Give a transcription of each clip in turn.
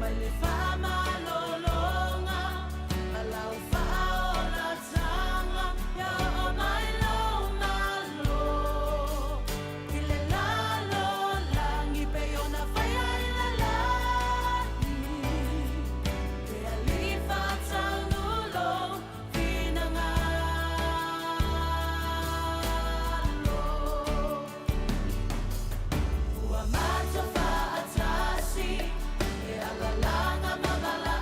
Mai le faamalologa ma lau faaolataga, ia oo mai lou Malo i le lalolagi pei ona faia i le lagi. Le Alii faataunu lou finagalo. Ua matou faatasi e alalaga ma valaau.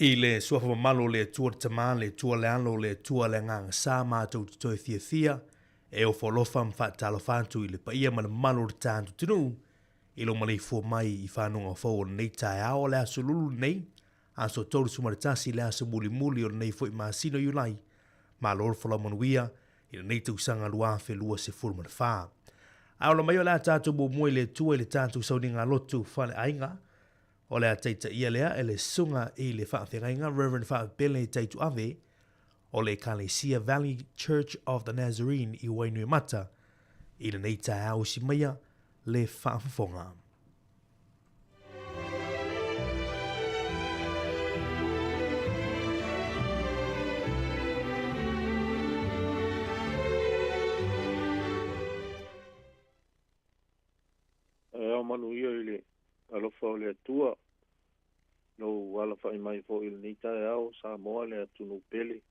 I le Suafa mamalu o le Atua le Tama, le Atua le Alo, le Atua le Agaga Sa, matou te toe fiafia e ofo alofa ma faatalofa atu i le paia ma le mamalu o le tatou atunuu i lou maleifua mai i fanuga fou o lenei taeao o le aso lulu lenei, aso 31 le aso mulimuli o lenei foi masina o Iulai. Malo le folau manuia i lenei tausaga 2024. Ae ola mai o le a tatou muamua i le Atua i le tatou sauniga lotu faleaiga. O le a taitaia lea e le Susuga i le Faafeagaiga Reverend Faapele Taituave o le Ekalesia Valley Church of the Nazarene i Wainuiomata i lenei taeao usi maia le faafofoga. E ao manuia i le alofa o le Atua, lou alafai mai foi i lenei taeao, Samoa le atunuu pele.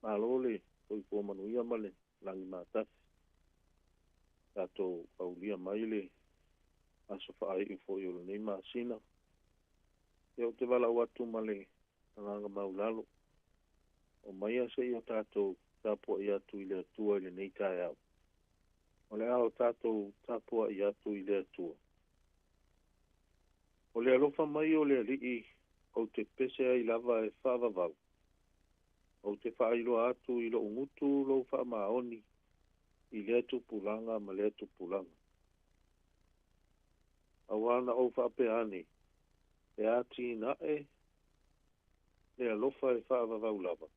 Malo le soifua manuia ma le lagi matafi. Tatou aulia mai le aso faaiu foi o lenei masina. Ia ou te valaau atu ma le agaga maulalo. Omaia seia tatou tapuai atu i le Atua i lenei taeao. O le a o tatou tapuai atu i le Atua. O le alofa mai o le Alii ou te pese ai lava e faavavau. Ou te faailoa atu i lou gutu lou faamaoni i lea tupulaga ma lea tupulaga. Auā na ou faapea ane, E atinae le alofa e faavavau lava,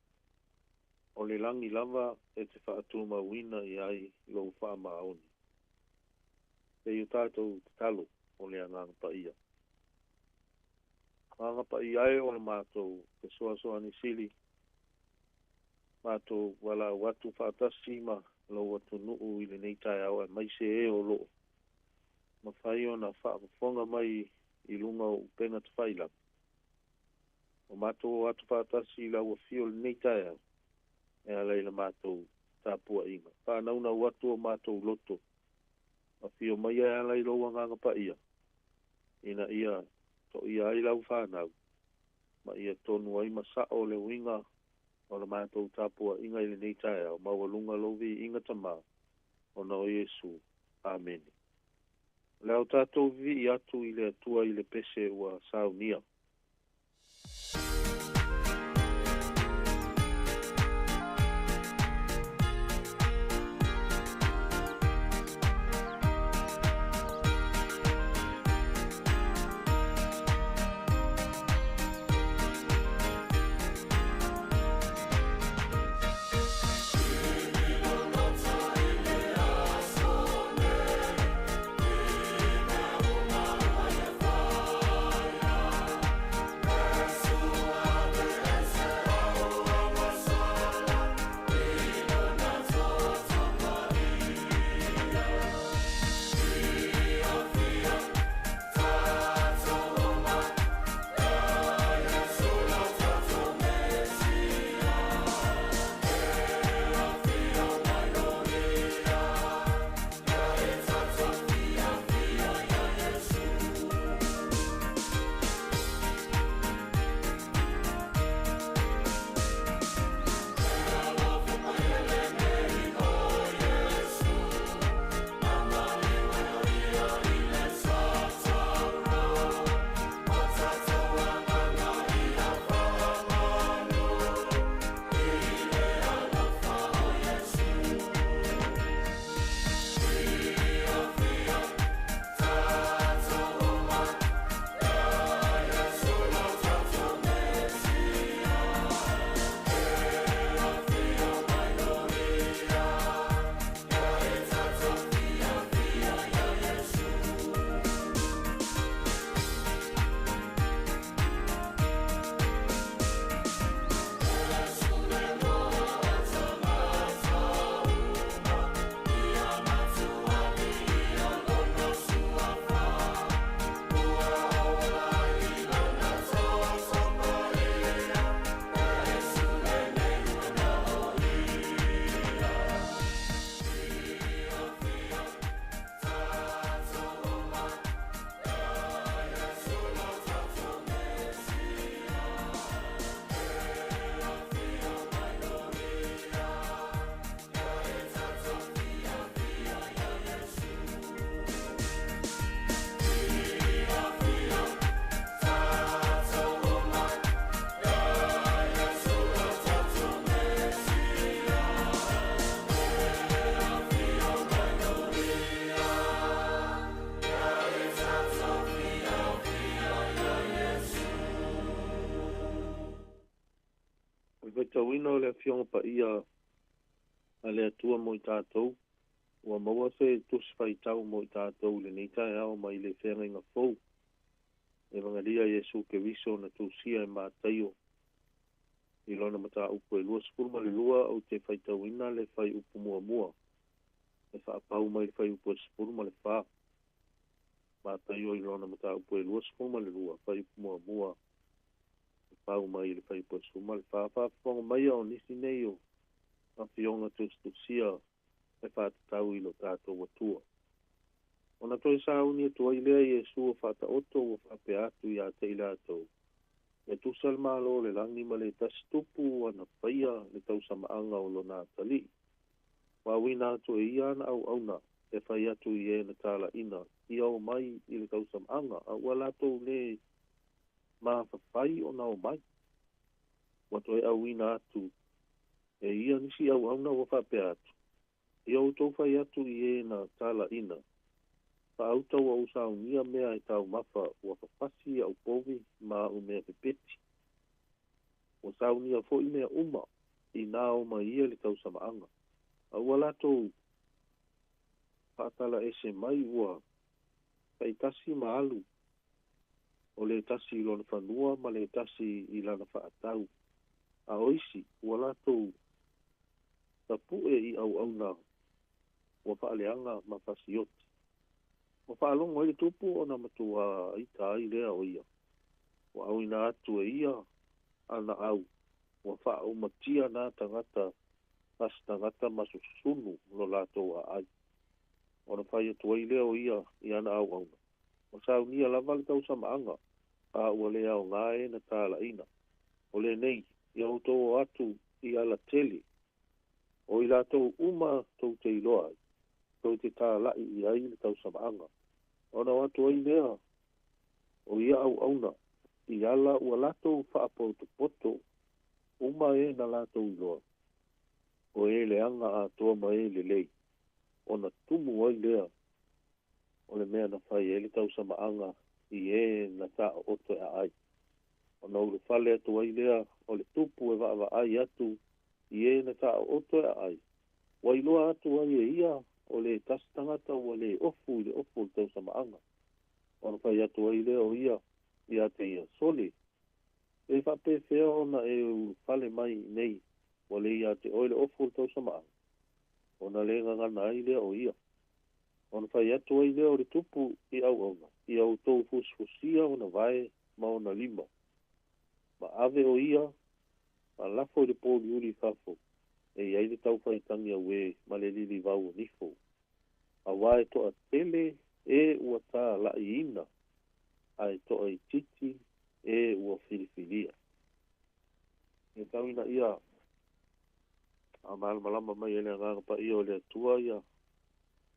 o le lagi lava e te faatumauina i ai lou faamaoni. Pei o tatou tatalo o le Agaga Paia. Agaga Paia e o le matou fesoasoani sili, matou valaau atu faatasi ma lou atunuu i lenei taeao aemaise e o lo o mafai ona faafofoga mai i luga o upega tafailagi. Ua matou o atu faatasi i lau afio i lenei taeao e ala i la matou tapuaiga. Faanaunau atu o matou loto, afio maia e ala i lou Agaga Paia, ina ia toia ai lau fanau, ma ia tonu ai ma sao le uiga o la matou tapuaiga i lenei taeao, maualuga lou viiga Tama, ona o Iesu. Amene. O le a o tatou vivii atu i le Atua i le pese ua saunia. le Afioga Paia a le Atua mo i tatou, ua maua se Tusi Faitau mo i tatou i lenei taeao mai le Feagaiga Fou, Evagelia a Iesu Keriso na tusia e Mataio i lona mataupu e 22, ou te faitauina le fuaiupu muamua e faapau mai le fuaiupu e 14. Mataio i lona mataupu e 22, fuaiupu muamua e pau mai le fuaiupu e 14. Faafofoga maia o nisi nei o afioga tusitusia e faatatau i lo tatou Atua. Ona toe sauni atu ai lea Iesu o faataoto ua faapea atu ia te i latou, E tusa le Malo o le lagi ma le tasi tupu ua na faia le tausamaaga o lona atalii. Ua auina atu e ia ana auauna e fai atu i e na talaina ia omai i le tausamaaga, a ua latou le mafafai ona omai. Ua toe auina atu e ia nisi auauna ua faapea atu, Ia outou fai atu i e na talaina, Faauta ua ou saunia mea e taumafa ua fafasi aʻu povi ma aʻu mea pepeti. Ua saunia foi mea uma, inā omai ia i le tausamaaga. A ua latou faatalaese mai ua taitasi ma alu o le tasi i lona fanua ma le tasi i lana faatau, a o isi ua latou tapue i auauna ua faaleaga ma fasioti. Ua faalogo ai le tupu ona matua ita ai lea o ia. Ua auina atu e ia ana au ua faaumatia nā tagata fasi tagata ma susunu lo latou aai. Ona fai atu ai lea o ia i ana auauna, Ua saunia lava le tausamaaga, a ua le aoga e na talaina. O lenei, ia outou o atu i alatele, o i latou uma tou te iloa ai, tou te talaʻi i ai le tausamaaga. Ona o atu ai lea o ia auauna i ala ua latou faapotopoto uma e na latou iloa, o e leaga atoa ma e lelei, ona tumu ai lea o le mea na fai ai le tausamaaga i e na taooto e aai. Ona ulufale atu ai lea o le tupu e vaavaai atu i e na taooto e aai, ua iloa atu ai e ia o le tasi tagata ua le ofu i le ofu o le tausamaaga. Ona fai atu ai lea o ia ia te ia, Sole, e faapefea ona e ulufale mai i nei ua le ia te oe le ofu o le tausamaaga? Ona le gagana ai lea o ia. Ona fai atu ai lea o le tupu i auauna, Ia outou fusifusia ona vae ma ona lima, ma ave o ia ma lafo i le pōliuli i fafo, e i ai le taufaitagi auē ma le lilivau o nifo, auā e toatele e ua talaʻiina, a e toaitiiti e ua filifilia. E tau ina ia faamalamalama mai e le Agaga Paia o le Atua ia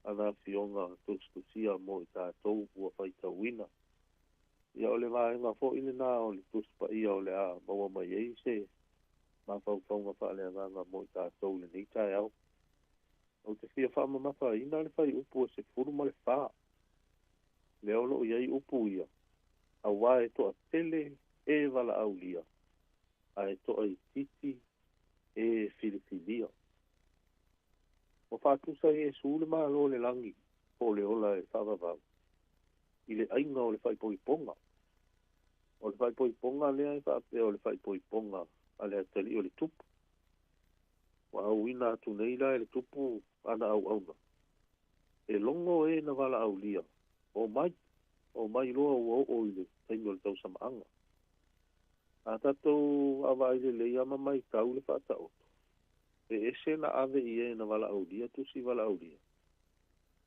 ana Afioga tusitusia mo i tatou ua faitauina. Ia o le vaega foi lena o le Tusi Paia o le a maua mai ai se mafaufauga faaleagaga mo i tatou i lenei taeao. Ou te fia faamamafaina le fuaiupu e 14, lea o lo o i ai upu ia, auā e toatele e valaaulia, a e toaitiiti e filifilia. Ua faatusa Iesu le Malo o le lagi po o le ola e faavavau i le aiga o le faaipoipoga. O le faaipoipoga lea e faapea o le faaipoipoga a le atalii o le tupu. Ua auina atu nei la e le tupu ana auauna, e logo e na valaaulia, Omai, omai loa ua oo i le taimi o le tausamaaga. A tatou vaavaai lelei lava ma maitau le faataoto, e ese na ave i e na valaaulia tusi valaaulia,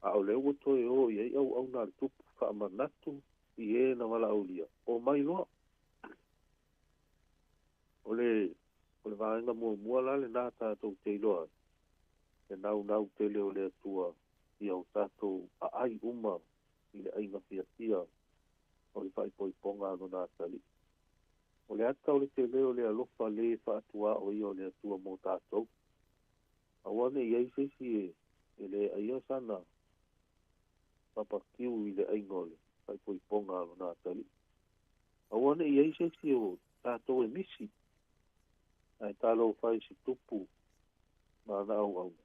a o lea ua toe o i ai auauna a le tupu faamanatu i e na valaaulia, omai loa. O le, o le vaega muamua la lena tatou te iloa ai, le naunau tele o le Atua ia o tatou aai uma i le aiga fiafia o le faaipoipoga a Lona atalii. O le ata o le tele o le alofa le faatuaoia o le Atua mo tatou. Aua ne i i ai se isi e le aia sana papakiu i le aiga o le faaipoipoga a Lona atalii. Aua ne i i ai se isi o tatou e misi. Ae talofa i se tupu ma ana auauna,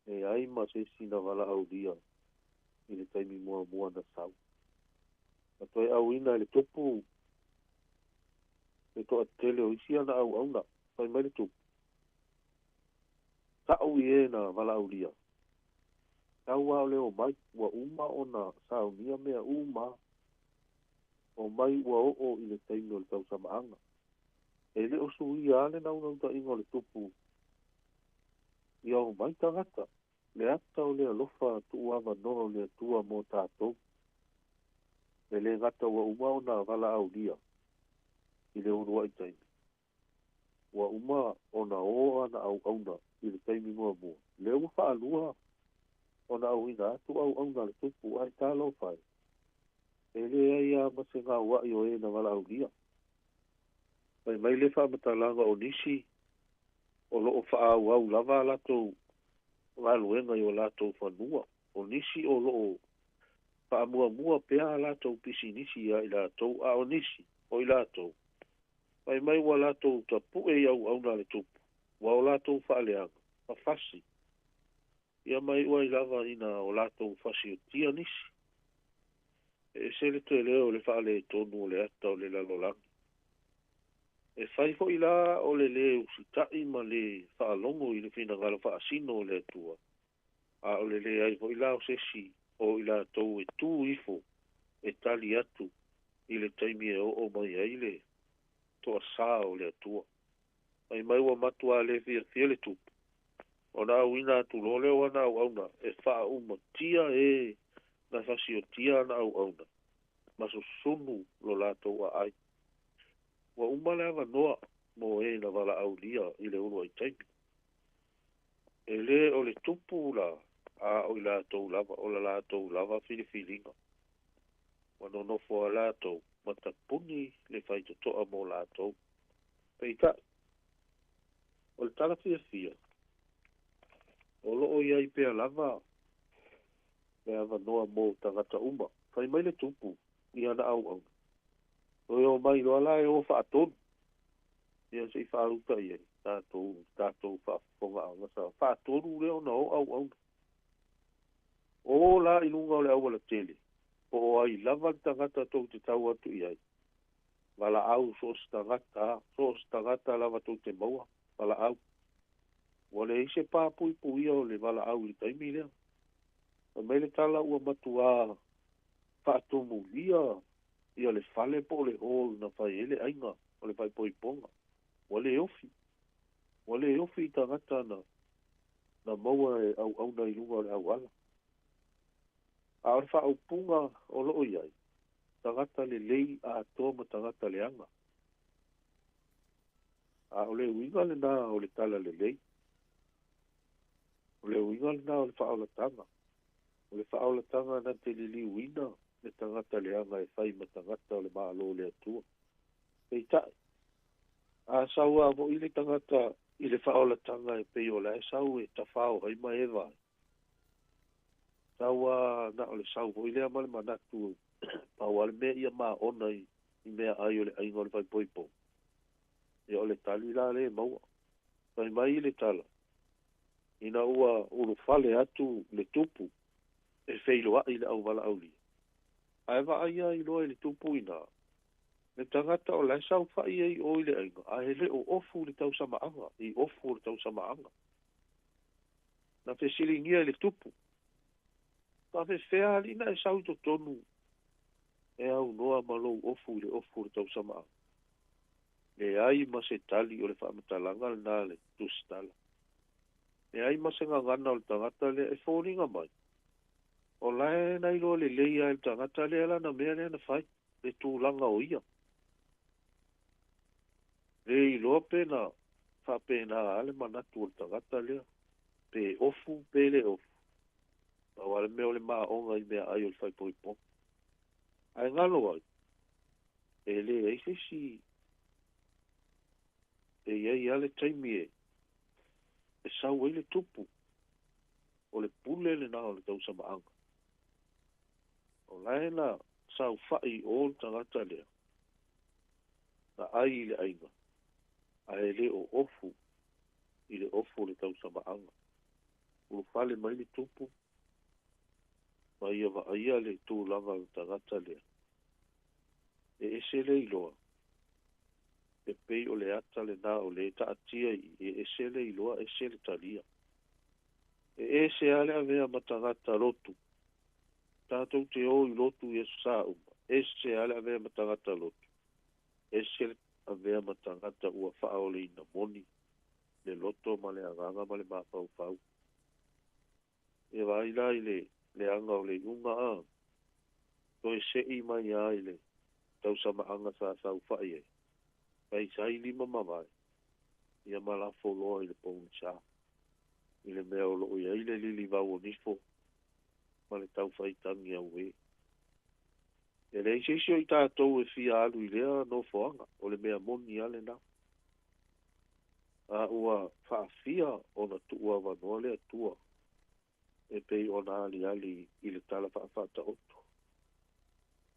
leai ma se isi na valaaulia i le taimi muamua na sau. Na toe auina e le tupu le toatele o isi ana auauna, fai mai le tupu, Tau i e na valaaulia, tau lava o le omai, ua uma ona saunia mea uma, omai ua oo i le taimi o le tausamaaga. E le o suia lava le naunautaiga o le tupu ia omai tagata, le ata o le alofa tuuavanoa o le Atua mo tatou. E le gata ua uma ona valaaulia i le uluai taimi, ua uma ona o ana auauna i le taimi muamua, lea ua faalua ona auina atu auauna a le tupu, ae talofa e, e leai lava ma se gauai o e na valaaulia. Fai mai le faamatalaga o nisi o lo o faaauau lava a latou galuega i o latou fanua, o nisi o lo o faamuamua pea a latou pisinisi ia i latou, a o nisi o i latou, fai mai ua latou tapue i auauna a le tupu, ua o latou faaleaga ma fasi, ia ma iu ai lava ina o latou fasiotia nisi. E ese le tele o le faaletonu o le ata o le lalolagi. E fai foi la o le lē usitai ma le faalogo i le finagalo faasino o le Atua, a o le leai foi la o se isi o i latou e tu ifo e tali atu i le taimi e oo mai ai le toasā o le Atua. Fai mai ua matuā le fiafia le tupu, ona auina atu loa lea o ana auauna e faaumatia e na fasiotia ana auauna ma susunu lo latou aai. Ua uma le avanoa mo e na valaaulia i le uluai taimi. E le o le tupu la, a o i latou lava, o la latou lava filifiliga. Ua nonofo a latou ma tapuni le faitotoa mo latou. Peitai, o le tala fiafia, o lo o i ai pea lava le avanoa mo tagata uma. Fai mai le tupu i ana auauna, Toe omai loa la e o faatolu, ia se i faauta i ai tatou, tatou faafofogaaga sa faatolu lea ona o auauna. O la i luga o le auala tele, po o ai lava le tagata tou te tau atu i ai, valaau so o se tagata, so o se tagata lava tou te maua, valaau. Ua leai se pa puipuia o le valaau i le taimi lea. Fai mai le tala ua matuā faatumulia ia le fale po o le hall na fai ai le aiga o le faaipoipoga. Ua le ofi. Ua le ofi i tagata na, na maua e auauna i luga o le auala. A o le faaupuga o lo o i ai, tagata lelei atoa ma tagata leaga. A o le uiga lena o le tala lelei. O le uiga lena o le faaolataga. O le faaolataga na te liliuina le tagata leaga e fai ma tagata o le Malo o le Atua. Peitai, a sau lava foi le tagata i le faaolataga e pei o la e sau e tafao ai ma eva ai, sau lava na o le sau foi lea ma le manatu pau lava le mea ia maona i meaai o le aiga o le faaipoipoga, ia o le tali la lea e maua. Fai mai le tala, ina ua ulufale atu le tupu e feiloai le auvalaaulia, ae vaai ai loa i le tupu i ina, le tagata o la e saofai ai i o i le aiga, ae le o ofu le tausamaaga, i ofu o le tausamaaga. Na fesiligia e le tupu, Faafefea alii na e sau i totonu e aunoa ma lou ofu i le ofu o le tausamaaga? Leai ma se tali o le faamatalaga lena a le tusitala. Leai ma se gagana o le tagata lea e foliga mai, o la e na iloa lelei lava e le tagata lea lana mea lea na fai, le tulaga o ia. Le iloa pe na faapena lava le manatu o le tagata lea, pe ofu pe le ofu, pau lava le mea o le maoga i meaai o le faaipoipoga. Ae galo ai, e leai se isi e i ai lava le taimi e sau ai le tupu, o le pule lena o le tausamaaga. O la e na saofai i o le tagata lea, na ai i le aiga. Ae le o ofu i le ofu o le tausamaaga. Ulufale mai le tupu ma ia vaaia le tulaga o le tagata lea. E ese le iloa, e pei o le ata lena o lē taatia i i, e ese le iloa ese le talia. E ese lava le avea ma tagata lotu. Tatou te o i lotu i Aso Sa uma, ese lava le avea ma tagata lotu, ese le avea ma tagata ua faaoleina moni le loto ma le agaga ma le mafaufau. Ia vaai la i le leaga o le iuga a toe sei mai lava i le tausamaaga sa saofai ai, taisai lima mavae, ia ma lafo loa i le pogisa, i le mea o lo o i ai le lilivau o nifo ma le taufaitagi auē. E leai se isi o i tatou e fia alu i lea nofoaga, o le mea moni lava lena. A ua faafia ona tuuavanoa le Atua e pei ona aliali i le tala faafaataoto.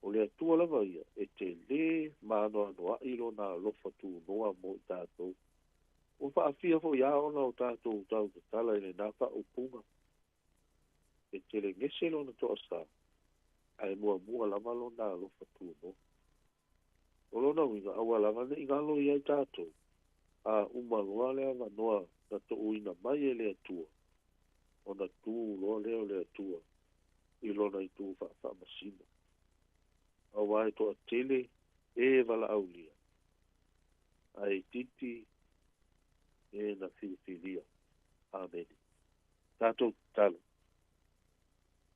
O le Atua lava ia e tele ma anoanoai Lona alofa tunoa mo i tatou. Ua faafia foi lava ona o tatou tautatala i lena faaupuga. E telegese lona toasa, ae muamua lava lona alofa tunoa. O lona uiga, aua lava ne i galo ia i tatou, a uma loa le avanoa na tuuina mai e le Atua, ona tu loa lea o le Atua i lona itu faafaamasino. Aua e toatele e valaaulia, ae itiiti e na filifilia. Amene. Tatou tatalo.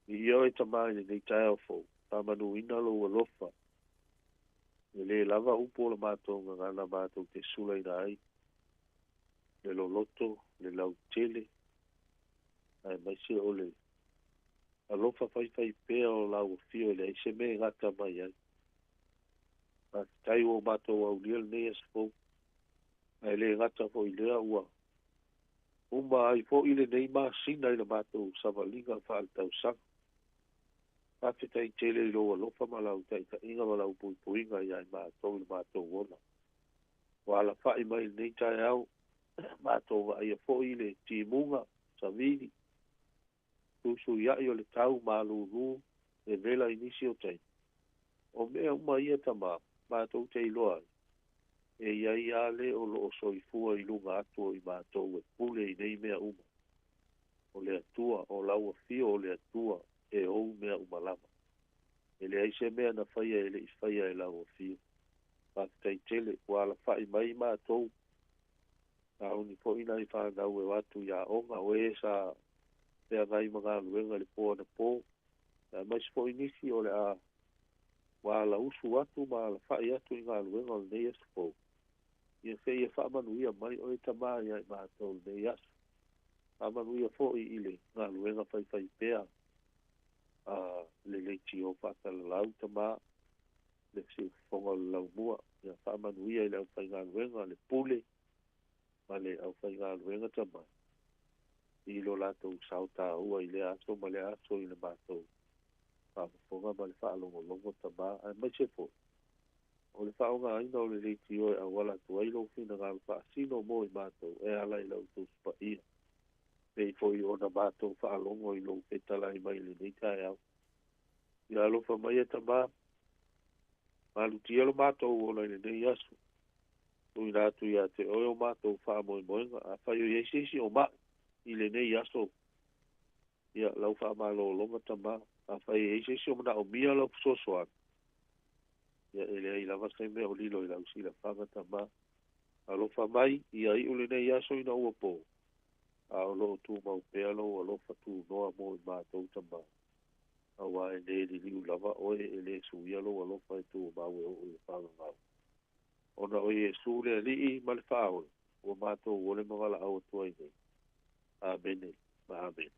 Viia oe Tama i lenei taeao fou, faamanuina lou alofa. E le lava upu o le matou gagana matou te sulaina ai le loloto, le lautele, aemaise o le alofa faifaipea o lau afio e leai se mea e gata mai ai. Faafetai ua matou aulia lenei aso fou, ae le gata foi i lea ua uma ai foi lenei masina i le matou savaliga faaletausaga. Faafetai tele i lou alofa ma lau taitaiga ma lau puipuiga ia i matou i le matou ola. Ua alafai mai i lenei taeao, matou vaaia foi le timuga, savili, suisuia'i o le tau malūlū, vevela i nisi o taimi. O mea uma ia Tama, matou te iloa ai, e i ai lava le o lo o soifua i luga atu o i matou e pule i nei mea uma. O le Atua, o lau afio o le Atua e ou mea uma lava. E leai se mea na faia e le i faia e lau afio. Faafetai tele, ua alafa'i mai matou. Sauni foi nai fanau e o atu i aoga, o e sa feagai ma galuega i le po anapo, aemaise foi nisi o le a ua alausu atu ma alafa'i atu i galuega o lenei aso fou. Ia seia faamanuia mai oe Tama ia i matou i lenei aso. Faamanuia foi i le galuega faifaipea a le leitio faasalalau Tama, le siufofoga o le laumua. Ia faamanuia i le aufaigaluega, le pule ma le aufaigaluega Tama, i lo latou sao taua i lea aso ma lea aso i le matou faafofoga ma le faalogologo Tama, aemaise foi o le faaaogaina o le leitio e auala atu ai lou finagalo faasino mo i matou e ala i la outou Paia, pei foi ona matou faalogo i lou fetalai mai i lenei taeao. Ia alofa mai e Tama, malutia lo matou ola i lenei aso, tuuina atu ia te oe o matou faamoemoega. Afai o i ai se isi o ma'i i lenei aso, ia lau faamalologa Tama. Afai e i ai se isi o manaomia lau fesoasoani, ia e leai lava se mea o lilo i lau silafaga Tama. Alofa mai, ia iu lenei aso ina ua po, a o lo o tumau pea lou alofa tunoa mo i matou Tama, aua e le liliu lava oe e le suia lou alofa e tumau e oo i le faagagau. Ona o Iesu le Alii ma le Faaola, ua matou ole ma valaau atu ai nei. Amene ma amene.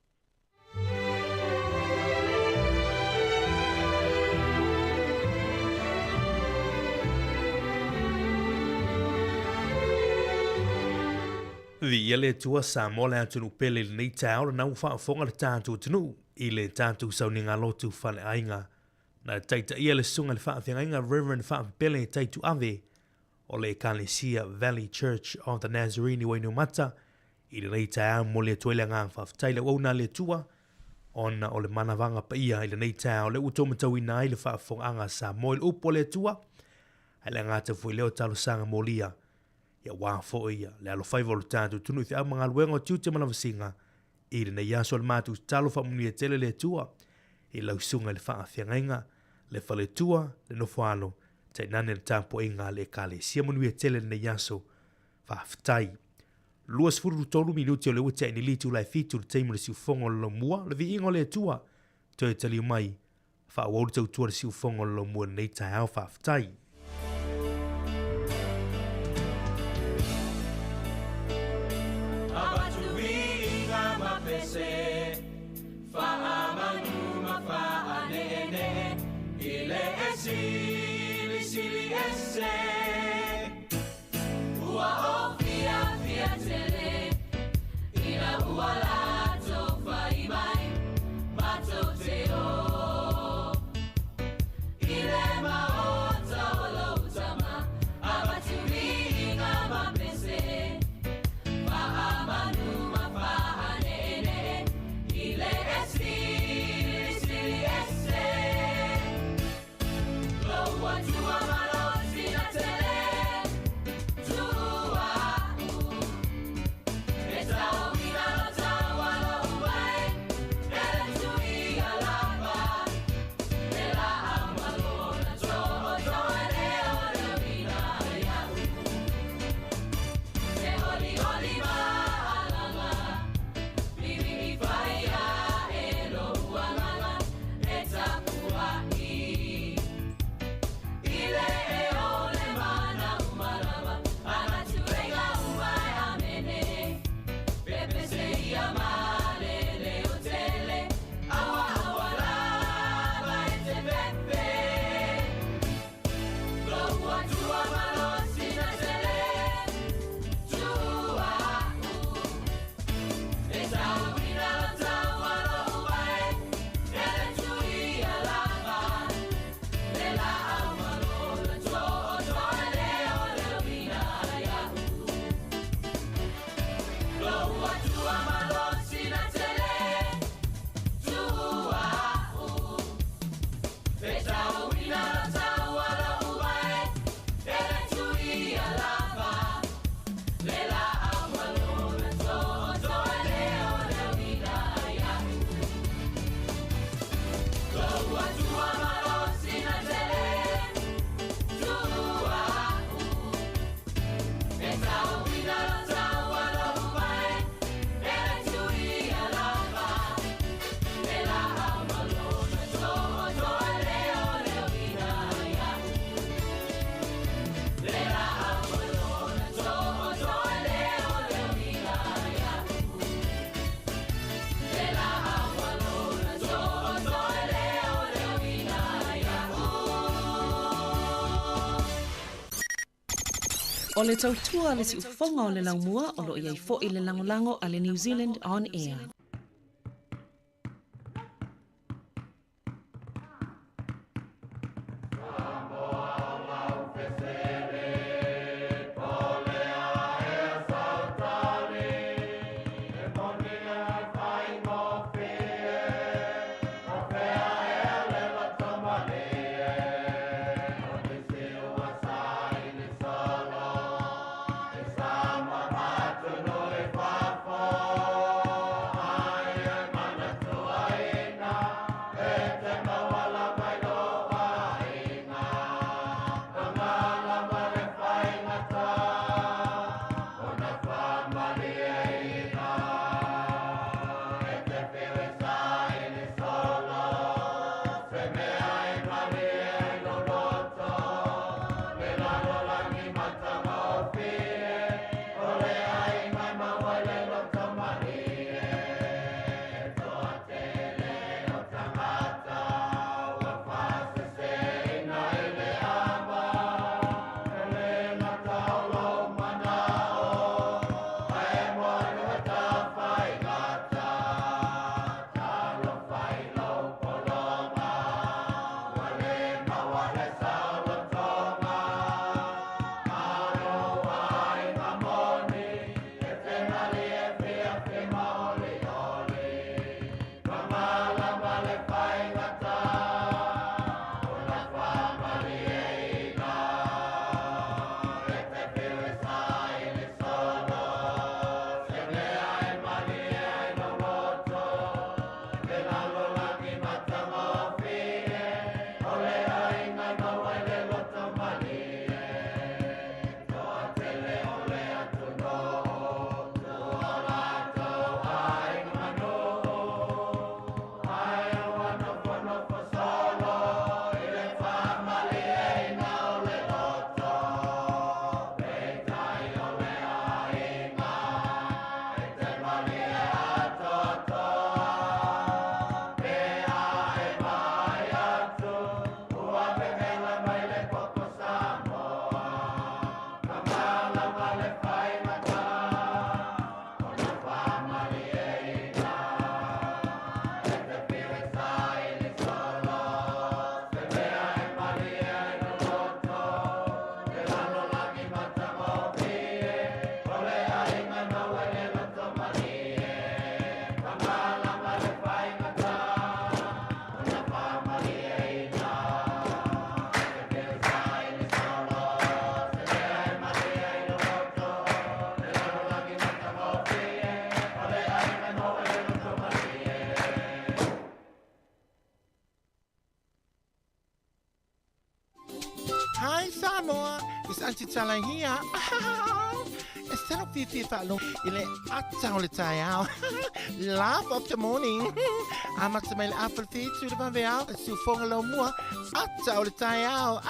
Viia le Atua Samoa le atunuu pele i lenei taeao lena ua faafofoga le tatou atunuu i le tatou sauniga lotu faleaiga. Na taitaia le susuga i le faafeagaiga Reverend Faapepele Taituave. o le Ekalesia Valley Church of the Nazarene i Wainumata i lenei taeao. Momoli atu ai le agaga faafetai i le auauna a le Atua ona o le manavaga paia i lenei taeao lea ua outou matauina ai le faafofogaaga a Samoa i le upu a le Atua, ae le gata foi lea o talosaga molia aua foi le alofaiva o le tatou atunuu i feau ma galuega o tiute ma lavasiga i lenei aso. O le matou tatalo, faamanuia tele le Atua i lau susuga i le faafeagaiga, le faletua, le nofoalo, tainane le tapuaiga a le Ekalesia. Manuia tele lenei aso. Faafetai. 23 minute o lea ua tea nei le itula e 7 le taimi o le siufofoga o le Laumua. Le viiga o le Atua, toe taliu mai, faaauau le tautua le siufofoga o le Laumua i lenei taeao. Faafetai. Avatu viiga ma pese, faamanu ma faaneenee, i le e silisili ese. Ua o fiafia tele, ina ua latou fai mai, matou te o i le maota o lou Tama, avatu viiga ma pese, faamanu ma faaneenee, i le e silisili ese. Lou Atua malosi tele, tua'u, e tauina lo taualo umai, e le Tuialapa, le laau malona tootoo e leoleoina ia'u. E olioli maalaga, vivii fai ae lou agaga, e tapuai. I le e o le mana umalava, avatu ega umai amene. Pepese ia malele o tele, aua aua lava e te pepe. Lou Atua malosi tele, tua'u, e tauina lo taualo umai, e le Tuialapa, le laau malona tootoo e leoleoina ia'u. Lou Atua malosi tele, tua'u, e tauina lo taualo umai, e le Tuialapa, le laau malona tootoo e leoleoina ia'u. Lou Atua malosi tele, tua'u, e tauina lo taualo umai, e le Tuialapa, le laau malona tootoo e leoleoina ia'u. Le laau malona tootoo e leoleoina ia'u. Le laau malona tootoo e leoleoina ia'u. O le tautua le siufofoga o le Laumua o loo i ai fo'i le lagolago a le New Zealand On Air. Sa Hi Samoa, it's Auntie Tala here. E salo fiafia faalogo i le ata o le taeao. Laugh of the morning. Amata mai le afa le fitu le vaveao, le siufoga laumua, ata o le taeao.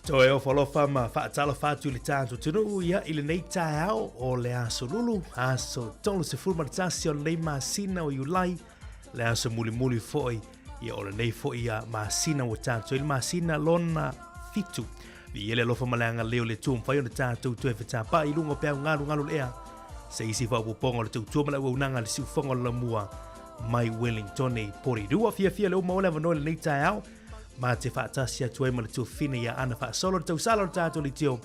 Toe ofo alofa ma faatalofa atu i le tatou atunuu ia i lenei taeao o le aso Lulu, aso 31 o lenei masina o Iulai, le aso mulimuli foi ia o lenei foi ia masina ua tatou i le masina lona fitu. Viia le alofa ma le agalelei o le Atua ua mafai ona tatou toe fetapa'i i luga o peau galugalu o le ea se isi faaopoopoga o le tautua ma le auaunaga a le siufofoga o le lamua mai Wellington i Porirua. Fiafia le uma o le avanoa i lenei taeao ma te faatasi atu ai ma le tuafafine ia Ana Faasolo le tausala o le tatou leitio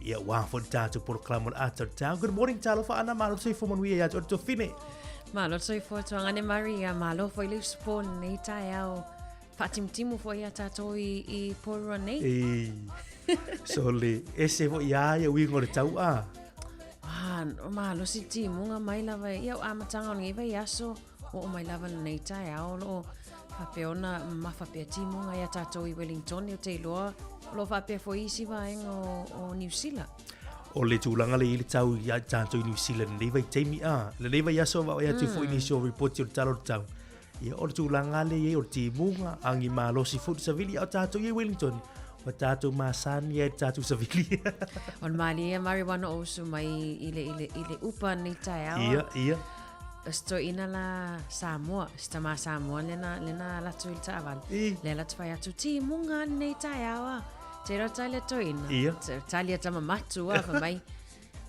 ia ua foi le tatou polokalama o le ata o le taeao. Good morning, talofa Ana, malo le soifua manuia ia te oe le tuafafine. Malo le soifua tuagane Maria, malo foi le usupo nei taeao. Faatimutimu foi ia tatou i, i Porirua nei. E, so le ese foi ia ia uiga o le tau a. Ah, malosi timuga mai lava ia o amataga o lenei vaiaso oo mai lava lenei taeao o loo faapea ona mamafa pea timuga ia tatou i Wellington ou te iloa o loo faapea foi isi vaega o, o Niu Sila. O le tulaga le i le tau ia tatou i Niu Sila lenei vaitaimi a. Lenei vaiaso vaai atu foi nisi o ripoti o le tala o le tau. Ia, o le tulaga lea e i ai o le timuga, agi malosi foi le savili, a o tatou i Wellington, ua tatou masani ai i le tatou savili. O le malie ia Mari ua na ou usu mai i le, i le, i le upa nei taeao. Ia, ia. O se toeaina la Samoa, se tama Samoa lena, lena ala atu i le taavale. I. Lea la te fai atu, timuga nei taeao a. Te rau tali a toeaina. Ia. Te tali a tama matua, fai mai.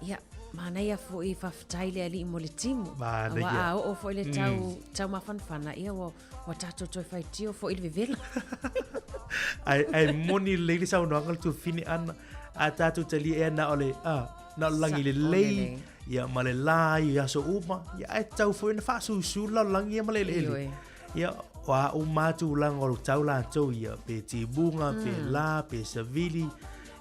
Ia, manaia foi faafetai le alii mo le timu. Manaia. Aua a oo foi le tau, mm. tau mafanafana, ia ua, ua tatou toe faitio foi le vevela. Ai, ai moni lelei le saunoaga le tuafafine Ana, a tatou talia ea na o le, a, na o le lagi lelei, ia ma le la i aso uma, ia ae tatau foi ona faasusu le lalolagi ia ma le eleele. Ia, o a uma lava tulaga o le tau latou ia, pe timuga, pe la, pe savili,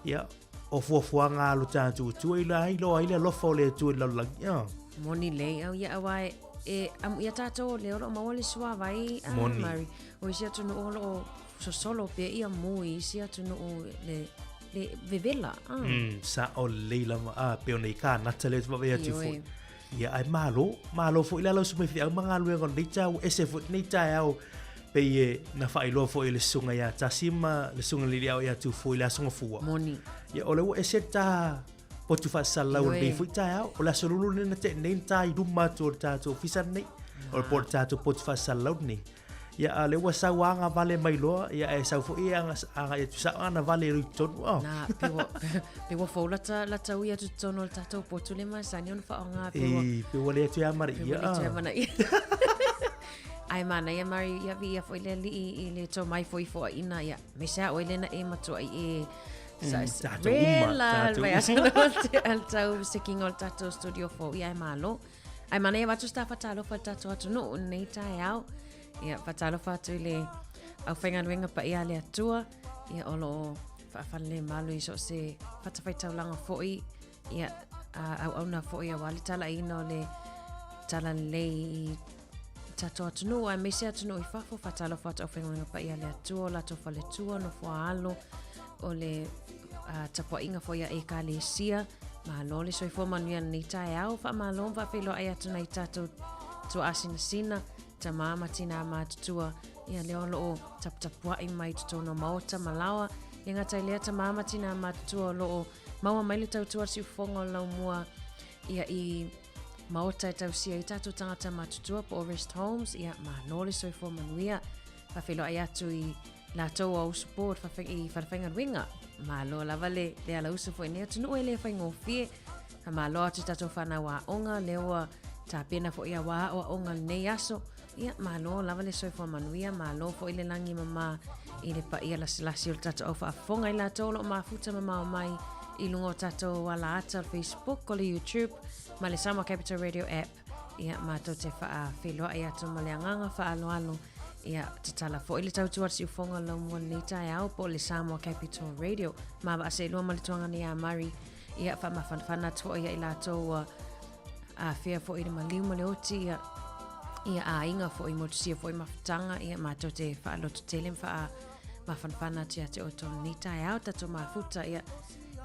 ia, O fuafuaga a lo tatou Atua i la iloa ai le alofa o le Atua i le lalolagi. Ia. Moni lei au ia aua e, e amu ia tatou o lea o lo o maua le suavai a Moni. Mari. O isi atunuu o lo o sosolo pea ia mu i isi atunuu le, le vevela. Ah. Sao lelei lava. A, pei ona i Kānata lea ou te vaavaai atu Ioe. foi. Ia, ae malo, malo foi le ala usu mai feau ma galuega o lenei taeao, ua ese foi lenei taeao pei e na faailoa foi e le susuga ia Tasi ma le susuga i le Alii ia Tufua i le Aso Gafua. Moni. Ia, o lea ua ese le ta potu faasalalau o lenei Ioe. foi taeao. O le Aso Lulu lenei na tea nei na ta i luma atu o le tatou ofisa lenei, o le po o le tatou potu faasalalau lenei. Ia, a lea ua sau agavale mai loa, ia ae sau foi e aga, agai atu sao ana vale i totonu. Oh. Na, pe ua, pe ua fou lata, lata ui atu totonu o le tatou potu le masani ona faaaoga pe ua... E, pe ua le atu e amanaia. Pe ua le atu e amanaia. Ae manaia Mari, ia viia foi le alii i le tomai foifoaina, ia, me se a oe lena e matua i e Tatou uma, tatou uma. Al tau sekinga o le tatou studio fou, ia e malo. Ae manaia avatu se ta faatalofa i le tatou atunuu i lenei taeao. Ia, faatalofa atu i le aufaigaluega paia a le Atua, ia, o lo o faafalelemalu i so o se fatafaitaulaga foi, ia, a auauna foi aua le talaiina o le talalelei i tatou atunuu aemaise atunuu i fafo. Faatalofa atu aufaigaluega paia a le Atua, o latou faletua, nofoa alo, o le tapuaiga foi a Ekalesia. Malo le soifua manuia lenei taeao. Faamalo ma faafeiloai atu nai tatou tuaasinasina, tamā ma tinā matutua, ia lea o lo o taputapuai mai totonu o maota ma laoa. E gata i lea tamā ma tinā matutua o lo o maua mai le tautua o le siufofoga o laumua ia i maota e tausia ai tatou tagata matutua po o rest homes, ia malo le soifua manuia. Faafeiloai atu i latou o usu board i falefaigaluega. Malo lava le, le ala usu foi nei atunuu e le faigofie. Faamalo atu i tatou whanau aoga, lea ua tapena foi auā aoaoga lenei aso. Ia, malo lava le soifua manuia, malo foi le lagi mama i le paia lasilasi o le tatou au faafofoga i latou o lo o mafuta mamao mai i luga o tatou ala ata o le Facebook, o le YouTube, ma le Samoa Capital Radio app. Ia, matou te faafeiloai atu ma le agaga faaaloalo. Ia, tatala foi le tautua a le siufofoga o le laumua lenei taeao po o le Samoa Capital Radio. Ma vaaseelua ma le tuagana ia Mari. Ia, faamafanafana atu foi ia i latou ua afea foi le maliu ma le oti, ia, ia aiga foi motusia foi mafutaga, ia matou te faalototele ma faamafanafana atu ia te outou lenei taeao, tatou mafuta, ia,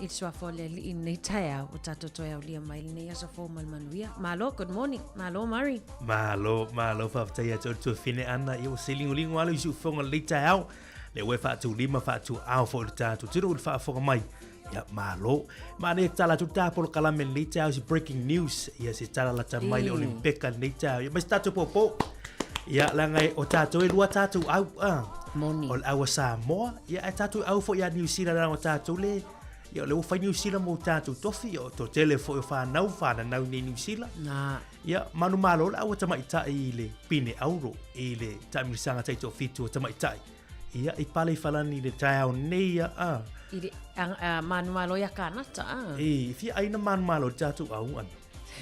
i le suafa o le Alii lenei taeao, ua tatou toe aulia mai lenei aso fou ma le manuia. Malo, good morning. Malo, Murray. Malo, malo, faafetai ia te oe le tuafine Ana, ia ua seligoligo lava le siufofoga o lenei taeao, lea ua e faatulima faatuaao foi i le tatou atunuu i le faafofoga mai. Ia, malo. Manaia tatala atu le ta polokalame lenei taeao se breaking news, ia se tala lata mai le Olimpeka lenei taeao. Ia, mai se tatou popo. Ia, leaga o tatou e lua tatou au, ah. Moni. O le au a Samoa, ia ae tatou au foi ia Niu Sila leaga o tatou le, ia o lea ua fai Niu Sila mo tatou tofi, ia o toatele foi o fanau fananau i nei Niu Sila. Na. Ia, manumalo le au a tamaitai i le pine auro i le taamilosaga taitoafitu a tamaitai. Ia, i pale i falani i le taeao nei ia, a. I le, a, a, manumalo ia Kanata, a. I, fia aina manumalo i le tatou au ana.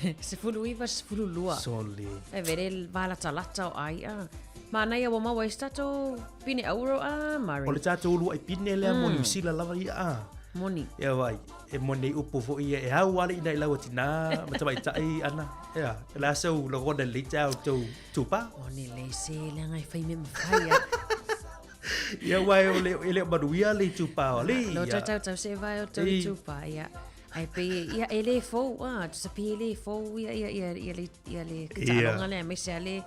19, 12. Sole. E vere valatalata o ai, a. Manaia ua maua ai se tatou pine auro, a, Murray. O le tatou uluai pine lea mo Niu Sila lava ia, a. Moni. Ia vai, e moni nei upu foi ia, e au ale ina i lau atinā ma tamaitai ana. Ia, e le a sau lagona i lenei taeao i tou tupā. Moni lei se leaga e fai mea mafai, a. Ia, aua e le, e le o manuia le itupā o alii. Lo tau tau tau se vai o tau itupā, ia. Ai pe ia e le fou, a, tusa pe e le fou ia ia ia ia le ia le taaloga lea aemaise a le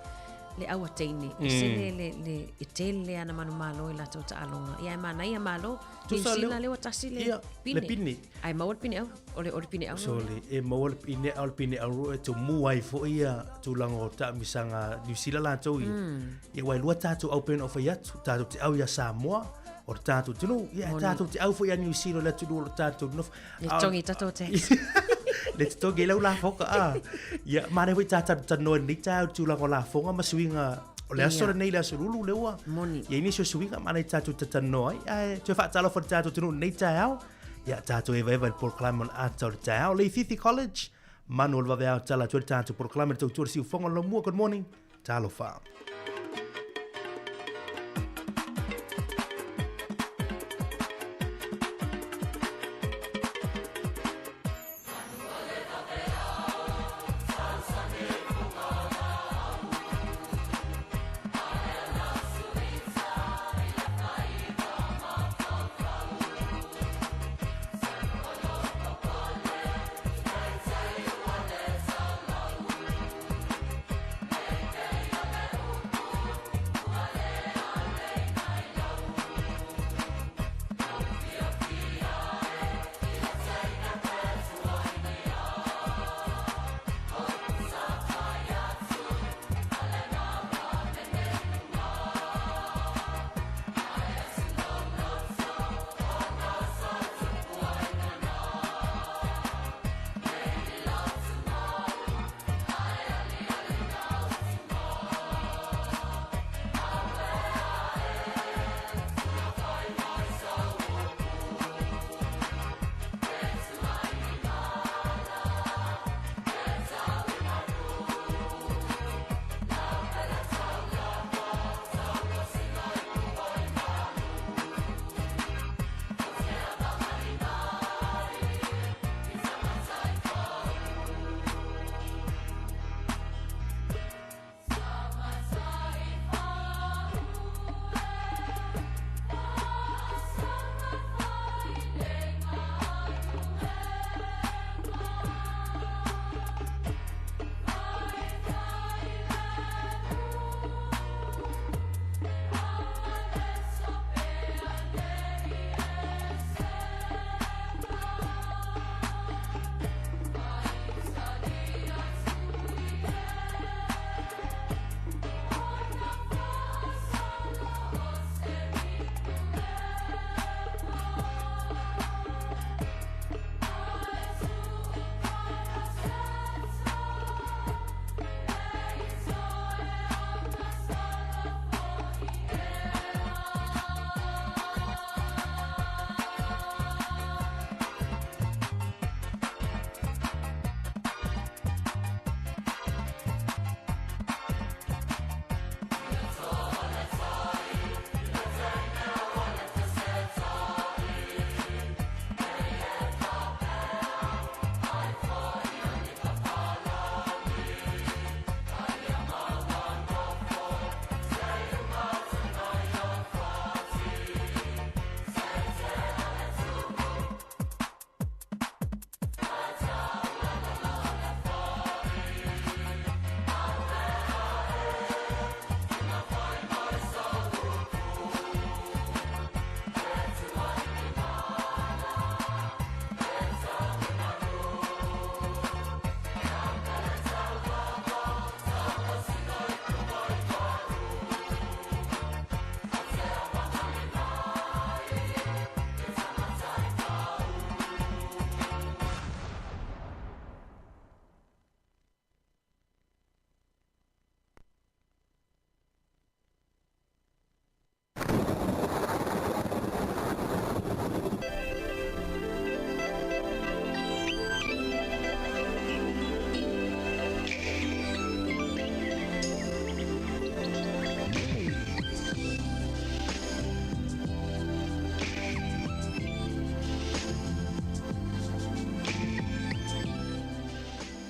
le aua teine. E se le le le e tele le ana manumalo i latou taaloga. Ia e manaia malo. New Tusa leo- Zealand lea ua tasi le Ia, pine. le pine. Ai maua le pine au, o le o le pine au. So le e maua le pine au le pine au e tumu ai foi ia tulaga o taamisaga New Zealand latou ia. Ia aua e lua tatou au pei ona ou fai atu, tatou te au ia Samoa, o le tatou atunuu, ia e tatou te au foi ia New Zealand o le atunuu o lo tatou nofo. Le totogi tatou tax. Le totogi ai lau lafoga, a. Ia, manaia foi ta talanoa i lenei taeao i le tulaga o lafoga ma suiga o le aso lenei, le aso Lulu lea ua Moni. i ai nisi o suiga, manaia tatou talanoa ai. Ae toe faatalofa i le tatou atunuu i lenei taeao. Ia, tatou evaeva i le polokalame o le Ata o le Taeao. Leififi College, manu o le vaveao tala atu ai le tatou polokalame i le tautua i le siufofoga o le laumua. Good morning. Talofa.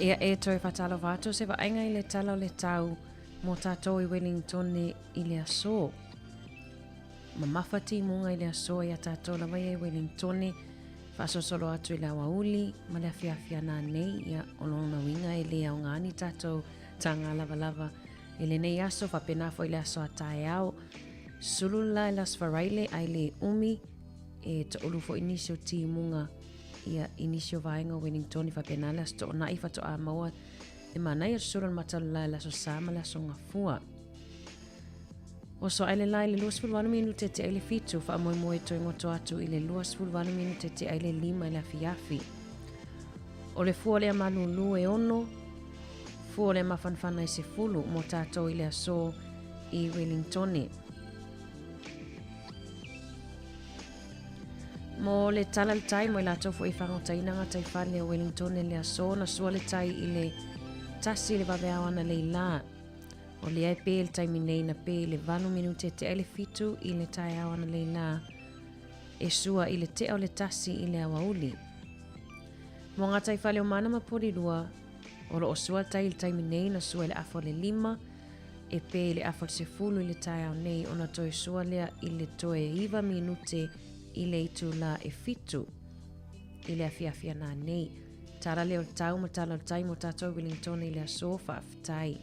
Ia e toe faatalofa atu se vaaiga i le tala o le tau mo tatou i Wellingtone i le aso. Mamafa timuga i le aso ia tatou lava ia i Wellingtone. Faasolosolo atu i le aoauli ma le afiafi a nanei, ia o lona uiga e le aoga ni tatou taga lavalava i lenei aso, faapena foi le aso a taeao. Sulu le la i le Aso Faraile ae le umi e toʻolu foi nisi o timuga ia i nisi o vaega o Wellingtone faapena le Aso Toonai faatoa maua le manaia o le sulu o le mata o le la i le Aso Sa ma le Aso Gafua. Oso ae le la i le 28 minute tea i le 7, faamoemoe toe goto atu i le 28 minute tea i le 5 i le afiafi. O le fua o le amalulu e 6, fua o le amafanafana e 10 mo tatou i le aso i Wellingtone. Mo le tala le tai, mo i latou foi i fagotaina gataifale o Wellingtone le aso, na sua le tai i le 1 le vaveao analeila. O lea e pē i le taimi nei na pē i le 8 minute tea i le 7 i le taeao analeila e sua i le tea o le 1 i le aoauli. Mo gataifale o Mana ma Porirua, o lo o sua le tai i le taimi nei na sua i le afa o le 5, e pē i le afa o le 10 i le taeao nei ona toe sua lea i le toe 9 minute i le itulā e 7 i le afiafi ananei. Tala lea o le tau ma tala o le tai mo tatou Wellingtone i le aso, faafetai.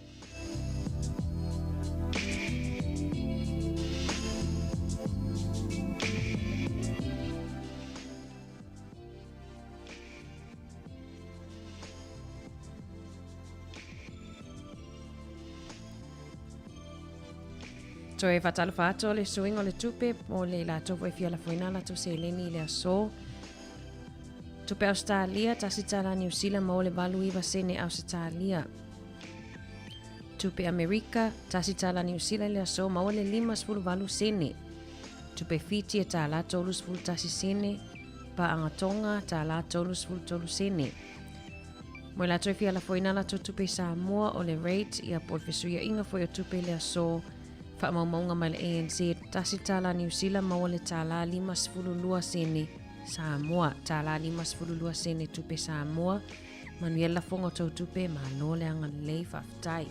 Toe faatalofa atu o le suiga o le tupe mo le latou foi fia lafoina latou seleni i le aso. Tupe Ausetalia, tasi tala Niu Sila maua le 89 sene Ausetalia. Tupe Amerika, tasi tala Niu Sila i le aso maua le 58 sene. Tupe Fiti e tālā 31 sene. Pāanga Tonga, tālā 33 sene. Mo i latou e fia lafoina latou tupe i Samoa, o le rate ia po o le fesuiaiga foi o tupe i le aso faamaumauga mai le ANZ, tasi tālā Niu Sila maua le tālā 52 sene. Samoa, tālā 52 sene tupe Samoa, manuia le lafoga o tou tupe, malo le agalelei, faafetai.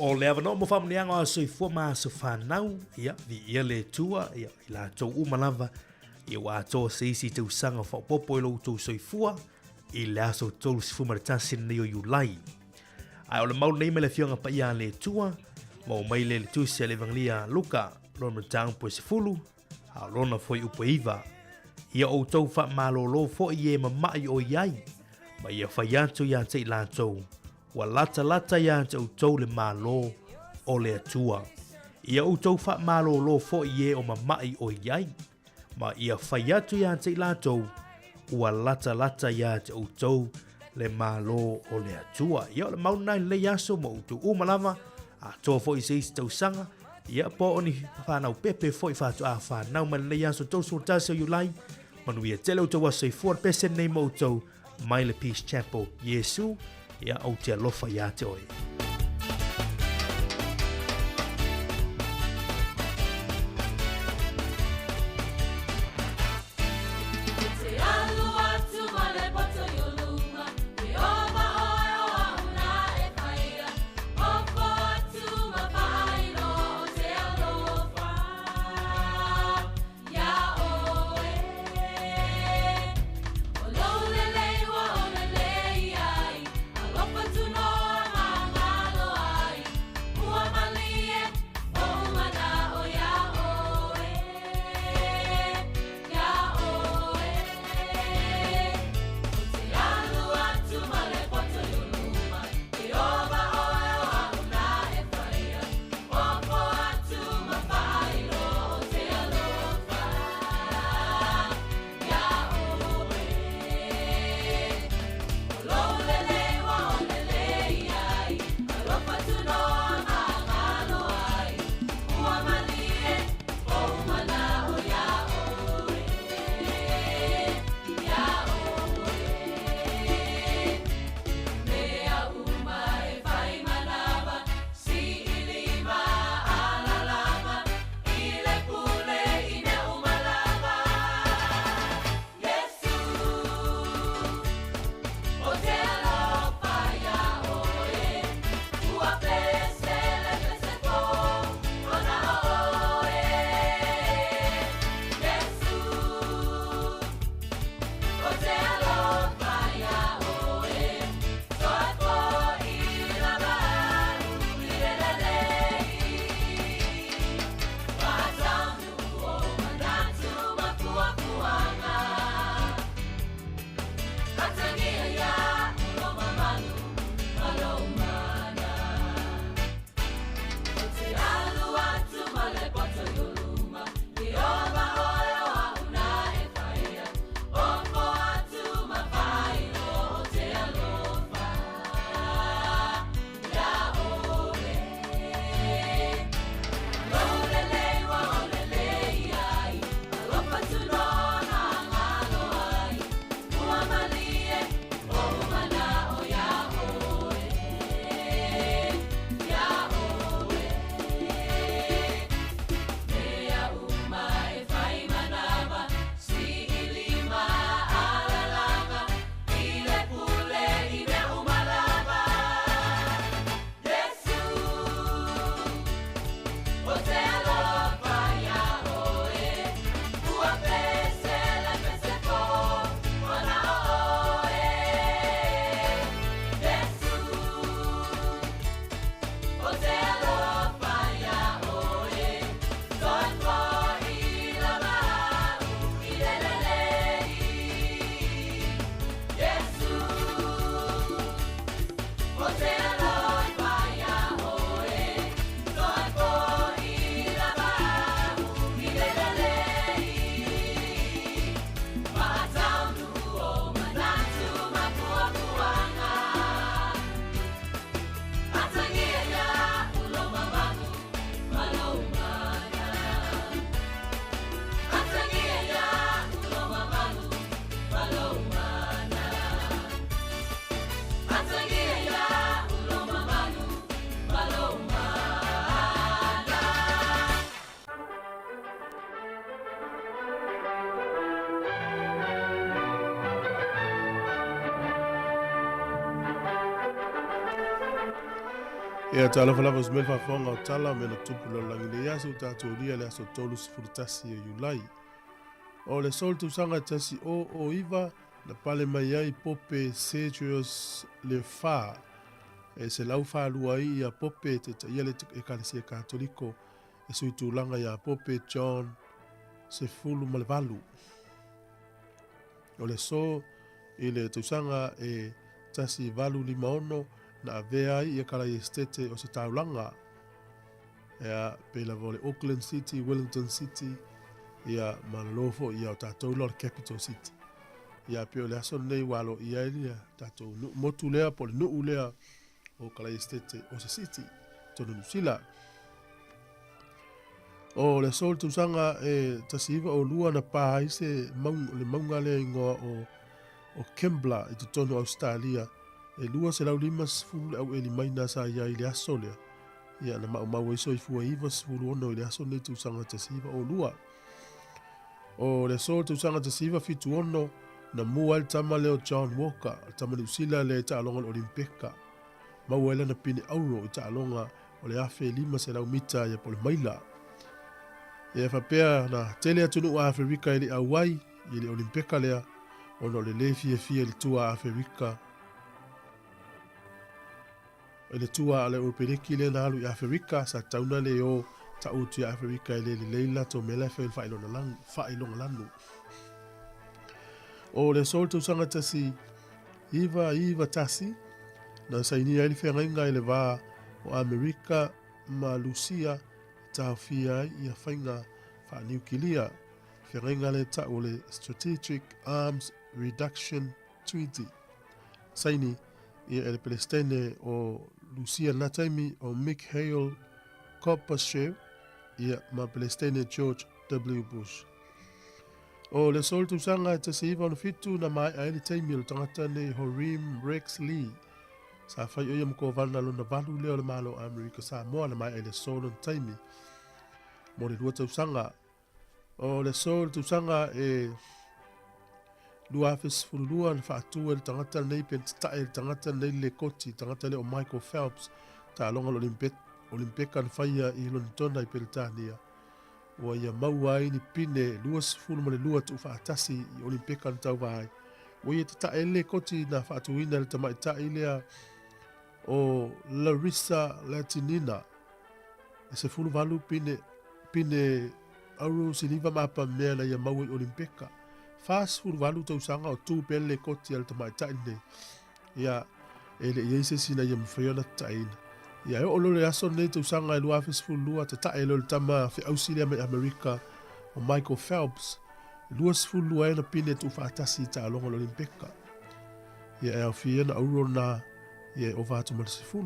O le avanoa mo faamanuiaga o aso soifua ma aso fanau, ia, viia le Atua, ia, i latou uma lava, ia ua atoa se isi tausaga faaopoopo i lo outou soifua, i le aso 31 lenei o Iulai. Ae o le mau lenei mai le Afioga Paia a le Atua, maua mai lea i le Tusi a le Evangelia a Luka, lona mataupu e 10, a o lona foi upu e 9. Ia outou faamalolo foi i e mama'i o i ai, ma ia fai atu ia te i latou, ua latalata ia te outou le Malo o le Atua. Ia outou faamalolo foi i e o mama'i o i ai, ma ia fai atu ia te i latou, ua latalata ia te outou le Malo o le Atua. Ia o le mau lena i lenei aso mo outou uma lava, atoa foi i se isi tausaga, ia po o ni whanau pepe foi faatoa whanau mai lenei aso 31 o Iulai. Manuia tele outou aso soifua, le pese lenei mo outou mai le Peace Chapel. Iesu, ia ou te alofa ia te oe. Ia talofa lava se mea faafofoga o tala me na tupu lalolagi nei aso ua tatou lia le aso 31 o Iulai. O le so le tausaga e 1009 na pale mai ai Pope Sergius le Fa e 142 ai ia Pope e taitaia le Ekalesia Katoliko e sui tulaga iā Pope John 18. O le aso i le tausaga e 1856 na avea ai ia Kalaiestete o se taulaga ia pei lava o le Auckland City, Wellington City, ia ma lalo foi ia o tatou la o le Capital City. Ia pei o le aso lenei ua aloaia ai ia tatou nuu motu lea po o le nuu lea o Kalaiestete o se city totonu o Niu Sila. O le aso o le tausaga e 1902 na pā ai se maunga, le maunga lea ingoa o, o Kembla i totonu o Ausetalia e 250 le aueli maina sa i ai i le aso lea. Ia na maumau ai soifua e 96 i le aso lenei tausaga 1902. O le aso o le tausaga 1976 na mua ai le tama lea o John Walker, le tama Niu Sila lea i taaloga o le Olimpeka. Maua ai lana pine auro i taaloga o le 1500 mita ia po o le maila. Ia e faapea na tele atunuu a Aferika e le i auai i le Olimpeka lea ona o le le fiafia i le tua a Aferika i le tua a le Oropeleki lea na alu i Aferika sa tatau na le o ta'u atu i Aferika e le lelei le latou mea la e fai o le faailoga lanu. O le aso o le tausaga 1991 na sainia ai le feagaiga i le va o Amerika ma Lusia e taofia ai ia faiga faaniukilia, feagaiga lea e ta'u o le Strategic Arms Reduction Treaty. Saini ia e le Pelestene o Lusia lena taimi o Mikhail Gorbachev ia ma Pelestene George W. Bush. O le aso o le tausaga e 1967 na maea ai le taimi o le tagata nei Horim Rex Lee. Sa fai o ia ma kovana lona valu lea o le Malo o Amerika Samoa na maea i le aso lona taimi mo le 2 tausaga. O le aso o le tausaga e 2012 na faatu e le tagata lenei pe na tatae e le tagata lenei le lekoti, le tagata lea o Michael Phelps, taaloga o le Olimpeka na faia i Lonitona i Peretania. Ua ia maua ai ni pine 22 tuufaatasi i Olimpeka na tauva ai. Ua ia tatae le lekoti na faatuina e le tamaitai lea o Larissa Latinina e 18 pine, pine auro siliva ma apa mea na ia maua i Olimpeka. 48 tausaga o tu pea le lekoti a le tamaitai lenei. Ia, e le i ai se isi na ia mafai ona tataeina. Ia, e oo loa le aso lenei tausaga e 2012, tatae loa le tama feausi lea mai Amerika o Michael Phelps, e 22 ai ana pine tuufaatasi i taaloga o le Olimpeka. Ia, e aofia ai ana auro na, ia e ova atu ma le 10.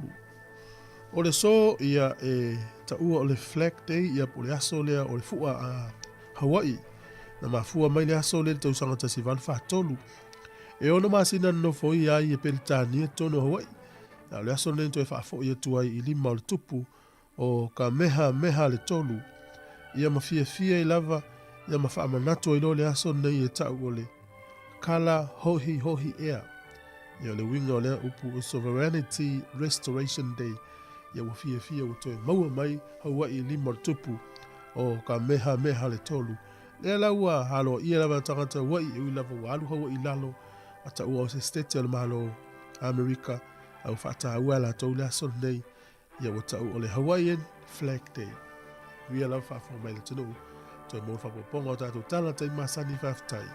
O le aso ia e taua o le Flag Day, ia po o le aso lea o le fua a Hawaii. Na mafua mai le aso lea i le tausaga 1843. E ono masina na nofoia ai e Peretania totonu o Hawaii, a o le aso lenei na toe faafoi atu ai i lima o le tupu o Kamehameha le Tolu. Ia ma fiafia ai lava, ia ma faamanatu ai loa le aso lenei e ta'u o le Kala Hohihohi Ea. Ia o le uiga o lea upu o Sovereignty Restoration Day, ia ua fiafia ua toe maua mai Hawaii i lima o le tupu o Kamehameha le Tolu. Lea la ua aloaia lava tagata Hawaii e ui lava ua alu Hawaii i lalo a taua o se Setete o le Malo Amerika a ua faataua e latou le aso lenei ia ua tau o le Hawaiian Flag Day. Uia lava faafofoga mai le atunuu. Toe mo le faaopoopoga o tatou tala taimi masani faafetai.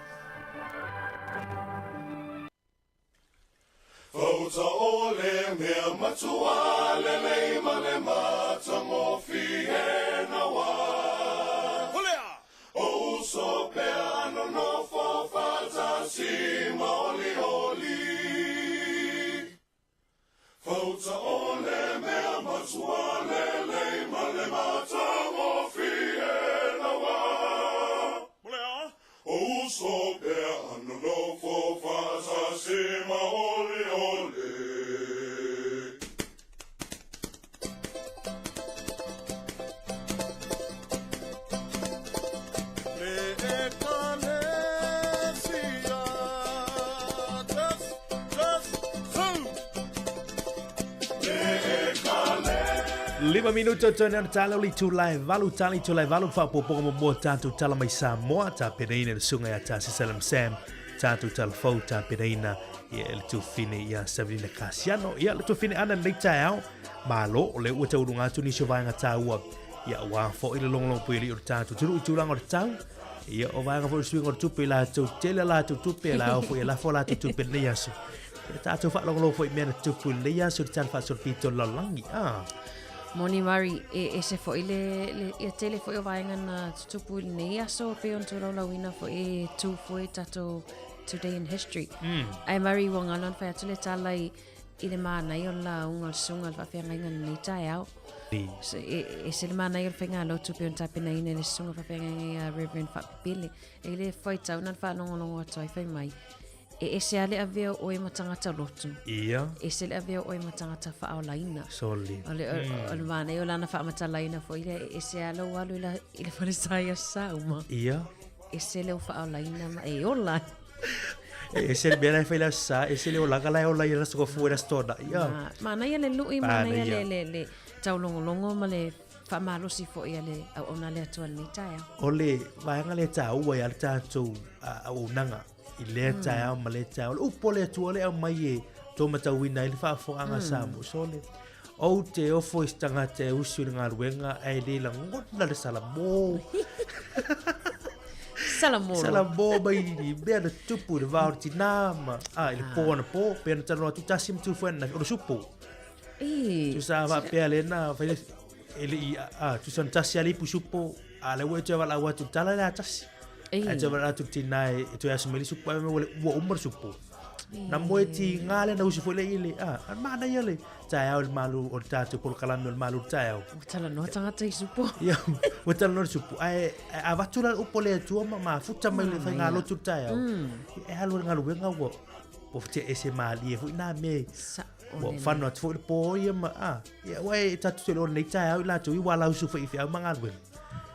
Fauta o le mea matua lelei ma le matagofie nawa. O uso pea nonofo faatasi ma olioli. Fauta o le mea matua lelei ma le matagofie nawa. O uso pea nonofo faatasi ma olioli. Le Ekalesia, just, just, two. Le Ekalesia. 5 minuta o toe ona tala o le itula e 8, tala itula e 8 faaopoopoga muamua o tatou tala mai Samoa, tapenaina e le susuga ia Tasi Salam Sam, tatou tala fou tapenaina ia e le tuafafine ia Savelina Kasiano. Ia le tuafafine Ana lenei taeao, malo, o lea ua taualuga atu nisi o vaega taua ia aua foi le logologo puialii o le tatou atunuu i tulaga o le tau. Ia o vaega foi o le suiga o le tupe i latou tele a latou tupe, la ao foi e lafo a latou tupe i lenei aso. Ia tatou faalogologo foi i mea na tupu i lenei aso i le tala faasolopito o le lalolagi. Ah. Moni Murray, e ese foi le, le ia tele foi o vaega na tutupu i lenei aso, pei ona tolaulauina foi e tu foi tatou Today in History. Ae Murray, ua galo ona fai atu le tala i, i le manaia o le lauga o le susuga i le faafeagaiga i lenei taeao. So, e, ese le manaia o le faigalotu pei ona tapenaina e le susuga faafeagaiga ia Reverend Faapepele. E le faitau na le faalogologo atu ai fai mai, E ese lava le avea o oe ma tagata lotu. Ia. Ese le avea o oe ma tagata faaolaina. Soli. O le, o, o le manaia o lana faamatalaina foi lea, e ese lava lou alu i la, i le falesa i aso sauma. Ia. Ese lou faaolaina ma e ola ai. E ese le mea la e fai i le aso sa, ese le olaga la e ola ai i le aso Gafua i le aso Toonai. Ia. Ma, manaia le lui, manaia Manaia. le, le, le taulogologo ma le faamalosi foi a le auauna a le Atua i lenei taeao. O le vaega lea e taua ai lava le tatou auaunaga i lea taeao ma lea taeao. O le upu a le Atua lea e aumai e tou matauina ai le faafofogaaga a Samoa, sole, Ou te ofo i se tagata e usu i le galuega ae le lagona le salamo. Salamo. Salamo mai i mea na tupu i le va o le tinā ma, a, i le pō anapo, pei ona talanoa atu tasi ma tu foi ananafi, o le supo. Tusa a faapea lena, fai le, e le i, a, tusa na tasi a le ipu supo, a le ua e toe valaau atu, tala le a tasi. Ae toe valaau atu le tinā e, e toe aso mai le supo, ae ua, ua uma le supo. Na moe ti ngā le na usu foi le i le, a, a manaia le taeao i le malu o le tātou polokalame o le malu o le taeao. Ua talanoa tagata i supo. Ia, ua talanoa le supo. Ae, ae avatu la le upu a le Atua ma mafuta mai le faigalotu le taeao. E alu i le galuega ua, ua tea ese malie foi nā mea. Ua whano atu foi le pō ia ma, a, ia, ua e tātou te loa nei taeao i latou i wā lausu foi i whiau ma galuega.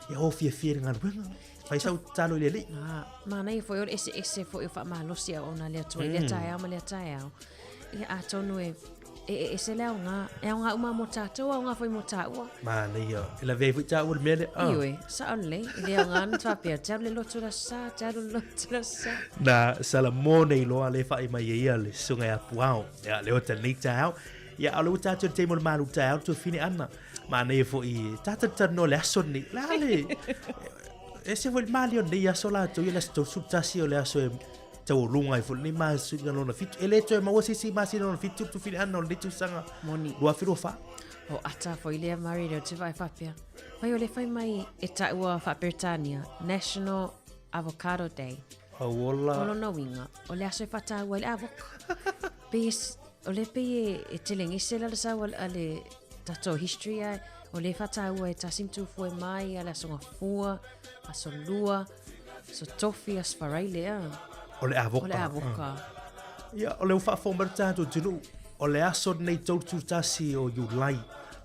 Ia ho fiafia i le galuega. Fai sau tatalo i le Alii. Ah, manaia foi o le eseese foi o faamalosi auauna a le Atua i lea taeao ma lea taeao. Ia atonu e e e ese le aoga, e aoga uma mo tatou, aoga foi mo taua. Manaia, e lavea ai foi taua i le mea lea. Ah. Ioe, sao lelei, e le aoga ona faapea, te alu le lotu i le aso Sa, te alu le lotu i le aso Sa. Na Salamo nei loa le whai mai e ia le susuga ia Puao. Ia, le ota nei taeao. Ia, a o le ua tatou i le taimi o le malu taeao, le tuafafine Ana. Manaia foi, tatou te talanoa i le aso lenei. O le a le... Ese foi le malie o lenei aso latou, ia le aso 31 o le aso e taualuga ai foi lenei masina lona fitu. E le toe maua se isi masina lona fitu le tuafafine Ana o lenei tausaga. Moni. 2024. O ata foi lea Murray lea ou te vaai faapea. Fai o le fai mai e taua faa-Peretania, National Avocado Day. Auola. O lona uiga, o le aso e faataua ai le avoka. Pei e, o le pei e, e telegese la le sau a le tatou history ae, o le faataua e tasi ma tufue mai a le aso gafua, aso lua, aso tofi, aso faraile a. O le avoka. O le avoka. Ia, o le ua faafofoga mai le tatou atunuu, o le aso lenei 31 o Iulai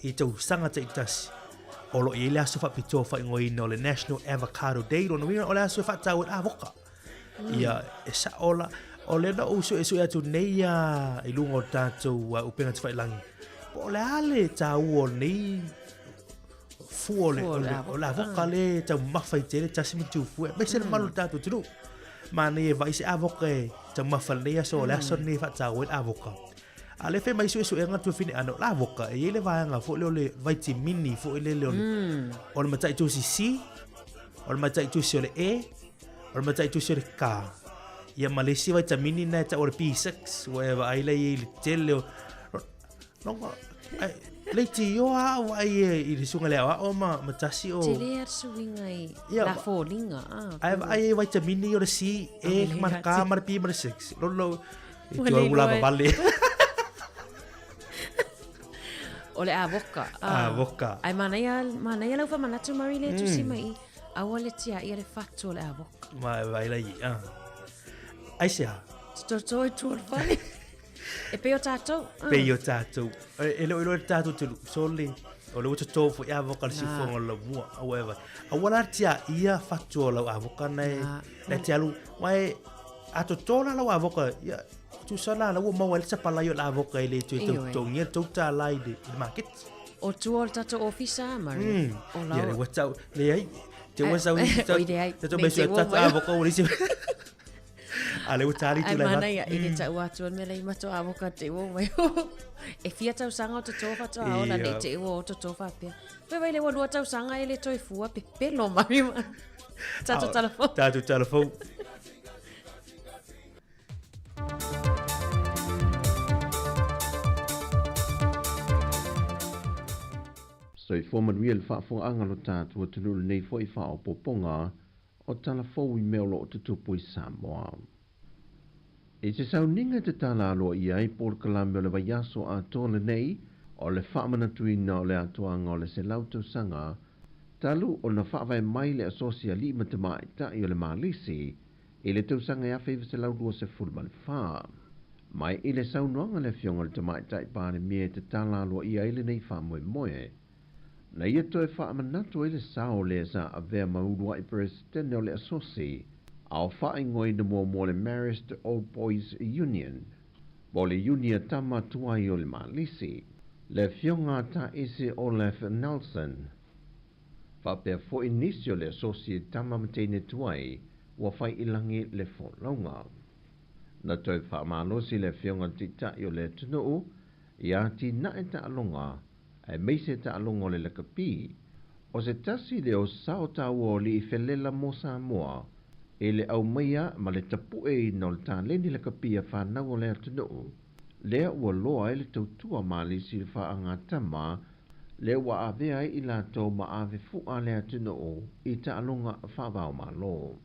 i tausaga taitasi, O lo o i ai le aso faapitoa faaigoaina o le National Avocado Day, lona uiga o le aso e faatau ai le avoka. Ia, e sao la, o lea na ou suesue atu nei a i luga o le tatou upega tafailagi, po o le a le taua o lenei fua o le, o le, o le avoka le e taumafa i tele tasi ma tufue, aemaise le mamalu o le tatou atunuu. Manaia e vaai se avoka e taumafa i lenei aso, o le aso lenei e faatau ai le avoka. A o lea fai mai suesuega tuafafine Ana, o le avoka, e i ai le vaega foi lea o le vaitimini foi lele o le, o le mataitusi C, o le mataitusi o le E, o le mataitusi o le K. Ia ma le isi vaitamini lena e tau o le B6, ua e vaai la i ai i le tele o... Longa, ai, leitioa a au vaai e i le susuga i le aoao ma, ma tasi o... Tele a le suiga i Ia, la foliga. Ah, Ae vaai ai vaitamini o le C, E, ma le K, ma le B, ma le 6. Lolo, I Ua tua le ula iloa e- vavale. O le avoka. Ah. Avoka. Ai manaia, manaia lau whamanatu Murray le tusi mai i. Aua le tia ia le fatu o le avoka. Ma vai la i. Ah. Ai se a. Toto i tua o le fale. E pei o tātou. Ah. Pei o tātou. E, e le o iloa le tātou tulu. Sole. O le ua toto foi avoka le sifonga o lau mua. Aua e vai. Aua la tia ia fatu o lau avoka nei. Ah. Nei te alu. Wai, a toto la lau avoka. Ia, tusa la la ua maua ai le sapalai o le avoka e le toe Ioe. tautogia le tau tālā i le, i le market. O tua o le tatou ofisa, Murray. O lau. Ia, le ua tau, leai. Te ua sau i tau. Oi, leai. Te tau mai sui tatu a voka o lisi. A le ua tali tu lai. Ai mana ia, i le tau atu an mele i mato a voka te ua mai. E fia tausaga o toto whatoa ona nei te ua o toto whapea. Wai wai le ua lua tausaga e le toi fua pepelo Murray. Tatou talafou. Tatou talafou. Soifua manuia le faafofogaaga lo tatou atunuu i lenei foi faaopoopoga o tala fou i mea o lo o tutupu i Samoa. I se sauniga e tatala aloaia ai polokalame o le vaiaso atoa lenei o le faamanatuina o le atoaga o le 100 tausaga talu ona faavae mai le Asosi Alii ma Tamaitai o le Malisi i le tausaga e 1924. Mai i le saunoaga a le Afioga i le Tamaitai Palemia e tatala aloaia ai lenei faamoemoe, na ia toe faamanatu ai le sao o le sa avea ma uluai Peresetene o le Asosi a o faaigoaina muamua le Marist Old Boys Union, po o le Iuni a Tama Tuai o le Malisi, le Afioga a Taese Olaf Nelson. Faapea foi nisi o le asosi e tama ma teine tuai ua fai i lagi le folauga. Na toe faamalosi le Afioga i le Taitai o le atunuu i atinae taaloga aemaise taaloga o le lakapi. O se tasi lea o sao taua o alii felela mo Samoa i le aumaia ma le tapueina o le taleni lakapi a fanau o le atunuu, lea ua loa ai le tautua malisi i le faagatama lea ua avea ai i latou ma ave fua le atunuu i taaloga faava-o-Malo.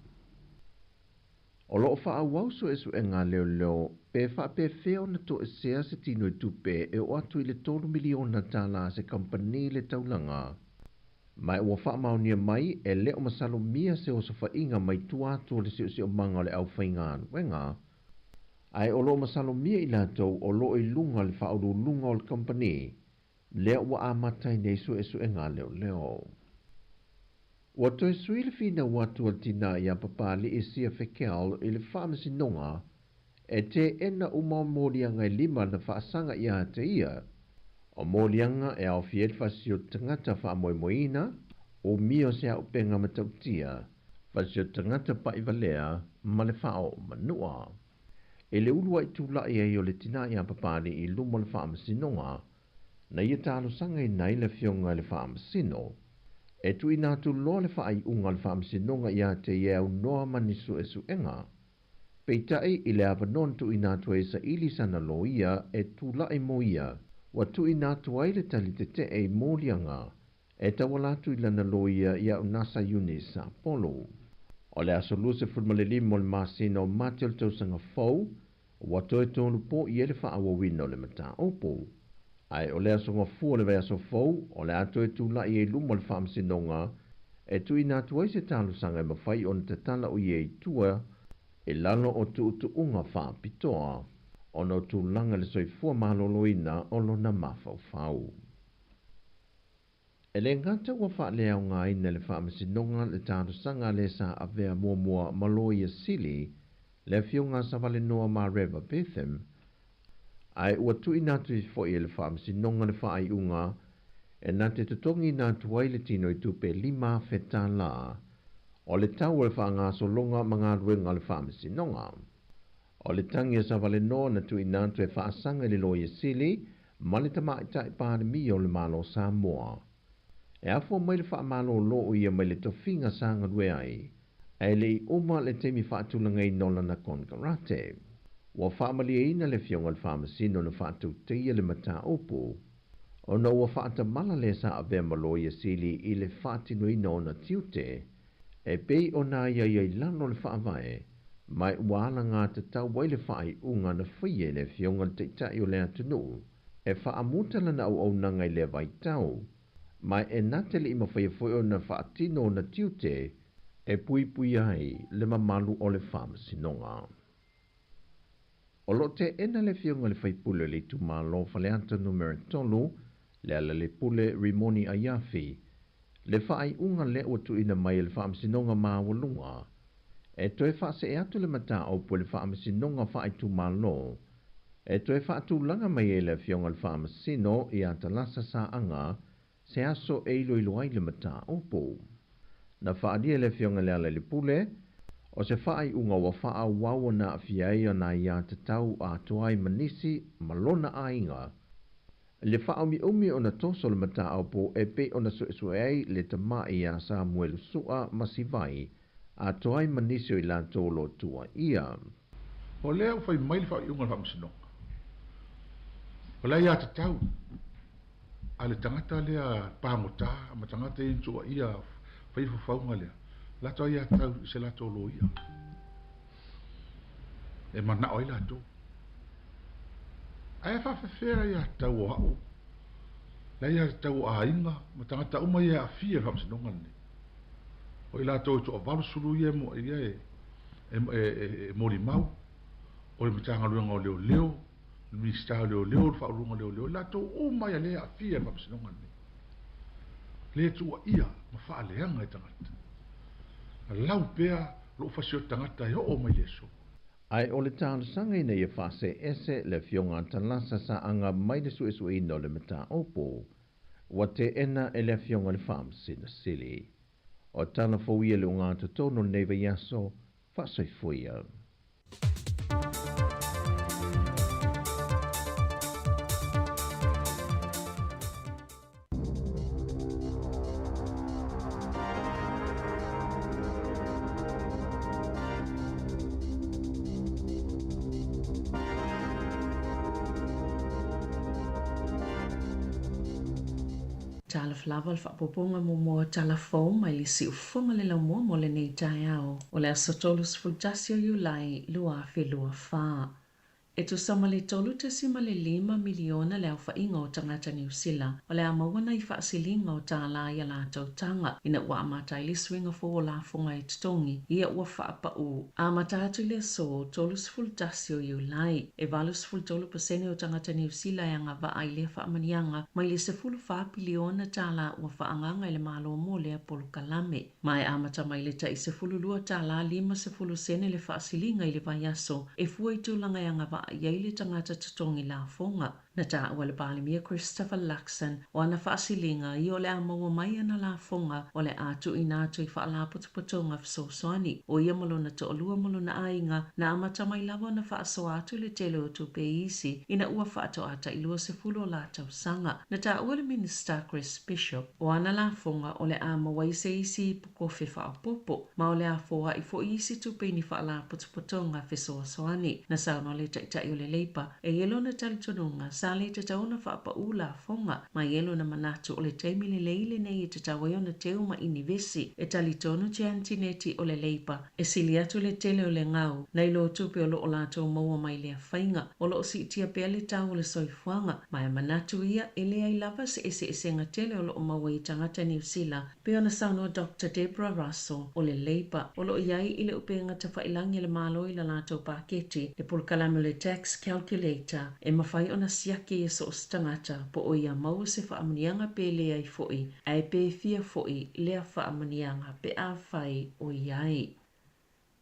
O lo o faaauau suesuega a leoleo pe faapefea ona toesea se tino i tupe e oo atu i le $3 miliona a se kamupani i le taulaga, ma ua faamaonia mai e le o masalomia se osofaiga mai tua atu o le siosiomaga o le aufaigaluega, ae o lo o masalomia i latou o lo o i luga o le faauluuluga o le kamupani lea ua amata ai nei suesuega a leoleo. Ua toe sui le finau atu a le tinā iā Papali'i Sia Fekel i le faamasinoga e teena uma o moliaga e lima na faasaga ia te ia. O moliaga e aofia ai le fasioti tagata faamoemoeina, umia o se auupega matautia, fasioti tagata pa'ivalea ma le faaoo manua. I le uluai tula'i ai o le tinā iā Papali'i i luma o le faamasinoga, na ia talosagaina ai le Afioga i le Faamasino, e tuuina atu loa le faaiuga a le Faamasinoga ia te ia e aunoa ma ni suesuega. Peitai, i le avanoa na tuuina atu ai e saili sana loia e tula'i mo ia, ua tuuina atu ai le tali tetee i moliaga e tauala atu i lana loia ia Unasa Eunice Sapolu. O le aso 25 o le masina o Mati o le tausaga fou, Ua toe tolu po i ai le faaauauina o le mataupu. Ae o le aso gafua o le vaiaso fou, o le a toe tulai ai luma o le Faamasinoga e tuuina atu ai se talosaga e mafai ona tatala o ia i tua i lalo o tuutuuga faapitoa ona o tulaga i le soifua maloloina o lona mafaufau. E le gata ua faaleaogaina e le Faamasinoga le talosaga a le sa avea muamua ma Loia Sili, le Afioga a Savalenoa Mareva Betham, ae ua tuuina atu ai foi e le Faamasinoga le faaiuga e na te totogiina atu ai le tino i tupe $5,000 o le tau o le faagasologa ma galuega a le Faamasinoga. O le tagi a Savalenoa na tuuina atu e faasaga i le Loia Sili ma le Tamaitai Palemia o le Malo o Samoa. E afua mai le faamalolo o ia mai le tofiga sa galue ai, ae le i uma le taimi faatulagaina o lana konekarate. Ua faamalieina le Afioga i le Faamasino na faatauteia le mataupu, ona ua faatamala le sa avea ma Loia Sili i le faatinoina o ona tiute, e pei ona aiaia i lalo o le Faavae, ma ua alagatatau ai le faaiuga na faia e le Afioga i le Taitai o le atunuu e faamuta lana auaunaga i lea vaitau, ma e na te le i mafaia foi ona faatino ona tiute e puipuia ai le mamalu o le Faamasinoga. O lo o teena le Afioga i le Faipule o le Itumalo Faleata Numera 3, Lealailepule Rimoni Aiafi, le faaiuga lea ua tuuina mai e le Faamasinoga Maualuga e toe faasee atu le mataupu i le Faamasinoga Faaitumalo e toe faatulaga mai ai le Afioga i le Faamasino ia Talasa Saaga se aso e iloilo ai le mataupu. Na faaalia e le Afioga i Lealailepule, o se faaiuga ua faaauau ona aafia ai ona aiatatau atoa ai ma nisi ma lona aiga. Le faaumiumi ona toso le mataupu e pei ona suesue ai le tama'i ia Samuelu Su'a ma Sivai, atoa ai ma nisi o i latou o lo o tuuaia. O lea ua fai mai le faaiuga a le Faamasinoga, o le aiatatau a le tagata lea pagota ma tagata ia na tuuaia faia faufauga lea, latou aiatatau i se latou loia e manao ai latou. Ae faafefea le aiatatau o a'u, le aiatatau o aiga ma tagata uma ia e aafia i le Faamasinoga lenei? O i latou e toa-80 ia e e molimau, o le Matagaluega o Leoleo, le Minisita o Leoleo, le Faauluuluga o Leoleo, i latou uma ia lea e aafia i le Faamasinoga lenei, lea e tuuaia ma faaleaga e tagata. Lau pea lou fasioti tagata e oo mai le aso. Ae o le talosaga ina ia faaseese le Afioga a Talasa Saaga mai le suesueina o le mataupu, ua teena e le Afioga i le Faamasino Sili. O tala fou ia i le ogatotonu o lenei vaiaso, faasoifua ia. Talofa lava le faaopoopoga muamua o tala fou mai le siufofoga le laumua mo lenei taeao o le aso 31 o Iulai 2024. E tusa ma le 3.5 miliona le aofaiga o tagata Niu Sila o le a maua nai faasiliga o tālā i a latou taga ina ua amata ai le suiga fou o lafoga e totogi ia ua faapaū amata atu i le aso 31 o Iulai. E 83 pasene o tagata Niu Sila e agavaa i lea faamanuiaga mai le 14 piliona tālā ua faaagaaga e le Malo mo lea polokalame. Ma e amata mai le tai 12 tālā 50 sene le faasiliga i le vaiaso e fua i tulaga e agavaa i ai le tagata totogi lafoga. Na taua e le Palemia Christopher Luxon o ana faasiliga ia o le a maua mai ana lafoga o le a tuuina atu i faalapotopotoga fesoasoani. O ia ma lona toalua ma lona aiga na amata mai lava ona faasoa atu le tele o tupe i isi ina ua faatoa tai 20 o la tausaga. Na taua e le Minisita Chris Bishop o ana lafoga o le a maua ai se isi ipu kofe faaopoopo, ma o le a foai foi isi tupe i ni faalapotopotoga fesoasoani. Na saunoa le Taitai o le Leipa, e i ai lona talitonuga, sa le tatau ona faapaū lafoga, ma e i ai lona manatu o le taimi lelei lenei e tatau ai ona teu ma inivesi. E talitonu Jan Tinetti o le Leipa, e sili atu le tele o le gau, nai lo tupe o lo o latou maua mai lea faiga, o lo o siitia pea le tau o le soifuaga, ma e manatu ia e leai lava se eseesega tele o lo o maua i tagata Niu Sila, pei ona saunoa Doctor Deborah Russell o le Leipa, o lo o i ai i le upega tafailagi a le Malo i la latou paketi, le polokalame o le Tax Calculator, e mafai ona siaki e so o se tagata po o ia maua se faamanuiaga pe leai foi, ae pe fia foi lea faamanuiaga pe afai o i ai.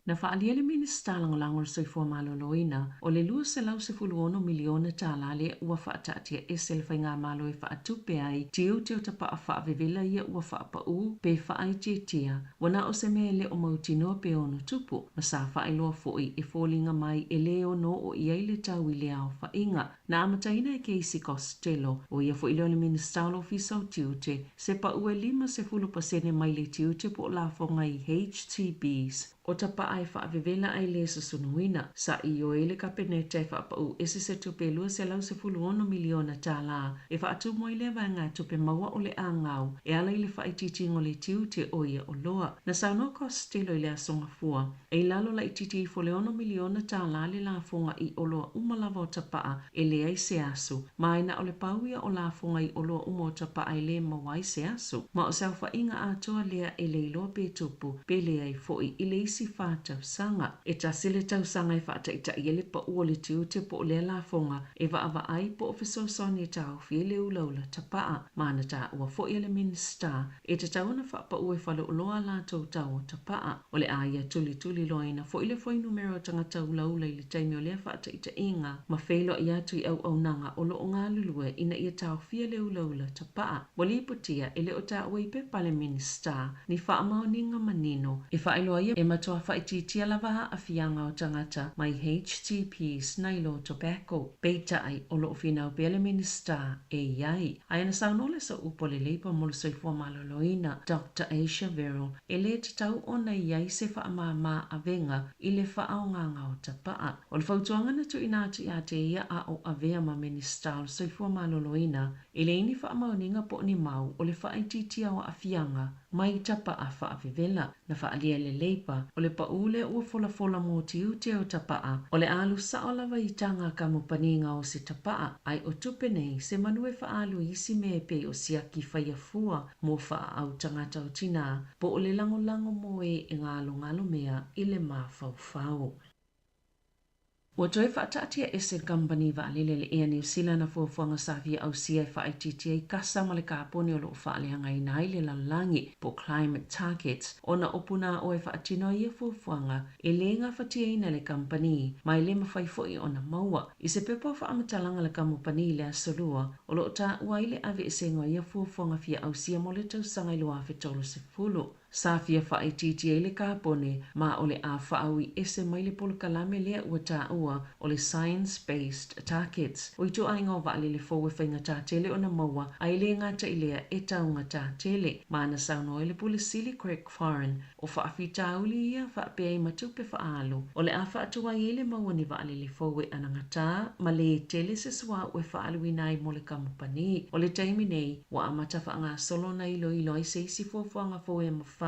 Na faaalia le Minisita Lagolago o le Soifua Maloloina, o le $216 miliona tālā lea ua faataatia ese le Faigamalo e faatupe ai tiute o tapaa faavevela ia ua faapaū pe faaitiitia, ua na o se mea e le o mautinoa pe ono tupu, ma sa faailoa foi e foliga mai e le ono oo i ai le tau i lea aofaiga. Na amataina e Casey Costello, o ia foi lea o le Minisita o le Ofisa o Tiute, se pau e 50% mai le tiute po o lafoga i HTBs o tapaa e faavevela ae le susunuina. Sa ioe le Kapeneta e faapaū ese se tupe e $216 miliona tālā e faatumu ai lea vaegatupe maua o le agau e ala i le faaitiitiga o le tiute o ia oloa. Na saunoa Costello i le Aso Gafua, e i lalo laitiiti ifo le $6 miliona tālā le lafoga i oloa uma lava o tapaa e leai se asu, ma e na o le pau ia o lafoga i oloa uma o tapaa e lē maua ai se asu, ma o se aofaiga atoa lea e le iloa pe tupu pe leai foi i le isi isi 4 tausaga. E tasi le tausaga e faataitaia le pau o le tiute po o lea lafoga e vaavaai po o fesoasoani e taofi ai le ulaula tapaa ma na taua foi e le Minisita e tatau ona faapau e faleoloa a latou tau o tapaa. O le a ia tulituliloaina foi le fuainumera o tagata ulaula i le taimi o lea faataitaiga ma feiloai atu i auaunaga o loo galulue ina ia taofia le ulaula tapaa. Ua lipotia e le o taua i pepa a le Minisita ni faamaoniga manino e faailoa ai e matua faaitiitia lava aafiaga o tagata mai HTPs nai lo tobacco. Peitai o loo finau pea le Minisita e i ai. Ae na saunoa le sooupu a le Leipa mo le Soifua Maloloina, Dr Asia Verrall, e lē tatau ona i ai se faamāmā avega i le faaaogaga o tapaa. O le fautuaga na tuuina atu ia te ia a o avea ma Minisita o le Soifua Maloloina, e leai ni faamaoniga po o ni mau o le faaitiitia o aafiaga mai tapaa faavevela. Na faaalia e le Leipa, o le paū lea ua folafola mo tiute o tapaa, o le a alu sao lava i taga a kamupani gaosi tapaa, ae o tupe nei se manu e faaalu i isi mea e pei o siaki faia fua mo faaau tagata o tinā po o le lagolago mo e e galogalo mea i le mafaufau. Ua toe faataatiaese e le Kamupani Vaalele a le Air New Zealand ana fuafuaga sa fia ausia e faaitiitia ai kasa ma le kapone o loo faaleagaina ai le lalolagi po o climate targets ona o punaoa e faatino ai ia fuafuaga e lē gafatiaina e le kamupani ma e lē mafai foi ona maua. I se pepa o faamatalaga a le kamupani i le aso Lua o loo taua ai le aveesega o ia fuafuaga fia ausia mo le tausaga i 2030. Sa fia faaitiitia ai le kapone ma o le a faaui ese mai le polokalame lea ua taua o le Science Based Targets. O ituaiga o vaalele fou e faigata tele ona maua ae le gata i lea e taugata tele. Ma na saunoa ai le Pule Sili Craig Foran, o faafitauli ia faapea ai ma tupe faaalu o le a faatuai ai le maua o ni vaalele fou e anagatā ma lē tele se suauu e faaaluina ai mo le kamupani. O le taimi nei, ua amata faagasolo ona iloilo ai se isi fuafuaga fou e mafai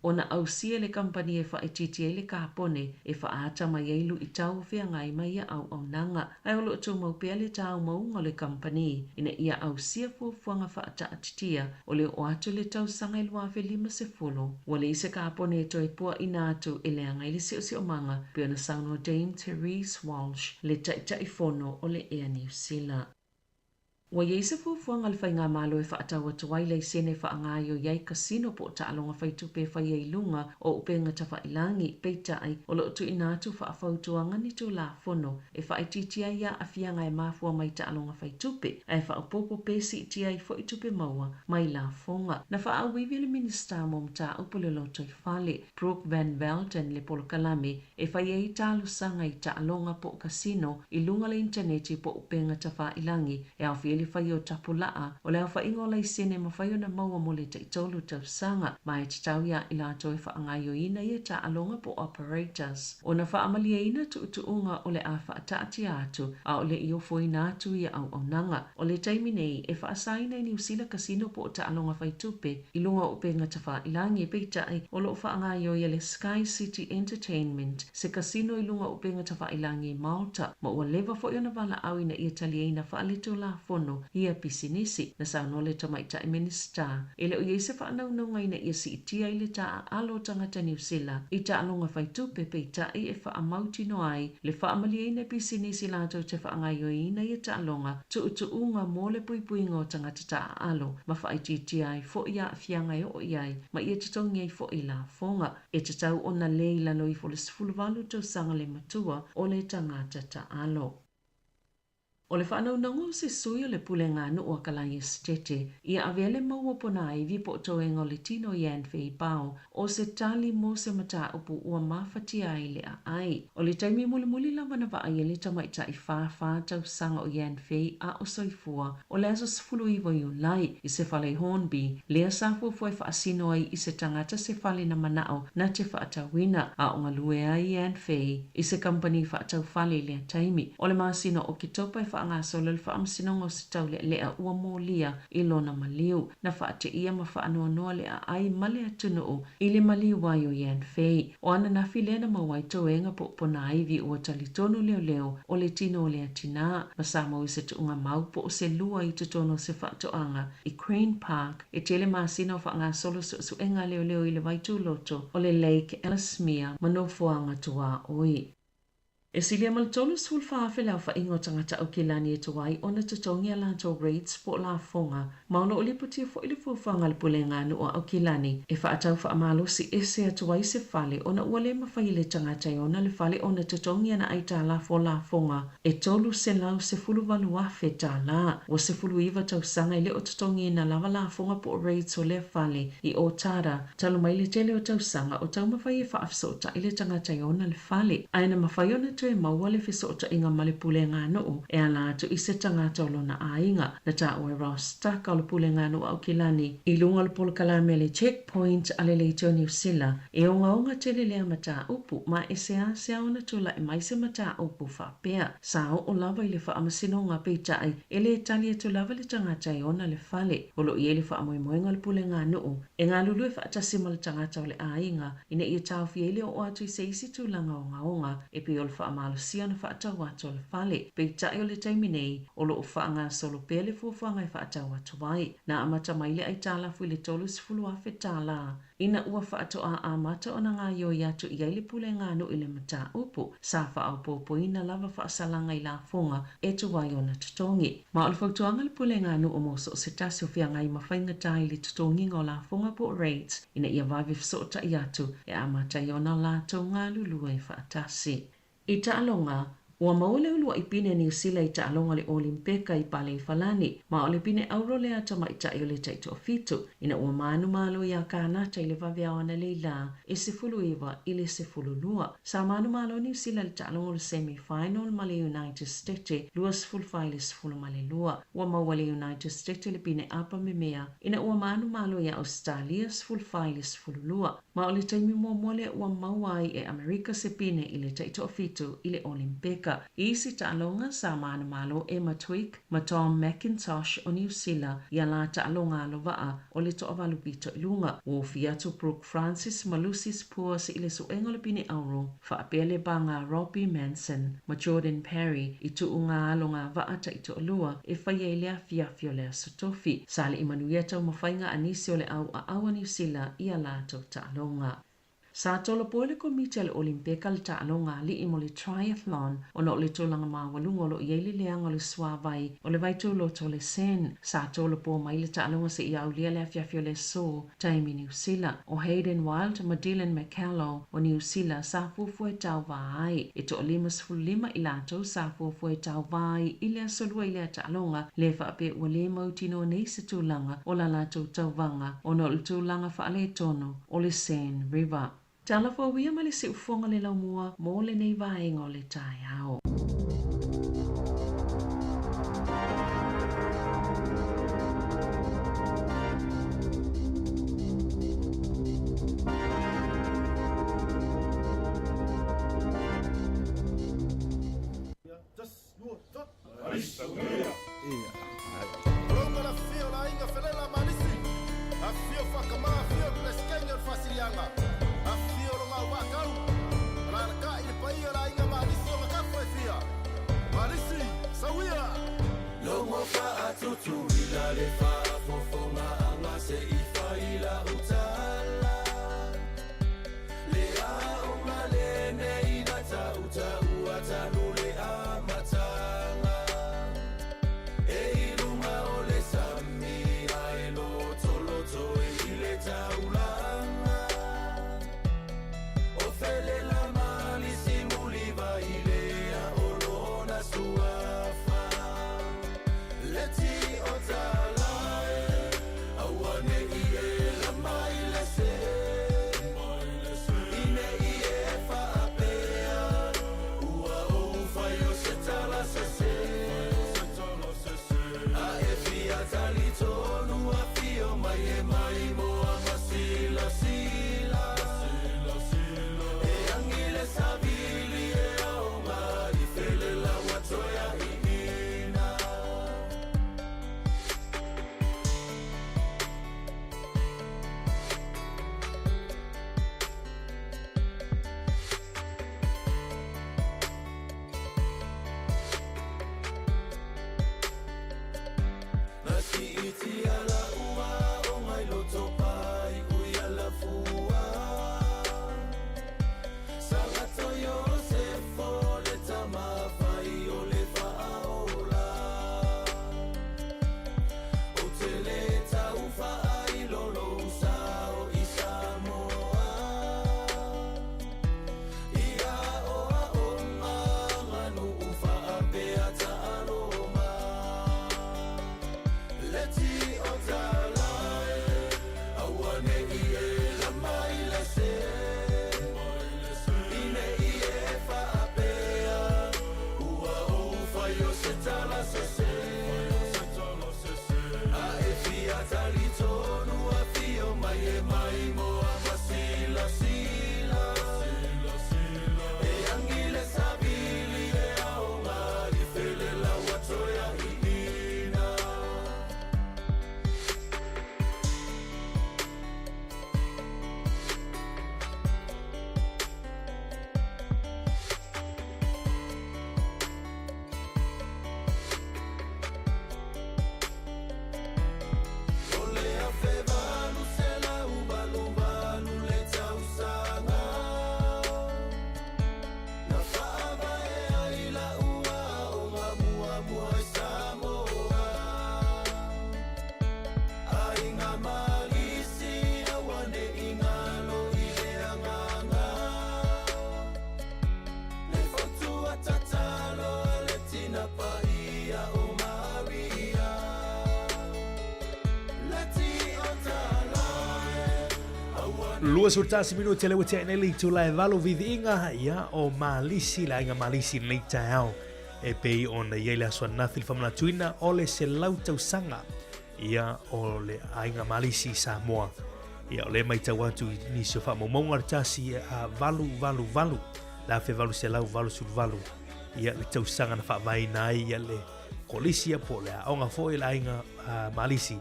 ona ausia e le kamupani e faaitiitia ai le kapone e faaata mai ai luitau o feagai ma ia auaunaga. Ae o loo tumau pea le taumauga o le kamupani ina ia ausia fuafuaga faataatitia o le oo atu i le tausaga e 2050. Ua leai se kapone e toe puaina atu e leaga ai le siosiomaga, pei ona saunoa Dame Therese Walsh, le Taitaifono o le Air Niu Sila. Ua i ai se fuafuaga a le Faigamalo e faatau atu ai laisene e faagaoioi ai kasino po o taaloga faitupe e faia i luga o upega tafailagi, peitai, o lo o tuuina atu faafautuaga ni Tulafono e faaitiitia ai aafiaga e mafua mai taaloga faitupe, ae faaopoopo pe siitia ai foi tupe maua mai lafoga. Na faaauivi e le Minisita mo Mataupu i le Lotoifale, Brooke Van Velden le polokalame e fai ai talosaga i taaloga po o kasino i luga o le initaneti po o upega tafailagi e aofia ai le faia o tapulaa o le aofaiga o laisene e mafai ona maua mo le taitolu tausaga ma e tatau iā i latou e faagaoioiina ia taaloga po o operators ona faamalieina tuutuuga o le a faataatia atu a o le i ofoina atu ia auaunaga. O le taimi nei, e faasaina i Niu Sila kasino po o taaloga faitupe i luga o upega tafailagi, peitai, o lo o faagaoioi e le Sky City Entertainment se kasino i luga o upega tafailagi i Malta, ma ua leva foi ona valaau ina ia taliaina faaletulafono ia pisinisi. Na saunoa le Tamaitai Minisita, e le o i ai se faanaunauga ina ia siitia ai le taaalo o tagata Niu Sila i taaloga faitupe, peitai e faamautinoa ai le faamalieina e pisinisi latou te faagaoioiina ia taaloga tuutuuga mo le puipuiga o tagata taaalo ma faaitiitia ai foi aafiaga e oo i ai ma ia totogi ai foi lafoga. E tatau ona lē i lalo ifo o le 18 tausaga le matua o le tagata taalo. O le faanaunauga o se sui o le Pulega a Nuu a Kalaia Esetete ia avea le mau o ponaivi po o toega o le tino i Ann Fei Bao o se tali mo se mataupu ua mafatia ai le aai. O le taimi mulimuli lava na vaai ai le tamaitai 44 tausaga o Yan Fei a o soifua o le aso 19 o Iulai i se fale i Hornby, lea sa fuafua e faasino ai i se tagata se fale na manao na te faatauina, a o galue ai Yan Fei i se kamupani faatau fale i lea taimi. O le masina o Oketopa e faagasolo le faamasinoga o se taulealea ua molia i lona maliu. Na faateia ma faanoanoa le aai ma le atunuu i le maliu ai o Yan Fei. O ananafi lea na maua ai toega po o ponaivi ua talitonu leoleo o le tino o lea tinā ma sa maua i se tuugamau po o se lua i totonu o se faatoaga i Crane Park e tele masina o faagasolo suesuega a leoleo i le vai tūloto o le Lake Ellesmere ma nofoaga tuaoi. E silia ma le 34,000 le aofaiga o tagata Aukilani e tuai ona totogi a latou rates po o lafoga, ma o lo o lipotia foi le fuafuaga a le Pulega a Nuu a Aukilani e faatau faamalosi ese atu ai se fale ona ua le mafai e le tagata e ona le fale ona totogi ana aitalafu o lafoga e $318,000 tala. Ua 19 tausaga e le o totogiina lava lafoga po o rates o lea fale i Otara talu mai le tele o tausaga o taumafai e faafesootai le tagata e ona le fale, ae na mafai ona toe maua le fesootaiga ma le pulega nuu e ala atu i se tagata o lona aiga. Na taua e Ross Tucker o le pulega nuu a Aukilani i luga o le polokalame a le Checkpoint a le Leitio Niu Sila e ogaoga tele lea mataupu ma e seasea ona tulai mai se mataupu faapea. Sa oo lava i le faamasinoga peitai e lē tali atu lava le tagata e ona le fale. O lo o i ai le faamoemoega o le pulega nuu e galulue faatasi ma le tagata o le aiga ina ia taofia ai le oo atu i se isi tulaga ogaoga e pei o le faamalosia ona faatau atu o le fale. Peitai o le taimi nei o lo o faagasolo pea le fuafuaga e faatau atu ai. Na amata mai le aitalafu i le $30,000 tala ina ua faatoa amata ona gaoioi atu i ai le pulega nuu i le mataupu. Sa faaopoopoina lava faasalaga i lafoga e tuai ona totogi. Ma o le fautuaga a le pulega nuu mo so o se tasi o feagai ma faigata i le totogiga o lafoga po o rates ina ia vave fesootai atu e amata ai ona latou galulue faatasi. I taaloga, ua maua le uluai pine a Niu Sila i taaloga o le Olimpeka i Paleifalani, ma o le pine auro lea a tamaitai o le taitoafitu, ina ua manumalo iā Kanata i le vaveao analeila e 19 i le 12. Sa manumalo Niu Sila i le taaloga o le semi-final ma le United Stete 24 i le 12. Ua maua e le United Stete le pine apa memea ina ua manumalo iā Ausetalia 14 i le 12. Ma o le taimi muamua lea ua maua ai e Amerika se pine i le taitoafitu i le Olimpeka. I isi taaloga, sa manumalo Emma Twigg ma Tom McIntosh o Niu Sila i a la taaloga alovaa o le toavalu pito i luga. Ua ofi atu Brooke Francis ma Lucy Spurs i le suega o le pine auro, faapea le baga Robbie Manson ma Jordan Perry i tuuga alogavaa taitoalua e faia i le afiafi o le Aso Tofi. Sa alii manuia taumafaiga a nisi o le auaau a Niu Sila i a latou taaloga. Sa tolopo e le Komiti a le Olimpeka le taaloga alii mo le triathlon ona o le tulaga maualuga o lo o i ai le leaga o le suavai o le vai tūloto o le Seine. Sa tolopo mai le taaloga seia aulia le afiafi o le aso, taimi Niu Sila. O Hayden Wilde ma Dylan McCallow o Niu Sila sa fuafua e tauvā ai. E toa-55 i latou sa fuafua e tauvā ai i le aso Lua i lea taaloga, lē faapea ua lē mautinoa nei se tulaga o la latou tauvaga ona o le tulaga faaletonu o le Seine River. Tala fou ia ma le siufofoga le laumua mo lenei vaega o le taeao. 21 minute le ua tea nei le itula e valu viviiga ia o Malisi, le aiga Malisi i lenei taeao e pei ona i ai le aso ananafi le faamanatuina o le 100 tausaga ia o le aiga Malisi i Samoa. Ia o lea e matau atu i nisi o faamaumauga le tasi a valu valu valu le 1888 ia le tausaga na faavaeina ai ia le kolisi ia po o le aoga foi le aiga Malisi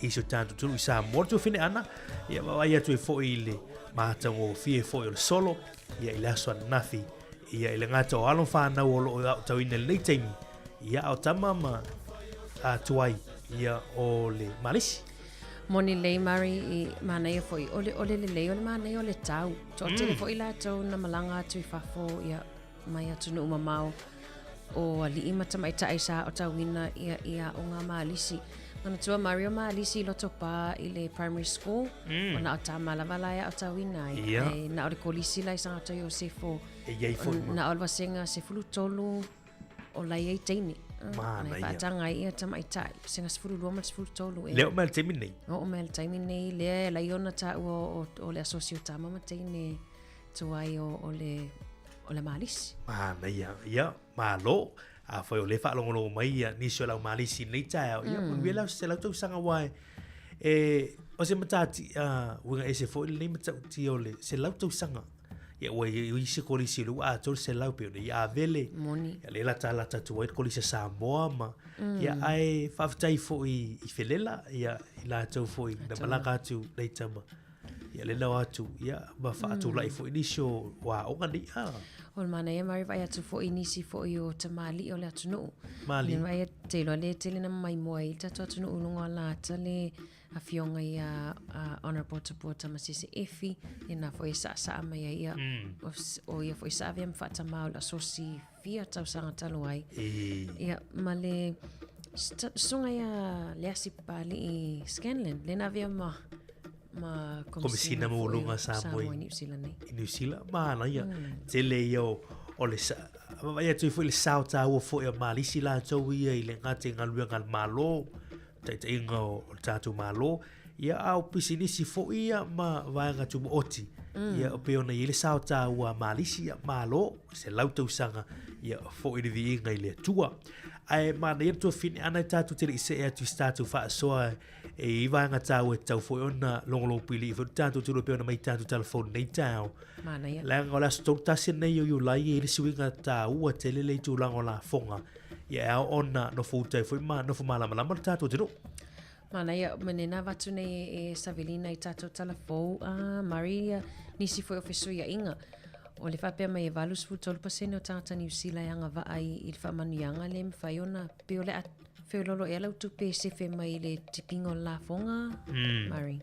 i si o tatou atunuu i Samoa. Le tuafine ana, ia vaavaai atu ai foi i le matagofie foi o le solo ia i le aso ananafi ia i le gata o alo ma fanau o lo o aotauina i lenei taimi ia a o tama ma tuai ia o le Malisi. Moni lelei Mari i manaia foi o le, o le lelei o le manaia o le tau. Toatele foi latou na malaga atu i fafo ia mai atunuu mamao o alii ma tamaitai sa aotauina ia i aoga Malisi. Manatua Mari o Malisi i Lotopa i le primary school, o na o tama lava la e aotauina ai. Ae na o le kolisi la i Sagato Iosefo. E iai foi ma. Na o le vasega 13 o la i ai teine. Manaia. Na i faataga ai ia tamaitai, vasega 12 ma le 13. Lea oo mai le taimi nei. Oo mai le taimi nei, lea e lai ona taua o le asosi o tama ma teine tuai o le o le Malisi. Manaia, ia, malo. Afai o lea e faalogologo mai ia nisi o lau Malisi i lenei taeao, ia, manuia le aso 100 tausaga aua e, e, o se matati, uiga ese foi lenei matautia o le 100 tausaga. Ia, ua i ai isi kolisi o lea ua atoa le 100 pei ona i Avele. Moni. Ia, lea latalata atu ai le kolisi a Samoa ma, ia, ae faafetai foi i Felela, ia, i latou foi na malaga atu nei tama. Ia le lao atu, ia, ma faatulai foi nisi o aoga nei, a. O le manaia Mari vaai atu foi i nisi foi o tamalii o le atunuu. Mali. Le vaai atu, te iloa le tele na maimoa ai le tatou atunuu i luga o lata le afioga ia Honourable Tupua Tamasese Efi, lena foi e saasaa mai ai ia, o ia foi sa avea ma faatamā o le asosi fia tausaga talu ai. Ia, ma le susuga ia Leasi Papali'i Scanlan, lena avea ma ma Komisina Maualuga Samoa i Niu Sila nei. I Niu Sila, manaia. Tele ia o, o le sa, vaavaai atu ai foi le sao taua foi a Malisi latou ia i le gata i galuega a le Malo, taitaiga o le tatou Malo, ia a o pisinisi foi ia ma vaega tumaoti. Ia pei ona i ai le sao taua a Malisi, ia malo, 100 tausaga, ia foi le viiga i le Atua. Ae manaia le tuafine ana e tatou te le i see atu i se tatou faasoa e i ai vaega taua e tatau foi ona logologo pili'i foi le tatou atunuu e pei ona mai tatou talafou i lenei taeao. Manaia. Leaga o le aso 31 lenei o Iulai e i ai le suiga taua tele lea i tulaga o lafoga. Ia e ao ona nofo uta ai foi ma nofo malamalama le tatou atunuu. Manaia, ma lena avatu nei e Savelina i tatou tala fou, a Mari, nisi foi o fesuiaiga. O le faapea mai e 83% o tagata Niu Sila e agavaa i le faamanuiaga lea e mafai ona pei o le a feololo ea lau tupe e sefe mai i le tipiga o le lafoga, Mari?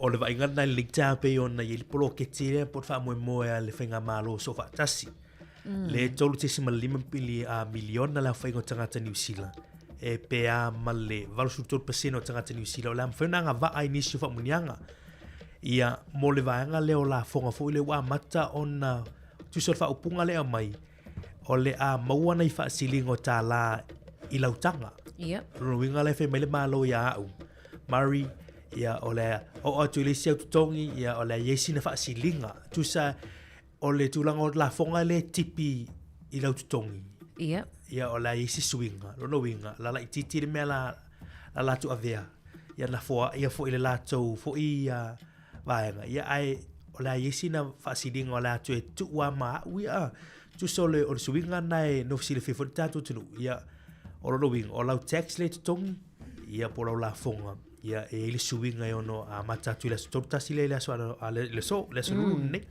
O le vaaiga lena i le LinkedIn pei ona i ai le poloketi lea po o le faamoemoe a le Faigamalo Soofaatasi. Le 3.5 miliona le aofaiga o tagata Niu Sila, e pe a ma le 83% o tagata Niu Sila o le a mafai ona agavaa i nisi o faamanuiaga. Ia, mo le vaega lea o lafoga foi lea ua amata ona tusa o le faaupuga lea e aumai, o le a maua nai faasiliga o tālā i lau taga. Ia. O lona uiga la e fai mai le Malo ia au, Murray, ia o le a oo atu i le isi au totogi, ia o le a i ai sina faasiliga. Tusa o le tulaga o lafoga lea e tipi i lau totogi. Ia. Ia, o le a i ai se suiga, lona uiga, la laitiiti le mea la, la latou avea, ia na foaia foi le latou foi ia vaega, ia ae o le a i ai sina faasiliga o le a toe tuu lava ma au ia, a. Tusa o le, o le suiga lena e nofo silafia foi le tatou atunuu, ia, o lona uiga, o lau tax lea e totogi, ia po o lau lafoga, ia e i ai le suiga e ono amata atu i le aso 31 lea i le aso, a, le, le aso, le aso Lulu lenei.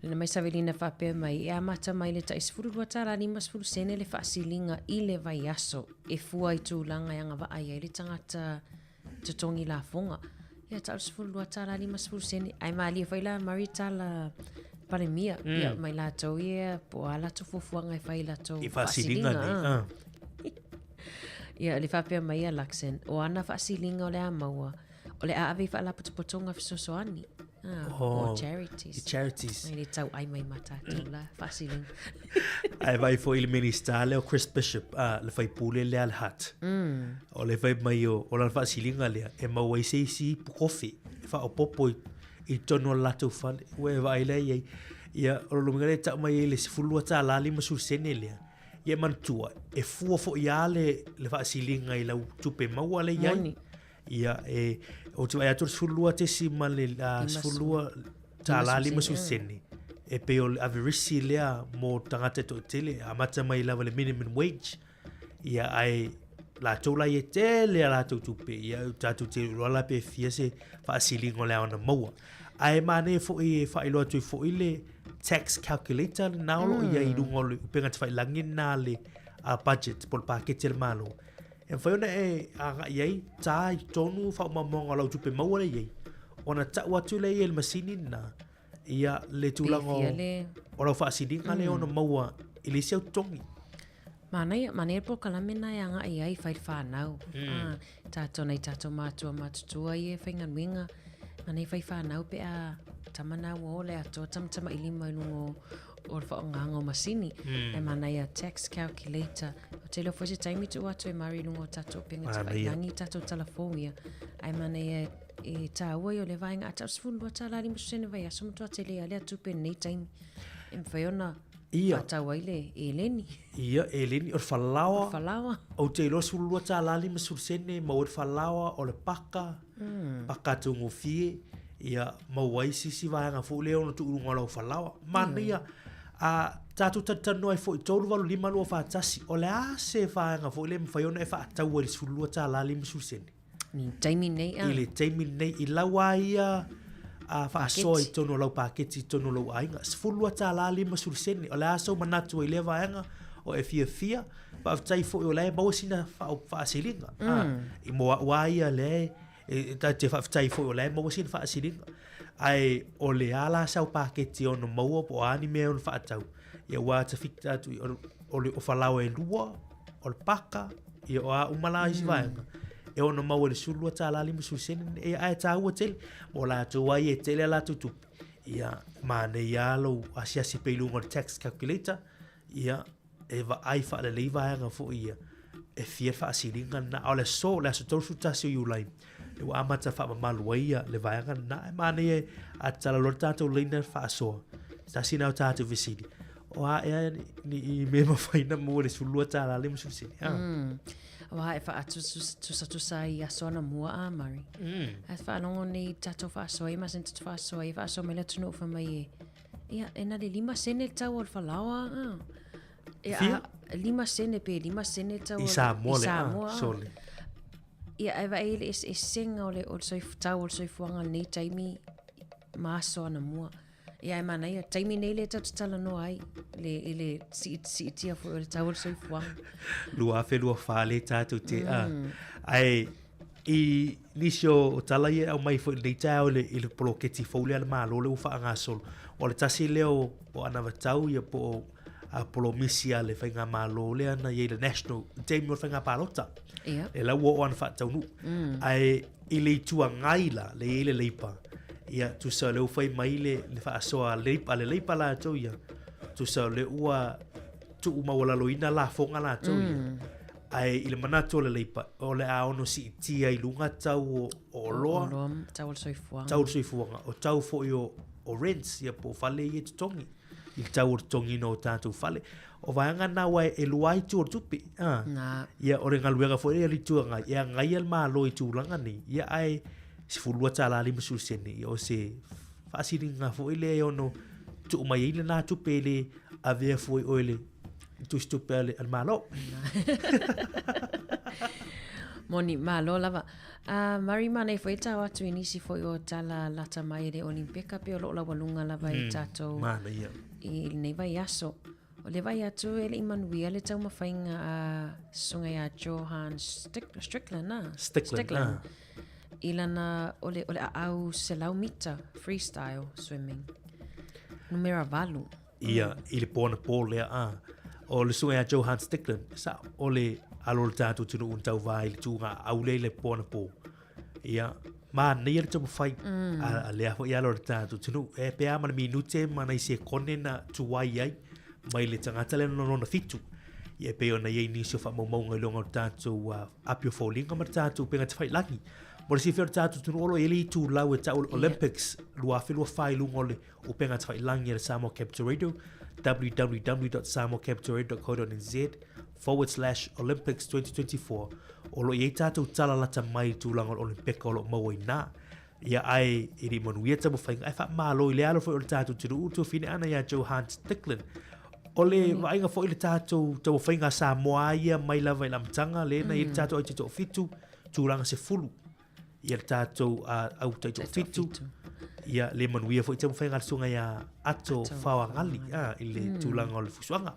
Lena mai Savelina faapea mai, e amata mai le tai $12.50 sene le faasiliga i le vaiaso e fua i tulaga e agavaa i ai le tagata totogi lafoga. Ia tau le $12.50 sene. Ae malie foi la Murray tala Palemia. Mm. Ia mai latou ia po o a latou fuafuaga e fai i latou I faasiliga nei. Ah. Ia le faapea mai a Luxon, o ana faasiliga o le a maua, O le a ave i faalapotopotoga fesoasoani. Ah, oh, o charities. I charities. Ai le tau ai mai ma tātou la, faasiliga. Ai vai foi le minista lea o Chris Bishop, ah, le faipule lea le Hutt. O le fai mai o, o lana faasiliga lea, e maua ai se isi ipu kofi, e faaopoopo i, i totonu o le latou fale. Ua e vaai lea i ai. Ia, o le lumiga lea e tau mai ai le $12.50 sene lea. Ia e manatua, e fua foi lava le, le faasiliga i lau tupe maua lea i ai. Moni. Ia, e, ou te vaai atu o le 12 tesi ma le 12 tālā 50 sene. E pei o le averisi lea mō tagata e toatele, amata mai lava le minimum wage. Ia, ae latou la ia tele a latou tupe, ia tatou te iloa la pe fia se faasiliga o le a ona maua. Ae manaia foi e faailoa atu ai foi le tax calculator lena o lo o i ai i luga o le upega tafailagi lena le budget po o le paketi a le Malo. E mafai ona e agai ai, tā i totonu faamaumauga o lau tupe maua lea e i ai, ona tau atu lea i ai e le masini lena, ia le tulaga o, o lau faasiliga lea ono maua i le isi au totogi. Manaia, manaia le polokalame lena e agai ai fai le whanau. Mm. Ah, tātou nei tātou mātua matutua ia e whainganuiga. Manaia fai whanau pe a tama nā ua ole atoa tamatama i lima i lunga o, o le whaongaanga o masini. Mm. E manaia tax calculator. O te iloa foi se taimi tuu atu e Mari i luga o tatou upega tafailagi i tatou tala fou ia. Ae manaia e tāua ia o le vaega a tau $12 50 vaiaso matua tele a lea tupe lenei taimi. E mawhai ona Ia. whātau ai le eleni. Ia, eleni, o le falaoa. O le falaoa. Ou te iloa $12 50 sene, maua ai le falaoa, o le paka, paka taugofie, ia, maua ai se isi vaega foi lea e ono tuu i luga o lau falaoa. Manaia, A tatou talatalanoa ai foi, 3, 8, 5, 2, 4, 1, o le a se vaega foi lea e mafai ona e faatau ai i le $12.50 sene? I le taimi nei, a. I le taimi nei, i lau lava ia a faasoa i totonu o lau paketi i totonu o lou aiga. $12.50 sene, o le a sou manatu ai i lea vaega o e fiafia, faafetai foi o la e maua sina faasiliga. I mo au lava ia lea e E ta te faafetai foi o la e maua sina faasiliga. Ae o le a la sau paketi e ono maua po o a ni mea e ono faatau, ia ua tafiti atu i o le o falaoa e lua, o le paka, ia o a uma la isi vaega, e ono maua i le $12.50 sene, ia ae taua tele, mo latou ai e tele a latou tupe, ia manaia lava lou asiasi pea i luga o le tax calculator, ia e vaai faalelei vaega foi ia e fia le faasiliga lena. A o le aso, le aso 31 o Iulai, lea ua amata faamamalu ai ia le vaega lena. E manaia a tatala loa le tatou laina faasoa, se tasi lena o tatou fesili, o a ea ni i mea e mafai ona maua i le $12.50 sene? Ah. Aua e faatusatusa ai i aso anamua a Murray. Ae faalogo nei tatou faasoa ia masani tatou faasoa ia faasoa mai le atunuu fai mai e Ia, e na le 5 sene le tau o le falaoa. Ah. Ia, Fia? 5 sene pe 5 sene le tau I Samoa le, Samoa. Ah, sole. Ia, e vaai le eseesega o le, o le soif, tau o le soifuaga lenei taimi ma aso anamua. Ia, e manaia, taimi nei lea tatou te talanoa ai, le, i le siitia foi o le tau o le soifuaga. 2024 lea tatou te, ah. Ae, I nisi o tala ia e aumai foi i lenei taeao i le, i le poloketi fou lea a le Malo lea ua faagasolo, o le tasi lea o, o anavatau ia po o a polomisi a le faigamalo lea na i ai le National, i taimi o le faiga palota. Ia. E la ua oo ana faataunuu. Ae i le Itu Agai la, lea e i ai le Leipa, ia, tusa o lea ua fai mai le, le faasoa a le, a le Leipa latou ia, tusa o lea ua tuu maualaloina lafoga latou ia. Ae i le manatu o le Leipa, o le a ono siitia i luga tau o, o oloa. Oloa, tau o le soifuaga. Tau o le soifuaga. O tau foi o, o rents, ia po o fale ia e totogi. i le tau o le totogiina o tatou fale. O vaega na aua e lua ai itu o le tupe. A. Na. Ia, o le galuega foi lea a le Itu Agai, e agaia le Malo i tulaga nei, ia ae $12 50 sene, ia o se faasiliga foi lea e ono tuu mai ai lena tupe e le avea foi oe le tusitupe a le Malo. Moni, malo lava. Uh, Mari manaia foi e tao atu i nisi foi o tala lata mai e le Olimpeka pe o loo laualuga lava i tatou Manaia. i lenei vaiaso. O le vaai atu e le i manuia le taumafaiga a susuga ia Johan Stick, Strickland, a? Stickland, ah. I lana, o le, o le aau 100 mita freestyle swimming. Numera valu. Ia, i le po anapo lea, a. O le susuga ia Johan Stickland, sa, o le alo o le tatou atunuu na tauva i le tuuga aau lea i le po anapo. Ia, manaia le taumafai mm. a, a lea foi alo o le tatou atunuu. E pe a ma le minute ma nai sekone na tuai ai mai le tagata lea na lona fitu. Ia e pei ona i ai nisi o faamaumauga i luga o le tatou uh, api o foliga ma le tatou upega tafailagi. Mo le silafia o le tatou atunuu o lo o i ai le itulau e tau o le Olympics 2024 i luga o le upega tafailagi a le Samoa Capital Radio www.samoacapitalradio.co.nz forward slash Olympics 2024 o lo o i ai tatou tala lata mai i tulaga o le Olympeka o lo o maua i ina. Ia ae e le i manuia taumafaiga ae faamalo i le alo foi o le tatou atunuu le tuafine ana ia Johan Stickland. O le mm. vaaiga foi le tatou taumafaiga a Samoa ia mai lava i le amataga le na i le tatou ai toafitu tulaga sefulu ia le tatou uh, au taitoafitu ia le manuia foi taumafaiga a le susuga ia Ato Faoagali ah, i le mm. tulaga o le fusuaga.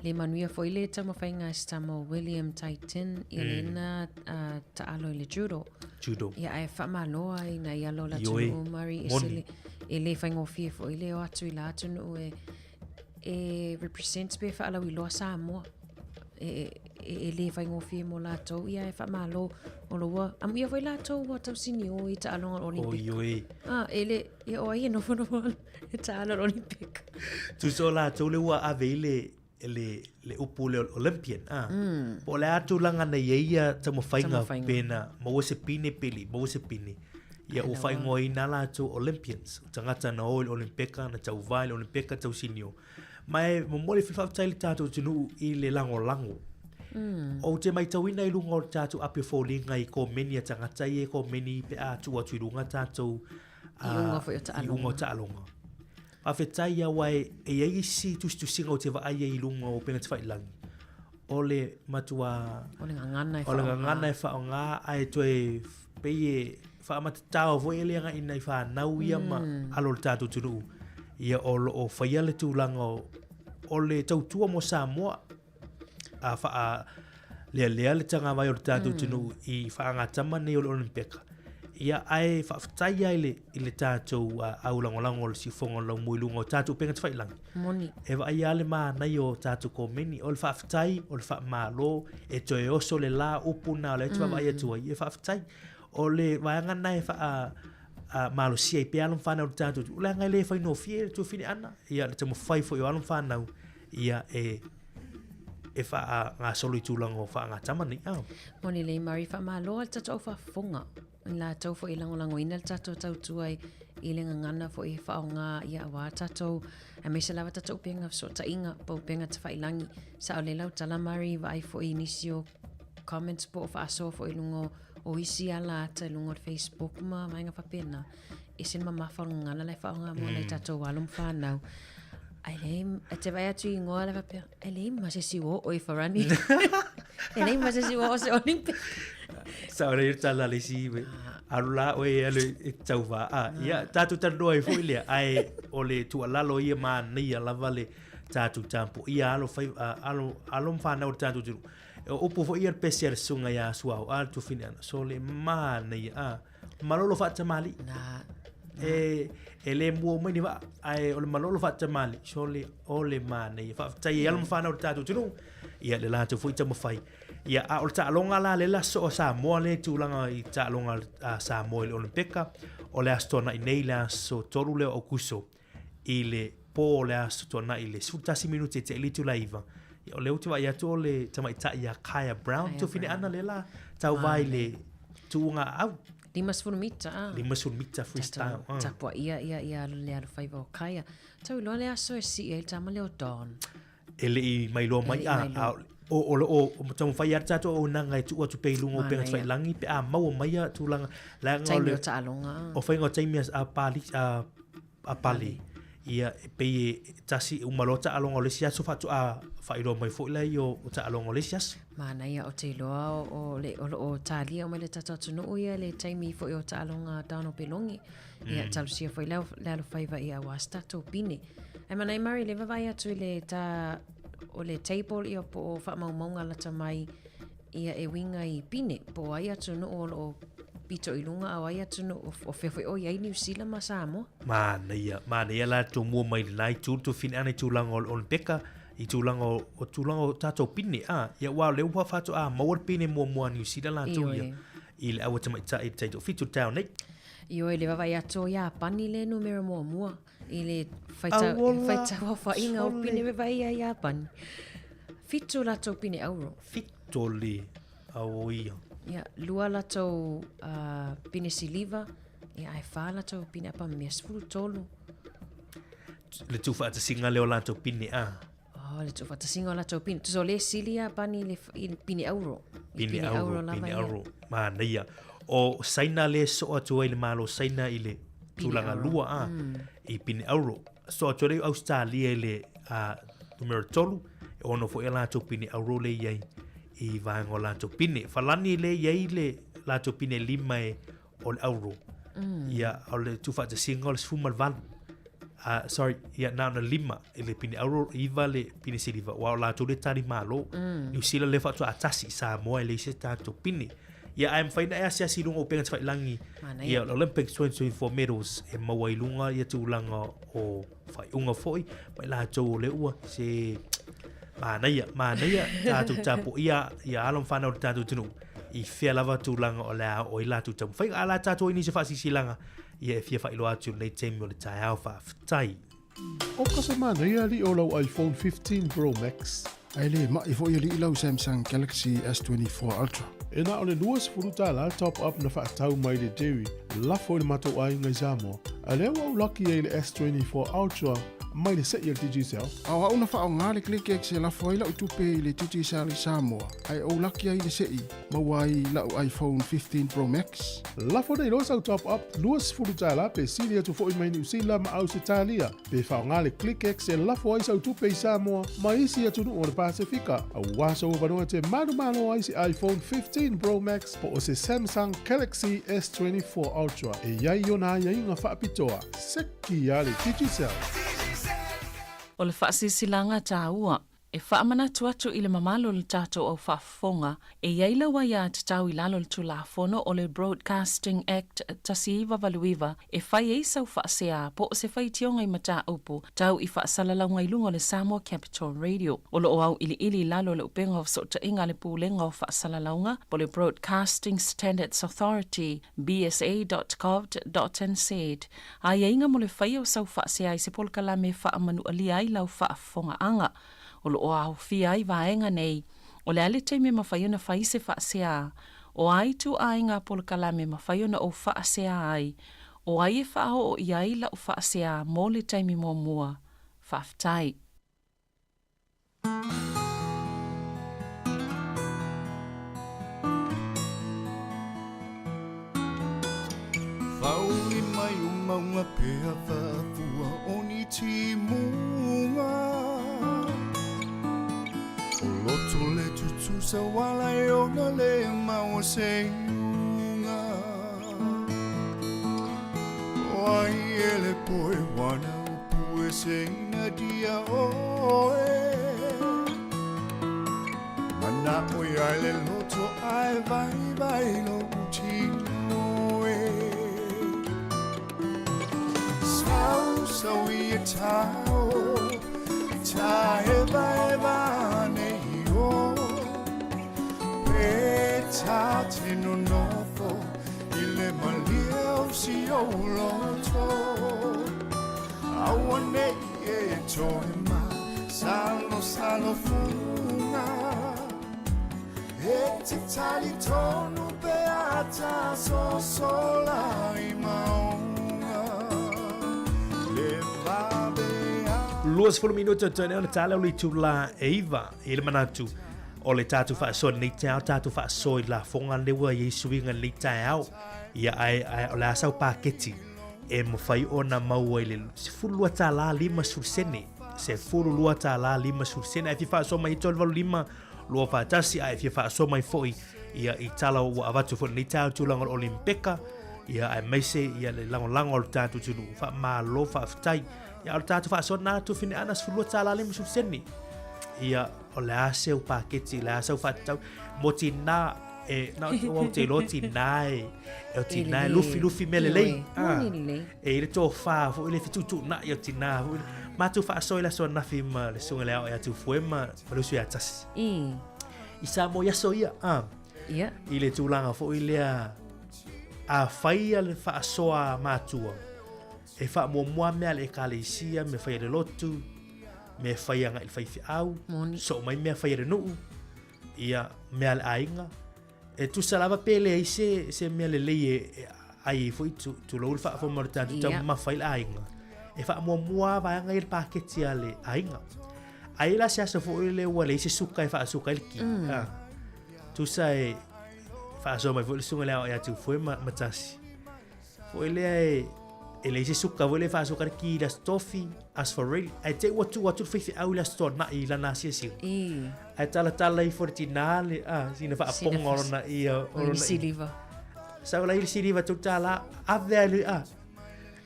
Le manuia foi le taumafaiga a Samo William Titan i mm. lena uh, taalo i le judo. Judo. Ia ae faamalo ai na ia lo la atunuu Mari e sele e le faigofie foi le o atu i la atunuu e e represent pe faalauiloa Samoa. E, e, e le faigofie mo latou, ia e faamalo o lo ua, amuia foi latou ua tausini o i taaloga o Olympic. Oi, oi. Ah, e le, ia o ai e nofonofo e taalo le Olympic. Tusa o latou le ua ave i le, le, le upu le Olympian. Ah. Mm. Po o le a tulaga na i ai ia taumafaiga pe na maua se pine pe le i maua se pine. Ia ua faaigoaina latou Olympians. O tagata na o i le Olympeka, na tauva i le Olympeka tausini o. Ma e momoli foi faafetai i le tatou atunuu i le lagolago. Mm. Ou te maitauina i luga o le tatou api o foliga i komeni a tagata ia e komeni pe a tuu atu i luga tatou I uga foi o taaloga. I uga o taaloga. Faafetai aua e, e i ai isi tusitusiga ou te vaai ai i luga o upega tafailagi. O le matua... O le gagana e O le gagana e faaaoga ae toe pei e faamatatao foi e le agai i nai fanau ia ma mm. alo o le tatou atunuu. Ia o lo o faia le tulaga o, o le tautua mo Samoa a whaa lealea le tagavai o le tatou atunuu mm. i faagatama nei o le Olympeka. Ia ae faafetai ai le, i le tatou uh, au lagolago o le siufoga o laumua i luga o tatou upega tafailagi. Moni. E vaai a le manaia o tatou komeni. O le faafetai, o le faamalo, e toe oso le la upu na o le atu vaavaai atu ai, e faafetai. O le vaega na e whaa uh, malosia ai pea alo ma whanau o le tatou. O leaga e le faigofie le tuafine ana, ia le taumafai foi o alo ma whanau, ia e e faagasolo i tulaga o faagatama nei. Ah. Moni lelei Mari, faamalo a le tatou au faafofoga i latou foi e lagolagoina le tatou tautua i, i le gagana foi e faaaoga ia aua tatou aemaise lava tatou upega fesootaiga po o upega tafailagi. Sao lelei lau tala Mari, vaai foi i nisi o comments po o faasoa foi i luga o, o isi ala ata i luga o le Facebook ma vaega faapena. Ese le mamafa o le gagana la e faaaoga mo nai tatou alo ma fanau. Ai leai, e te vaai atu i ingoa la faapea, e leai ma se isi ua oo i Farani. E leai ma se isi ua oo se Olympic. Sao lelei le tala a le isi, alu la oe e alu e tauva. Ah, ia, tatou talanoa ai foi lea, ae o le tuualalo ia manaia lava le tatou tapuaia alo fai, alo, alo ma fanau o le tatou atunuu. O upu foi ia le pese a le susuga ia Suao, a le tuafine ana, sole manaia, ah. Malolo faatamalii. Na. E, e le mua mai ni vaa, ae o le malolo faatamalii, sole o le manaia. Faafetai e alo ma fanau o le tatou atunuu, ia le latou foi taumafai. Ia, a o le taaloga la le aso o Samoa le tulaga i taaloga a Samoa i le Olympeka, o le Aso Toonai nei, le aso 3 lea o Aukuso, i le pō o le Aso Toonai i le 11 minute i te le itula 9. Ia, o lea ou te vaai atu o le tamaitai ia Kaya Brown, Kaya Brown. ana le la, tauva i le tuuga aau. 50 mita, a. 50 mita freestyle. Tatou tapuaia ia ia le alofaiva o Kaia. Tau iloa le aso e sii ai le tama lea o Don. E le i mailoa mai, a, a, o, o lo o taumafai lava le tatou auaunaga e tuu atu pea i luga o upega tafailagi pe a maua mai ia tulaga leaga o Taimi o taaloga. O faiga o taimi a Pali, a, a Pali, ia e pei e tasi e uma loa taaloga o le isi aso faatoa faailoa mai foi lea o taaloga o le isi aso. Manaia o te iloa o, le, o lo o talia uma i le tatou atunuu ia le taimi foi o taaloga a Donald Belongi. Ia, talosia foi le, le alofaiva ia aua se tatou pine. Ae manaia Murray, le vaavaai atu i le ta, o le table ia po o faamaumauga lata mai ia e uiga i pine, po o ai atunuu o lo o pito i luga a o ai atunuu o fea foi o i ai Niu Sila ma Samoa. Manaia, manaia la tou mua mai lena itu, le tou fine ana i tulaga o le Olympica, i tulaga o, o tulaga o tatou pine, a, ia aua o lea ua faatoa maua le pine muamua a Niu Sila latou ia, i le auatamaitai i le taitoafitu i le taeao nei. Ioe, le vaavaai atu o Iapani le numera muamua i le faitau, faitau aofaiga o pine me vaai ia Iapani. Fitu latou pine auro. Fitu le au ia. Ia, lua latou uh, pine siliva, ia ae whā latou pine apamea, 13. Le tuufaatasiga lea o latou pine a. Oh, le tuufaatasiga o latou pine. Tusa o le sili Iapani i le, i le pine auro. I pine auro, lava pine auro. Manaia. O Saina le soo atu ai le Malo Saina i le tulaga lua a i pine auro. Soo atu ai le Australia i le numera tolu, e ono foi a latou pine auro le i ai i vaega o latou pine. Falani le i ai le latou pine lima e o le auro. Ia, o le tuufaatasiga o le 18. Sorry, ia, na ona lima i le pine auro, iva le pine siliva, aua o latou lea e tali malo. Niu Sila lea faatoa tasi i Samoa e leai se tatou pine. Ia, ae mafai ona e asiasi i luga o upega tafailagi, ia, o le Olympics 2024 medals e maua i luga ia tulaga o faaiuga foi, ma i latou o lea ua se manaia, manaia tatou tapuaia ia alo ma fanau o le tatou atunuu i fea lava tulaga o le a oo ai latou taumafaiga. A o le a tatou ai nisi o faasilasilaga ia e fia faailoa atu i lenei taimi o le taeao. Faafetai. O ka se manaia alii o lau iPhone 15 Pro Max. Ae le ma'i foi alii lau Samsung Galaxy S24 Ultra. E na o le $20 le top up na faatau mai le Jerry lafo i le matou aiga i Samoa, a lea ua ou laki ai i le S24 Ultra mai le se'i a le Digicel. A o au na faaaoga le ClickX e lafo ai la'u tupe i le Digicel i Samoa, ae ou laki ai i le se'i, maua ai la'u iPhone 15 Pro Max. Lafo nei loa sau top up $20 pe sili atu foi mai Niu Sila ma Ausetalia. Pe faaaoga le ClickX e lafo ai sau tupe i Samoa ma isi atunuu o le Pasefika, aua sou avanoa e te manumalo ai se iPhone 15 Pro Max po o se Samsung Galaxy S24 Ultra e i ai ona aiaiga faapitoa. Seki a le Digicel! O le faasilasilaga taua E faamanatu atu i le mamalu o le tatou au faafofoga, e i ai lau aiatatau i lalo o le Tulafono o le Broadcasting Act 1989 e fai ai sau faasea po o se faitioga i mataupu tau i faasalalauga i luga o le Samoa Capital Radio. O lo o auiliili i lalo o le upega o fesootaiga a le Pulega o Faasalalauga po o le Broadcasting Standards Authority, bsa.govt.nz, aiaiga mo le faia o sau faasea i se polokalame e faamanualia ai lau faafofogaaga. O lo o aofia ai vaega nei, o le a le taimi e mafai ona fai se faasea, o a ituaiga polokalame e mafai ona ou faasea ai, o ai e faaoo i ai lau faasea mo le taimi muamua. Faafetai. Whauli mai o maunga pea whafua o ni timunga O loto le tutusa wala e ona le maua se iunga O ai e le poe wana o pue se ina dia oe Mana o ia le loto ai vai vai lo tino e Sau sau i e tau I ta e vai vane i o Pe ta te no nofo I le malia o si o loto Aua nei e toe ma Salo salo funga E te talitonu pe ata sosola i maunga Le vabe a 20 minute o tone ona tala o le itula e iva i le manatu o le tātou faasoa lenei taeao, tātou faasoa i lafoga lea ua i ai suiga i lenei taeao. Ia, ae, ae o le a sau paketi e mafai ona maua i le $12 50 sene. $12 50 sene. Ae fia faasoa mai i 385 241, ae fia faasoa mai foi ia i tala ua avatu foi lenei taeao i tulaga o le Olimpeka, ia aemaise ia le lagolago a le tatou atunuu. Faamalo faafetai. Ia o le tatou faasoa lena atu Fineana $12 50 sene. Ia o le a seu paketi, le a sau faatatau mo tinā e na o au te iloa tinā e e o tinā e lufi lufi mea lelei. Moni lelei. E i le tofa foi le fetuutuunai o tinā foi. Matou faasoa i le aso ananafi ma le susuga i le Aoao ia Tufue ma ma le uso ia Tasi. I Samoa i aso ia, ah. Ia. I le tulaga foi lea a fai le faasoa a matua, e faamuamua mea a le ekalesia, mea fai a le lotu, mea fai agai i le faifeau, soo mai mea fai a le nuu, ia mea a le aiga. E tusa lava pe leai se, se mea lelei e, e ai ai foi tu, tulou le faafofoga o le tatou taumamafa ai le aiga. E faamuamua lava vaega ia le paketi a le aiga. Ai la se aso foi lea ua leai se suka e faasuka ai le ki. Ah. Tusa e faasoa mai foi le susuga i le Aoao ia Tufue ma, ma Tasi. Foi lea e, e leai se suka foi lea e faasuka le ki i le Aso Tofi, Aso Faraile. Ae te i ua tuu atu le faifeau i le Aso Toanai i lana asiasiga. Ae talatala ifo le tinā le, ah, sina faapoga o lona ia, o lona ia. Siliva. Sau la i le siliva $3, ave ai le, ah.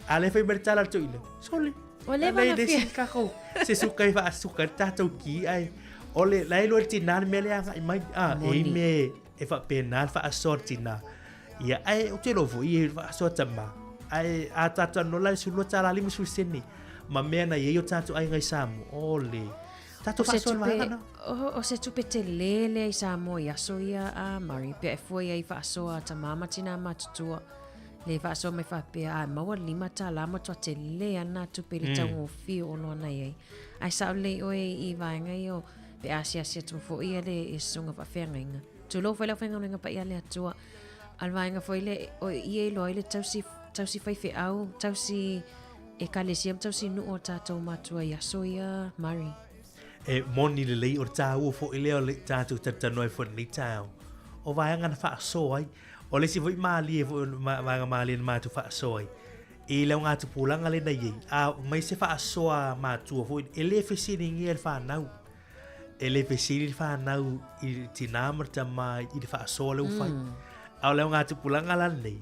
A lea fai mai le tala a le toeaina, sole. Ua leva Lei ona le fia. isi kako, se suka i faasuka le tatou ki ai. O le, la e lua le tinā le mea lea agai mai. Ah, e i Moni. me e faapena le faasoa le tinā. Ia, ae ou te iloa foi e faasoa tama. Ae a tatou talanoa la i le $12 50 sene ma mea na i ai o tatou aiga i Samoa. O le tatou O se faasoa le tupe, vaega na. o, o se tupe telē lea i Samoa i aso ia a Murray, pea e fua i ai faasoa a tamā ma tinā matutua. Le faasoa mai faapea, a e maua le $5 matua telē ana tupe i le taugofie o oloa na i ai. Ae sao lelei oe i vaega ia o pe asiasi atu foi ia le i susuga faafeagaiga. Tulou foi le aufaigaluega paia a le Atua. A le vaega foi le o ia iloa ai le tausi, tausi faifeau, tausi ekalesia ma tausi nuu o tatou matua i aso ia, Murray. E moni lelei, o le taua foi lea o le tatou talatalanoa ai foi i lenei taeao. O vaega na faasoa ai. O le isi foi malie foi, vaega malie na matou faasoa ai, i le augatupulaga lea na i ai, a aumai se faasoa matua foi, e le fesiligia e le fanau. E le fesili le fanau i le tinā ma le tama i le faasoa lea ua fai. A o le augatupulaga la lenei,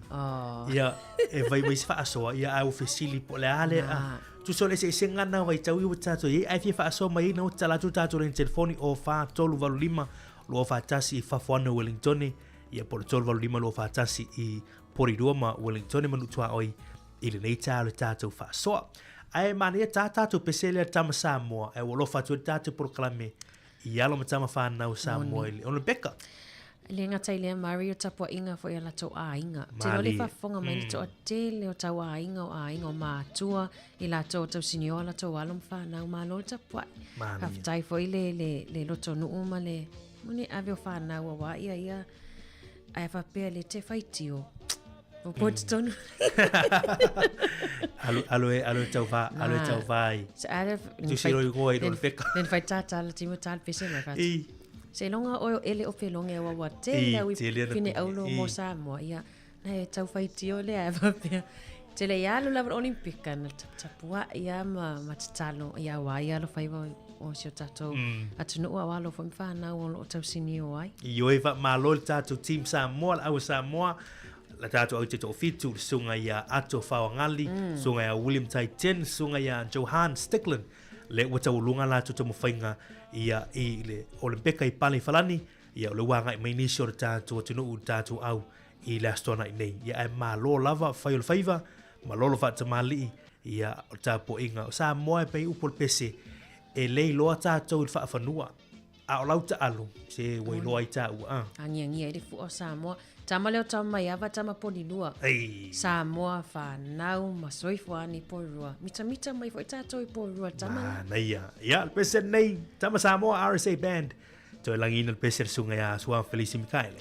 ia, e fai mai se faasoa, ia, ae ua fesili po o le a le, a, tusa o le eseesega lena o vaitau ia ua tatou i ai, ae fia faasoa mai ai, na ua tatala atu le tatou laina telefoni o 4 3 8 5 2 4 1 i fafo ane o Wellingtone, ia po o le 3 8 5 2 4 1 i Porirua ma Wellingtone ma Nutuaoi i lenei taeao le tatou faasoa. Ae manaia tā tatou pese lea tama Samoa, ae ua alofa atu ai le tatou polokalame i alo ma tama whānau Samoa i le Olympica. E le gata i lea Murray o tapuaiga foi a latou aiga. Te iloa le Malie. faafofoga mai le toatele o tau aiga o aiga o matua i latou o tausinio a latou alo ma whanau malo le tapuai. Malie. Faafetai foi le, le, le lotonuu ma le moni ave o whanau a wā ia ia ae faapea le te whaitio. O poti tonu. Alu, alu e, alu e tau wha, alu e tau whai. Se ara Tusi roi ngoa i le Olympica. Len whai tātā la timo tāle pese mai whati. I. Se longa oe o ele o pelonge wa wa te I, le ui tele ana pine pine, aulo i. mo Samoa. Ia, na e tau whaitio le ae whapea. Te le ia alu lava Olympika na taputapua ia ma, ma tatalo ia wā ia alo whaiwa o si o tātou atunuu a walo foi mwhanau o lo o tausini o ai. I oi wha malo le tātou team Samoa, le aua Samoa, le tātou au te to'ofitu, le susuga ia Ato Faoagali, susuga ia William Taiten, susuga ia Johan Stickland, le ua taualuga latou taumafaiga ia i le Olympeka i pale i Falani, ia o le ua agai mai nisi o le tatou atunuu le tatou au i le Aso Toonai nei. Ia ae malo lava, fai o le faiva, malolo faatamalii, ia o le tapuaiga. O Samoa e pei upu o le pese, e le iloa tatou i le faafanua, a o lau taalu, se ua iloa ai taua. Ah. Agiagia ai le fua o Samoa. Tama leo tama mai ava tama Porirua. Ei. Samoa whanau ma soifua ni Porirua. Mitamita mai foi tātou i Porirua tama la. Manaia. Ia, le pese nei, tama Samoa RSA Band. Toe lagiina le pese a le susuga ia Su'a Felisi Mikaele.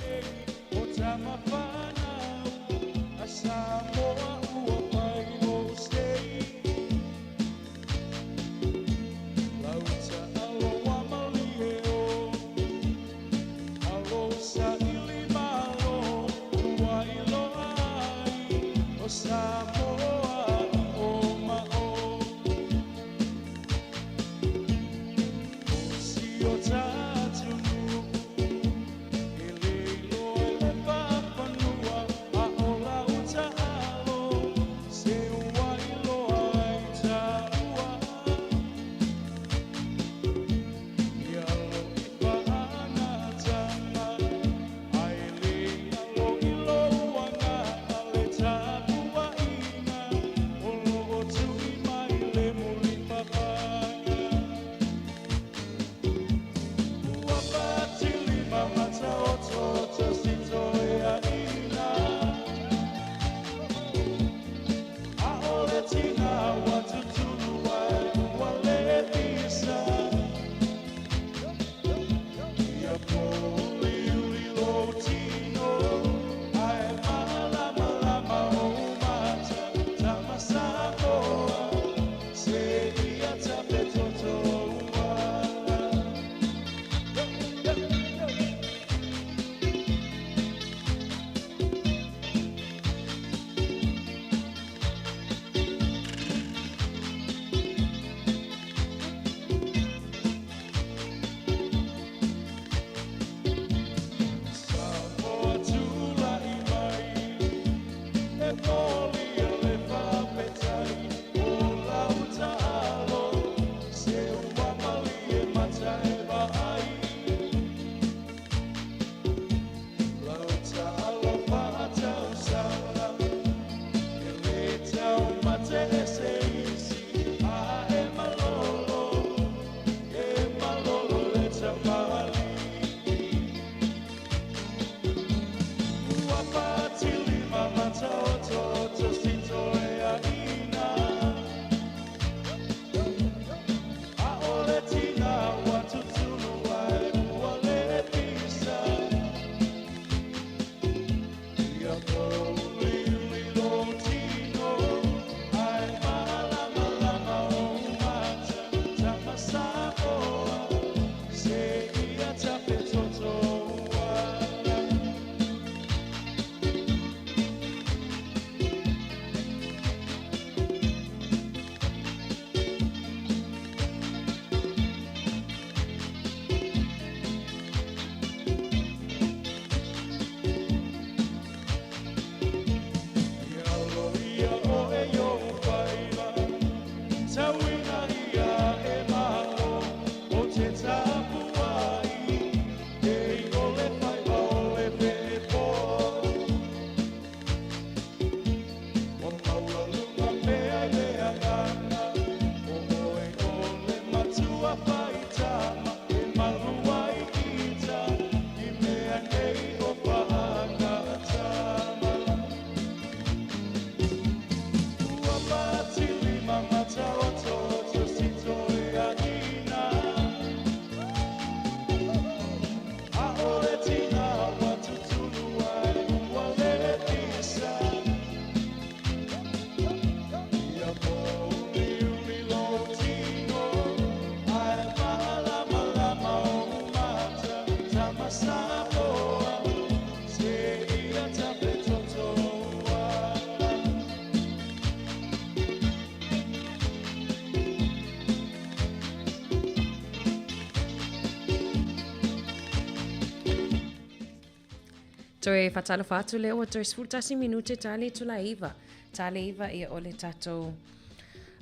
Toe faatalofa atu lea ua toe 11 minute ta le itula e iva. Ta le iva ia o le tatou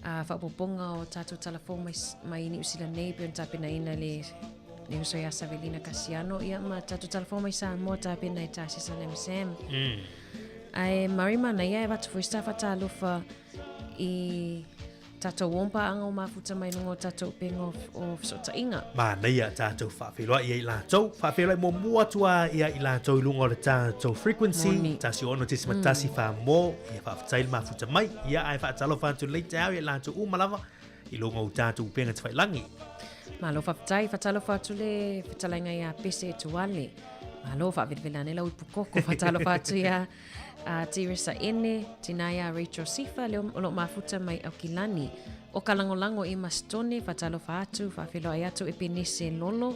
faaopoopoga o tatou tala fou mai, mai Niu Sila nei pei ona tapenaina le le uso ia Savelina Kasiano ia ma tatou tala fou mai Samoa tapena e Tasisa Lam Sam. Ae Murray manaia e avatu foi se ta faatalofa i Tatou o paaga o mafuta mai luga o tatou upega o fesootaiga. Manaia tatou faafeiloai ia i latou. Faafeiloai muamua atu a ia i latou i luga o le tatou frequency. Moni. 16.1 wha mō. Ia faafetai le mafuta mai. Ia ae faatalofa atu lenei taeao ia i latou uma lava i luga o tatou upega tafailangi. Malo faafetai, faatalofa atu le fetalaiga iā Pese Tuale. Malo faavelevele ane lau ipukoko, faatalofa atu iā Teresa Ene, tina iā Rachel Sifa, lea o loo mafuta mai Aukilani. O ka lagolago i Masitone, faatalofa atu, faafeiloai atu Epenese Lolo.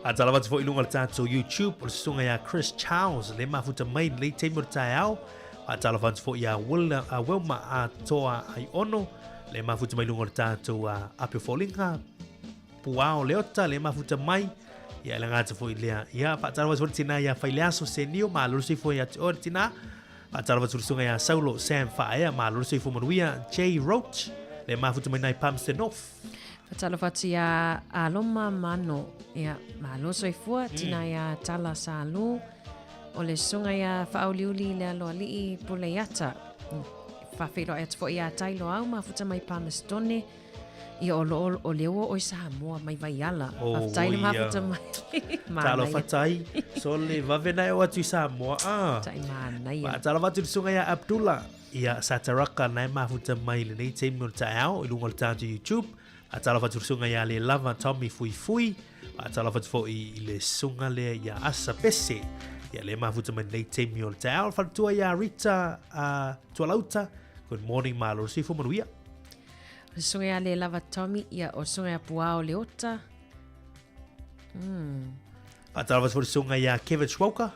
Faatalofa atu foi i luga o le tatou YouTube, o le susuga iā Chris Charles, le mafuta mai i lenei taimi o le taeao. Faatalofa atu foi iā Wilma Atoa Aiono, le mafuta mai luga o le tatou ape o foliga, Puao Leota, le mafuta mai, ia e laga atu foi lea. Ia, faatalofa atu foi le tina iā Faileaso Senio, malo le soifua ia te oe le tina. Faatalofa atu le susuga iā Saulo Sam Faaea, malo le soifua manuia. Jay Roach, le mafuta mai nai Palmerston North. Faatalofa atu iā Aloma Mano, ia, malo soifua, tina iā Tala Salu, o le susuga iā Faauliuli Lealoalii Puleiata. Faafeiloai atu foi iā Tailoau mafuta mai Palmistone, ia o loo o lea ua oe Samoa mai Vaiala. Oh, Faafetai le ia. mafuta mai. Manaia. Talofa tai, sole vave na e o atu i Samoa. Ah. Tai manaia. Faatalofa atu i le susuga iā Abdullah, ia Sataraka na e mafuta mai i lenei taimi o le taeao i luga o le tatou YouTube. Faatalofa atu i le susuga iā Lelava Tommy Fuifui. Faatalofa atu foi i le susuga lea iā Asa Pese. Ia le mafuta mai lenei taimi o le taeao. Le faletua iā Rita Tualauta. Good morning, malo le soifua manuia. O le susuga iā Lelava Tommy, ia o le susuga iā Puao Leota. Faatalofa atu foi i le susuga iā Kevin Schwalker.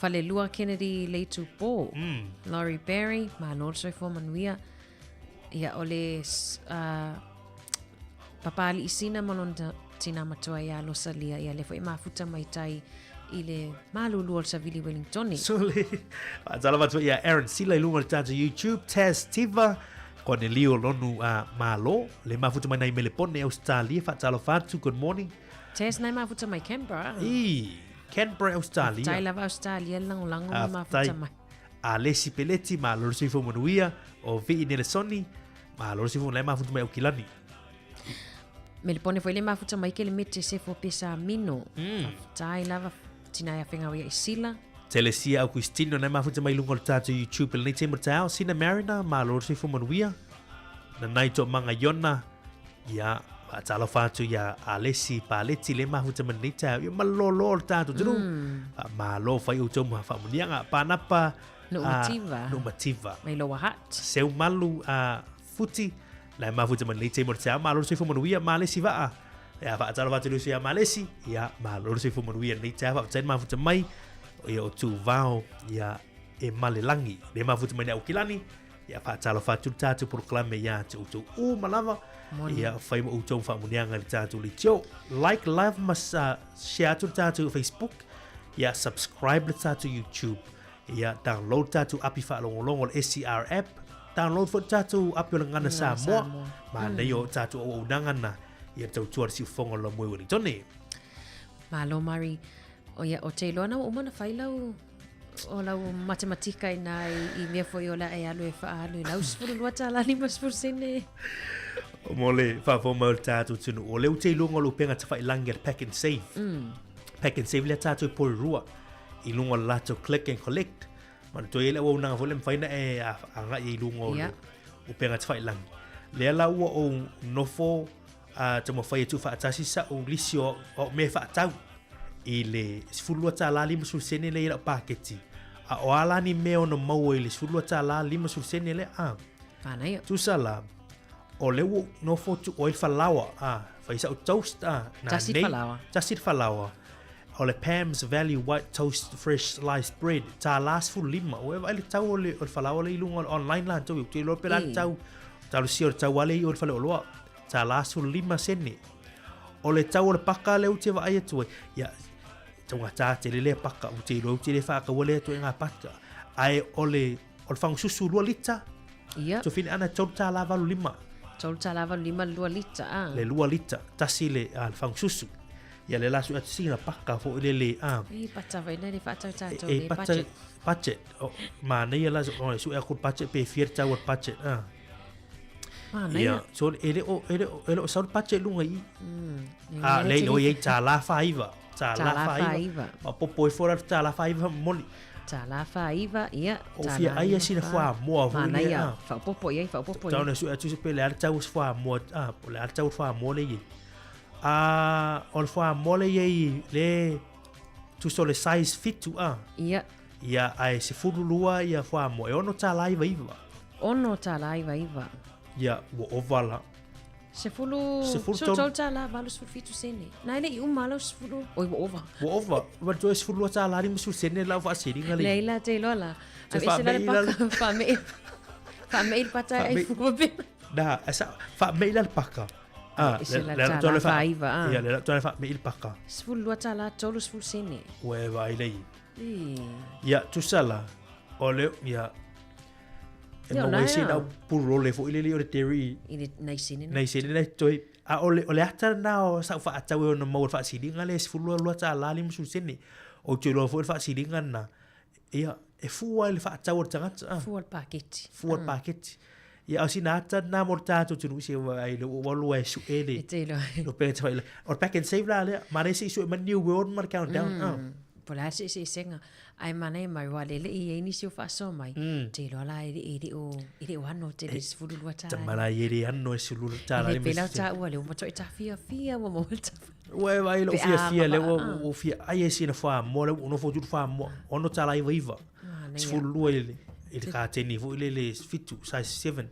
Falelua Kennedy Leitupo. Laurie Barry, malo le soifua manuia. Ia, o le Papali'i Sina ma lona tina matua ia Losalia, ia lea foi e mafuta mai tai i le malulu o le Savili Wellingtone. Sole. Faatalofa atu foi ia Aaron Sila i luga o le tatou YouTube, Taz Tiva, Konelio Lonu Malo, le mafuta mai nai Melepone, Australia, faatalofa atu, good morning. Taz nai mafuta mai Canberra. I, Canberra, Australia. Tai lava Australia le lagolago ma mafuta mai. Alesi Peleti, malo le soifua manuia, o Vii Nelesoni, malo le soifua manuia, mafuta mai Aukilani. Melepone foi le mafuta mai ke le mete sefo pesa mino. Faafetai lava tina ia whengawa ia i Sila. Telesia Augustino nai mafuta mai lunga o le tatou YouTube i lenei taimi o le taeao. Sina Mariner, malo le soifua manuia. Nanai to manga Iona, ia, faatalofa atu ia Alesi Paleti le mafuta mai lenei taeao. Ia malolo o le tatou tunu. Malo fai outou ma faamuniaga. Panapa, Nu'umativa. Nu'umativa. Mai Lower Hutt. Seumalu, Futi, nai mafuta mai lenei taimi o le taeao. Malo le soifua manuia, Malesi Vaa. Ia, faatalofa atu i le uso ia Malesi. Ia, malo le soifua manuia i lenei taeao. Faafetai le mafuta mai. Ia, o Tuvao, ia, e Malelangi. Le mafuta mai nei Aukilani. Ia, faatalofa atu le tatou polokalame ia te outou uma lava. Ia, fai ma outou faamuniaga i le tatou leitio. Like, love ma share atu le tatou Facebook. Ia, subscribe le tatou YouTube. Ia, download tatou api faalogologo le SCR app. Download foi le tatou api o le Gagana Samoa. Manaia o tatou auaunaga na. Ia tautua le siufofoga o le Laumue Ueligitone. Malo Mari. O ia, o te iloa na ua uma ona fai lau o lau matematika i nā i mea foi o le a e alu e faaalu i lau $12.50 sene. Mo le faafofoga mai o le tatou atunuu, o lea ou te iloa o le upega tafailangi a le Pack and Save. Pack and Save lea tatou i Porirua i luga o le latou click and collect. Manatua i ai le auaunaga foi lea e mafai ona e agai ai i luga o le upega tafailangi. Lea la ua ou nofo taumafai e tuufaatasi sa'u lisi o a'u mea e fa'atau i le $12.50 sene lea i la'u paketi, a o a la ni mea ono maua i le $12.50 sene lea a? Manaia. Tusa la, o lea ua ou nofo tuu ai le falaoa, a, fai sa'u toast, a, na Tasi le nei, falaoa. tasi le falaoa. O le Pam's Value White Toast Fresh Sliced Bread, $15. Ua e vaai le tau o le, o le falaoa lea i luga o le online latou, ou te iloa pe la le tau, talosia o le tau lava lea i o i le faleoloa. $15 sene. O le tau o le paka lea ou te vaai atu ai, ia, taugata tele lea paka, ou te iloa ou te le faataua lea ituaiga paka. Ae o le, o le fagususu 2 lita, Ia. Tofina ana $3.85. $3.85 le 2 lita, a. Le 2 lita, tasi le, a, le fagususu. Ia le la su atu sina paka foi le le, a. E pata vai nei le whaatau tātou E le pata, budget. budget. O, manaia la, o, su aku budget pe fia le tau o le budget, a. Manaia. Ia, so e le o, e le o, e le o sau le budget lunga i. A, le o i tālā whaiva. Tālā Tālā whaiva. whaiva. Ma popo e fora tālā whaiva moni. Tālā whaiva, ia. O fia ai a sina wha moa foi le, Manaia, a. whaopopo ia, whaopopo ia. Tau na su atu se pe le ara tau wha moa, a, o le ara tau wha moa le i. A o le fuamoa le i ai le tusa o le size 7 a. Ia. Ia, ae 12 ia fuamoa, e $6.99. $6.99. Ia, ua ova la. Sefulu... $13.87. Na e le i uma lau sefulu... Oi, ua ova. Ua ova. Ua toe $12.50 lau faasiliga le. Leai la, te iloa la. Ave ese la le paka. Faamei. Faamei le pata e ai fua pena. Na, asa, faamei la le paka. Ah, Ese la tala faaiva, ah. Ia, le la toe faamei le paka. $12.30. Ua e vaai lei. Ia, tusa la, o le, ia, e Ia, maua na ai se ia. nau pulole foi lele o le teri I le nai sene na. nai sene na toi. A o le, o le ata na o sau whaatau e ona maua le whaasiliga le $12.50. O te loa foi le whaasiliga na. Ia, e fua i le whaatau o le tangata. ah. Fua le paketi. Fua le paketi. Ia, o sina ata na mo le tātou tunu se wa ai le ua lua e su e le. E te iloa. Lo pega te whaila. O le pack and save la lea. Mane se isu e mani ue on ma le countdown. Ah. Po la se se senga. Ai mana e mai wa lele i ei nisi o whaasoa mai. Te iloa la e le e le o e le o ano te le 12 tāla. Tamala i ere ano e sulu tāla. Le pela o tā ua le uma toi tā fia fia ua mo le tā. Ua e vai lo Pe fia a fia le mapa, ua ah. ua fia ai e sina wha moa le ua nofo turu wha moa ono tāla iwa iwa. Manaia. 12 i le i le kāteni foi le le 7 size 7.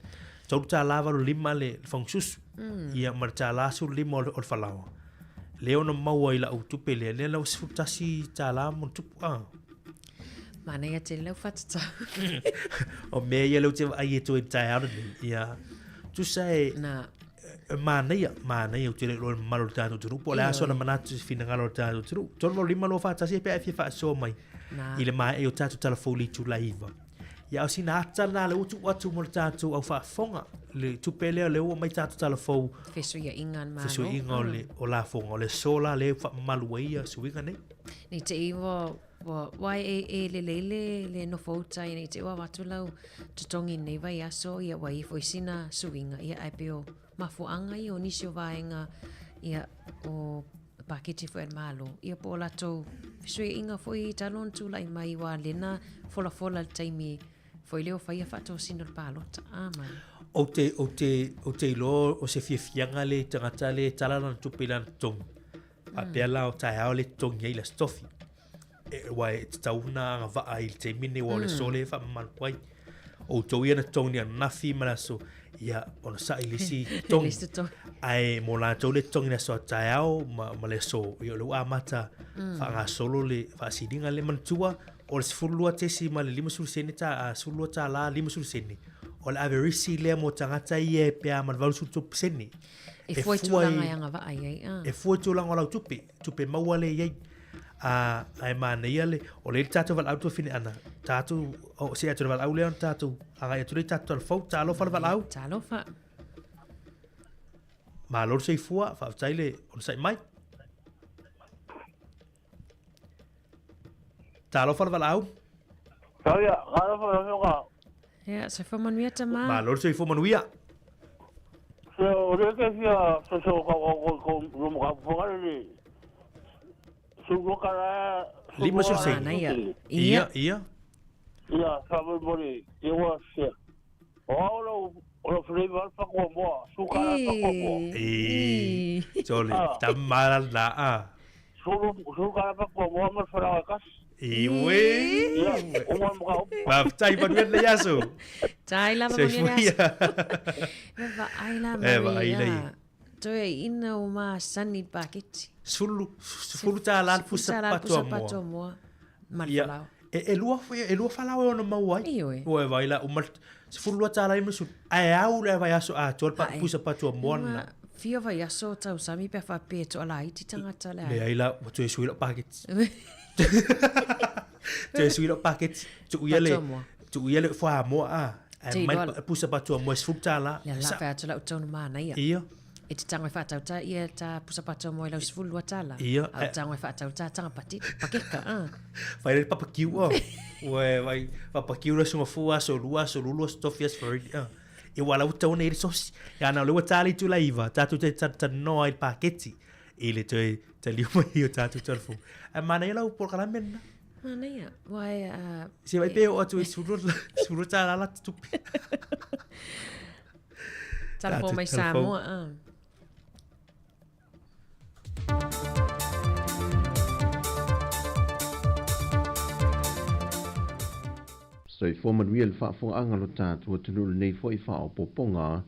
Tolu tāla valu lima le whangsusu. Ia ma le tāla su lima o le o le whalawa. Le ono maua i la au tupe le le lau 11 tāla mo tupu. Ah. Mana ia te lau whatatau. O mea ia lau te ai e toe tae ara nei. Ia tusa e Na. e manaia, manaia o te le loa malo le tātou tunu. Po o le aso na manatu se finagalo o le tātou tunu. Tolu lo lima lo whaatasi e pea e fia whaasoa mai. Na. I le mai e o tātou talafou le itula iva. Ia o sina ata nā le utu atu mo le tātou au whaafonga. Le tupe lea le ua mai tātou talafou Fesu ia inga an malo. fesu inga o le o la fonga. O le sola le whaamalu e ia suinga nei. Nei te iwa, wa, wai e, e le leile le nofouta i nei te iwa watu lau totongi nei vai aso ia wai ifo sina suinga ia ai peo mafuanga ia o nisi o vaenga ia o paketi fo el malo ia po o latou fesuiaiga inga foi i talon tula'i mai ua lena folafola le taimi foi lea o faia faatosina o le palota a mai O te, o te, o te iloa o se fiafiaga le tagata le tala lana tupe i lana totogi. Faapea la o taeao le totogi ai le aso tofi. E ua e tatau ona agavaa i le taimi lenei ua o le aso lea e faamamalu ai. O outou ia na totogi ananafi ma le aso, ia ona sa'i le isi Le totogi. isi totogi. Ae mo latou le totogi i le aso a taeao ma, ma le aso, ia o le ua amata faagasolo le faasiliga le manatua o le 12.50 ta, $12.50. O le averisi lea mo tagata ia e pea ma le 83%. E fua i tulaga e agavaa i ai a E fua i tulaga o lau tupe, tupe maua le i ai. A, ae manaia le, o le tātou valaau tuafine ana, tātou, o se atu le valaau lea ona tātou, agai atu le tātou talafou, talofa le valaau. Talofa. Malo le soifua, faafetai le onosai mai. Talofa le valaau. Ia, talofa le afioga. Ia, soifua manuia tamā. Malo le soifua manuia. Se o le ke fia so so ka ko ko ko mo ka foga le. Su ko kala. Lima sur sene. Ia, ia. Ia, sa mo mo le e wa se. O lo o lo fle va pa ko mo, su kala pa ko mo. E, tole, tamara la a. Su su kala pa ko mo ma fara ka. E, ue. Ia, o mo mo ka. Faafetai manuia le aso. Tai lava manuia le Soifua. aso. E vaai la E vaai Maria. la Toe ina o masani le paketi. Sulu, $10 le pusa $10 le pato pusa a moa. pato a moa. Ma le Ia. falaoa. E, e lua, e lua falaoa e ona maua ai. Ioe. Ua e vai la, uma, $12 i masu. Ae au le vai aso a toa le Ae. pusa pato a moa Ma na. fia vai aso tau sami pe whapea to ala iti tangata le Le ai. ai la, ua toe sui lau paketi. Toe sui lau paketi. Tu ia le, Pato a moa. tu ia le fua moa a. Ae Te mai iloa- pa- pusa pato a moa $10. Le la whea atu lau taunu mana ia. Ia. E te tango e whaatauta ia ta pusa pato a moa i lau $12. Ia. Au tango e whaatauta tanga pati, pakeka. Ah. Fai le papakiu o. Ua vai papakiu le sunga fua aso lua aso lulu aso tofi aso farili. Ah. E wala uta ona i le sosi. Ia na le ua tāle i tula iwa. Tātou te tanoa i le paketi. I le toe taliu mai o tātou talafou. Ae mana ia lau polokalame lena. Mana ia. Wai, Se vai pe o atu i sulu sulu tāla la tupe. Talafou mai Tātou talafou. Samoa. Ah. Soifua manuia le faafofogaaga a lo tatou atunuu i lenei foi faaopoopoga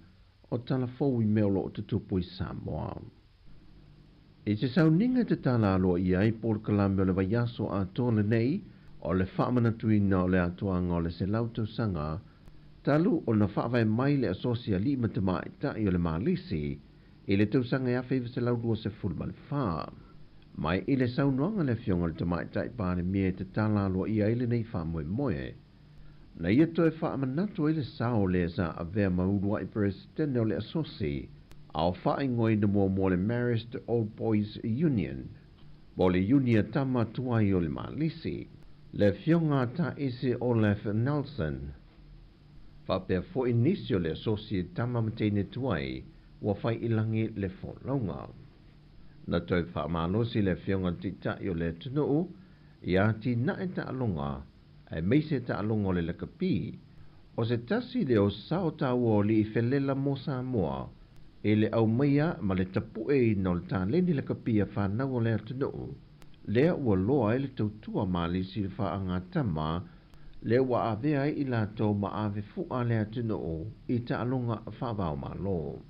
o tala fou i mea o lo o tutupu i Samoa. I se sauniga e tatala aloaia ai polokalame o le vaiaso atoa lenei o le faamanatuina o le atoaga o le 100 tausaga talu ona faavae mai le Asosi Alii ma Tamaitai o le Malisi i le tausaga e 1924. Mai i le saunoaga a le Afioga i le Tamaitai Palemia e tatala aloaia ai lenei faamoemoe, na ia toe faamanatu ai le sao lea sa avea ma uluai Peresetene o le Asosi a o faaigoaina muamua le Marist Old Boys Union, po o le Iuni a Tama Tuai o le Malisi, le Afioga a Taese Olaf Nelson, faapea foi nisi o le Asosi Tama ma Teine Tuai ua fai i lagi le folauga. Na toe faamalosi le Afioga i le Taitai o le atunuu ia atinae taaloga aemaise taaloga o le lakapi, o se tasi lea o sao taua o alii felela mo Samoa i le aumaia ma le tapueina o le taleni lakapi a fanau o le atunuu, lea ua loa ai le tautua malisi i le faagatama lea ua avea ai i latou ma ave fua le atunuu i taaloga faava-o-Malo.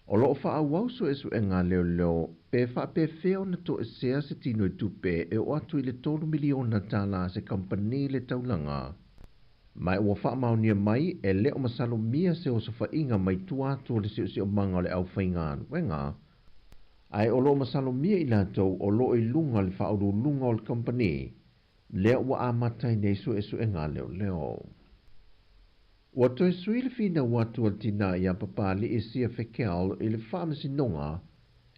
O lo o faaauau suesuega a leoleo pe faapefea ona toesea se tino i tupe e oo atu i le $3 miliona a se kamupani le taulaga. Ma ua faamaonia mai e le o masalomia se osofaiga mai tua atu o le siosiomaga o le aufaigaluega, ae o lo o masalomia i latou o lo o i luga o le faauluuluga o le kamupani lea ua amata ai nei suesuega a leoleo. Ua toe sui le finau atu a le tinā iā Papali'i Sia Fekel i le Faamasinoga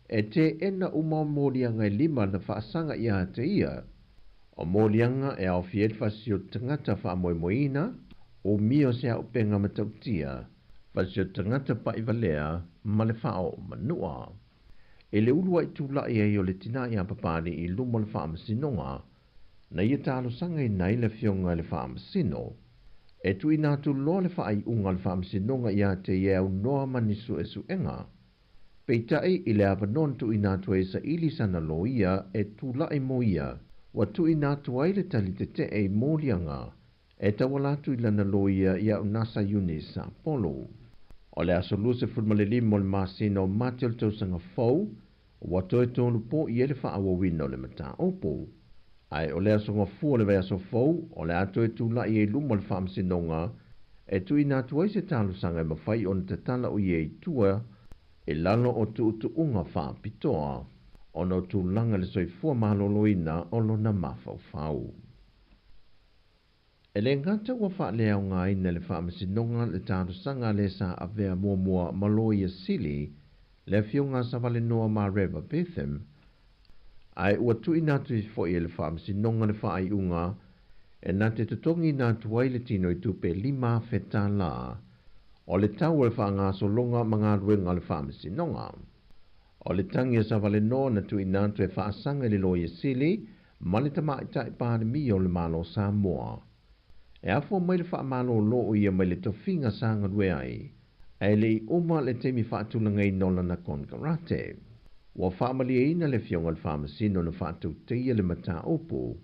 e teena uma o moliaga e lima na faasaga ia te ia. O moliaga e aofia ai le fasioti tagata faamoemoeina, umia o se auupega matautia, fasioti tagata pa'ivalea ma le faaoo manua. I le uluai tula'i ai o le tinā iā Papali'i i luma o le Faamasinoga, na ia talosagaina ai le Afioga i le Faamasino e tuuina atu loa le faaiuga a le Faamasinoga ia te ia e aunoa ma ni suesuega. Peitai, i le avanoa na tuuina atu ai e saili sana loia e tula'i mo ia, ua tuuina atu ai le tali tetee i moliaga e tauala atu i lana loia ia Unasa Eunice Sapolu. O le aso 25 o le masina o Mati o le tausaga fou, ua toe tolu po'i ai le faaauauina o le mataupu. Ae o le aso Gafua o le vaiaso fou, o le a toe tula'i ai i luma o le Faamasinoga e tuuina atu ai se talosaga e mafai ona tatala o ia i tua i lalo o tuutuuga faapitoa ona o tulaga i le soifua maloloina o lona mafaufau. E le gata ua faaleaogaina e le Faamasinoga le talosaga a le sa avea muamua ma Loia Sili, le Afioga a Savalenoa Mareva Betham, ae ua tuuina atu foi e le Faamasinoga le faaiuga e na te totogiina atu ai le tino i tupe $5,000 o le tau o le faagasologa ma galuega a le Faamasinoga. O le tagi a Savalenoa na tuuina atu e faasaga i le Loia Sili ma le Tamaitai Palemia o le Malo o Samoa. E afua mai le faamalolo o ia mai le tofiga sa galue ai, ae le i uma le taimi faatulagaina o lana konekarate. Ua faamalieina le Afioga i le Faamasino na faatauteia le mataupu,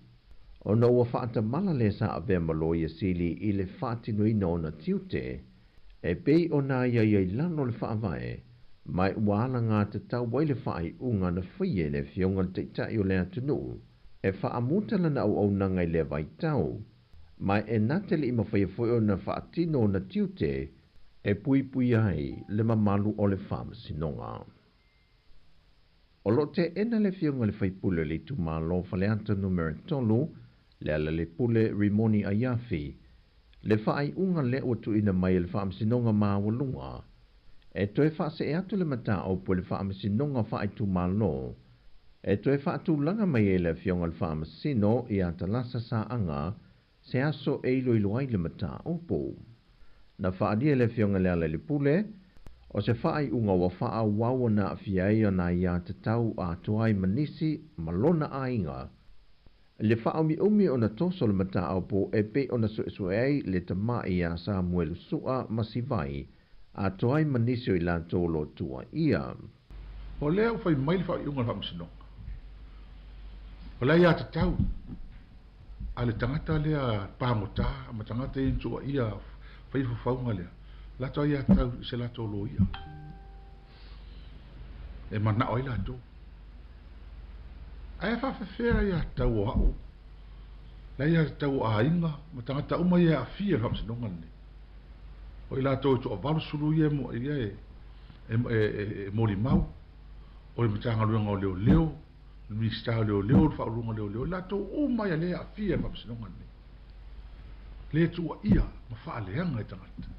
ona ua faatamala le sa avea ma Loia Sili i le faatinoina o ona tiute, e pei ona aiaia i lalo o le Faavae, ma ua alagatatau ai le faaiuga na faia e le Afioga i le Taitai o le atunuu e faamuta lana auaunaga i lea vaitau, ma e na te le i mafaia foi ona faatino ona tiute e puipuia ai le mamalu o le Faamasinoga. O lo o teena le Afioga i le Sui Usufono o le itumalo Faleata Numera 3, Lealailepule Rimoni Aiafi, le faaiuga lea ua tuuina mai e le Faamasinoga Maualuga e toe faasee atu le mataupu i le Faamasinoga Faaitumalo e toe faatulaga mai ai le Afioga i le Faamasino ia Talasa Saaga se aso e iloilo ai le mataupu. Na faaalia e le Afioga i Lealailepule, o se faaiuga ua faaauau ona aafia ai ona aiatatau atoa ai ma nisi ma lona aiga. Le faaumiumi ona toso le mataupu e pei ona suesue ai le tama'i ia Samuelu Su'a ma Sivai atoa ai ma nisi o i latou o lo o tuuaia. O lea ua fai mai le faaiuga a le Faamasinoga, o le aiatatau. A le tagata lea pagota ma tagata ia na tuuaia faia faufauga lea, latou aiatatau i se latou loia e manao ai latou. Ae faafefea aiatatau o a'u, le aiatatau o aiga ma tagata uma ia e aafia i le faamasinoga lenei? O i latou e toa-80 ia e, e, e, e molimau, o le Matagaluega o Leoleo, le Minisita o Leoleo, le Faauluuluga o Leoleo, i latou uma ia lea e aafia i le faamasinoga lenei. Le tuuaia ma faaleaga i tagata.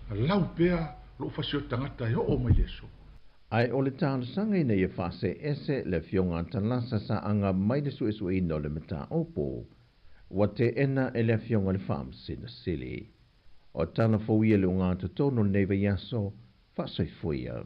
Na lau pea lou fasioti tagata e oo mai le aso. Ae o le talosaga ina ia faasee ese le Afioga a Talasa Saaga mai le suesueina o le mataupu, ua teena e le Afioga i le Faamasino Sili. O tala fou ia i le ogatotonu o lenei vaiaso, faasoifua ia.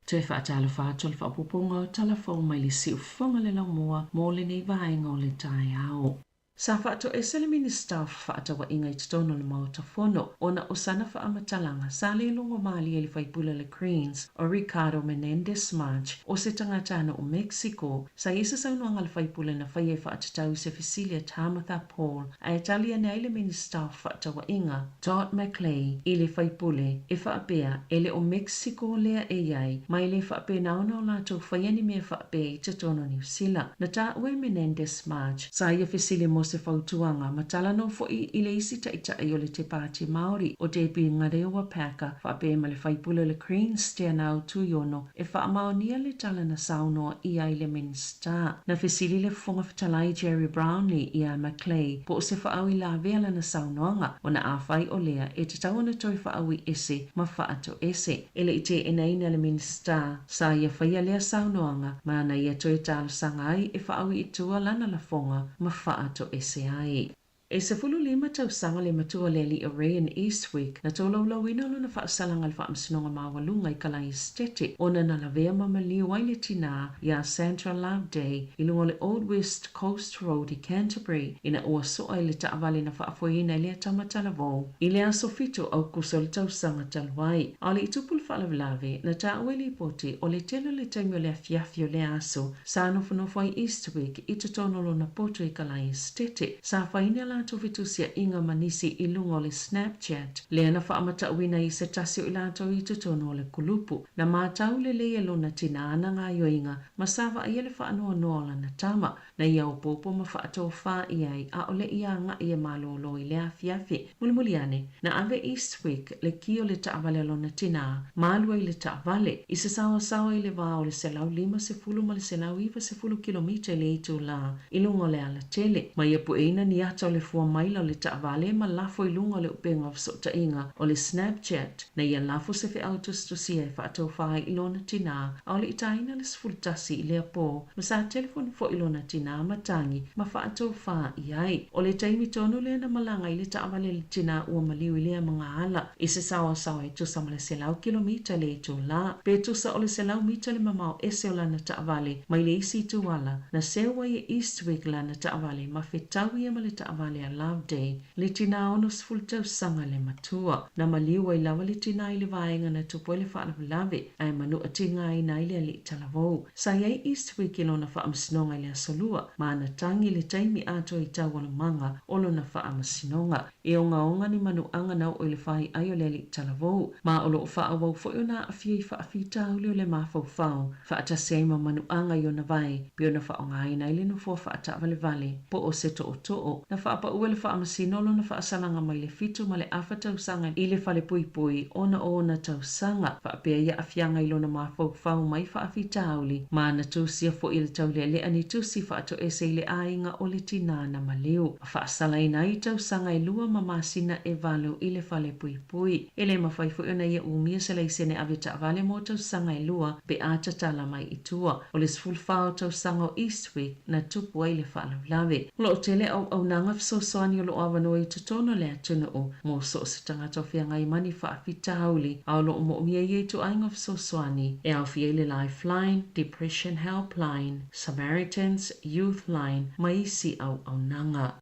Toe faatalofa atu le faaopoopoga o tala fou mai le siufofoga le laumua mo lenei vaega o le taeao. Sa faatoese le Minisita o Fefaatauaiga i totonu o le Maota Fono ona o sana faamatalaga sa le logo malie i le faipule o le Greens o Ricardo Menendez March o se tagatanuu o Mexico. Sa i ai se saunoaga a le faipule na faia e faatatau i se fesili a Tamatha Paul ae tali ane ai le Minisita o Fefaatauaiga Todd McClay i le faipule e faapea e le o Mexico lea e i ai ma e le faapena ona o latou faia ni mea faapea i totonu o Niu Sila. Na taua e Menendez March Sa ia fesili mo se fautuaga ma talanoa foi i le isi taitai o le Te Pāti Māori o Debbie Ngarewa Packer faapea ma le faipule o le Greens Teanau Tuiono e faamaonia le tala na saunoa i ai le Minisita. Na fesili le Fofoga Fetalai Gerry Brownlee iā McClay po o se faauilavea lana saunoaga ona afai o lea e tatau ona toe faaui ese ma faatoese. E le i teenaina le Minisita, sa ia faia lea saunoaga ma na ia toe talosaga ai e faaui i tua lana lafoga ma faatoese ai. E 15 tausaga le matua o le alii o Rayan Eastwick na tolaulauina lona faasalaga i le Faamasinoga Maualuga i Kalai Esetete ona na lavea ma maliu ai le tinā iā Sandra Loveday i luga o le Old West Coast Road i Canterbury ina ua soa i le taavale na faafoeina e lea tama talavou i le aso 7 Aukuso o le tausaga talu ai. A o le i tupu le faalavelave, na taua i lipoti o le tele o le taimi o le afiafi o lea aso sa nofonofo ai Eastwick i totonu o lona poto i Kalai Esetete. Sa faina latou fetusiaiga ma nisi i luga o le Snapchat, lea na faamatauina ai se tasi o i latou i totonu o le kulupu. Na matau lelei e lona tinā ana gaoioiga ma sa vaaia le faanoanoa o lana tama. Na ia opoopo ma faatofā i ai, ʻaʻole i agaʻi e malōlō i lea afiafi. Mulimuli ane, na ave Eastwick le ki o le taavale a lona tinā, ma alu ai i le taavale, i se saoasaoa i le va o le 150 ma le 190 kilomita i le itulā i luga o le alatele. Ma ia pueina ni ata o le fua maila o le taavale ma lafo i luga o le upega o fesootaiga o le Snapchat, na ia lafo se feau tusitusia e faatofā ai i lona tinā, a o le i tāina le 11 i lea pō, ma sa telefoni foi lona tinā ma tagi ma faatofā i ai. O le taimi tonu lea na malaga ai le taavale a le tinā ua maliu i lea magaala i se saoasaoa e tusa ma le 100 kilomita le itulā, pe tusa o le 100 mita le mamao ese o lana taavale mai le isi ituala, na seu ai e Eastwick lana taavale ma fetau ia ma le taavale a Loveday. Le tinā 60 tausaga le matua. Na maliu ai lava le tinā i le vaega na tupu ai le faalavelave, ae manuatigaina ai le alii talavou. Sa i ai Eastwick i lona faamasinoga i le Aso Lua, ma na tagi le taimi atoa i taualumaga o lona faamasinoga. E ogaoga ni manuaga na oo i le faiai o le alii talavou, ma o loo faaauau foi ona aafia i faafitauli o le mafaufau, faatasi ai ma manuaga i ona vae, pei ona faaaogaina ai le nofoa faataavalevale po o se tootoo. Na faapaua e le faamasino lona faasalaga mai le 7.5 tausaga i le falepuipui ona o ona tausaga, faapea i aafiaga i lona mafaufau mai faafitauli, ma na tusia foi e le taulealea ni tusi faatoese i le aiga o le tinā na maliu, ma faasalaina ai i tausaga e 2 ma masina e 8 i le falepuipui. E le mafai foi ona ia umia se laisene ave taavale mo tausaga e 2 pe a tatala mai i tua. O le 14 o tausaga o Eastwick na tupu ai le faalavelave. O loo tele auaunaga fesoasoani fesoasoani o lo o avanoa i totonu o le atunuu mo so o se tagata o feagai ma ni faafitauli, a o lo o moomia ia ituaiga fesoasoani e aofia ai le Lifeline, Depression Helpline, Samaritans, Youthline ma isi auaunaga.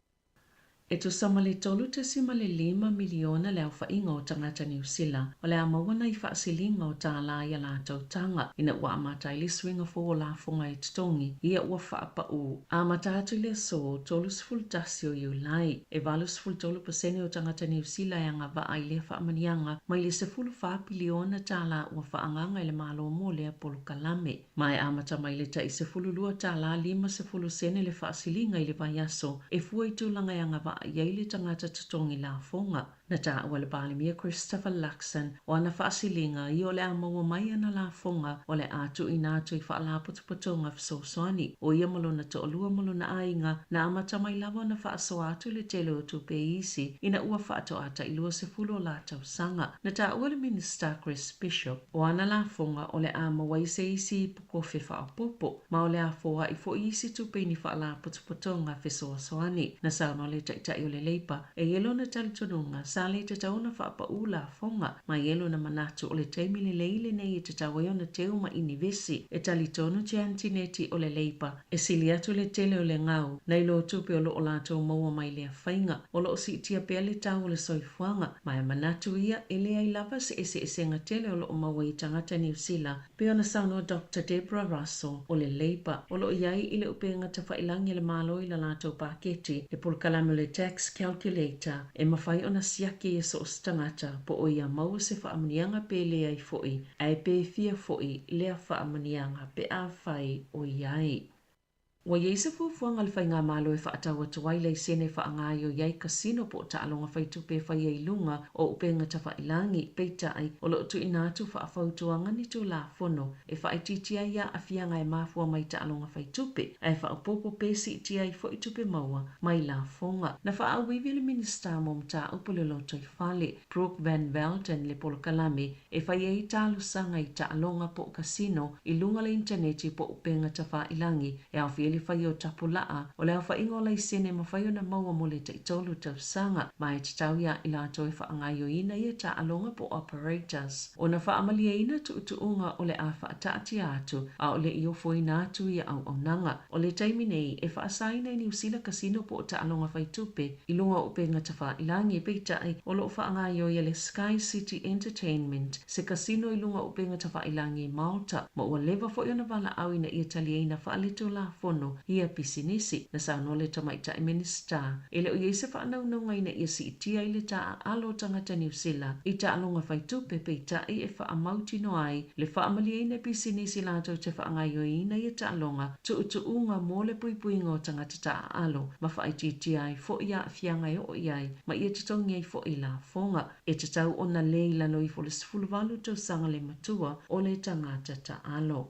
E tusa ma le 3.5 miliona le aofaiga o tagata Niu Sila o le a maua nai faasiliga o tālā i a latou taga ina ua amata ai le suiga fou o lafoga e totogi ia ua faapaū amata atu i le aso 31 o Iulai. E 83% o tagata Niu Sila e agavaa i lea faamanuiaga mai le 14 piliona tālā ua faaagaaga e le Malo mo lea polokalame. Ma e amata mai le tai 12 tālā 50 sene le faasiliga i le vaiaso e fua i tulaga e agavaa i ai le tagata totogi lafoga. Na taua e le Palemia Christopher Luxon o ana faasiliga ia o le a maua mai ana lafoga o le a tuuina atu i faalapotopotoga fesoasoani. O ia ma lona toalua ma lona aiga na amata mai lava ona faasoa atu le tele o tupe i isi ina ua faatoa tai 20 o la tausaga. Na taua e le Minisita Chris Bishop O ana lafoga o le a maua ai se isi ipu kofe faaopoopo, ma o le a foai foi isi tupe i ni faalapotopotoga fesoasoani. Na saunoa le Taitai o le Leipa, e i ai lona talitonuga, sa le tatau ona faapaū lafoga, ma e i ai lona manatu o le taimi lelei lenei e tatau ai ona teu ma inivesi. E talitonu Jan Tinetti o le Leipa, E sili atu le tele o le gau, nai lo tupe o lo o latou maua mai lea faiga, o lo o siitia pea le tau o le soifuaga, ma e manatu ia e leai lava se eseesega tele o lo o maua i tagata Niu Sila, pei ona saunoa Doctor Deborah Russell o le Leipa, o lo o i ai i le upega tafailagi a le Malo i la latou paketi, le polokalame o le Tax Calculator, e mafai ona siaki e so o se tagata po o ia maua se faamanuiaga pe leai foi, ae pe fia foi lea faamanuiaga pe afai o i ai. Ua i ai se fuafuaga a le Faigamalo e faatau atu ai laisene e faagaoioi ai kasino po o taaloga faitupe e faia i luga o upega tafailagi, peitai, o lo o tuuina atu faafautuaga ni Tulafono e faaitiitia ai aafiaga e mafua mai taaloga faitupe, ae faaopoopo pe siitia ai foi tupe maua mai lafoga. Na faaauivi le Minisita mo Mataupu le Lotoifale, Brooke Van Velden le polokalame e fai ai talosaga i taaloga po o kasino i luga o le initaneti po o upega tafailagi e aofia ai le faia o tapulaa o le aofaiga o laisene e mafai ona maua mo le taitolu tausaga ma e tatau iā i latou e faagaoioiina ia taaloga po o operators ona faamalieina tuutuuga o le a faataatia atu a o le i ofoina atu ia auaunaga. O le taimi nei, e faasaina i Niu Sila kasino po o taaloga faitupe i luga o upega tafailagi, peitai, o lo o faagaoioi e le Sky City Entertainment se kasino i luga o upega tafailagi i Malta, ma ua leva foi ona valaau ina ia taliaina faaletulafono ia pisinisi. Na saunoa le Tamaitai Minisita, e le o i ai se faanaunauga ina ia siitia ai le taaalo o tagata Niu Sila i taaloga faitupe, peitai e faamautinoa ai le faamalieina e pisinisi latou te faagaoioiina ia taaloga tuutuuga mo le puipuiga o tagata taaalo ma faaitiitia ai foi aafiaga e oo i ai ma ia totogi ai foi lafoga. E tatau ona le i lalo ifo o le 18 tausaga le matua o le tagata taalo.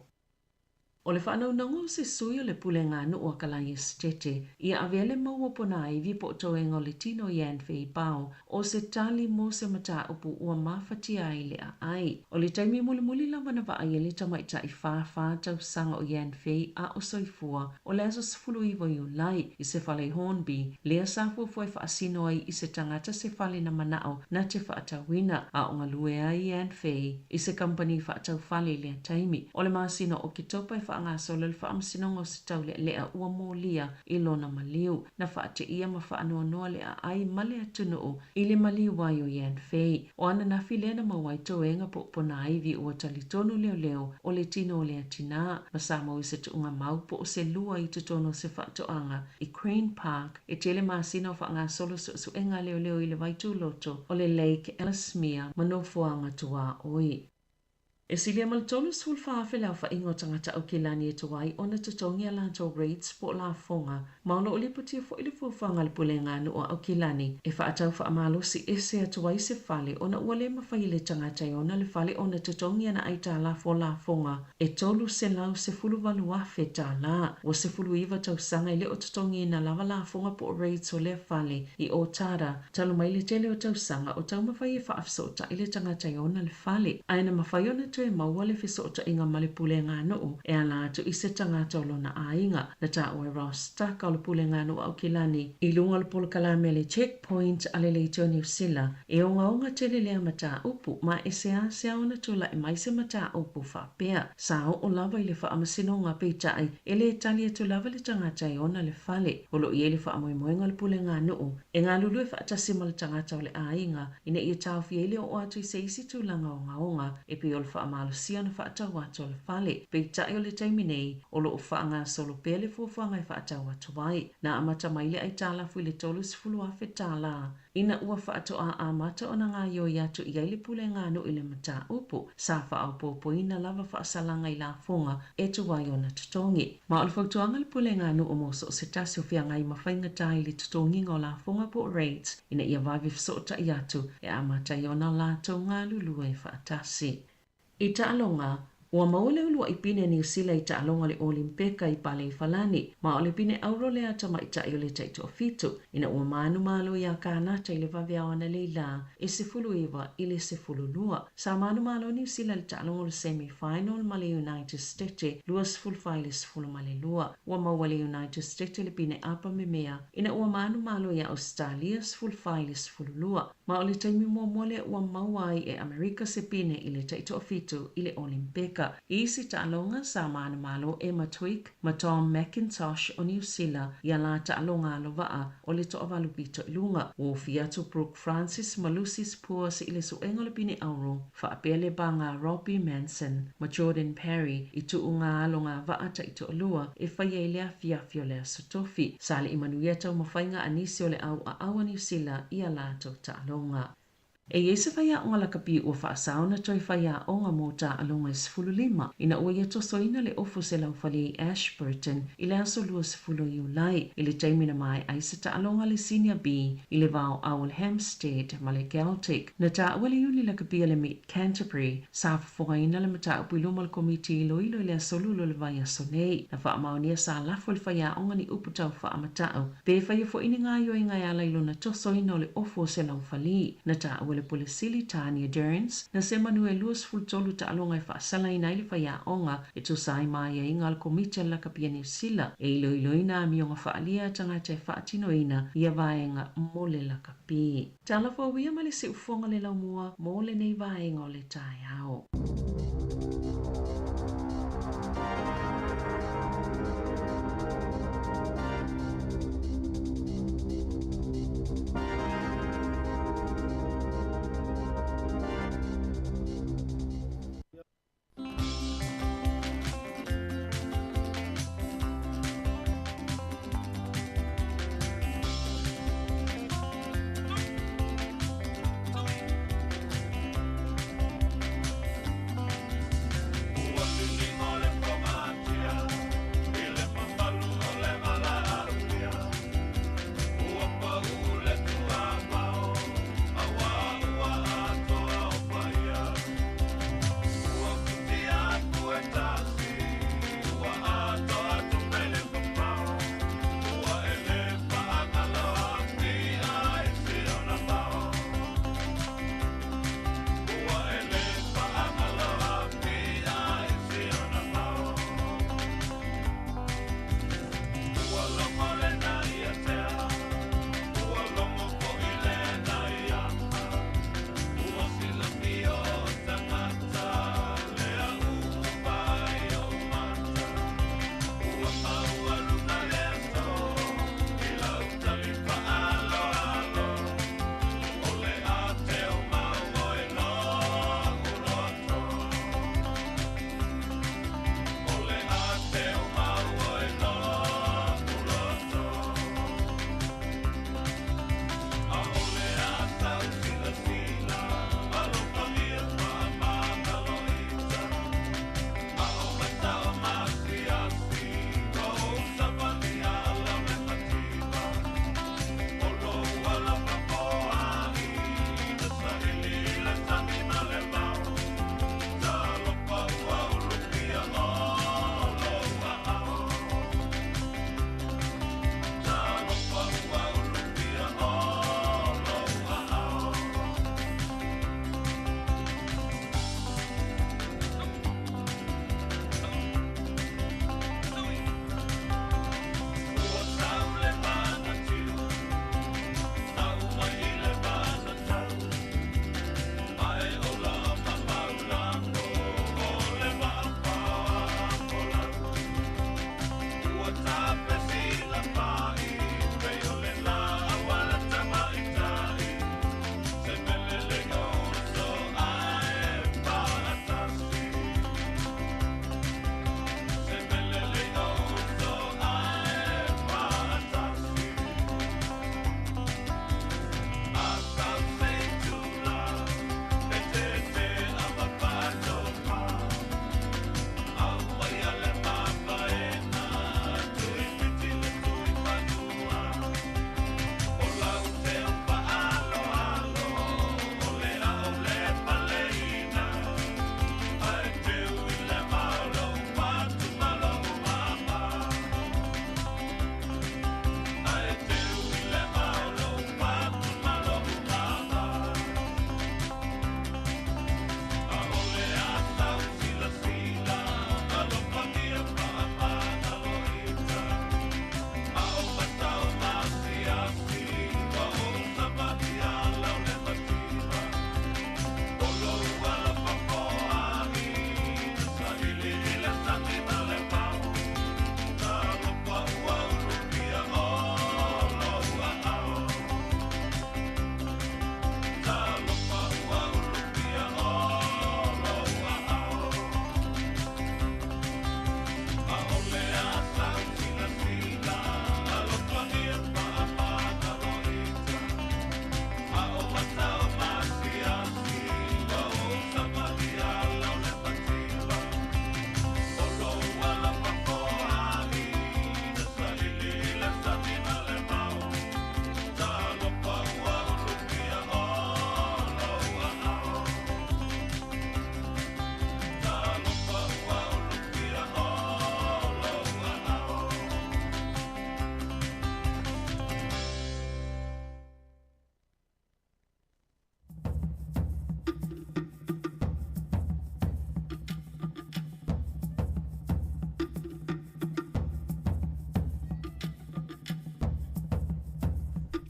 O le faanaunauga o se sui o le Pulega a Nuu a Kalaia Esetete ia avea le mau o ponaivi po o toega o le tino i Ann Fei Bao o se tali mo se mataupu ua mafatia ai le aai. O le taimi mulimuli lava na vaai ai le tamaitai 44 tausaga o Yan Fei a o soifua o le aso 19 o Iulai i se fale i Hornby, lea sa fuafua e faasino ai i se tagata se fale na manao na te faatauina, a o galue ai Yan Fei i se kamupani faatau fale i lea taimi. O le masina o Oketopa e faagasolo le faamasinoga o se taulealea ua molia i lona maliu. Na faateia ma faanoanoa le aai ma le atunuu i le maliu ai o Yan Fei. O ananafi lea na maua ai toega po o ponaivi ua talitonu leoleo o le tino o lea tinā ma sa maua i se tuugamau po o se lua i totonu o se faatoaga i Crane Park e tele masina o faagasolo suesuega a leoleo i le vaituloto o le Lake Ellesmere ma nofoaga tuaoi. E silia ma le 34,000 le aofaiga o tagata Aukilani e tuai ona totogi a latou rates po o lafoga, ma o lo o lipotia foi le fuafuaga a le Pulega a Nuu a Aukilani e faatau faamalosi ese atu ai se fale ona ua le mafai e le tagata e ona le fale ona totogi ana aitalafu o lafoga e $318,000 tala. Ua 19 tausaga e le o totogiina lava lafoga po o rates o lea fale i Otara talu mai le tele o tausaga o taumafai e faafesootai le tagata e ona le fale, ae na mafai ona toe toe maua le fesootaiga ma le puleganuu e ala atu i se tagata o lona aiga. Na taua e Ross Tucker o le puleganuu a Aukilani i luga o le polokalame a le Checkpoint a le Leitio Niu Sila e ogaoga tele lea mataupu ma e seasea ona tula'i mai se mataupu faapea. Sa oo lava i le faamasinoga peitai e lē tali atu lava le tagata e ona le fale. O loo i ai le faamoemoega o le puleganuu e galulue faatasi ma le tagata o le aiga ina ia taofia ai le oo atu i se isi tulaga ogaoga e pei o le faamalosia ona faatau atu o le fale. Peitai o le taimi nei, o loo faagasolo pea le fuafuaga e faatau atu ai. Na amata mai le aitalafu i le $30,000 tālā ina ua faatoā amata ona gaoioi atu i ai le puleganuu i le mataupu. Sa faaopoopoina lava faasalaga i lafoga e tuai ona totogi. Ma o le fautuaga a le puleganuu mo so o se tasi o feagai ma faigata i le totogiga o lafoga po o rates ina ia vave fesootai atu e amata ai ona latou galulue faatasi. I taaloga, ua maua le uluai pine a Niu Sila i taaloga o le Olimpeka i Paleifalani, ma o le pine auro lea a tamaitai o le taitoafitu, ina ua manumalo iā Kanata i le vaveao analeila e 19 i le 12. Sa manumalo Niu Sila i le taaloga o le semi-final ma le United Stete 24 i le 12. Ua maua e le United Stete le pine apa memea ina ua manumalo iā Ausetalia 14 i le 12. Ma o le taimi muamua lea ua maua ai e Amerika se pine i le taitoafitu i le Olimpeka. I isi taaloga, sa manumalo Emma Twigg ma Tom McIntosh o Niu Sila i a la taaloga alovaa o le toavalu pito i luga. Ua ofi atu Brooke Francis ma Lucy Purse i le suega o le pine auro, faapea le baga Robbie Manson ma Jordan Perry i tuuga alogavaa taitoalua e faia i le afiafi o le Aso Tofi. Sa le i manuia taumafaiga a nisi o le auaau a Niu Sila i a latou taaloga. E i ai se faiaoga lakapi ua faasā ona toe faiaoga mo taaloga e 15 ina ua ia tosoina le ofu o se laufali i Ashburton i le aso 20 o Iulai i le taimi na mae'a ai se taaloga a le Senior B i le vaoao o le Hampstead ma le Celtic. Na taua e le iuni lakapi a le Mid Canterbury sa fofogaina le mataupu i luma o le Komiti Iloilo i le aso Lulu o le vaiaso nei. Na faamaonia sa lafo e le faiaoga ni upu tau faamata'u pe faia fo'i ni gaoioiga e ala i lona tosoina o le ofu o se laufali. Na taua e le Pule Sili Tania Durns na semanu e 23 taaloga e faasalaina ai le faiaoga e tusa ai ma aiaiga a le Komiti a le Lakapi a Niu Sila e iloiloina amioga faaalia a tagata e faatinoina ia vaega mo le lakapi. Talofa uia ma le siufofoga le laumua mo lenei vaega o le taeao.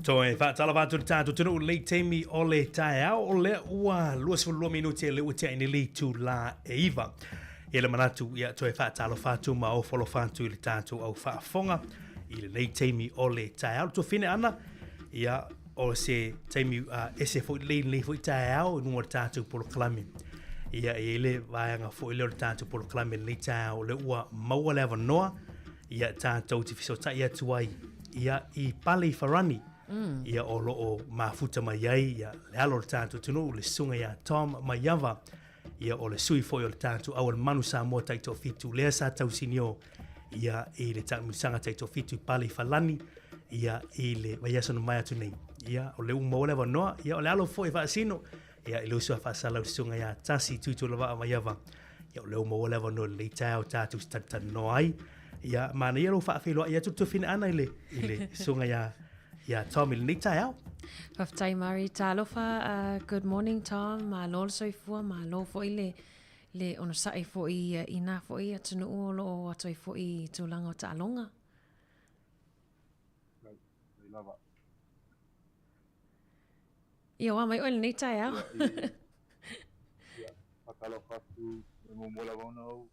Toe faatalofa atu i le tatou atunuu i lenei taimi o le taeao, o lea ua 22 minute lea ua tea nei le itulā e 9. Ia le manatu, ia toe faatalofa atu ma ofo alofa atu i le tatou au faafofoga i lenei taimi o le taeao. Le tuafine Ana, ia o se taimi uh, ese foi lelei lenei foi taeao i luga o le tatou polokalame. Ia e i ai le vaega foi lea o le tatou polokalame i lenei taeao, o lea ua maua le avanoa ia tatou te fesootai atu ai ia i Pale i Farani mm. ia o lo o mafuta mai ai ia le alo o le tatou atunuu le susuga ia Tom Maiava ia o le sui foi o le tatou au o le Manu Samoa Taitoafitu lea sa tausinio ia i le taamilosaga Taitoafitu i Pale i Falani ia i le vaiaso na mavae atu nei ia o lea ua maua le avanoa ia o le alo foi faasino Ia, i le uso a faasalau susuga ia Tasi Tuitulavaa Maiava, ia o lea ua maua le avanoa i lenei taeao tatou te talatalanoa ai. Ia, manaia lou faafeiloai atu le tuafine Ana i le, i le susuga ia, ia Tom i lenei taeao. Faafetai Mari, talofa, uh, good morning Tom, malo le soifua, malo foi le, le onosai foi i nā foi atunuu o lo o atu ai foi i tulaga o taaloga. Mai, mai lava. Ia, ua mai oe i lenei taeao. Ia, faatalofa atu, e muamua lava ona ou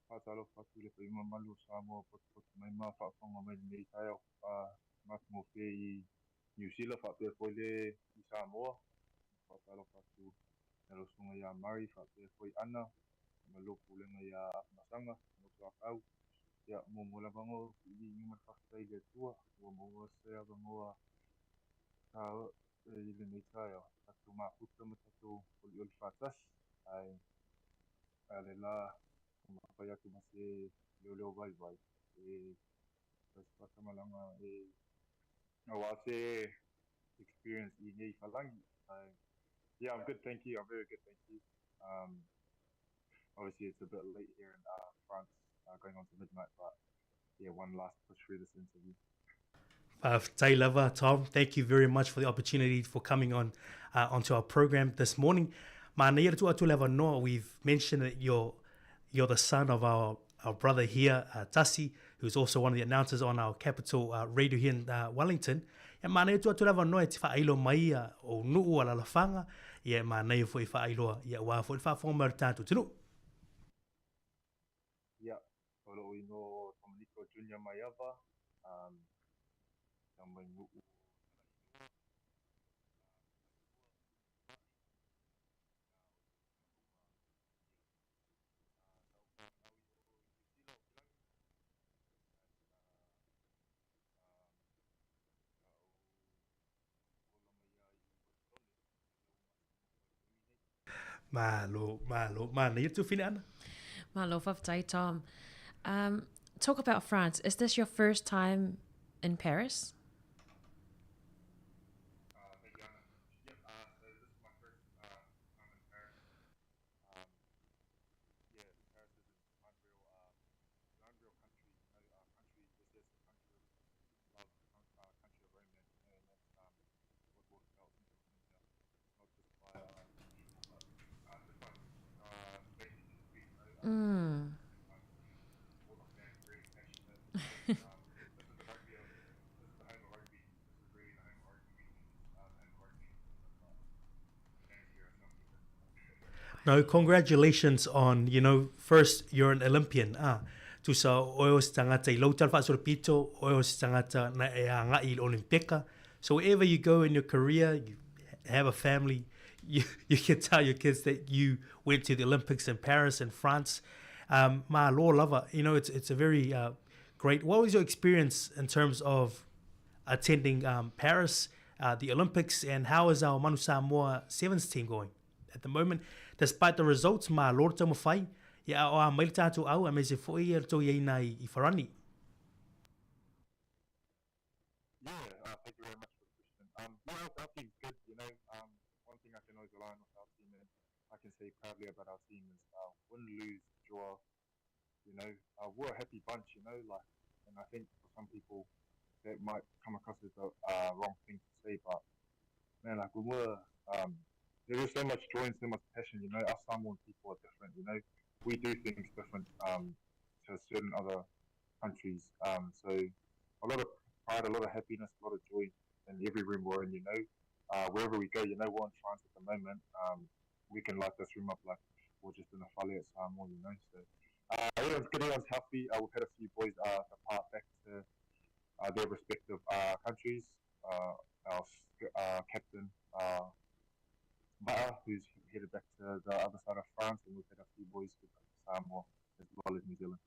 faatalofa atu i le paia mamalu o Samoa o potopoto mai ma faafofoga mai i lenei taeao matagofie i Niu Sila faapea foi le i Samoa. Faatalofa atu i lau susuga ia Murray faapea foi Ana ma lou pulega ia Afamasaga ma Tuakau. Ia, muamua lava ona ou viiga ma le faafetai i le Atua ua maua se avanoa i lenei taeao, tatou mafuta ma tatou olioli faatasi, ae a le la taumafai atu ma se leoleo vaivai e fai se faatamalaga e aua se experience i nei falagi. Ae yeah, I'm good, thank you. I'm very good, thank you. Um, obviously it's a bit late here in uh, France, uh, going on to midnight, but yeah, one last push through this interview. Faafetai lava, Tom. Thank you very much for the opportunity for coming on uh, onto our program this morning. Manaia le tuu atu le avanoa, we've mentioned that you're, you're the son of our, our brother here, uh, Tasi, who's also one of the announcers on our capital uh, radio here in uh, Wellington. Ia manaia tuu atu le avanoa e te whaailo mai ia o nuu a lalafanga, ia e manaia foi whaailoa, ia ua foi le whaafonga mai o le tātou atunuu. Ia, o lou inoa o Tomaniko Junior Maiava, um, tau mai nuu o Talainuʻu. Malo, malo, manaia tuafine Ana. Malo, faafetai Tom. Um, talk about France. Is this your first time in Paris? Thank you, Anna. Yep, so this is my first time in Paris. Um, yeah, Paris is an unreal, an unreal country. You know, country. This is a country of love, country of romance. You know, and that's what we've felt since we've been here. Not just by people, but just by places and streets. You know, all the fans really passionate. This is the rugby of, this is the home of rugby. This is really the home of rugby union, home of rugby. But fans here are something different. No, congratulations on, you know, first you're an Olympian. Ah, tusa oe o se tangata i lou tala faasolopito, oe o se tangata na e agai i le Olympeka. So wherever you go in your career, you have a family, you, you can tell your kids that you went to the Olympics in Paris and France. Um, malo lava, you know, it's, it's a very uh, great, what was your experience in terms of attending um, Paris, uh, the Olympics, and how is our Manu Samoa Sevens team going at the moment? Despite the results, malo le taumafai, ia o a mai le tātou au, aemaise foi ia le tou iai i, i Farani. Yeah, uh, thank you very much for the question. Um, yeah, our, our team's good, you know. Um, one thing I can always rely on with our team, and I can say proudly about our team is uh, win, lose, draw. You know, uh, we're a happy bunch, you know, like, and I think for some people that might come across as the uh, wrong thing to say, but man, like when we're, um, there's just so much joy and so much passion, you know. Us Samoan people are different, you know. We do things different um, to certain other countries. Um, so a lot of pride, a lot of happiness, a lot of joy in wherever we go, you know, we're in France at the moment. Um, we can light this room up like we're just in a fale at Samoa, you know. So uh, everyone's good, everyone's healthy. Uh, we've had a few boys uh, depart back to uh, their respective uh, countries. Uh, our uh, captain, uh, Ba'a, who's headed back to the other side of France, and we've had a few boys go back to Samoa as well as New Zealand.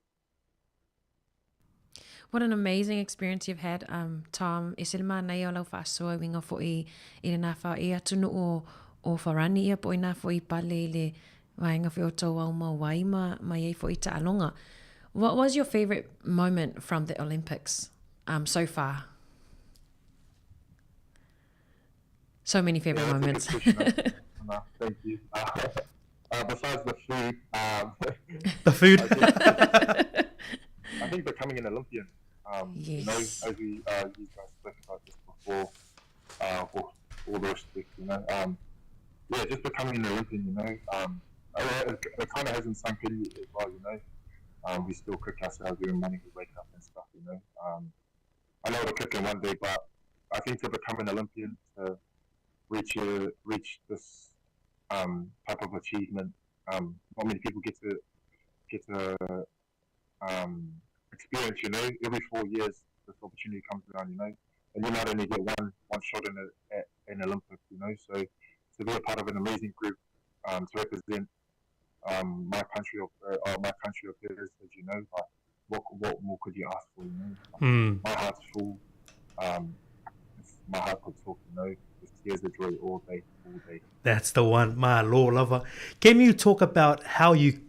What an amazing experience you've had, um, Tom. E se le mānaia o lau faasoa e uiga fo'i i le nā whao i atunu'u o, o Farani ia po o inā fo'i i pale i le vaega fo'i o tou ao mau ai ma, ma iai fo'i taaloga. What was your favourite moment from the Olympics um, so far? So many favourite Yeah, that's a moments. good question. No, thank you. Uh, uh, besides the food, um, The food. I guess, I think becoming an Olympian. Um, Yes. You know, as we uh, you guys spoke about this before, uh, with all the respect, you know, um, yeah, just becoming an Olympian, you know, um, it, it kind of hasn't sunk in yet as well, you know. Um, we still cook ourselves every morning, we wake up and stuff, you know. Um, I know it'll kick in one day, but I think to become an Olympian, to reach a, reach this um, type of achievement, um, not many people get to get to um, experience. You know, every 4 years this opportunity comes around. You know, and you might only get one one shot in a, at an Olympics. You know, so to be a part of an amazing group, um, to represent um, my country of uh, my country of heritage, you know, like what what more could you ask for? You know, like, Mm. my heart's full. Um, my heart could talk, you know, just tears of joy all day, all day. That's the one, my lord lover. Can you talk about how you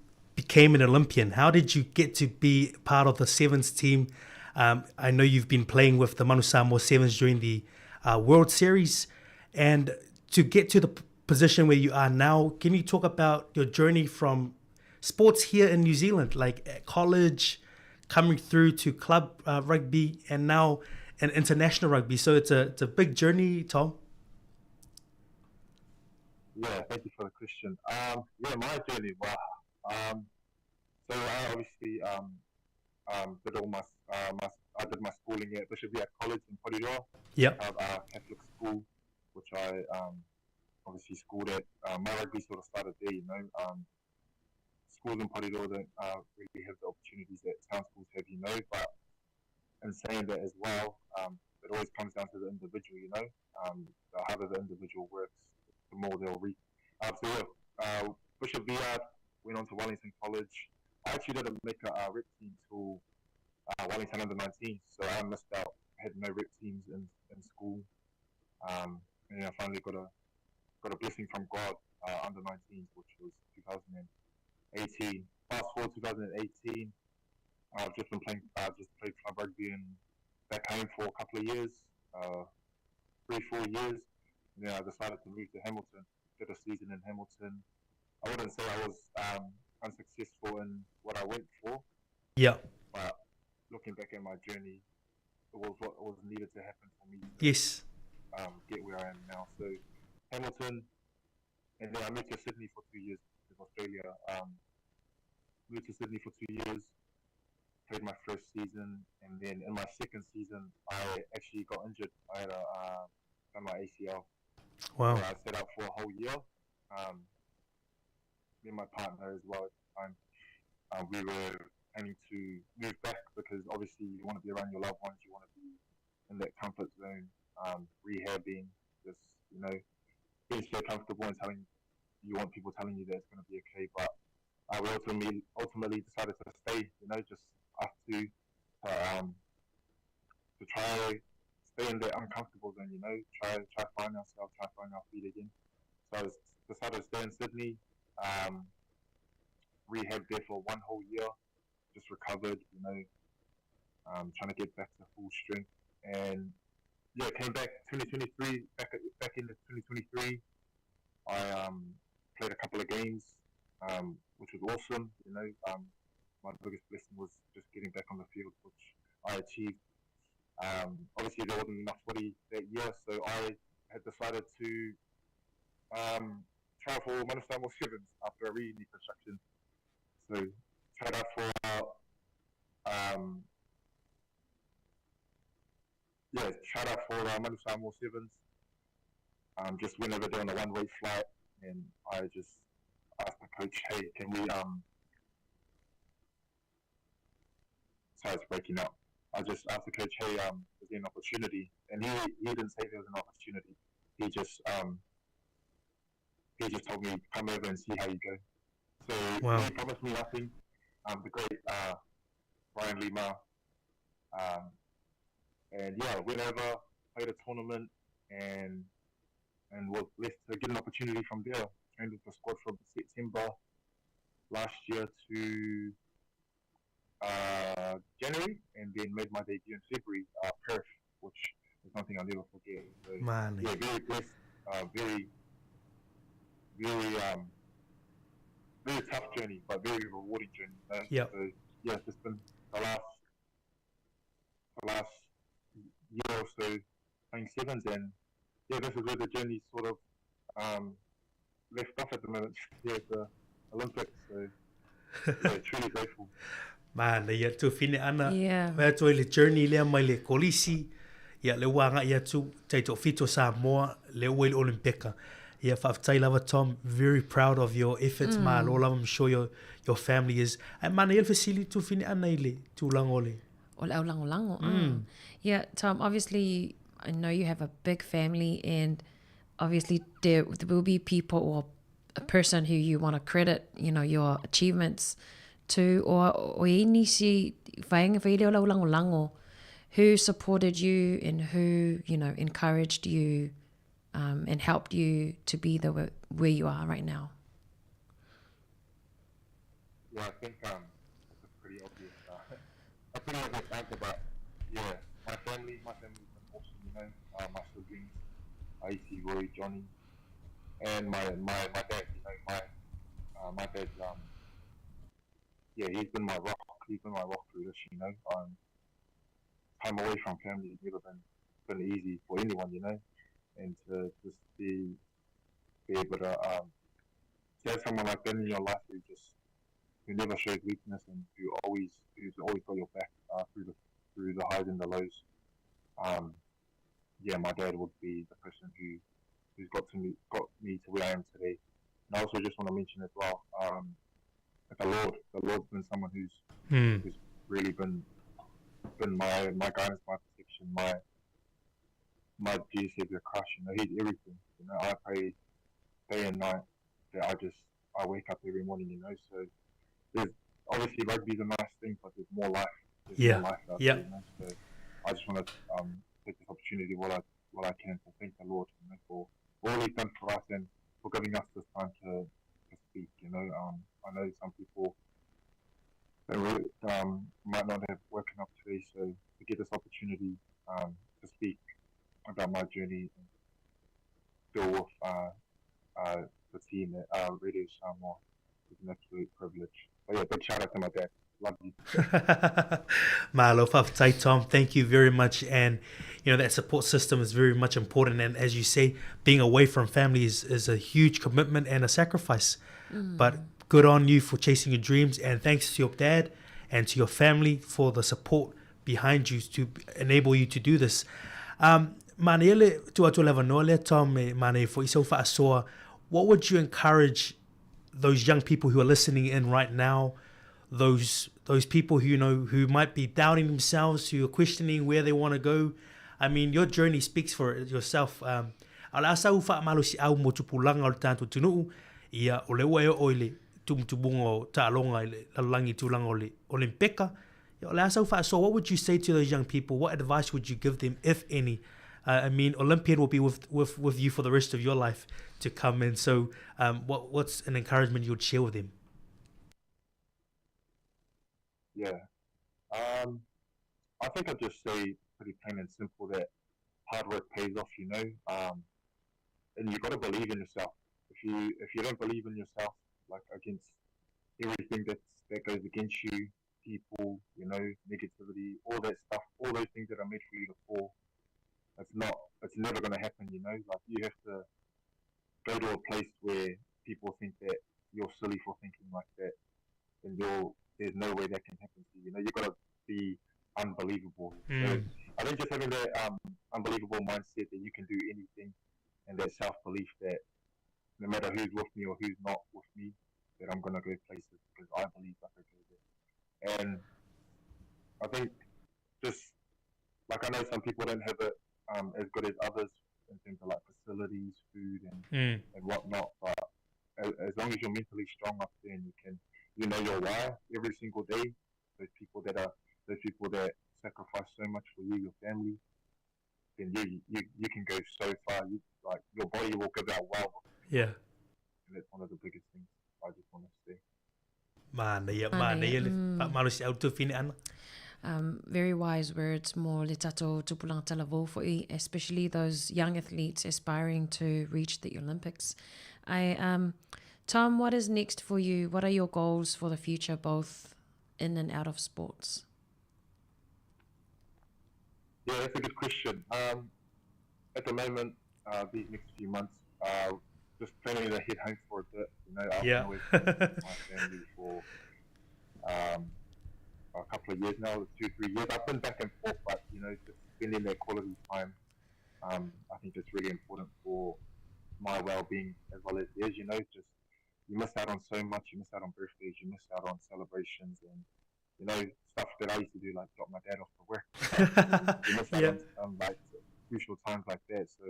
became an Olympian? How did you get to be part of the Sevens team? Um, I know you've been playing with the Manu Samoa Sevens during the uh, World Series. And to get to the position where you are now, can you talk about your journey from sports here in New Zealand, like at college, coming through to club uh, rugby, and now and international rugby? So it's a, it's a big journey, Tom. Yeah, thank you for the question. Um, yeah, my journey, wow. Um, so I obviously um, um, did all my, uh, my I did my schooling at Bishop Viard College in Porirua. Yep. Uh, Catholic school, which I um, obviously schooled at. Uh, my rugby sort of started there, you know. Um, schools in Porirua don't uh, really have the opportunities that town schools have, you know. But in saying that as well, um, it always comes down to the individual, you know. Um, the harder the individual works, the more they'll reap. Uh, so yeah, uh, Bishop Viard went on to Wellington College. I actually didn't make a, a rep team till uh, Wellington under 19, so I missed out. I had no rep teams in, in school. Um, and I finally got a got a blessing from God uh, under 19s, which was 2018. Fast forward 2018, I've just been playing. I've just played club rugby and back home for a couple of years, uh, 3 4 years. And then I decided to move to Hamilton. Did a season in Hamilton. I wouldn't say I was um, unsuccessful in what I went for. Yeah. But looking back at my journey, it was what was needed to happen for me to yes. um, get where I am now. So Hamilton, and then I moved to Sydney for 2 years in Australia. Um, moved to Sydney for 2 years, played my first season, and then in my second season, I actually got injured. I had a uh, done my ACL. Wow. So I set up for a whole year. Um, me and my partner as well at the time, uh, we were planning to move back because obviously you want to be around your loved ones, you want to be in that comfort zone, um, rehabbing, just, you know, being so comfortable and telling you want people telling you that it's going to be okay. But uh, we ultimately, ultimately decided to stay, you know, just us two to, um, to try stay in that uncomfortable zone, you know, try try find ourselves, try find our feet again. So I was, decided to stay in Sydney, um, rehab there for one whole year, just recovered, you know, um, trying to get back to full strength. And yeah, came back 2023, back back into 2023. I um, played a couple of games, um, which was awesome. You know, um, my biggest blessing was just getting back on the field, which I achieved. Um, obviously, there wasn't enough footy that year, so I had decided to um, try for Manu Samoa Sevens after a reconstruction. So tried out for um, yeah, tried out for uh, Manu Samoa Sevens. Just went over there on a one-way flight, and I just asked the coach, hey, can we, sorry, it's breaking up. I just asked the coach, hey, is there an opportunity? And he didn't say there was an opportunity. He just told me, come over and see how you go. So Wow. He promised me nothing. The great Brian Lima. Went over, played a tournament, and was blessed to get an opportunity from there. Trained with the squad from September last year to January, and then made my debut in February, Perth, which is something I'll never forget. Mani. Very blessed, very, very, very tough journey, but very rewarding journey. You know? It's just been the last year or so playing sevens, and this is where the journey sort of left off at the moment. Yeah, at the Olympics. Truly grateful. Man, ia tu fine ana. Yeah. Mea tu le journey lea mai le kolisi. Ia le wanga ia tu tai to fito Samoa le ua i le Olympika. Ia whaaftai lava Tom, very proud of your efforts. Malo lava, I'm sure your family is. Ai mana ia le fesili tu fine ana i le tūlango le. O le au lango lango. Yeah, Tom, obviously I know you have a big family, and obviously there will be people or a person who you want to credit your achievements to, or o e nisi whaenga whaile o lau lango lango, who supported you and who encouraged you and helped you to be the where you are right now. Yeah, I think it's a pretty obvious answer, but yeah, my family's been awesome, my siblings, Aisi, Roy, Johnny, and my dad, my dad's, yeah, he's been my rock. He's been my rock through this. Time away from family has never been easy for anyone, and to just be able to have someone like that in your life who never shows weakness and who's always got your back through the highs and the lows. Yeah, my dad would be the person who's got me to where I am today. And I also just want to mention as well, the Lord. The Lord's been someone who's really been my guidance, my protection, my dear Savior crush. He's everything. I pray day and night that I wake up every morning. So there's obviously rugby's a nice thing, but there's more life. There's more life out there. So I just want to take this opportunity while I can to thank the Lord for all He's done for us and for giving us this time to speak. I know some people that really, might not have woken up today, so to get this opportunity to speak about my journey and deal with the team at Radio Samoa is an absolute privilege. But big shout out to my dad. Love you. Malo whawhtai, Tom. Thank you very much. And that support system is very much important. And as you say, being away from family is a huge commitment and a sacrifice. But good on you for chasing your dreams, and thanks to your dad and to your family for the support behind you to enable you to do this. Mane ele tu atu leva noa lea, Tom, e mane fo isau whaasoa, what would you encourage those young people who are listening in right now, those people who might be doubting themselves, who are questioning where they want to go? Your journey speaks for it yourself. Ala asa u wha malo si au mo tupulanga o le tātou tunu'u, ia o le ua e o ile tumutubunga o tālonga i le lalangi tūlanga o le Olympeka. Ia, o le asa u wha, so what would you say to those young people? What advice would you give them, if any? Olympian will be with you for the rest of your life to come. And so what's an encouragement you would share with them? Yeah. I think I'd just say pretty plain and simple that hard work pays off, and you've got to believe in yourself. If you don't believe in yourself, against everything that goes against you, people, negativity, all that stuff, all those things that are made for you to fall, it's not, it's never going to happen, you know. You have to go to a place where people think that you're silly for thinking like that, and there's no way that can happen to you. You got to be unbelievable. So I think just having that unbelievable mindset that you can do anything, and that self belief that no matter who's with me or who's not with me, that I'm gonna go places because I believe I can go there. And I think just like I know some people don't have it um, as good as others in terms of like facilities, food, and mm. and whatnot. But as, as long as you're mentally strong up there and you can, you know your why every single day. Those people that are those people that sacrifice so much for you, your family, then you you, you can go so far. You like your body will give out well. Yeah. And that's one of the biggest things I just want to see. Manaia, manaia le faamalosiau tuafine ana. Um, very wise words mo le tatou tupulaga talavou fo'i, especially those young athletes aspiring to reach the Olympics. I, um, Tom, what is next for you? What are your goals for the future, both in and out of sports? Yeah, that's a good question. Um, at the moment, uh, these next few months, uh, just planning to head home for a bit. You know, I've yeah. been away from my family for um, a couple of years now, two, three years. I've been back and forth, but you know, just spending that quality time, um, I think it's really important for my well-being as well as theirs. You know, just you miss out on so much. You miss out on birthdays. You miss out on celebrations and you know stuff that I used to do, like drop my dad off to work. you miss out yeah. on, on like crucial times like that. So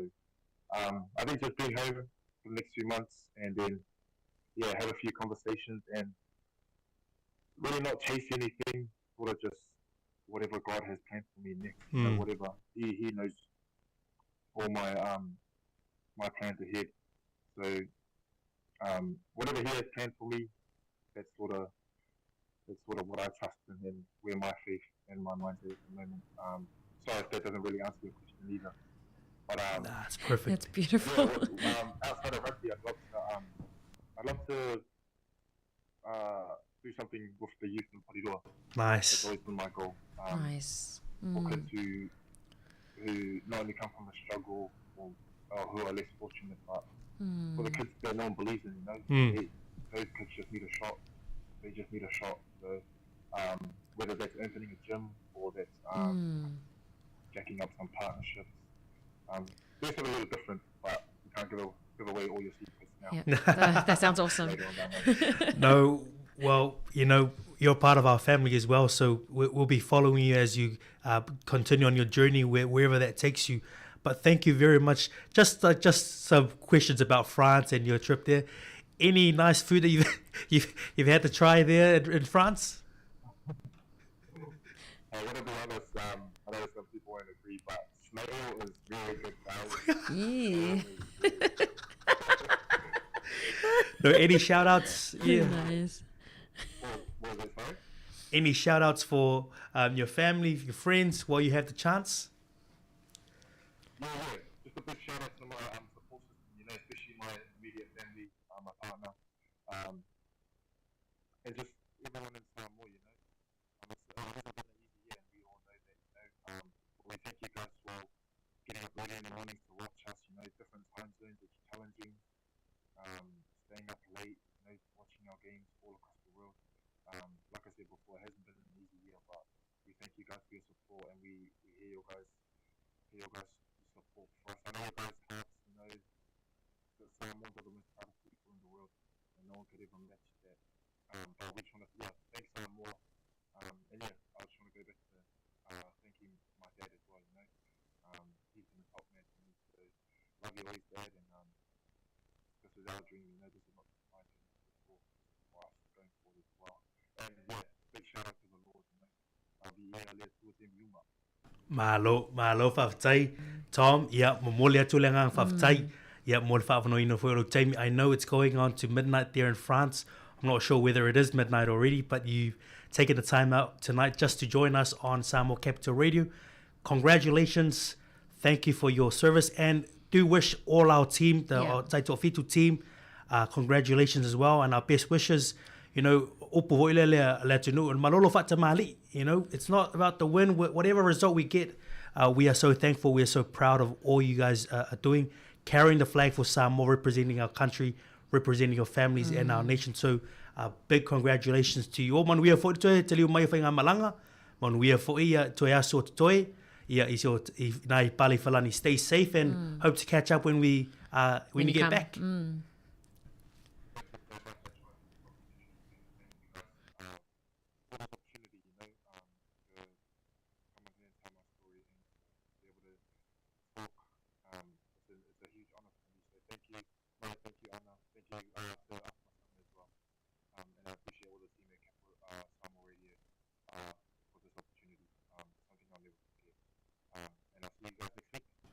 um, I think just being home for the next few months and then yeah, have a few conversations and really not chase anything, sort of just whatever God has planned for me next, mm. you know, hmm. whatever He He knows all my um my plans ahead. So um, whatever He has planned for me, that's sort of that's sort of what I trust in and where my faith and my mind is at the moment. Um, sorry if that doesn't really answer your question either. But um, nah, that's perfect. That's beautiful. Yeah, um, outside of rugby, I'd love to um, I'd love to uh, do something with the youth in Porirua. Nice. That's always been my goal. Um, nice. Mm. For kids who who not only come from a struggle or, or who are less fortunate, but mm. for the kids that no one believes in, you know, mm. they, those kids just need a shot. They just need a shot. So um, whether that's opening a gym or that's um, mm. jacking up some partnerships, um, do something a little different, but you can't give, a, give away all your secrets now. Yeah, that, that sounds awesome. no, well, you know, you're part of our family as well, so we'll be following you as you uh, continue on your journey, wherever that takes you. But thank you very much. Just uh, just some questions about France and your trip there. Any nice food that you've you've, you've had to try there in, in France? I gotta be honest, um, I know some people won't agree, but snail is very good Yeah. no, any shout outs? Yeah. Nice. What, what was Any shout outs for um, your family, your friends, while you have the chance? Yeah, yeah. Just a big shout out to my um, support system, you know, especially my immediate family, uh, my partner, um, and just everyone in Samoa, you know. Um, it's, it hasn't been an easy year, and we all know that, you know. Um, we thank you guys for getting up early in the morning to watch us, you know, different time zones, it's challenging. Um, staying up late, you know, watching our games all across the world. Um, like I said before, it hasn't been an easy year, but we thank you guys for your support and we, we hear your guys hear your guys support for us. I know your guys' hearts, you know, that Samoans are the most proudest people in the world and no one could ever match that. Um, but we just want to, yeah, thanks Samoa. Um, and yeah, I just want to go back to uh, thanking my dad as well, you know. Um, he's been a top man to me, so love you always, Dad, and um, this is our dream, you know, this is not just my dream, this is for, for us going forward as well. And yeah, big shout out to the Lord, you know. Malo, malo faafetai. Tom, ia, momoli atu le agaga faafetai. Mm. Ia, mo le faavanoaina foi o lou taimi. I know it's going on to midnight there in France. I'm not sure whether it is midnight already, but you've taken the time out tonight just to join us on Samoa Capital Radio. Congratulations. Thank you for your service and do wish all our team, the yeah. Taito team, uh, congratulations as well and our best wishes. You know, upu hoi le le le atunuu, malolo faatamali'i, you know, it's not about the win, whatever result we get, uh, we are so thankful, we are so proud of all you guys uh, are doing, carrying the flag for Samoa, representing our country, representing your families mm. and our mm. nation. So, uh, big congratulations to you all. Manuia foi toe, te liu mai whai ngā malanga. Manuia foi ia toe aso te toe. Ia i, so, i, nā i pale falani. Stay safe and mm. hope to catch up when we when, when you, get come. back.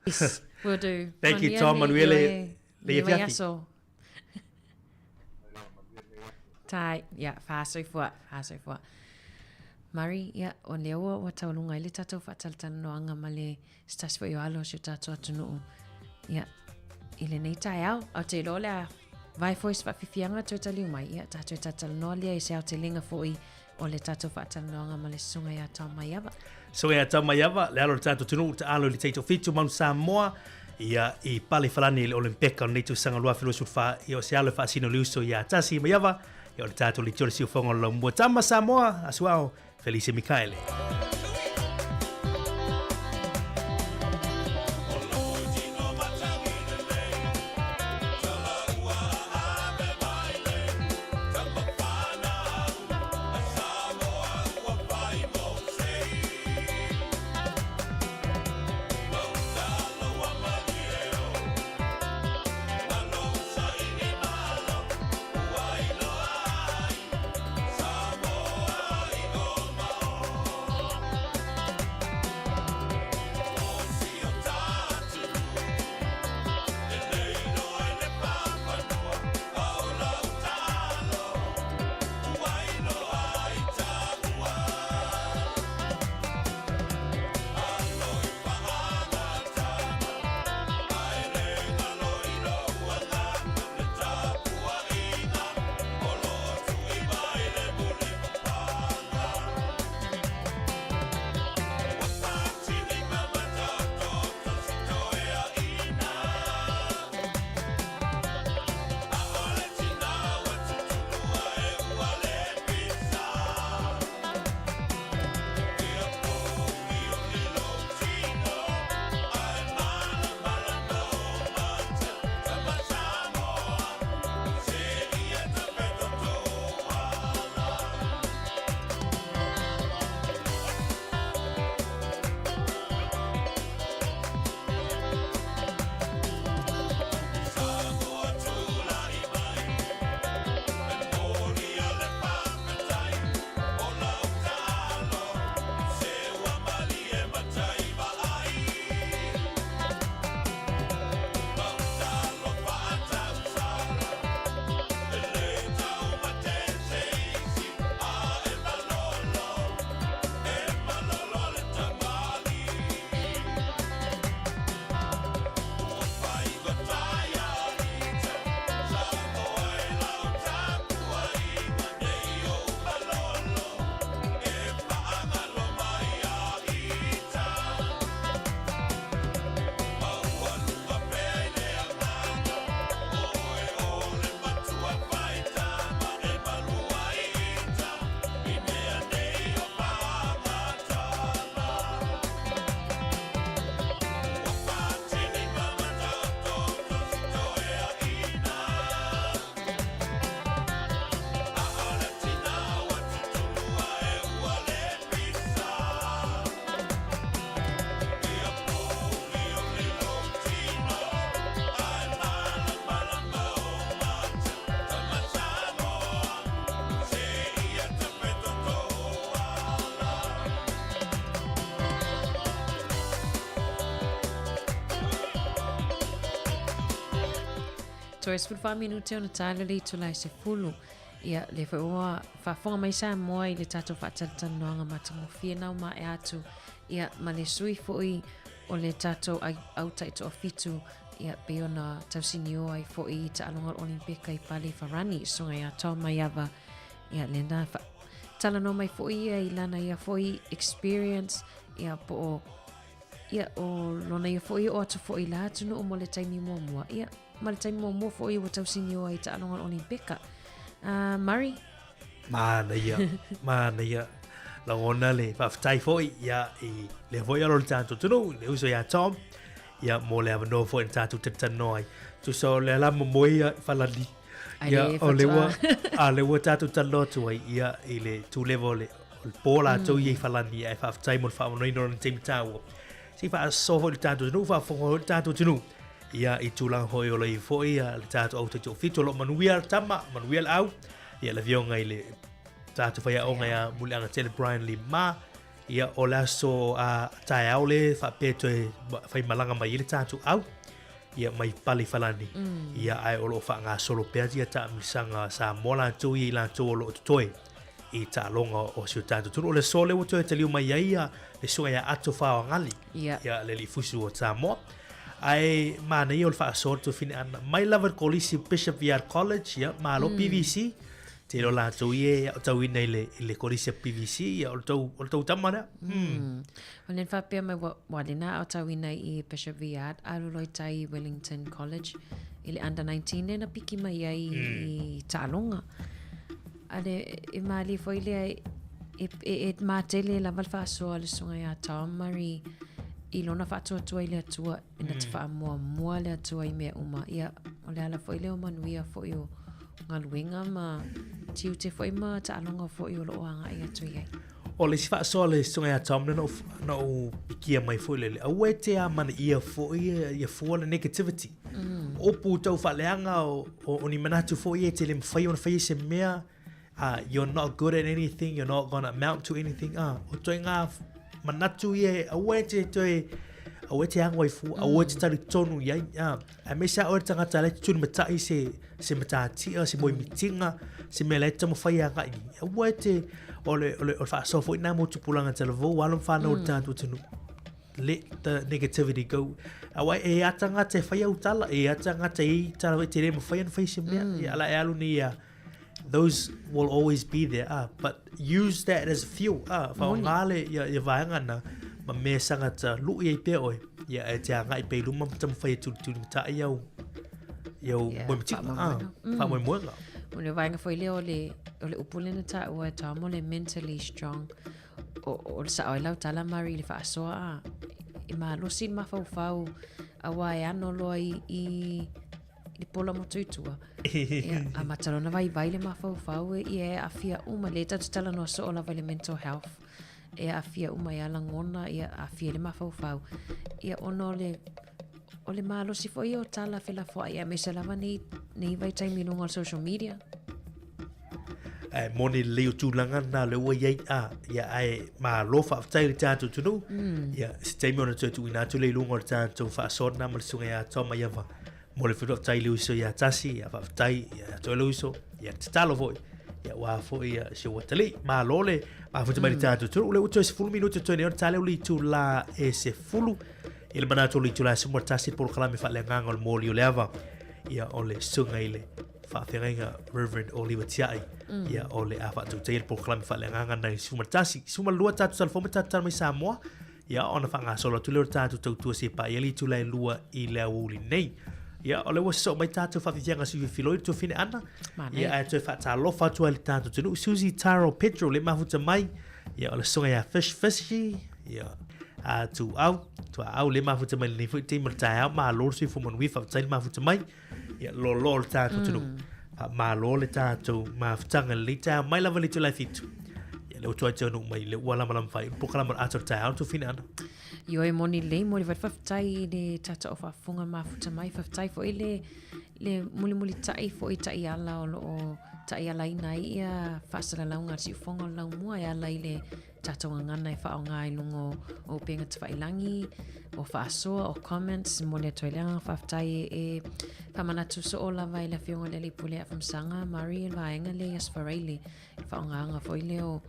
Yes, will do. Thank you, Tom. Manuia le le afiafi. Tai, ia, whāsoifua, whāsoifua. Murray, ia, o lea ua, ua taualuga ai le tatou faatalatalanoaga ma le se tasi foi o alo o si o tatou atunuu. Ia, i lenei taeao, ae ou te iloa o le a vae foi se faafiafiaga toe taliu mai, ia, tatou e talatalanoa lea i se aotelega foi o le tatou faatalanoaga ma le Susuga ia Tom Maiava. Susuga ia Tom Maiava, le alo o le tatou atunuu, taalo i le Taitofitu Mount Samoa, ia, i pale falani i le Olympeka o lenei tausaga 2024, ia o se alo e faasino le uso ia Tasi Maiava, ia o le tatou leitio le siufoga o le laumua. Tama Samoa, Asuao, Felice Mikaele. Toe 14 minute ona tala le itula e 10. Ia, lea foi ua faafofoga mai Samoa i le tatou faatalatalanoaga matagofie na ua maea atu. Ia, ma le sui foi o le tatou au taitoafitu, ia, pei ona tausinio ai foi i taaloga o le Olimpeka i Pale Farani, susuga ia Tom Maiava. Ia, lena fa talanoa mai foi ia i lana ia foi experience, ia, po o, ia, o lona ia foi oo atu foi i la atunuu mo le taimi muamua. Ia, ma le taimi muamua foi ua tausinio ai i taaloga o le Olimpeka. Murray? Manaia, manaia. Lagona le faafetai foi ia i lea foi alo o le tatou atunuu, le uso ia Tom. Ia, mo le avanoa foi na tatou talatalanoa ai. Tusa o le alama moe ia i Falani. Ai Ia, le o le ua, faatoa. a le ua tatou talanoa atu ai, ia, i le tūlewa o le, o le pō latou ia i Falani, ae faafetai mo le faaavanoaina o lana taimi taua. Se i faasoa foi le tatou atunuu, faafofoga foi le tatou atunuu. Ia, i tulaga foi o lo o i ai foi ia, le tatou au taitoafitu, o lo o manuia le tama, manuia le au. Ia, le afioga i le tatou faiaoga ia Muliagatele Brian Lee Ma. Ia, o le aso a taeao le faapea toe faimalaga mai ai le tatou au, ia mai pale i Falani. Ia, ae o lo o faagasolo pea ia taamilosaga Samoa latou ia i latou o lo o totoe i taaloga o si o tatou atunuu. O le aso lea ua toe taliu mai ai ia le susuga ia Ato Faoagali, ia le alii fusu o Samoa. Ae manaia o le faasoa o le tuafine ana mai lava i le kolisi Bishop Viard College, ia, malo PVC. Te iloa latou ia e aotauina i le, i le kolisi a PVC, ia, o le tou, o le tou tama lea. O le faapea mai, ua, ua lena aotauina i Bishop Viard, alu loa i tai i Wellington College, i le under 19 lea na piki mai ai i taaloga. A le, e malie foi lea, e, e, e matele lava le faasoa a le susuga ia Tom Murray i lona faatuatua i le Atua, e na te faamuamua le Atua i mea uma. Ia, o le ala foi lea o manuia foi o galuega ma tiute foi ma taaloga foi o lo o agai atu i ai. O le isi faasoa a le susuga ia Tom lea na ou, na ou pikia mai foi lele, aua e te amanaia foi ia fua le negativity. Upu tau faaleaga o, o, o ni manatu foi ia e te le mafai ona faia se mea, you're not good at anything, you're not gonna amount to anything. O ituaiga manatu ia e aua e te toe, aua e te ago ai fua, aua e te talitonu i ai. Aemaise lava oe le tagata la e te tulimatai se, se matatia, se moemitiga, se mea la e te taumafai e agai i ai. Aua e te, o le, o le, o le faasoa foi lena mo tupulaga talavou, alo ma fanau o le tatou atunuu. Let the negativity go. Aua e a tagata e fai au tala, e a tagata e i tala e te le mafai ona fai se mea. Ia ala e alu nei ia, those will always be there, but use that as fuel, faaaoga le ia, ia vaega na ma mea sangata lui ai pea oe, ia e te agai pea i luma ma taumafai e tulitulimatai au, i au Ia, moemitiga, faamoemoega. Faamoemoega. O le vaega foi lea o le, o le upu lea na taua e Tom, o le mentally strong. O, o le sao ai lau tala Mari i le faasoa a, e malosi le mafaufau aua e ano loa i, i i le pola motu i tua. Ia, amata loa ona vaivai le mafaufau e, ia e aafia uma, lea tatou te talanoa soo lava i le mental health. E aafia uma ai lava lagona, ia aafia le mafaufau. Ia ona o le o le malosi foi ia o tala felafoai aemaise lava nei nei vaitaimi i luga o le social media. Ae moni lelei o tulaga na lea ua i ai, a, ia, ae malo faafetai i le tatou atunuu. Ia, se taimi ona toe tuuina atu lea i luga o le tatou faasoa lena ma le susuga ia Tom Maiava. Mo le faafetai i le uso ia Tasi, ia faafetai ia te oe le uso, ia tatalo foi. Ia aua foi ia si ou atalii. Malo le mafuta mai le tatou atunuu. Lea ua toe 10 minute totoe nei ona ta lea o le itula e 10. I le manatu o le itula e 11 le polokalame faaleagaga o le moli o le ava. Ia o le susuga i le faafeagaiga Reverend Oliver Tiai. Ia o le a faatautaia le polokalame faaleagaga nai 11. 12 tatou talafou ma tatou tala mai Samoa. Ia, ona faagasolo atu lea o le tatou tautua se paia i le itula e 2 i le aoauli nei. Ia, o lea ua sosoo mai tatou faafiafiaga sui filoi le tuafine Ana. Ia, ae toe faatalofa atu ai i le tatou atunuu. Susie Taro Pedro le mafuta mai. Ia, o le susuga ia Fish Fishy. Ia, a Tuau, Tuaau le mafuta mai lenei foi taimi o le taeao. Malo le soifua manuia, faafetai le mafuta mai. Ia, loaloa le tatou atunuu. Faamalo le tatou mafutaga i lenei taeao mai lava i le itula e 7. Ia, lea ua tuai taunuu mai lea ua lamalama faaiu le polokalame o le ata o le taeao le tuafine Ana. Ioe moni lelei, momoli foi le faafetai i le tatou au faafofoga mafuta mai, faafetai foi le le mulimulitai foi i taiala o lo o taialaina ai ia faasalalauga a le siufofoga o le laumua e ala i le tatou gagana e faaaoga i luga o upega tafailagi, o faasoa, o comments, momoli atu ai le agaga faafetai e faamanatu soo lava i le Afioga i le Alii Pule Afamasaga Murray i le vaega lea i Aso Faraile, le faaaogaga foi lea o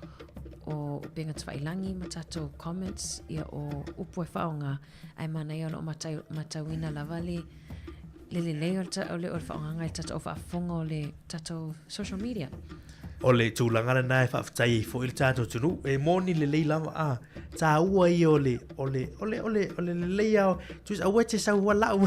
o upega tafailagi ma tatou comments, ia o upu e faaaoga, ae manaia o lo o matauina lava le le lelei o le, o le, o le faaaogaga i le tatou faafofoga o le tatou social media. O le tulaga lena e faafetai ai foi le tatou atunuu. E moni lelei lava a taua ia o le o le o le o le o le lelei a tusa aua e te sau ua lau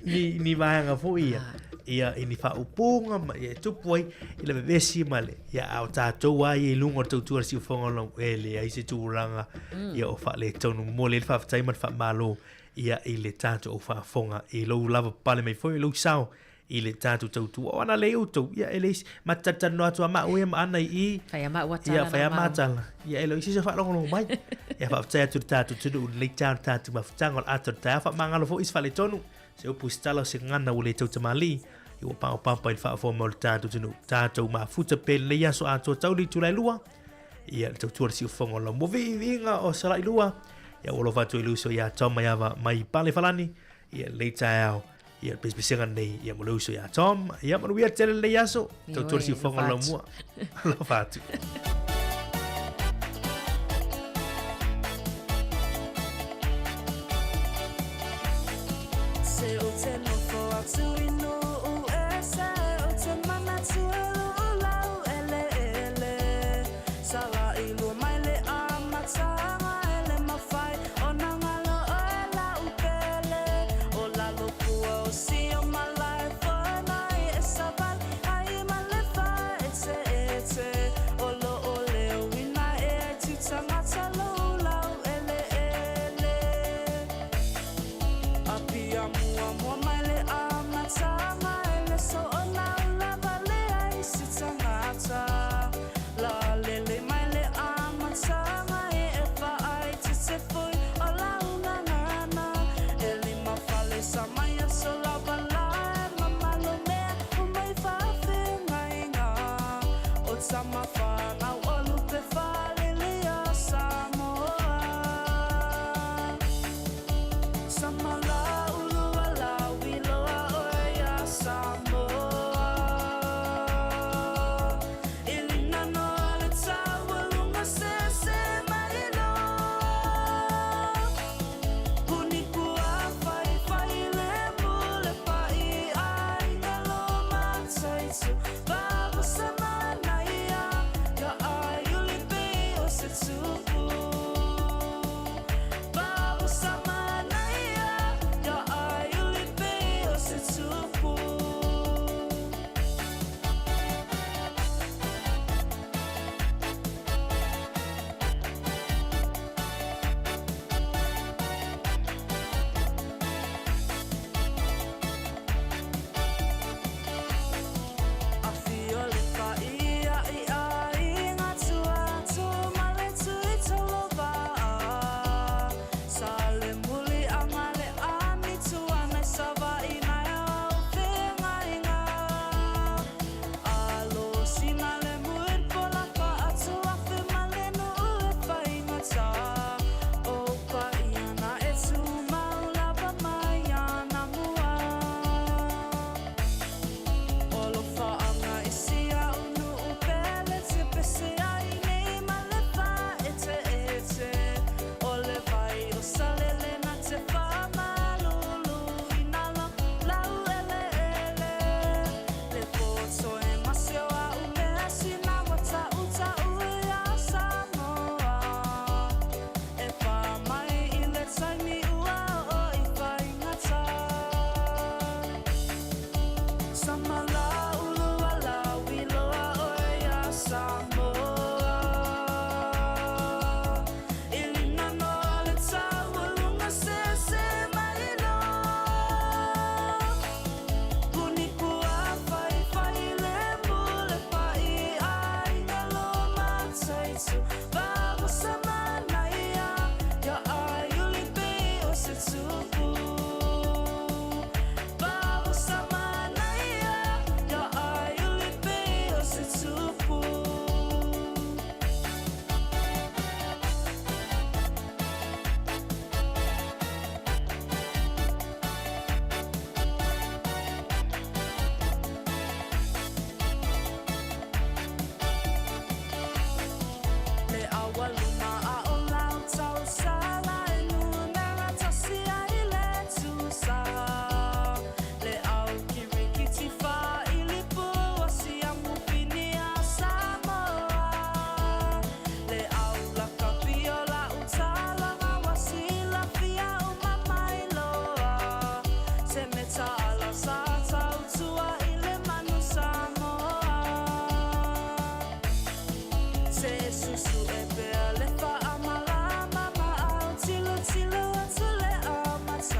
ni ni vaega foi ia. Ia i ni faaupuga ma ia e tupu ai i le vevesi ma le ia a o tatou lava ia i luga o le tautua a le siufofoga o lau e leai se tulaga ia o faaletonu. Momoli ai le faafetai ma le faamalo. ia i le tatou au faafofoga i lou lava pale mai foi lou sao i le tatou tautua. O ana le outou, ia e leai ma te talatalanoa atu a maau ia ma Ana i i. Fai a maau atala Ia, fai a matala. Ia, e le o isi se faalogologo mai. Ia, faafetai atu i le tatou atunuu i lenei taeao i le tatou mafutaga o le ata o le taeao. Faamagalo foi se faaletonu, se upu se tala o se gagana ua le tautamalii, ia ua paopapa i le faafofoga mai o le tatou atunuu. Tatou mafuta pea i lenei aso atoa tau le itula e 2. Ia, le tautua le siufofoga o lau viiviiga o Salailua. Ia, ua alofa atu i le uso ia Tom Maiava mai Palefalani. Ia, lenei taeao. Ia, le pesepesega nei, ia mo le uso ia Tom. Ia, manuia tele lenei aso. Tautua le siufofoga o lau mua. Alofa atu. Se o te nofo atu i nuu e se o te manatu e luu lau eleele Sala i lua mai le amataga e le mafai ona ngalo oe lau pele O lalo pua o sio malae foenai e savali ai ma le faaeteete O lo o leo ina e ai tu tangata lou lau eleele A pia muamua mai le amataga e le soona o lava le ai se tangata La lele mai le amataga e e faai te te foi o lau gagana E lima fale sa mai aso lava la e mamalo mea o mai faafeagaiga O tama whanau o lupe whalilia Samoa Sama la ulua la wiloa oe ia Samoa I lina noa le taualunga se se mai loa Puni kua whai whai le mule pai ai e lo mataitu Vava sa manaia Ka ai uli pe o se tupu Vava sa manaia Ka ai uli pe o se tupu. Awhio le whaia i a i ngā tuatu ma le tui tolo vaa. Sa le muli a ngā le ami tuana i Savaii nai au whengainga. Alo sina le muir pola whaatu awhi ma le nuu e whaingata. O Paiana e tū mau lava mai ana mua. Olofaanga i sia o nuu pele te pese ai nei ma le faaeteete. O le vai o Salele na te whamalulu i nā lau eleele. Le poto e maseo a umea sina wa tautau ia Samoa. E pā mai i le taimi ua o i whaingata. Sama la ulua la wiloa oe ia Samoa. I luna noa le taualunga se se mai loa. Puni kua whai whai le mule pai ai nga lo mataitu. Vava sa manaia ia ai uli pe o se tupu. Vava sa manaia ia ai uli pe o se tupu. Le awaluma a o lau tausala e numera tasi ai le tusa. Le au kirikiti whailipu o siamu pini a Samoa. Le au lakapi o lau talanga wa silafia o mamailoa. Se me taala sa tautua i le manu Samoa. Se susu e pea le whaamalama ma au tilo tilo atu le amata.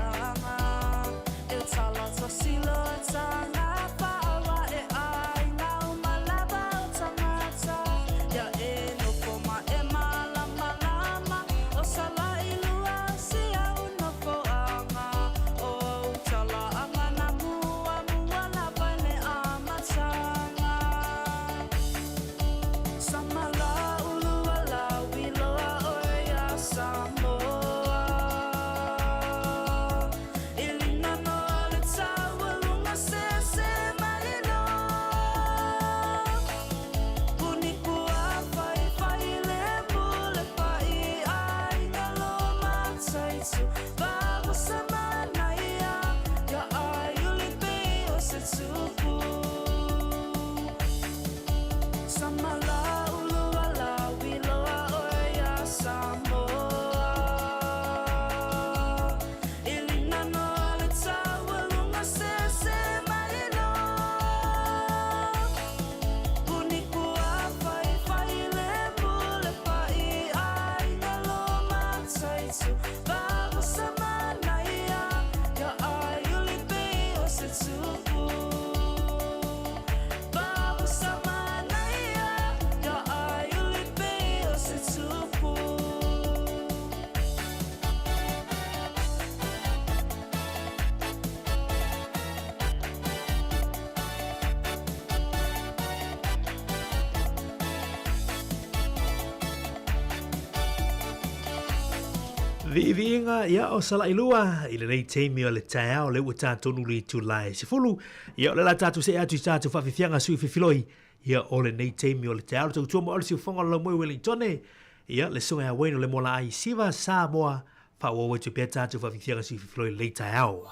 Viiviiga ia o Salailua i lenei taimi o le taeao le ua tatonu le itula e 10. Ia o le la tatou see atu i tatou faafiafiaga sui fifiloi ia o lenei taimi o le taeao le tautua mo le siufofoga o le laumoe Wellingtone. Ia le susuga ia Wayne o le Molaai Siva Samoa faaauau atu pea tatou faafiafiaga sui fifiloi i lenei taeao.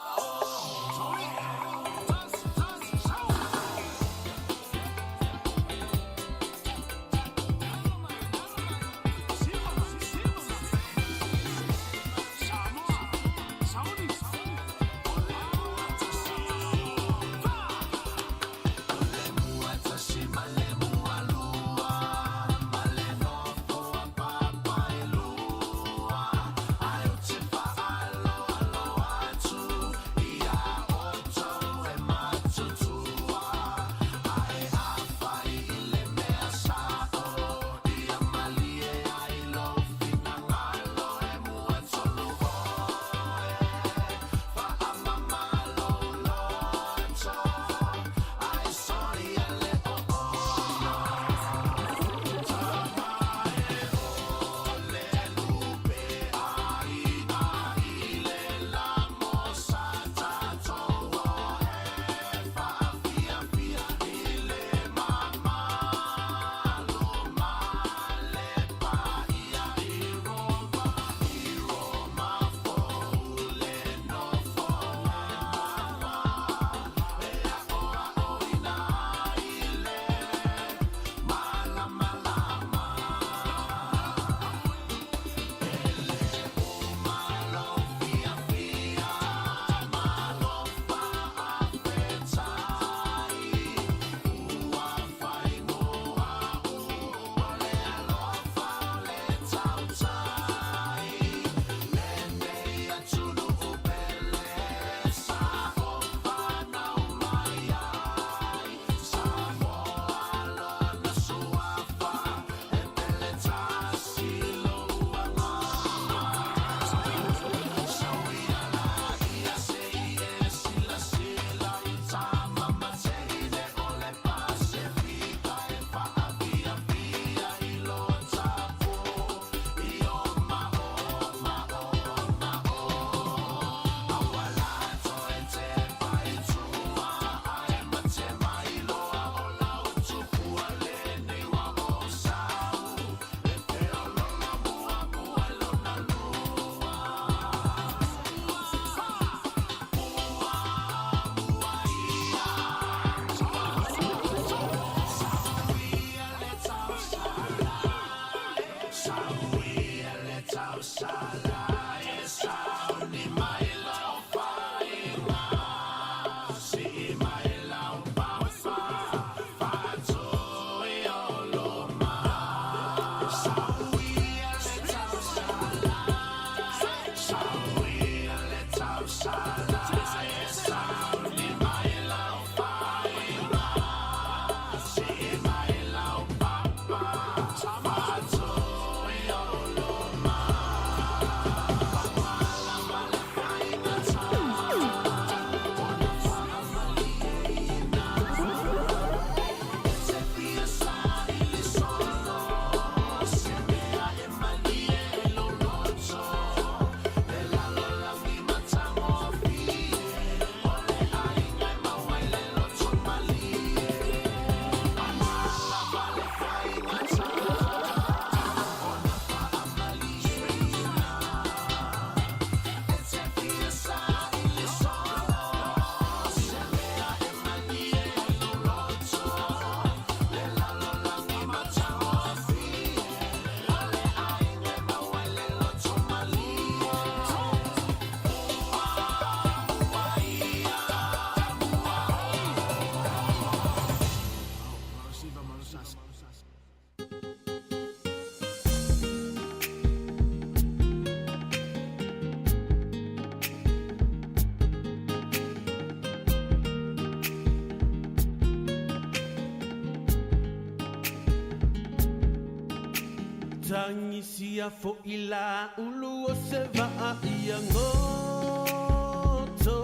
Tagisia fo'i la ulu o se va'a ia goto.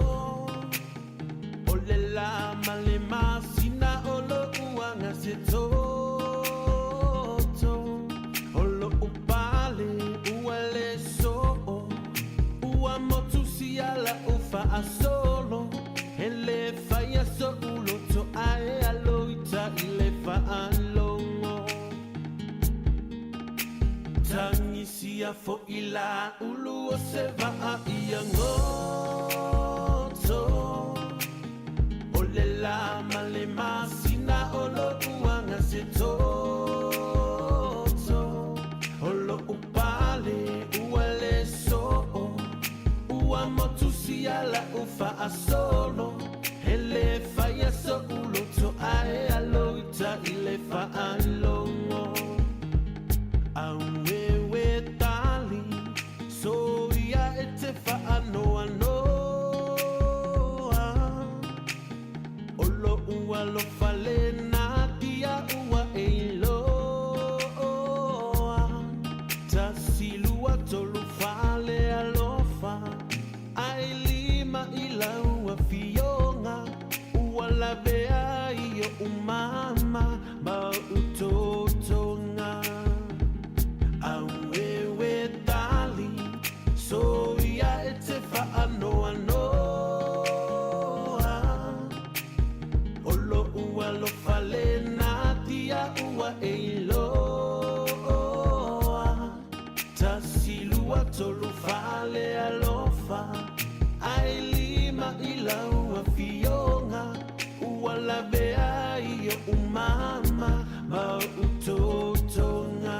O le la ma le masina o lo'u aga se toto. O lo'u pale ua le so'o. Tagisia foʻi la ulu o se vaʻa ia goto. O le lā ma le masina o loʻu aga se toto. O loʻu pale ua le soo. Ua motusia laʻu faasolo. He lē faia soʻu loto ae alo i tai le faalogo. Auewe tali, so ia e te faanoanoa. O loʻu alofa lena tia ua e iloa. Tasi lua tolu fale alofa. Ai lima i lau afioga. Ua lavea ai oʻu mama ma utotoga. Auewe tali, so ia e te faanoanoa. O loʻu alofa lena tia ua e iloa. Tasi lua tolu fale alofa. Ai lima i lau afioga. Ua lavea ai oʻu mama ma utotoga.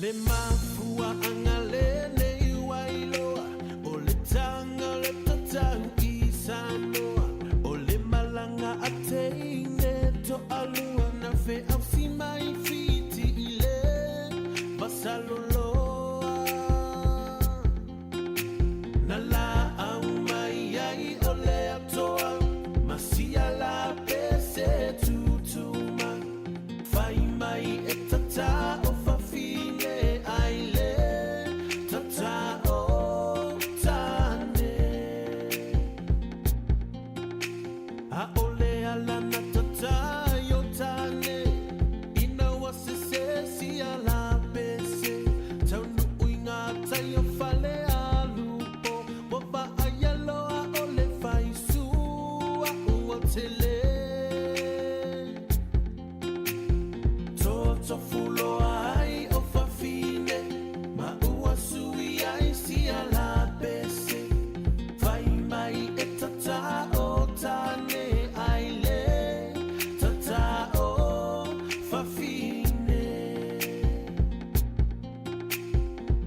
Le mafuaʻaga lenei ua iloa. O le taga o le tatau i Samoa. O le malaga a teine toalua na feausi mai Fiti i le Vasaloloa. Na laau mai ai o le atoa. Ma sia la pese tutuma. Fai mai e tata o fafine ai le tata o tane. A ole ala na tata i o tane. Ina ua se se sia la pese. Taunu ui ngā tai o fale alupo. Wa va ai aloa o le fai sua ua tele. Toto fuloa ai o fafine. Ma ua sui ai sia la pese. Fai mai e tata o tane ai le tata o fafine.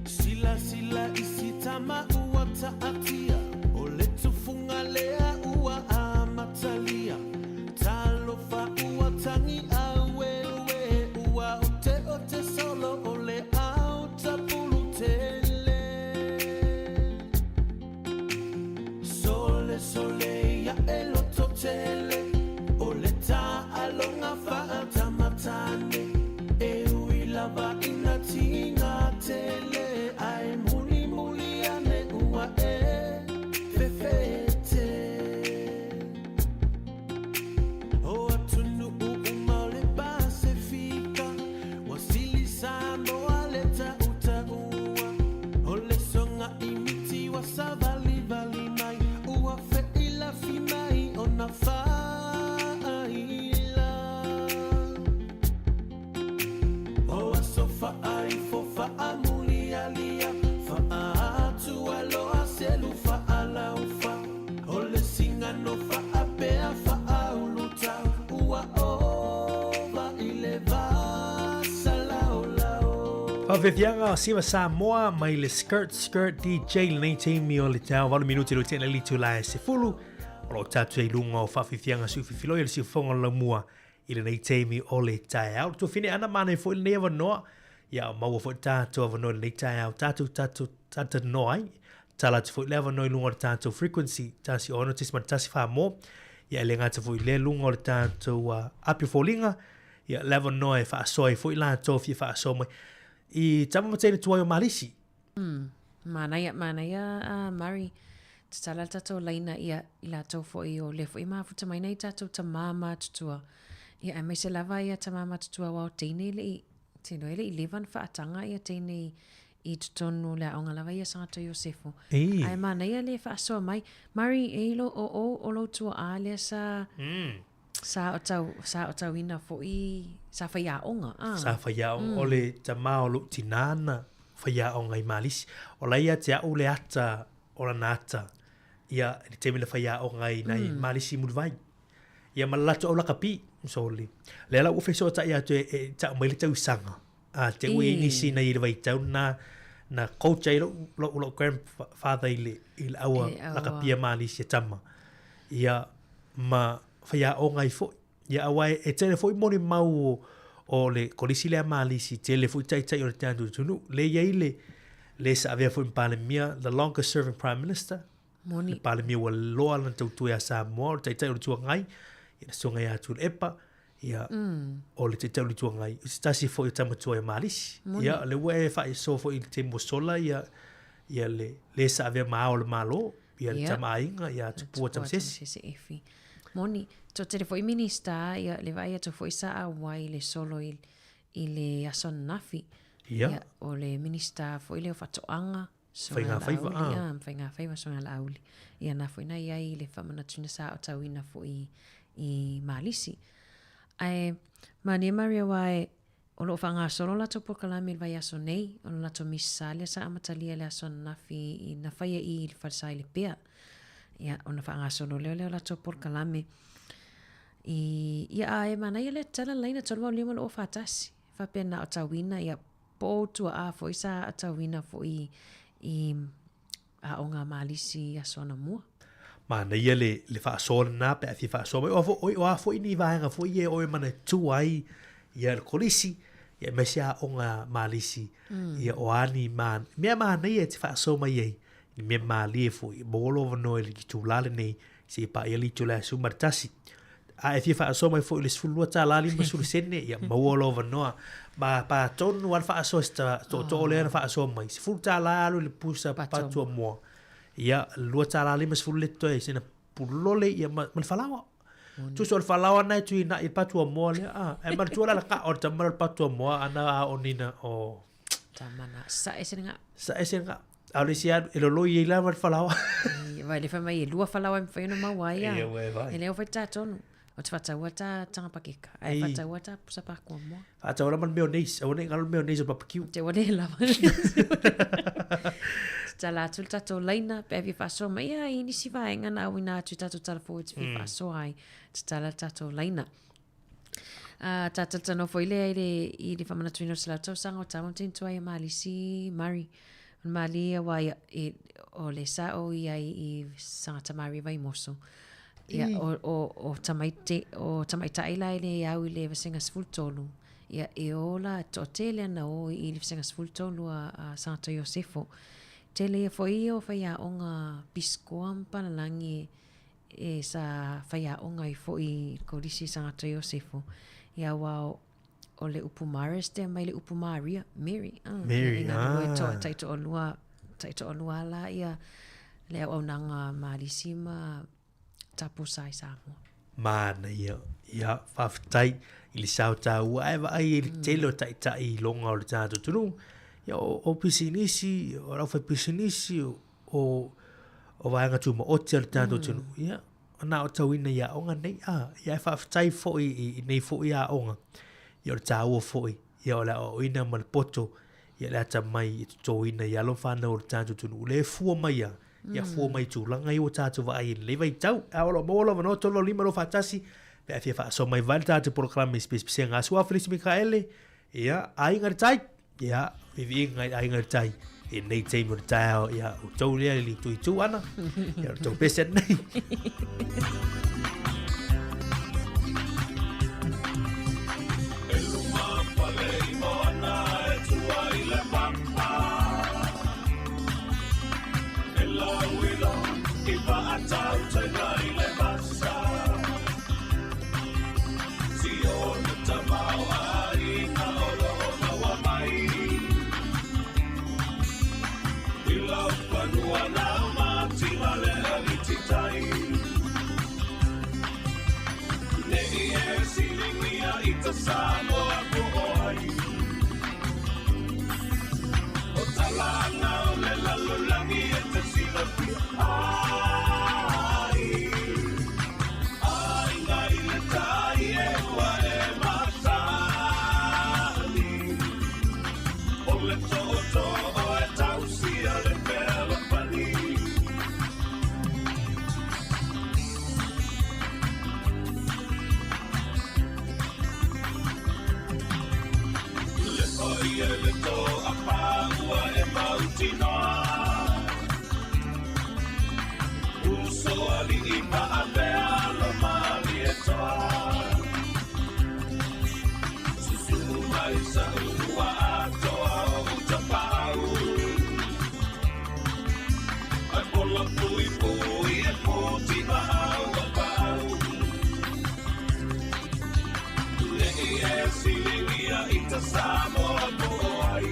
Sila sila isi tama ua taatia. O le tufunga lea ua amatalia. Talofa ua tangi aueue. Ua ote ote solo o le au tapulu tele. Sole sole ia e loto tele. O le taaloga faatamatane. E ui lava ina tiga tele. Ae mulimuli ane ua e fefete. O atunuu uma o le Pasefika. Ua sili Samoa le tautaua. O le soga i miti ua savalivali mai. Ua feilafi mai ona faaila. O aso faaifo faamulialia. Faaatualoa selu faalaufa. O le sigano faapea faaulutau. Ua ova i le vasalaolao. Faafefiaga Siva Samoa mai le Skirt Skirt DJ lenei taimi o le taeao 8 minute le tena le itula e 10 o lo o tatou i luga o faafiafiaga siufifiloi o le siufofoga o le laumua i lenei taimi o le taeao. Le tuafine ana manaia foi lenei avanoa ia maua foi tatou avanoa i lenei taeao tatou tatou talanoa ai. Tala atu foi le avanoa i luga o le tatou frequency 106.1 mo. Ia e le gata foi i lea luga o le tatou api o foliga. Ia le avanoa e faasoa ai foi latou fia faasoa mai i tama ma teine tuai o Malisi. Manaia, manaia a Murray. Tatala le tatou laina ia i latou foi o lea foi e mafuta mai nai tatou tama matutua. Ia aemaise lava ia tama matutua aua o teine e le i, tino e le i leva ona faataga ia teine i. i totonu o le aoga lava ia Sagato Iosefo. Ii. Ae manaia le faasoa mai. Mari, e ilo o ou o lou tuaa lea sa sa aotau, sa aotauina foi, sa faiaoga, a. Sa faiaoga. O le tama o lou tinā na faiaoga i Malisi. O la e ia te a'u le ata o lana ata ia i le taimi na faiaoga ai i Malisi i Mulivai. Ia ma le latou au lakapi, sole. Lea la ua fesootai atu e, e ta'u mai le tausaga. A te ua i ai nisi na i le vaitau na na coach ai lou, lou, lou grandfather i le, i le aua lakapia Malisi e tama. Ia ma faiaoga ai foi. Ia aua e, e tele foi molimau o, o le kolisi lea Malisi, tele foi taitai o le tatou atunuu. Le i ai le, le sa avea foi ma Palemia, the longest serving prime minister, Moni. Le Palemia ua loa lana tautua ia Samoa, o le taitai o le Itu Agai, ia le Susuga ia Tuilaepa, ia, o le taitai o le Itu Agai, o se tasi foi o tama tuai o Malisi. Moni. Ia, o lea ua e faasoa foi i le taimi ua sola, ia, ia le, le sa avea ma ao o le Malo, ia le Ia. tama a aiga, ia Tupua Tamasese. Tamasese Efi. Moni, toatele foi Minista, ia, le vaai atu foi sa auai le solo i, i le aso ananafi. Ia. Ia, o le Minista foi lea o Faatoaga, Faiga faiva, a. Faiga faiva Susuga Laauli. Ia na foi na i ai i le faamanatuina sa aotauina foi i Malisi. Ae manaia Maria aua e o lo o faagasolo latou polokalame i le vaiaso nei, o le latou misa lea sa amatalia i le aso ananafi i na faia i i le falesa i Lepea. Ia ona faagasolo lea o le latou polokalame i ia ae manaia lea tatala le laina 385 241 faapea na aotauina ia Po o ou tuaa foi sa aotauina foi i aoga a Malisi i aso anamua. Manaia le, le faasoa lena pe a fia faasoa mai. O a foi, o a foi ni vaega foi ia e oe manatua ai ia le kolisi, ia aemaise aoga Malisi, ia o a ni ma, mea manaia e te faasoa mai ai, ni mea malie foi, maua lou avanoa i le itula lenei, se i paia le itula e 11. A e fia faasoa mai foi i le $12.50 sene, ia maua lou avanoa. Ma pa tonu lava le faasoa si tootoo lea na faasoa mai, $10 alu i le pusa patu moa. Ia, $2.50 le totoe ai sina pulole ia ma, ma le falaoa. Tusa o le falaoa na e tuinai i le patu moa lea, a, e manatua la le ka o le tama o le patu moa ana a o nina o Tamana, sa ese nga. Sa ese nga. A o le isi alu, e loloi ai lava le falaoa. Ia, vai le whai mai e lua falaoa e mwhai ona maua ai a. Ia, ua e vai. E leo whai tā tonu. O te whataua tā tanga pakeka. Ai whataua tā pusa pākua moa. Whataua la ma le mayonnaise. Aua nei ngalo le mayonnaise o barbecue. Te ua le lava. Tatala atu le tātou laina, pe awhi whaasoa mai, ia, i nisi vaenga na awina atu i tātou tala forwards mm. whaasoa ai. Tatala le tātou laina. Uh, tātou tano foi lea i le, i le whamanatuina o se lau tausaga o Tamontine Tuai a Malisi Murray. O Mali ia wā ia, i, o le sa o ia i, i Sangata Mari Vaimoso. Ia, o, o, o tamaiti, o tamaitai la i le au i le vasenga 13. Ia, e o la, toatele ana o i le vasenga 13 a, a Sangata Iosefo. Tele ia foi ia o whaiaonga piskoa ma palalangi e sa whaiaonga ai foi i Kolisi Sangata Iosefo. Ia, wā o, o le upu Maris te mai le upu Maria, Mary. Ah, Mary, ia, ah. ah. To, taitoalua, taitoalua la ia le auaunaga Malisi ma tapusa i Samoa. Manaia, ia, faafetai i le sao taua ae vaai i le tele o taitai i loga o le tatou atunuu, ia o, o pisinisi, o le aufaipisinisi, o, o, o vaega tumaoti a le tatou atunuu, ia, na aotauina i aoga nei, a, ia e faafetai foi i, i nei foi aoga, ia o le taua foi, ia o le aoaoina ma le poto, ia le atamai e totoina i alo ma fanau o le tatou atunuu, lea e fua mai a, ia fua mai i tulaga ia ua tatou vaai i lenei vaitau. A o lo o maua lou avanoa 3 5 2 faatasi, pe a fia faasoa mai vai le tatou polokalame i se pisapisiga a Su'a Felisi Mikaele, ia, Aiga i le Tai, ia, viviiga i Aiga i le Tai, i lenei taimi o le taeao, ia, outou lea i le itu ana, ia, o le tou pese nei. Ai, aiga i le tai e ua e masani. O le tootoo e tausia le fealofani. Le paia le toa paua e mautinoa. Uso alii maavea lo malietoa. Susu mai sa ua atoa o utapau. Ai pola pui pui e puti maau a pau. Nei e silingia i ta Samoa po ai.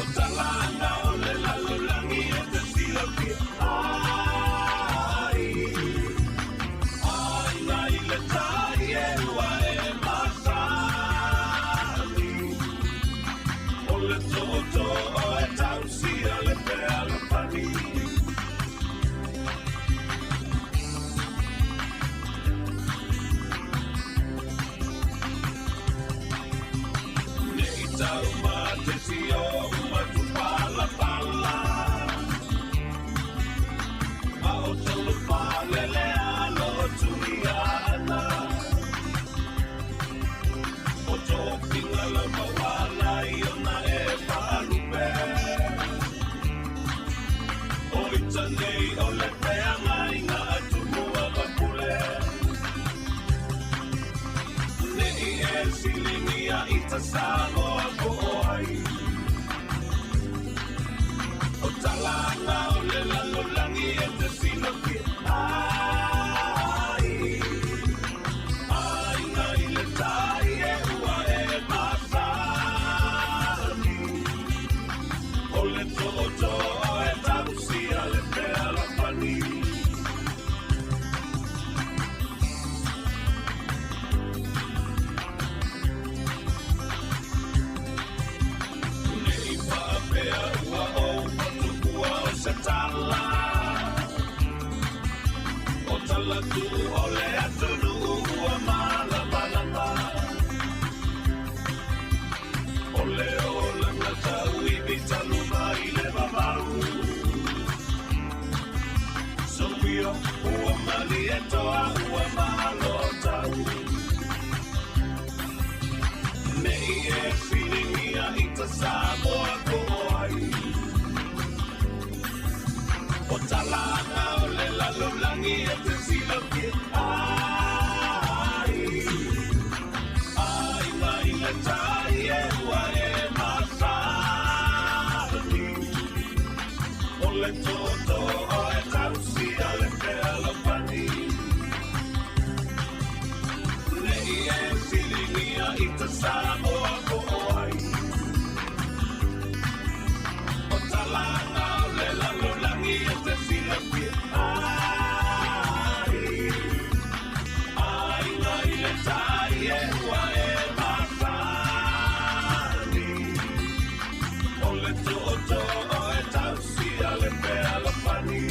O talanga o le lalolagi e te silafia. Ai, aiga i le tai e ua e masani. O le tootoo e tausia le fealofani. Nei tau matesi o matupalapala. A o tolu palele alo tuiana. O tofiga la mawala i ona e whaalupe. O ita nei o le peanga i ngā atunua mapule. Nei e silingia i ta Samoa po ai. O talanga o le lalolagi e te silafia. Ai, aiga i le tai e ua e masani. O le tootoo e tausia le fealofani. Nei faapea ua ou fatuua o se tala. O tala tuu o le atunuu ua malamalama. O le olaga tauivi talu mai le vavau. Soia ua malietoa ua malo tau. Nei e silingia i ta Samoa po ai. O talanga o le lalolagi e te silafia. Ai, aiga i le tai e ua e masani. O le tootoo e tausia le fealofani. Nei e silingia i ta Samoa po ai. O talanga o le lalolagi e te silafia. Ai, aiga i le tai e ua e masani. O le tootoo e tausia le fealofani.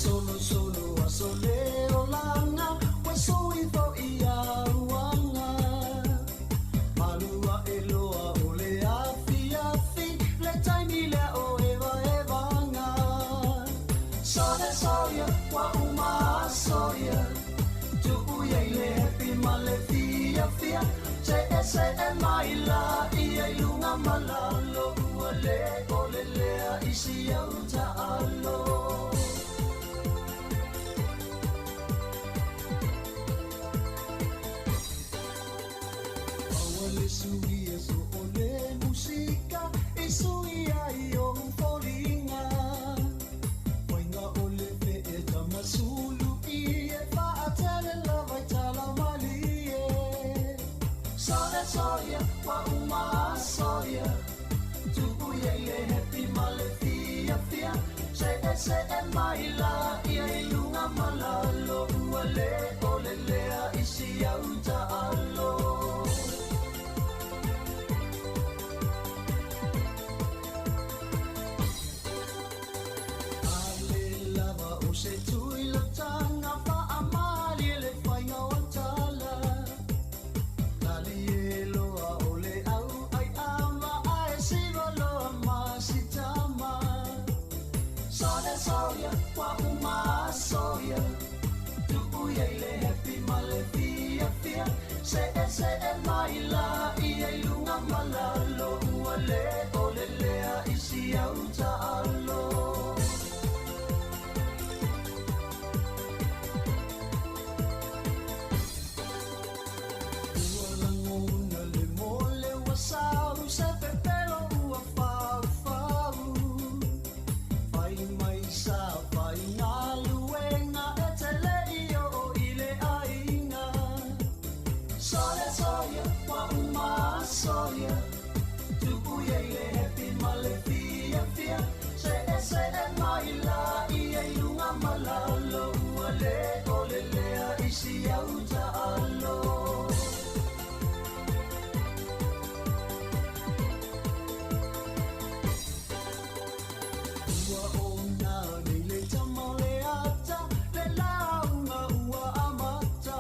Solo solo a sole o langa wa sui fo ia uanga malua e loa o le afi afi le taimi le o eva evanga sole soia wa uma soia tu uia i le happy ma le fia fia se e se e mai la ia i lunga malalo ua le o le lea i si au ta alo. Suia so o le musika e suia i o foliga. mai la ia i luga ma lalo ua le o le lea i si au taalo. Ale lava o se tui lotanga faamali le faiga o tala. Tali e loa o le au ai ama ae siva loa ma sitama. Sole soia, wa uma soia. Tu'u ia i le happy ma le fia fia. Se e se e mai la ia i luga ma lalo ua le o le lea i si au taalo. Ua lagona le mole ua sau se pepelo ua faufau. Fai mai sa fai galuega e tele i oo i le aiga. Sole soia, ua uma soia. Tu'u ia i le happy ma le fiafia. Se e se e mai la ia i luga ma lalo ua le o le lea i si au taalo. Ua ona nei le tama o le ata, le lauga ua amata.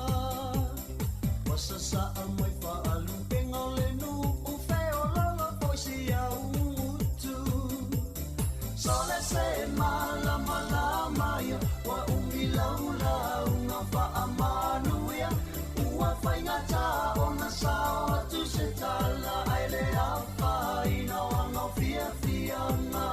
Ua sasaa mai faalupega o le nuu, feololo foi si au gutu. Sole se malamalama ia, ua umi lau lauga faamanuia. Ua faigata ona sao atu se tala, ae le afaina o ana fiafiaga.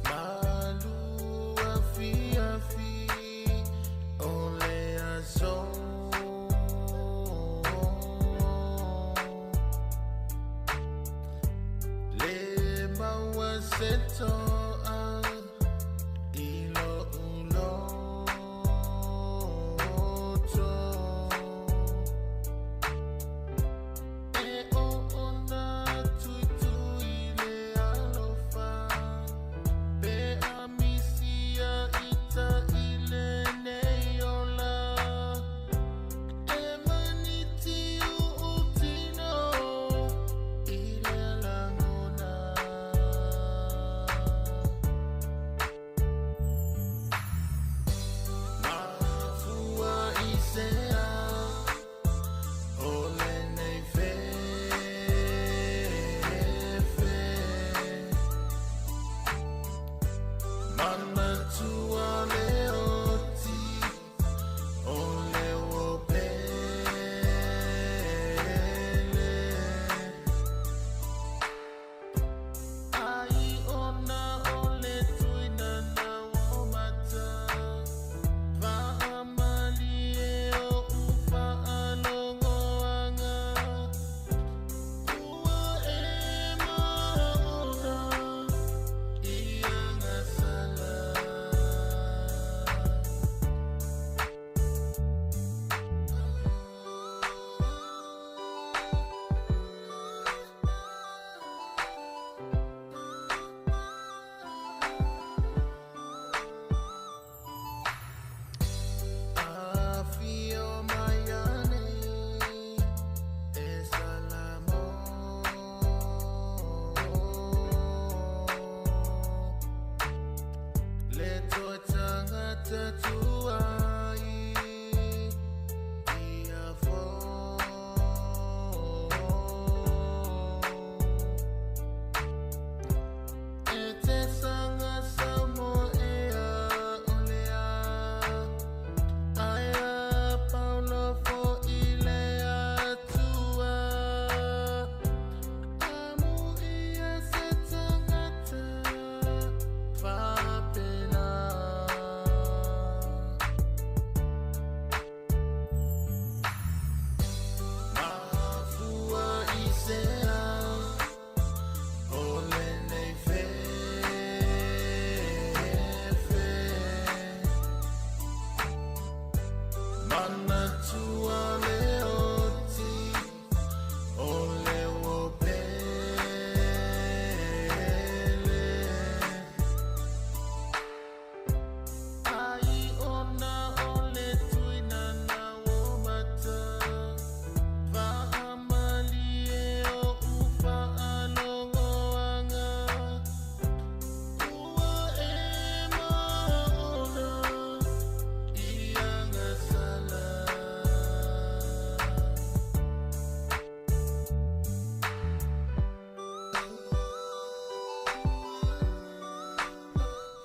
Malu afi afi o le aso. Le maua se to'a i lo'u loto. E o'ona tuitui le alofa. Pe a misia ita i lenei ola. E maniti u'u tino i le lagona.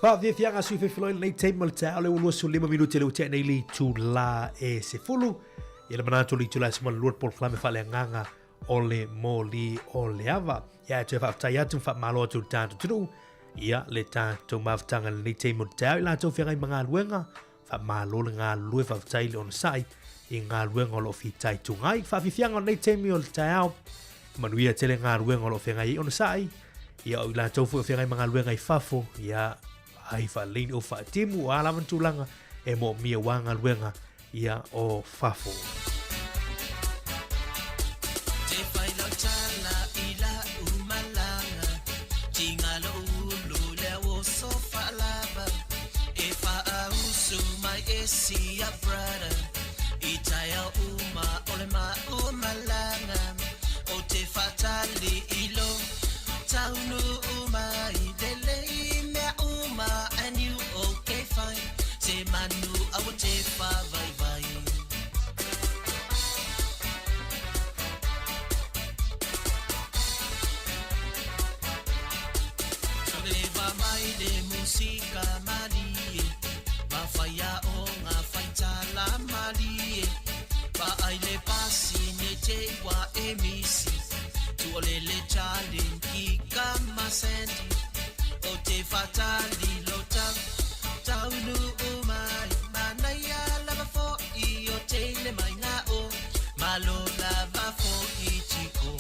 Faafiafiaga sui fefeloai lenei taimi o le taeao le ua 25 minute le ua tea nei le itula e 10. Ia le manatu o le itula e 12 le polokalame faaleagaga o le moli o le ava. Ia e toe faafetai atu ma faamalo atu i le tatou atunuu. Ia le tatou mafutaga i lenei taimi o le taeao i latou feagai ma galuega. Faamalo le galulue, faafetai le onosai i galuega o lo o fitaituga ai. Faafiafiaga o lenei taimi o le taeao, manuia tele galuega o lo o feagai ai onosai. Ia o i latou foi o feagai ma galuega i fafo, ia ai faalelei ni ou faatimu, o a lava ni tulaga e moomia aua galuega ia o fafo. Te whai lau tala i lau malanga, Tinga lou ulu lea o so whaalava, E whaausu mai e sia brother, I tae au uma o le mau malanga, O te whaatali i lo taunu mai, Lelei mea uma and you okay fine, Se manu aua te whavaivai. Leva mai le musika malie, Ma whaia o ngā whaitala malie, Pa ai le pasi ne te wa e misi, Tuolele Charlie ki ka ma Sandy, O te whatali lo tau, taunu mai, Manaia lava fo i o te le mai ngā o, Malo lava fo i tiko.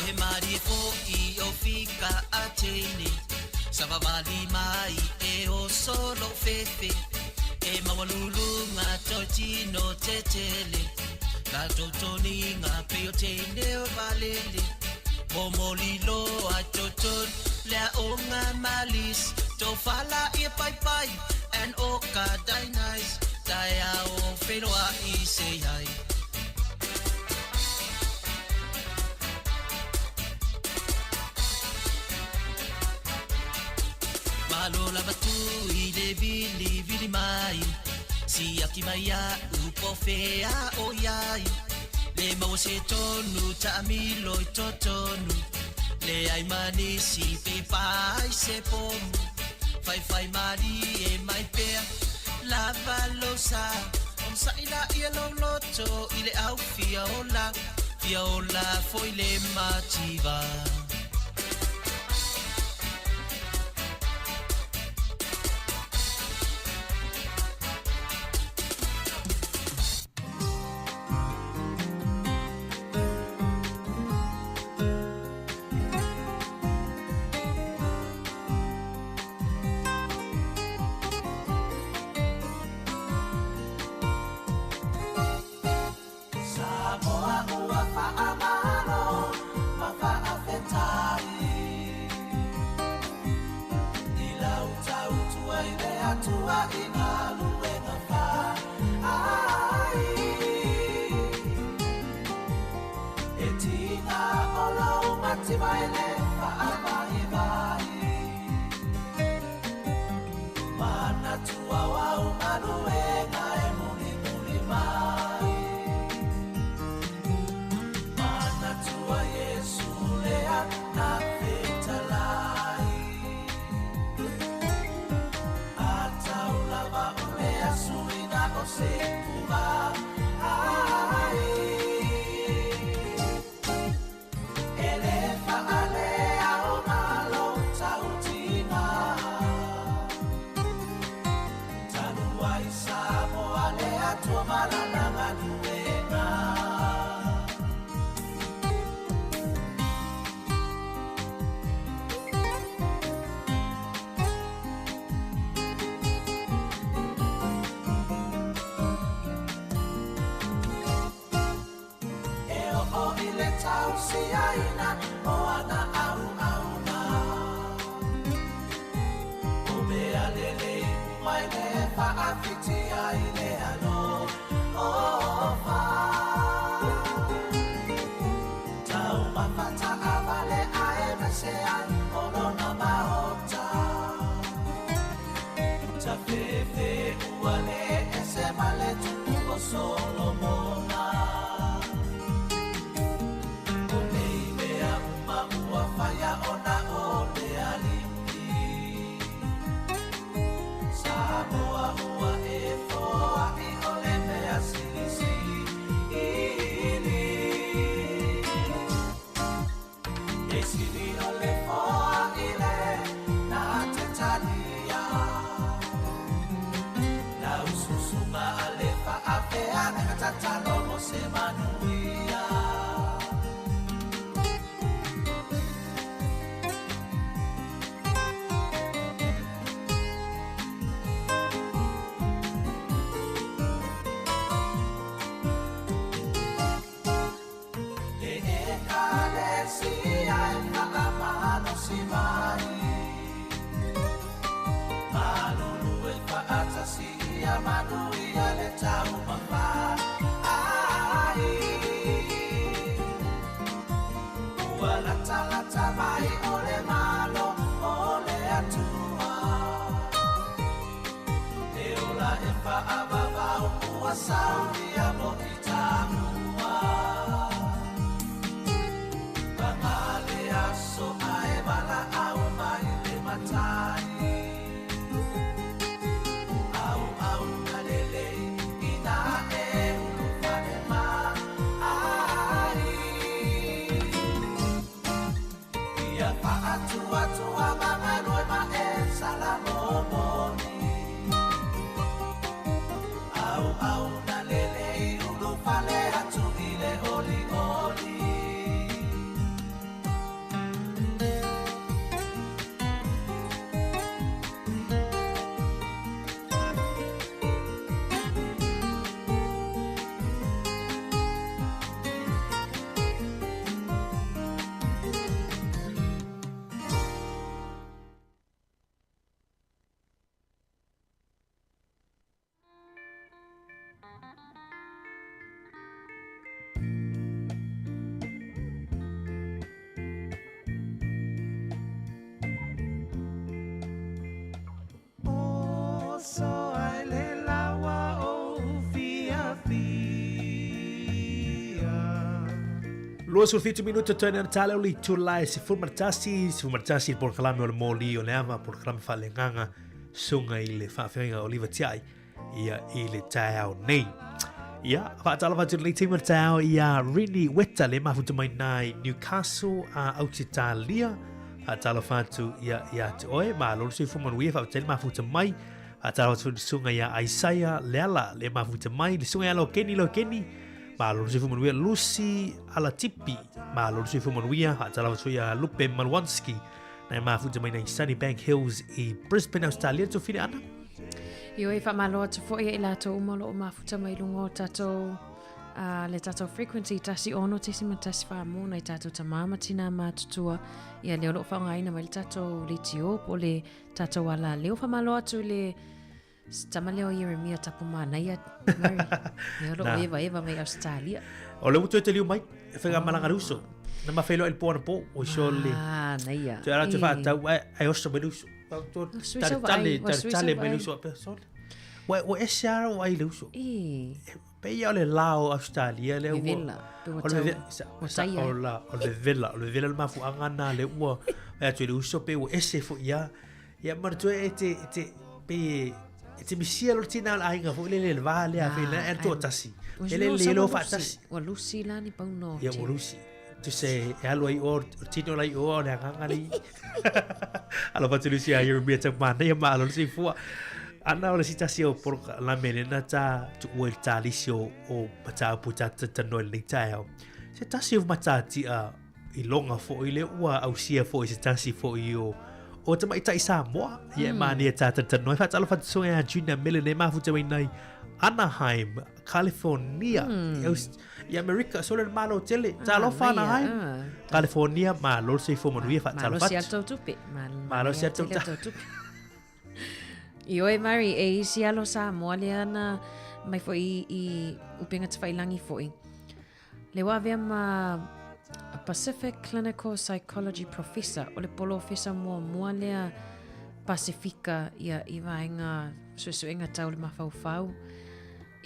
E marie fo i o fika a teine, Sa vavali mai e o solo fefe, E mawalulu ngā toi tino te tele, La totoni ngā peo teine o valele, Momoli loa toton lea o ngā malis, Tō whala i pai pai and o ka dainais, Tai ao whenua i se ai. Malo lava tu i le vili vili mai, Siaki mai a upo whea o iai, Le maua se tonu ta milo i totonu, Le ai manisi pe pai se pomu, Whai whai mari e mai pea, Lava lo sa, Om sa ila ia lo loto i le au fia ola, Fia ola foi le mativa. Samoa ua faamalo ma faafetai i lau tautua i le Atua i galuega faai. E tiga o lou mativa e le faavaivai, Manatua o au galuega e mulimuli mai. Manatua Iesu lea na fetalai, Atau lava o le asuina o se pua ai. E le faalea o ngā lou tautina, Talu ai Samoa le Atua ma lana galuega. E oo i le tausiaina o ana auauna, O mea lelei uma i le faafitia i le alofa. Taumafata avale ae mese ai o lona maota, Tafefe ua le ese ma le tupu o Solomona. se manuia. Le ekalesia e whakamalosi mai. Malulu e whaatasi ia manuia le taumafa ai. Ua latalata mai o le malo o le atua. E ola e whaavavau ua saunia mo i tamua. Pangale aso ae wala au mai le matai. Au au na lele ina e ulu whare ma ai. Ia whaatua tua mangalue ma e salamomoni. Au au na lele i ulu whale atu i le oli oli. O so ai le lawa o fia fia. 27 minuta toe na tale o le itula e 11, 11 i le polokalame o le mōlī o le ava, polokalame faaleagaga suga i le faafeagaiga o Oliva Tiai ia i le taeao nei. Ia, faatalofa atu i lenei taimi o le taeao iā Rini Weta le mafuta mai nā i Newcastle a Ausitalia. Faatalofa atu ia ia te oe, malo le soifua manuia, faafetai le mafuta mai. Faatalofa atu foi i le susuga ia Isaiah Leala le mafuta mai, le susuga ia Lokeni Lokeni, malo le soifua manuia, Lucy Alatipi, malo le soifua manuia, faatalofa atu foi ia Lupe Malwanski, na e mafuta mai nei Sunnybank Hills i Brisbane, Australia, le tofine Ana. Ioe, faamalo atu foi ia i latou uma o lo o mafuta mai luga o tatou le tatou frequency 16.14 mo nai tatou tamā ma tinā matutua. Ia lea o lo o faaaogaina mai le tatou litio po o le tatou alaleo. Faamalo atu i le tama lea o Ieremia Tapumanaia, Murray. Lea o lo o evaeva mai Australia. O le ua toe taliu mai, e whaiga le uso. Na ma whailoa i le po ana po, o iso le... Ah, naia. Toe ara te whaatau, ai oso mai le uso. Tale, tale, tale, tale mai le uso. Apea, sole. Ua, ua ese ara o ai le uso. Pe ia o le la o Australia le ua. Vevela. Pe ua O le tau. vevela, sa, Ua sa, taia. o la, o le vevela, o le vevela le mafuaaga na le ua, e atu i le uso pe ua ese foi ia. Ia manatua e te, e te, pe e te misia lo tina o le aiga foi le le le va lea fe na e toatasi. Ua E le sure le sa lo ua lusi. faatasi. Ua lusi la ni pauno. Ia ua lusi. Tu se e alu ai o, o tino lai o, o le agaga lei. Alofa atu Lucy a Jeremia Taumanaia ma alo le soifua. Ana o le sitasi o polokalame lena ta tuua i le tālisi o, o mataupu ta tatanoa i lenei taeao. Se tasi o matatia i loga foi le ua ausia foi se tasi foi o o tamaitai Samoa. Ia e mania tā tatanoa. Faatalofa atu susuga ia Junior Mele nei mafuta mai nei Anaheim, California. I, Aus- i Amerika, sole le malo tele. Talofa Anaheim. California, malo le soifua manuia faatalofa Malosi atu. a tou tupe. Malosi a tou tele tou tupe. Ioe, Murray, e isi alo Samoa lea na mai foi i, i upenga tawhailangi foi. Le ua avea ma Pacific Clinical Psychology Professor, o le polofesa muamua lea Pasifika ia i vaega suesuega tau le mafaufau.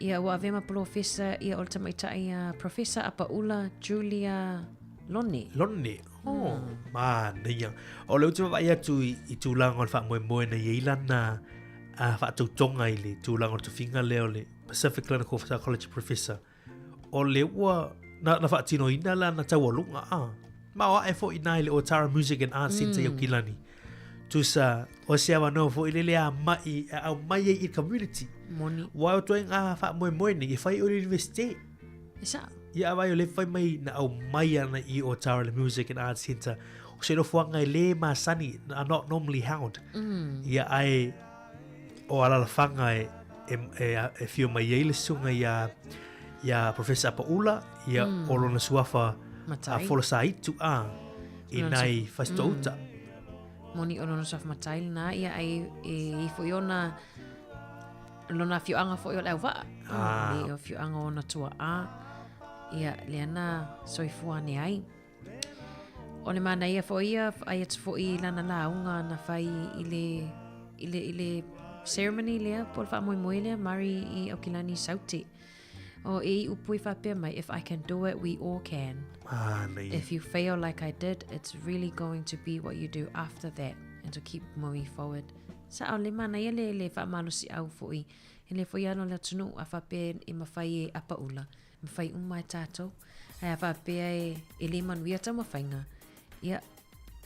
Ia ua avea ma polofesa ia o le tamaitai a Professor Apaula Julia Lone. Lone, oh, manaia. O le ou te vaavaai atu i, i tulaga o le faamoemoe na i ai lana a faatautoga i le tulaga o le tofiga lea o le Pacific Clinical Psychology Professor. O le ua na, na faatinoina lana taualuga a. Ma o ae foi i nā i le Otara Music and Arts Centre i Aukilani. Tusa, o se avanoa foi lele a mai, a aumai ai i le community. Moni. Ua o toe ngā faamoemoe nei e fai o le universite. E sa'o. Ia, a vaai o lea fai mai na aumai ana i o Tara le Music and Arts Centre. O se nofoaga e lē masani, are not normally held. Ia, ae o alalafaga e, e, e, e fio mai ai le susuga iā, iā Professor Apaula, ia mm. o lona suafa Matai. a Folosaitu a, i Lona nai Fasitouta. Mm. Moni o lona suafa matai lena, ia ai e ifo i ona lona afioaga foi o le auvaa. Ah. Le afioaga o ona tuaa. Ia, lea na soifua ane ai. O le manaia foi ia, ai atu foi i lana lauga na fai i le, i le, i le ceremony lea, po o le faamoemoe lea, Mari i Aukilani Saute. O e i upu i faapea mai, if I can do it, we all can. Manaia. If you fail like I did, it's really going to be what you do after that and to keep moving forward. Sa'o le manaia le, le faamalosiau foi, e le foi alo le atunuu a faapea e mafai e apaula, mafai uma e tatou. Ae a faapea e, e le manuia taumafaiga, ia,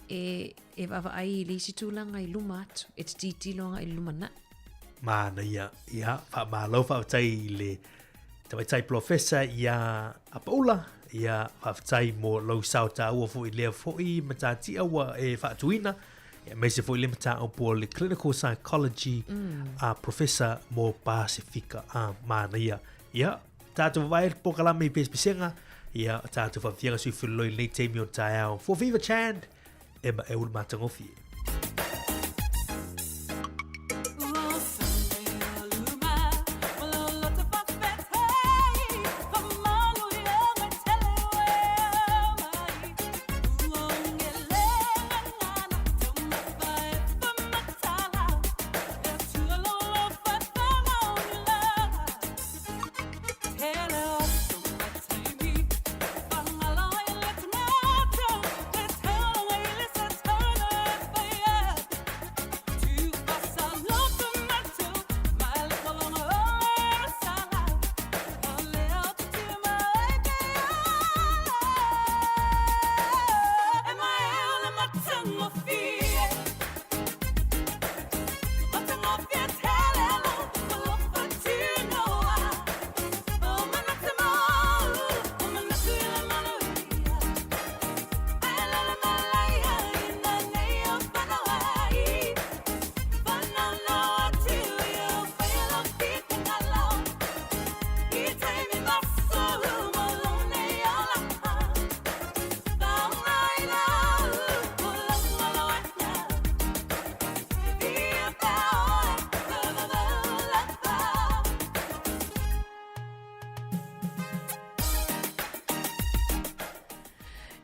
e, e vaavaai i le isi tulaga i luma atu, e te tilotilo agai i le lumanai. Manaia, ia, faamalo faafetai i le tamaitai polofesa iā Apaula, ia, faafetai mo lou sao taua foi i lea foi matatia ua e faatuina, aemaise foi le mataupu o le Clinical Psychology a Professor mo Pasifika. A, manaia. Ia, tātou vavae le polokalame i pesepesega, ia, tātou faafiafiaga sui feleloi i lenei taimi o le taeao. For Viva Chand, e ma e ulu matagofie.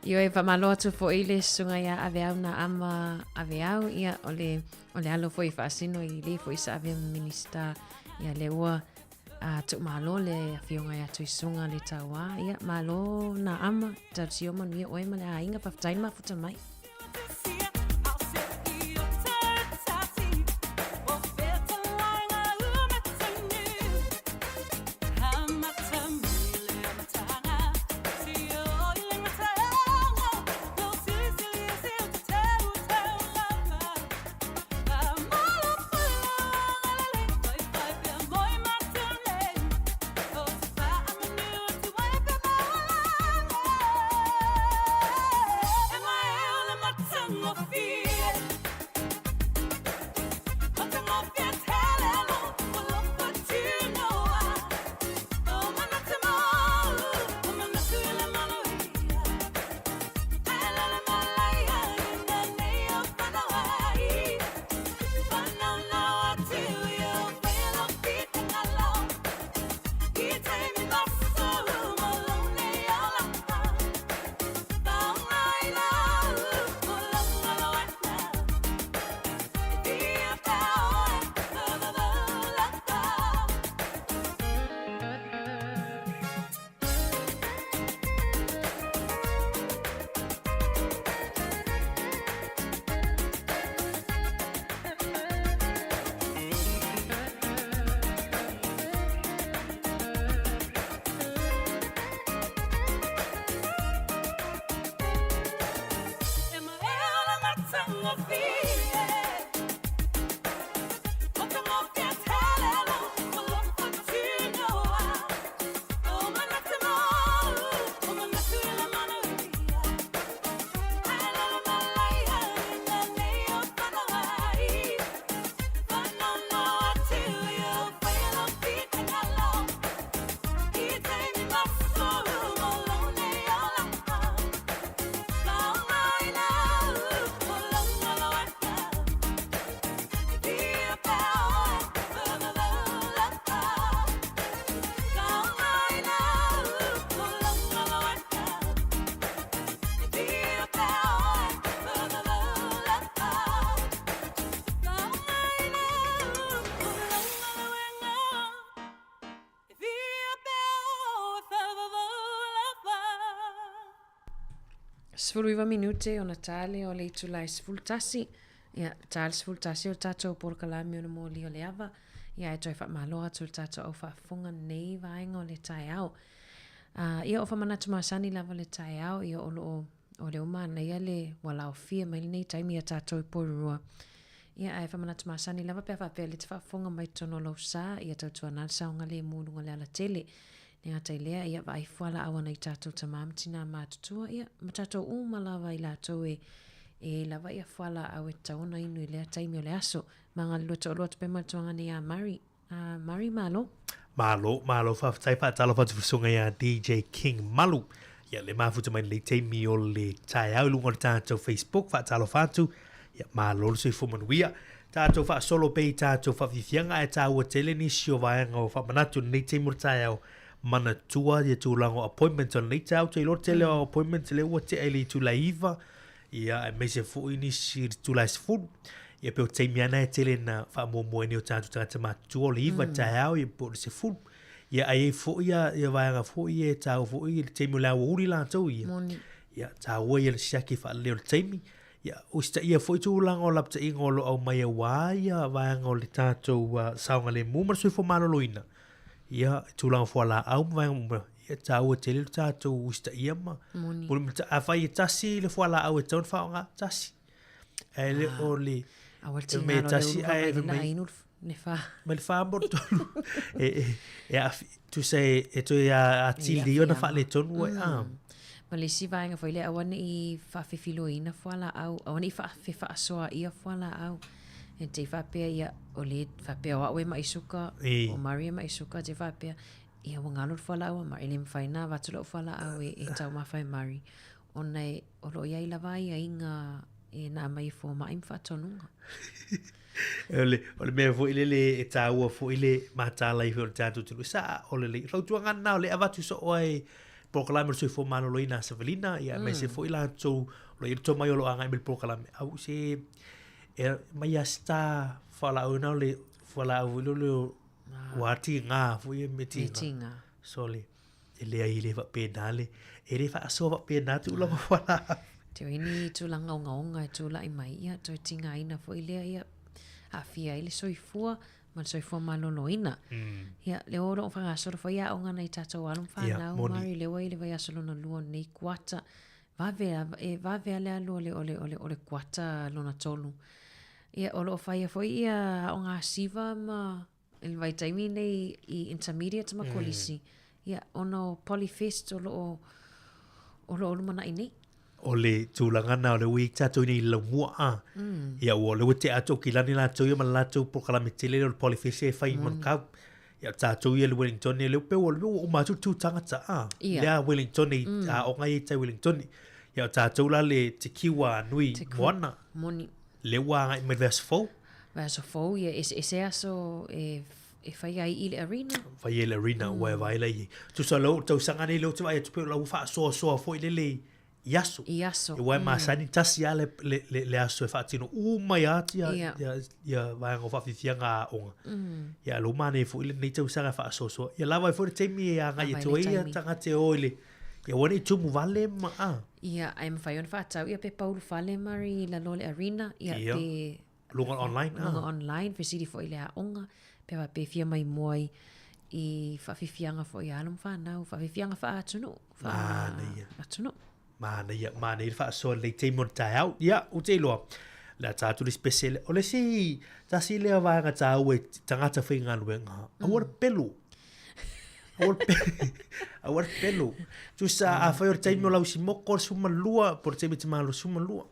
Ioe, faamalo atu foi le susuga iā Aveau na ama Aveau, ia, o le, o le alo foi faasino i le foi sa avea ma Minista, ia, lea ua a tuumalo le afioga ia Tuisuga le Tauā, ia, malo na ama, talosia manuia oe ma le aiga, faafetai le mafuta mai. 19 minute ona ta lea o le itula e 11. Ia, ta le 11 o le tatou polokalame o le moli o le ava. Ia, e toe faamalo atu i le tatou au faafofoga nei vaega o le taeao. Ia, o faamanatu masani lava le taeao, ia o loo o lea ua manaia le ua laofia mai lenei taimi ia tatou i Porirua. Ia, ae faamanatu masani lava pe a faapea le te faafofoga mai totonu o lou sa, ia tautuana le saogalemu i luga o le alatele. Le gata i lea, ia vaai fualaau a nai tatou tama ma tinā matutua, ia, ma tatou uma lava i latou e e lava ia fualaau e tatau ona inu i lea taimi o le aso. Ma galulue toalua atu pea ma le tuaga nei a Murray. A Murray, malo. Malo, malo faafetai faatalofa atu fesoga ia DJ King Malu. Ia le mafuta mai lenei taimi o le taeao i luga o le tatou Facebook faatalofa atu. Ia malo le soifua manuia. Tatou faasolo pea i tatou faafiafiaga ae taua tele nisi o vaega o faamanatu i lenei taimi o le taeao. Manatua ia tulaga o appointments o lenei taeao. Ou te iloa tele o appointments lea ua tea i le itula e 9, ia aemaise foi nisi i le itula e 10. Ia pei o taimi lava na e tele na faamuamua ai nei o tatou tagata matutua o le 9 i le taeao ia po o le 10. Ia ae i ai foi ia, ia vaega foi ia e taua foi i le taimi o le aoauli latou ia. Moni. Ia taua ia le siaki faalelei o le taimi. Ia, usitaia foi tulaga o lapataiga o lo o aumai aua ia vaega o le tatou saogalemu ma le soifua maloloina. Ia, tulaga o fualaau ma vaega uma, ia taua tele le tatou usitaia ma Moni. Afai e tasi le fualaau e tatau ona faaaoga, tasi. Ae le o le Aua le mea tigalo le ulu ae fai mai inu le fa. Mai le fa mo le tolu. E, e, e aafi, tusa e, e toe atili ona faaletonu ai. Ah. Ma le isi vaega foi lea, aua ne i faafefiloina fualaau, aua ne i faafefaasoaia fualaau. E te i faapea ia, o le faapea o au e mai suka, o Murray e mai suka, te faapea, ia ua galo le fualaau a Murray, e le mafai ona avatu lau fualaau e, e taumafa e Murray. Ona e, o lo o i ai lava aiaiga e na aumai e fomai ma faatonuga. O le, o le mea foi lele e tāua foi le mataala foi o le tatou atunuu, sa o le lei. Fautuaga lena o le avatu soo ai polokalame o le soifua maloloina a Savalina, ia aemaise foi latou o lo o i ai le tomai o lo o agai mai le polokalame. Au se e mai a se tā fualaau na o le fualaau foi lele o ua tiga foi e me tiga. Sole. E leai e le faapena le, e le faasoa faapena tulaga fualaau. Te o ni tulaga ogaoga e tulai mai, ia toe tigaina foi lea, ia aafia ai le soifua ma le soifua maloloina. Ia, lea o lo o faagasolo foi aoga a nai tatou alo ma fanau, Mari, lea ua i le vaiaso lona lua o lenei kuata. Vave lava, e vave lava le alu o le, o le, o le, o le kuata lona tolu. Ia, o lo o faia foi ia aoga siva ma I le vaitaimi nei i intermediate ma kolisi, ia, ona o Polyfest o lo o, o lo o lumanai nei. O le tulaga na o le ui tatou nei i le laumua a. Ia ua o lea ua tea atu o Aukilani latou ia ma le latou polokalame tele lea o le Polyfest e fai i Manukau. Ia o tatou ia i le Wellington lea pei ua ua uma atu le tu tagata a. Lea Wellington i aoga ia i tai Wellington. Ia o tatou la le Te Kiwa nui Moana. Moni. Lea ua agai mai le vaiaso fou. Vaiaso fou, ia eseese aso e, e fai ai i le arena. Fai ai le arena, ua e vaai la i ai. Tusa lou tausaga nei lea ou te vaai atu pei o la ua faasoasoa foi lele i aso. I aso. Aua e masani tasi lava le, le, le, le aso e faatino uma ai lava ia, yeah. ia, ia vaega o faafiafiaga a aoga. Ia lou manaia foi lenei tausaga e faasoasoa. Ia lava ai foi le taimi e agai atu ai ia tagata e o i le, ia aua ne i tumu vale ma a. Ia, ae mafai ona faatau ia pepa ulufale Murray i lalo o le arena, ia, Ia. pe Luga online, a. Luga online, fesili foi i le aoga, pe a pe fia maimoa i, i faafiafiaga foi a alo ma fanau, faafiafiaga faaatunuu, Manaia. Atunuu. Manaia, manaia le faasoa lelei taimi o le taeao. Ia, ou te iloa, le a tatou le isi pese lea. O le isi, tasi lea vaega taua i tagata faigaluega, aua le pelu. Aua le pelu. Aua le pelu. Tusa, afai o le taimi o lau simoko o le 12, po o le taimi e te malolo 12.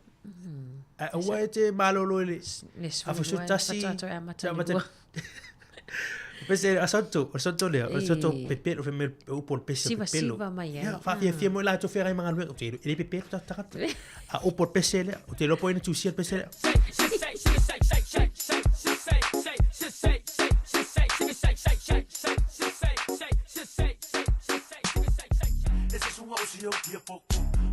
Ae aua e te malolo i le Le afa 12 11, faatoa toe amata amata le lua. Pese a soto, o soto lea, o soto E. pepelo, fai mai o upu o le pese o Siva pepelo. siva mai ai. Ia, faafiafia mo i latou feagai ma galuega, ou te iloa, e le pepelo tatou tagata. A upu o le pese lea, ou te iloa po o ai na tusia le pese lea.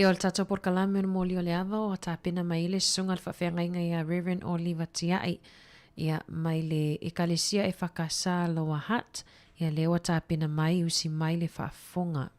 Ia, o le tatou polokalame o le moli o le ava ua tapena mai ai le susuga le faafeagaiga ia Reverend Oliva Tia'i ia mai le Ekalesia EFKS Lower Hutt, ia lea ua tapena mai usi mai le faafofoga.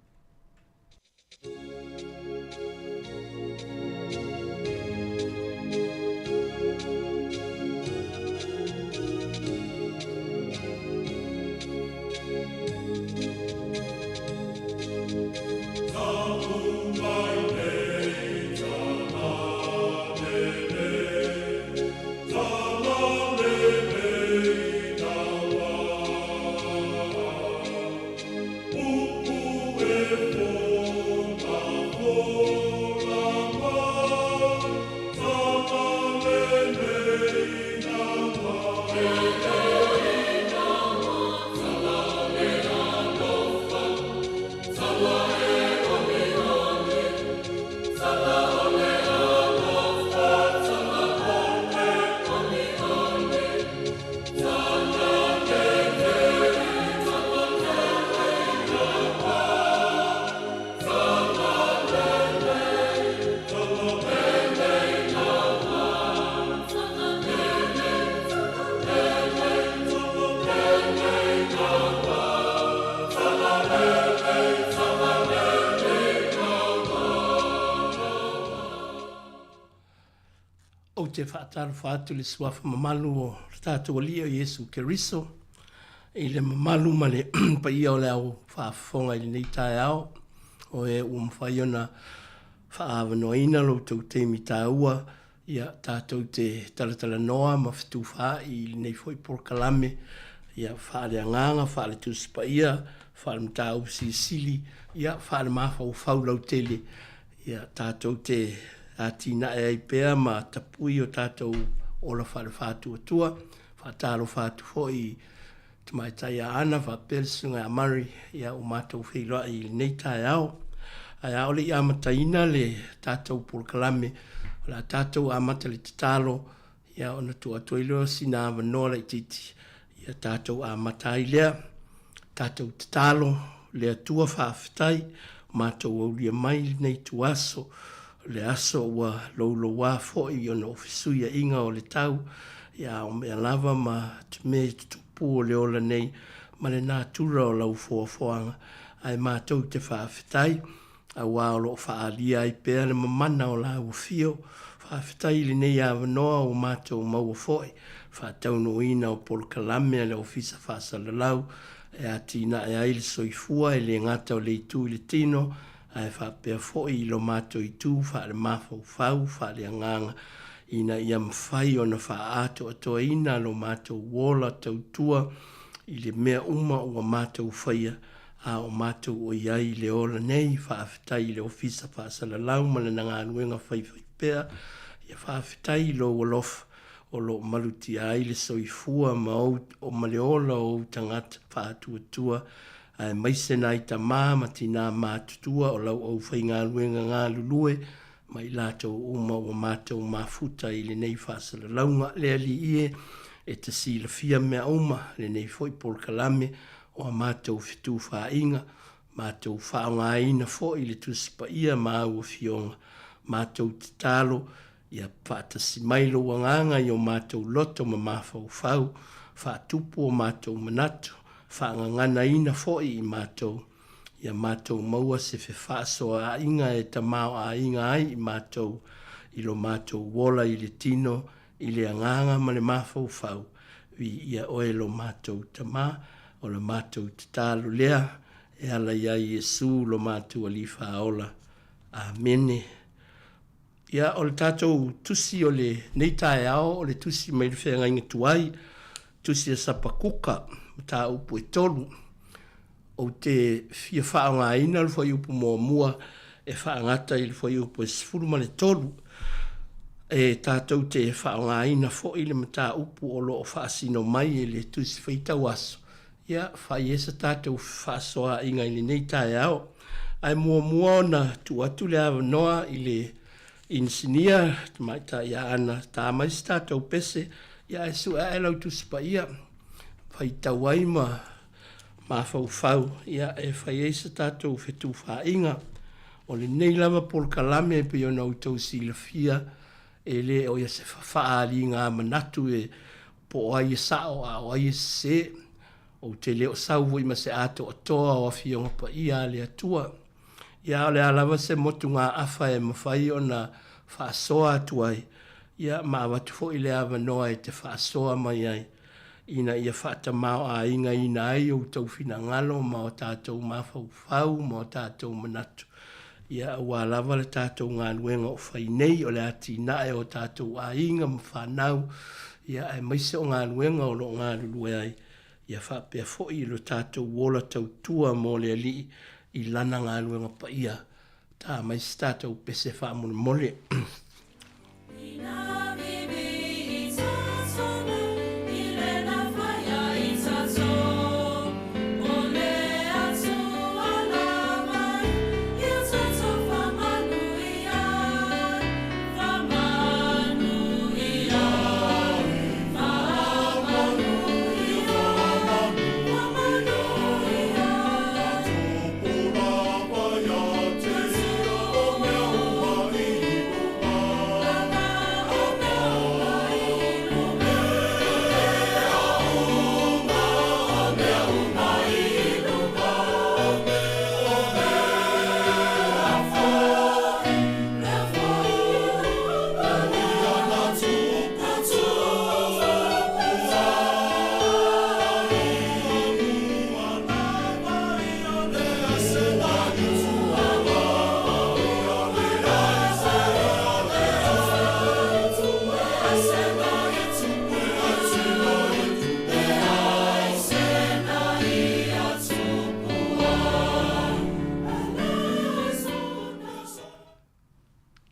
Ou te faatalofa atu i le Suafa mamalu o le tatou Alii o Iesu Keriso, i le mamalu ma le paia o le au faafofoga i lenei taeao, o e ua mafai ona faaavanoaina lo outou taimi taua, ia tatou te talatalanoa ma fetufaai i lenei foi polokalame, ia faaleagaga, faale-Tusi Paia, faale-mataupu silisili, ia faale-mafaufau lautele, ia tatou te atinae ai pea ma tapui o tatou ola faale-faatuatua. Faatalofa atu foi i Tamaitai Aana faapea le Susuga ia Murray, ia ua matou feiloai i lenei taeao. Ae a o le i amataina le tatou polokalame, o le a tatou amata i le tatalo, ia ona tuu atu ai lea o sina avanoa laitiiti, ia tatou amata ai lea. Tatou tatalo, Le Atua faafetai, ua matou aulia mai lenei ituaso, o le aso ua louloua foi ona o fesuiaiga o le tau, ia a o mea lava ma mea i tutupu o le ola nei ma le natura o lau foafoaga, ae matou te faafetai aua o lo o faaalia ai pea le mamana o lau afio. Faafetai i lenei avanoa ua matou maua foi faataunuuina o polokalame a le Ofisa Faasalalau e atinae ai le soifua e le gata o le itu i le tino ae faapea foi i lo matou itu faale-mafaufau, faale-agaga ina ia mafai ona faaatoatoaina lo matou ola tautua i le mea uma ua matou faia a o matou o i ai i le ola nei. Faafetai i le Ofisa Faasalalau ma lana galuega faifaipea. Ia faafetai i lou alofa o lo o malutia ai le soifua ma ou, ma le ola o ou tagata faatuatua, aemaise nai tama ma tinā matutua o lau aufaigaluega galulue ma i latou uma ua matou mafuta i lenei faasalalauga. Le Alii e, e te silafia mea uma, lenei foi polokalame o a matou fetufaaiga, matou faaaogaina foi le Tusi Paia ma au Afioga, matou tatalo, ia faatasi mai lou Agaga i o matou loto ma mafaufau, faatupu o matou manatu, faagaganaina foi i matou, ia matou maua se fefaasoaaiga e tamaoaiga ai i matou i lo matou ola i le tino, i le agaga ma le mafaufau, viia oe lo matou Tama, o la matou tatalo lea e ala iā Iesu lo matou Alii Faaola. Amene. Ia, o le tatou tusi o lenei taeao, o le tusi mai le feagaiga tuai, tusi a Sapakuka, mataupu e 3. Ou te fia faaaogaina le fuaiupu muamua e faagata i le fuaiupu e 13. E tatou te faaaogaina foi le mataupu o lo o faasino mai e le Tusi Faitau Aso, ia fai ai se tatou fefaasoaaiga i lenei taeao. Ae muamua ona tuu atu le avanoa i le Inisinia Tamaitai ia Ana, ta mai se tatou pese, ia ae sue ae lau Tusi Paia, faitau ai ma mafaufau ia e fai ai se tatou fetufaaiga. O lenei lava polokalame e pei ona outou silafia, e le o ia se faaaliga manatu e po o ai e sao a o ai e sese. Ou te le o sau foi ma se atoatoa o Afioga Paia a le Atua. Ia a o le a lava se motugaafa e mafai ona faasoa atu ai, ia ma avatu foi le avanoa e te faasoa mai ai. ina ia faatamaoaigaina ai outou finagalo ma o tatou mafaufau ma o tatou manatu, ia aua lava le tatou galuega o fai nei o le atinae o tatou aiga ma fanau, ia aemaise o galuega o lo o galulue ai, ia faapea foi lo tatou ola tautua mo le Alii i Lana galuega paia. Tā mai se tatou pese faamolemole.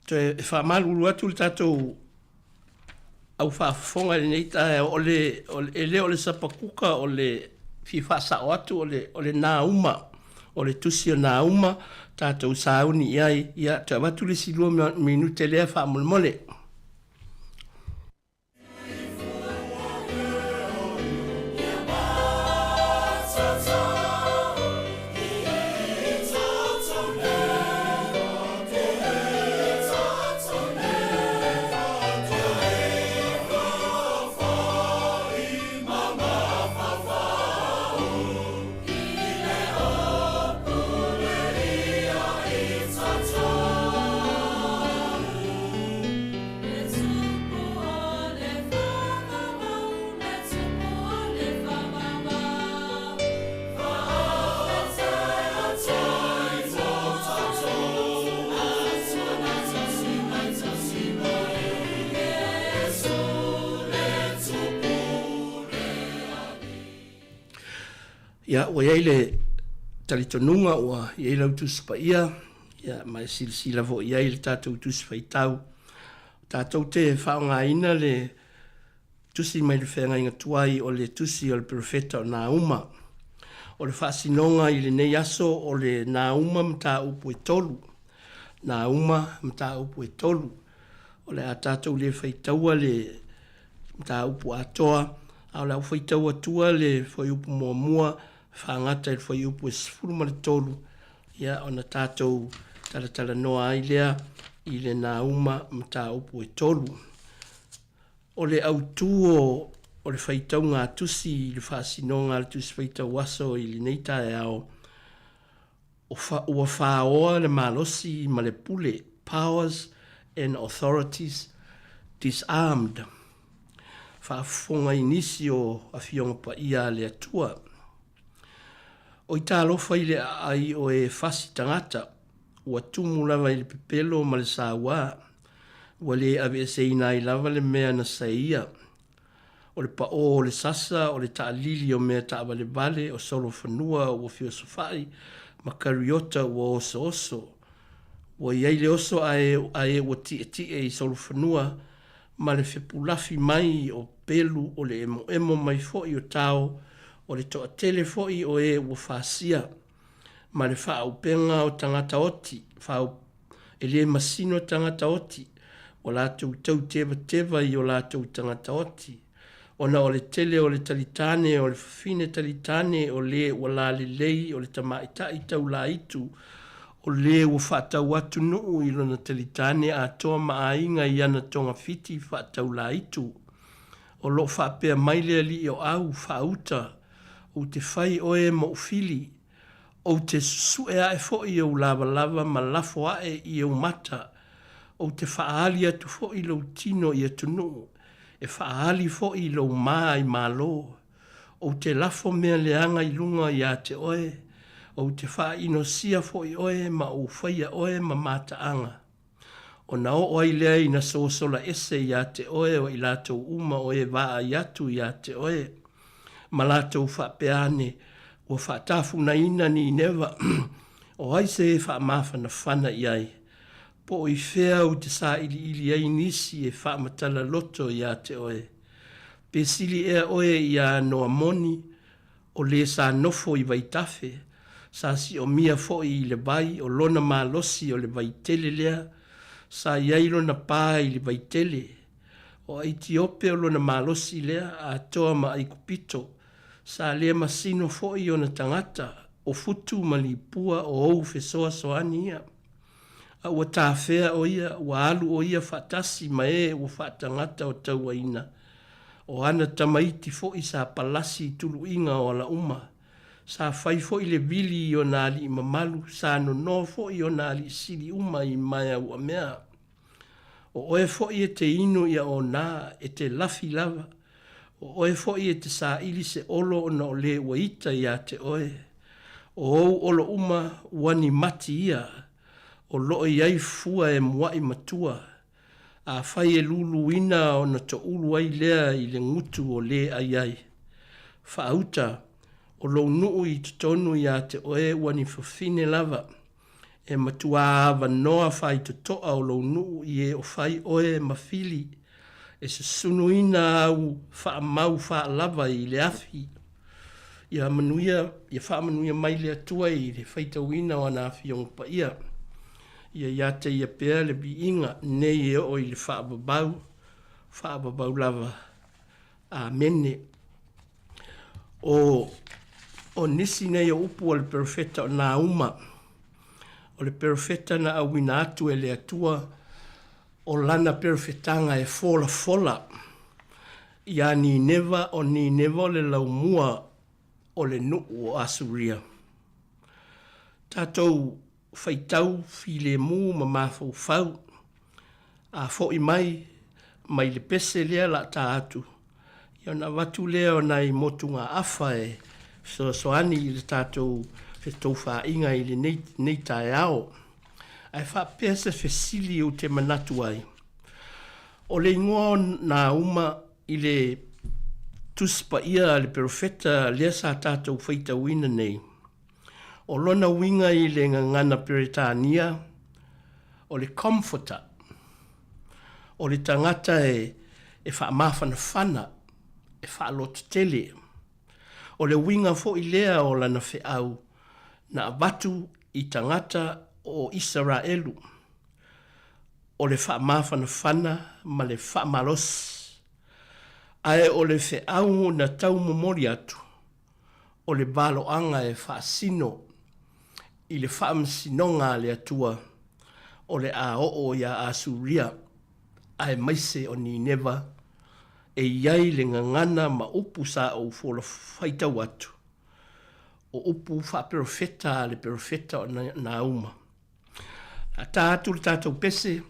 Toe faamalulu atu le tatou au faafofoga i lenei taeao, o le, o le, e le o le Sapakuka o le fia faasao atu, o le, o le Nauma, o le tusi o Nauma, tatou sauni i ai. Ia, toe avatu le isi 2 minute lea faamolemole. Ia, ua i ai le talitonuga ua i ai lau Tusi Paia, ia, ma e silasila foi i ai i le tatou Tusi Faitau. Tatou te faaaogaina le Tusi mai le Feagaiga Tuai o le Tusi o le Perofeta o Nauma. O le faasinoga i lenei aso o le Nauma mataupu e tolu. Nauma mataupu e tolu. O le a tatou le faitaua le mataupu atoa, a o le a ou faitau atua le fuaiupu muamua faagata i le fuaiupu e 13, ia ona tatou talatalanoa ai lea i le Nauma mataupu e tolu. O le autū o le faitauga a tusi i le faasinoga a le Tusi Faitau Aso i lenei taeao, o fa, ua faoa le malosi ma le pule, powers and authorities disarmed, faafofoga i nisi o Afioga Paia a le Atua. Oi talofa i le aai o e fasi tagata, ua tumu lava i le pepelo ma le sauā, ua le aveeseina ai lava le mea na saeia. O le paʻō o le sasa, o le taʻalili o mea taʻavalevale, o solofanua ua feosofai, ma kariota ua osooso. Ua i ai le oso a e, a e ua tiʻetiʻe i solofanua, ma le fepulafi mai o pelu, o le emoemo mai foi o tao, o le toatele foi o e ua fasia, ma le faaupega o tagata oti, e le masino tagata oti, ua latou tau tevateva i o latou tagata oti, ona o le tele o le talitane o le fafine talitane o le ua lalelei o le tamaitai taulaitu, o le ua faatau atu nuu i lona talitane atoa ma aiga i ana togafiti faataulaitu. O loo faapea mai le Alii o Au, faauta, ou te fai oe moʻu fili, Ou te susue aʻe foi i ou lavalava ma lafo aʻe i ou mata, ou te faaali atu foi lou tino i atunuu, e faaali foi lou mā i malo. Ou te lafo mea leaga i luga iā te oe, ou te faainosia foi oe ma ou faia oe ma mataaga. Ona oo ai lea ina sosola ese iā te oe o i latou uma o e vaai atu iā te oe, ma latou faapea ane, Ua faatafunaina Nineva, o ai se e faamafanafana i ai? Po o i fea ou te sailiili ai nisi e faamatala loto iā te oe? Pe sili ea oe iā Noamoni, o lē sa nofo i vaitafe, sa siomia foi i le vai, o lona malosi o le vai tele lea, sa i ai lona pā i le vai tele. O Aitiope o lona malosi lea, atoa ma Aikupito, sa le masino foi ona tagata, o Futu ma Lipua o ou fesoasoani ia. A ua tafea o ia, ua alu o ia faatasi ma e ua faatagata o tauaina, O ana tamaiti foi sa palasi i tuluiga o ala uma. Sa fai foi le vili i ona alii mamalu, sa nonoa foi ona alii sili uma i maea uamea. O oe foi e te inu ia ona, e te lafi lava. O oe foi e te saili se olo ona o le ua ita iā te oe. O ou olo uma ua ni mati ia, o loo i ai fua e muaʻi matua. Afai e luluina ona toʻulu ai lea i le gutu o lē ʻai ai. Faauta, o lou nuu i totonu iā te oe ua ni fafine lava. E matuā avanoa faitotoa o lou nuu i e o fai oe ma fili, e susunuina au faamau faalava i le afi. Ia manuia, ia faamanuia mai le Atua i le faitauina o ana Afioga Paia. Ia ia te ia pea le viiga nei e oo i le faavavau, faavavau lava. Amene. O, o nisi nei o upu a le perofeta o Nauma, o le perofeta na auina atu e le Atua o lana perofetaga e folafola iā Nineva, o Nineva o le laumua o le nuu o Asuria. Tatou faitau filemu ma mafaufau, a fo'i mai mai le pese lea la ta atu, ia ona avatu lea o nai motugaafa e fesoasoani i le tatou fetoufaiga i lenei taeao. Ae faapea se fesili ou te manatu ai, o le igoa o Nauma i le Tusi Paia a le Perofeta lea sa tatou faitauina nei, o lona uiga i le gagana Peretania, o le Comforter, o le tagata e e faamafanafana, e faalototele. O le uiga foi lea o lana feau na avatu i tagata o Isaraelu, o le faamafanafana ma le faamalosi. Ae o le feau na taumomoli atu, o le valoaga e faasino i le faamasinoga a le Atua o le a oo iā Asuria, aemaise o Nineva, e i ai le gagana ma upu sa ou faitau atu, o upu faaperofeta a le perofeta o Nauma. A ta atu le tatou pese,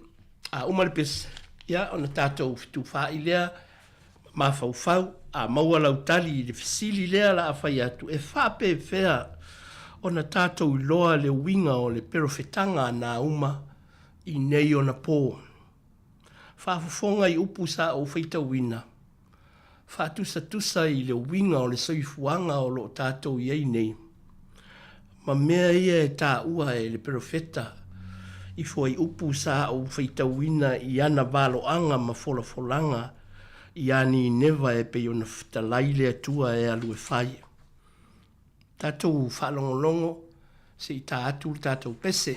a uma le pese, ia ona tatou fetufaai lea, mafaufau, a maua lau tali i le fesili lea la a fai atu, e faapefea ona tatou iloa le uiga o le perofetaga a Nauma i nei ona po. Faafofoga i upu sa ou faitauina, faatusatusa i le uiga o le soifuaga o lo o tatou i ai nei, ma mea ia e taua e le perofeta i fuaiupu sa ou faitauina i ana valoaga ma folafolaga iā Nineva e pei ona fetalai le Atua e alu e fai. Tatou faalogologo se i tā atu le tatou pese.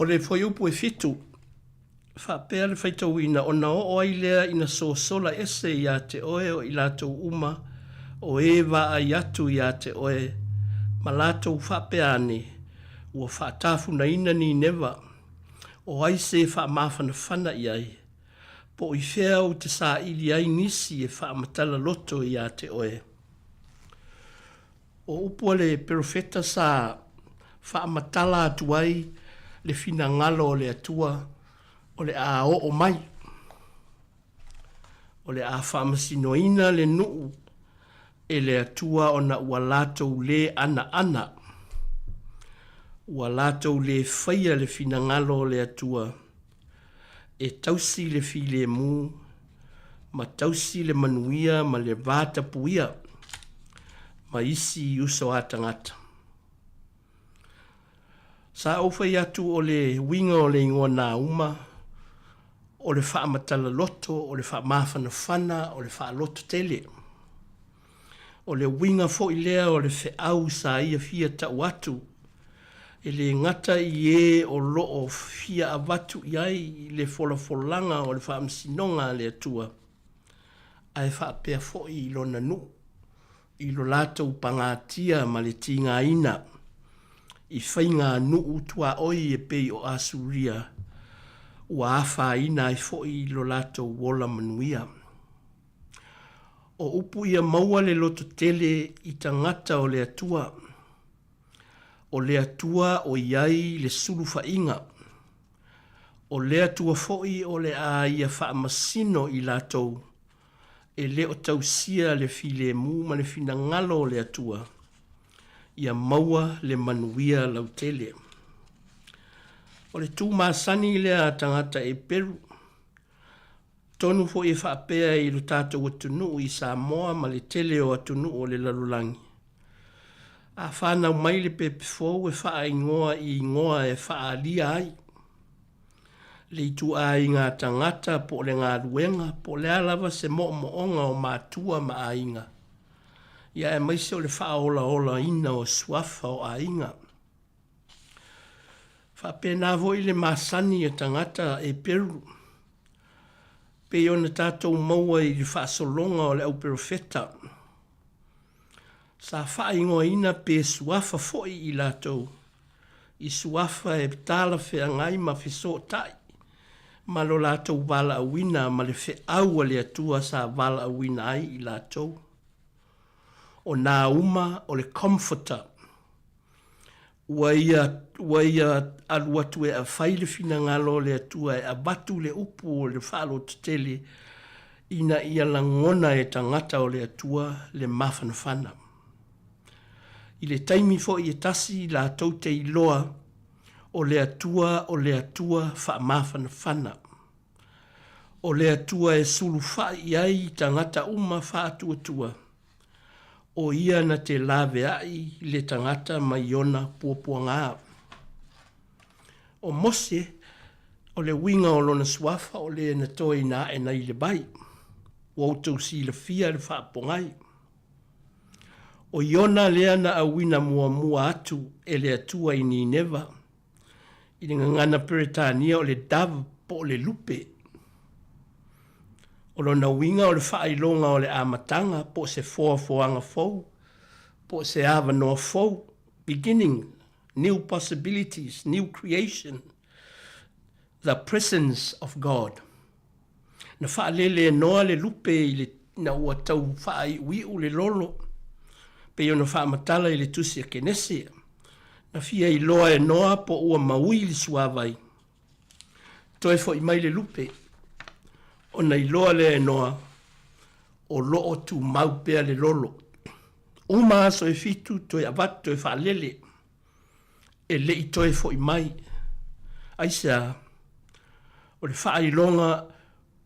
O le fuaiupu e fitu, faapea le faitauina ona oo ai lea ina sosola ese iā te oe o i latou uma o e vaai atu iā te oe ma latou faapea ane, ua faatafunaina Nineva, o ai se faamafanafana i ai? Po o i fea ou te saili ai nisi e faamatala loto iā te oe? O upu a le perofeta sa faamatala atu ai le finagalo o le Atua o le a oo mai, o le a faamasinoina le nuu e le Atua ona ua latou lē anaana, ua latou lē faia le finagalo o le Atua e tausi le filemu ma tausi le manuia ma le vatapuia ma isi uso a tagata. Sa ou fai atu o le uiga o le igoa Nauma o le faamatala loto, o le faamafanafana, o le faaloto tele. O le uiga foi lea o le feau sa ia fia tau atu, e le gata i ē o lo o fia avatu i ai le folafolaga o le faamasinoga a le Atua, ae faapea foi i lona nuu, i lo latou pagatia ma le tigaina i faiganuu tuaoi e pei o Asuria, ua afaina ai foi lo latou ola manuia. O upu ia maua le lototele i tagata o le Atua. O le Atua o i ai le sulufaiga. O le Atua foi o le a ia faamasino i latou e le o tausia le filemu ma le finagalo o le Atua, ia maua le manuia lautele. O le tu masani lea a tagata Eperu, Tonu foi e faapea i lo tatou atunuu i Samoa ma le tele o atunuu o le lalolagi, a fanau mai le pepe fou e faaigoa i igoa e faaalia ai le ituaiga tagata po o le galuega po o le a lava se moomooga o matua ma aiga, ia aemaise o le faaolaolaina o suafa o aiga. Faapena foi le masani a tagata e Peru, pei ona tatou maua i le faasologa o le au perofeta. Sa faaigoaina pe suafa foi i latou, i suafa e talafeagai ma fesootai ma lo latou valaauina ma le feau a le Atua sa valaauina ai i latou. O Nauma o le Comforter. Ua ia, ua ia alu atu e fai le finagalo o le Atua e avatu le upu o le faalototele ina ia lagona e tagata o le Atua le mafanafana. I le taimi foi e tasi latou te iloa o le Atua o le Atua faamafanafana. O le Atua e sulufai i ai tagata uma faatuatua. O ia na te laveai le tagata mai ona puapuaga. O Mose, o le uiga o lona suafa o le na toeina aʻe nai le vai. Ua outou silafia le faapogai. O Iona lea na auina muamua atu e le Atua i Nineva, I le gagana Peretania o le dove po o le lupe. O lona uiga o le faailoga o le amataga po o se foafoaga fou, po o se avanoa fou, beginning, new possibilities, new creation, the presence of God. Na faalelenoa le lupe i le ina ua tau faaiuiu le lolo, pei ona faamatala i le tusi a Kenese. Na fia iloa e Noa po ua maui le suavai. Toe foi mai le lupe, ona iloa lea e Noa, o lo o tumau pea le lolo. Uma aso e fitu toe avatu toe faalele. E le i toe foi mai. Aisea? O le faailoga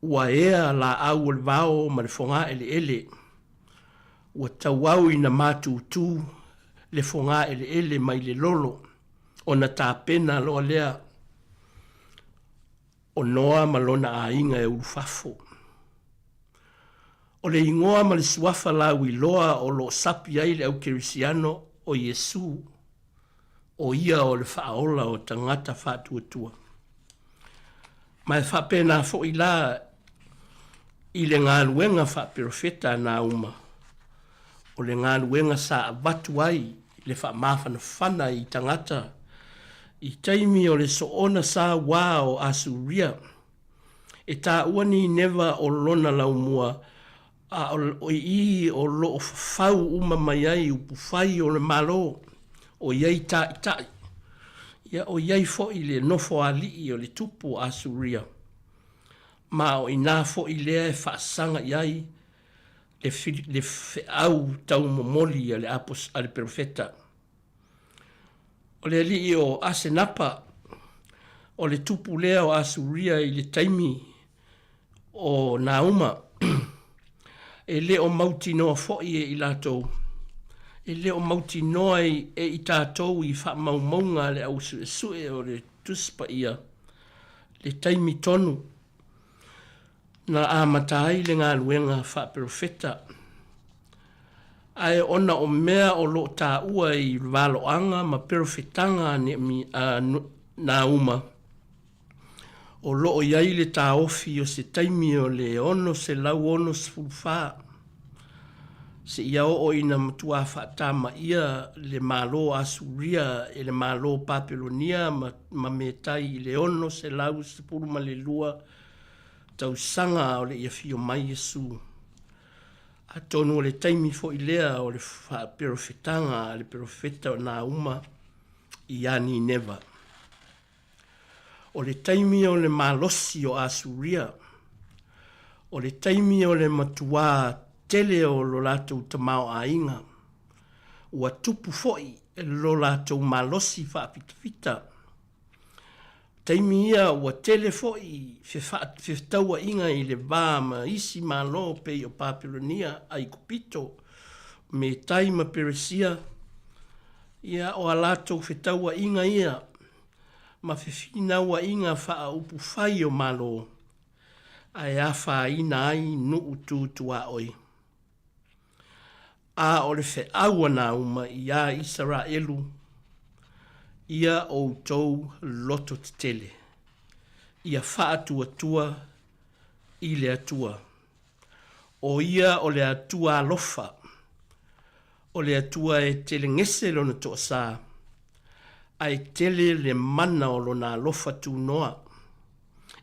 ua ea laau o le vao ma le fogaeleele. Ua tauau ina matutu le fogaeleele mai le lolo, ona tapena loa lea o Noa ma lona aiga e ulufafo. O le igoa ma le suafa lauiloa o lo o sapi ai le au Kerisiano o Iesu. O ia o le faaola o tagata faatuatua. Ma e faapena foi la i le galuega faaperofeta a Nauma, o le galuega sa avatu ai le faamafanafana i tagata i taimi o le soona sauā o Asuria, e taua Nineva o lona laumua a o i o lo o fafau uma mai ai upufai o le Malo, o i ai taʻitaʻi, ia o i ai foi le nofoalii o le tupu o Asuria, ma o inā foi lea e faasaga i ai le, le feau taumomoli a le, a le perofeta. O le alii o Asenapa, o le tupu lea o Asuria i le taimi o Nauma, e le o mautinoa foi e i latou, e le o mautinoa e i tatou i faamaumauga a le au suesue o le Tusi Paia le taimi tonu na amata ai le galuega faaperofeta. Ae ona o mea o lo o taua i valoaga ma perofetaga a Nauma, o lo o i ai le taofi o se taimi o le 664 seia oo ina matuā faatamaia le Malo Asuria e le Malo Papelonia ma Metai i le 612 tausaga a o le i afio mai Iesu. Atonu o le taimi foi lea o le faaperofetaga a le perofeta o Nauma iā Nineva. O le taimi o le malosi o Asuria, o le taimi o le matuā tele o lo latou tamaoaiga, ua tupu foi lo latou malosi faafitafita. O taimi ia ua tele foi fetauaiga i le va ma isi malo pei o Papelonia, Aikupito, Metai ma Peresia, ia o a latou fetauaiga ia ma fefinauaiga faaupufai o Malo, ae afaina ai nuu tu tuaoi. A o le feau a Nauma iā Isaraelu, Ia outou loto tetele, ia faatuatua i le Atua. O ia o le Atua alofa, o le Atua e telegese lona toasā, ae tele le mana o lona alofa tunoa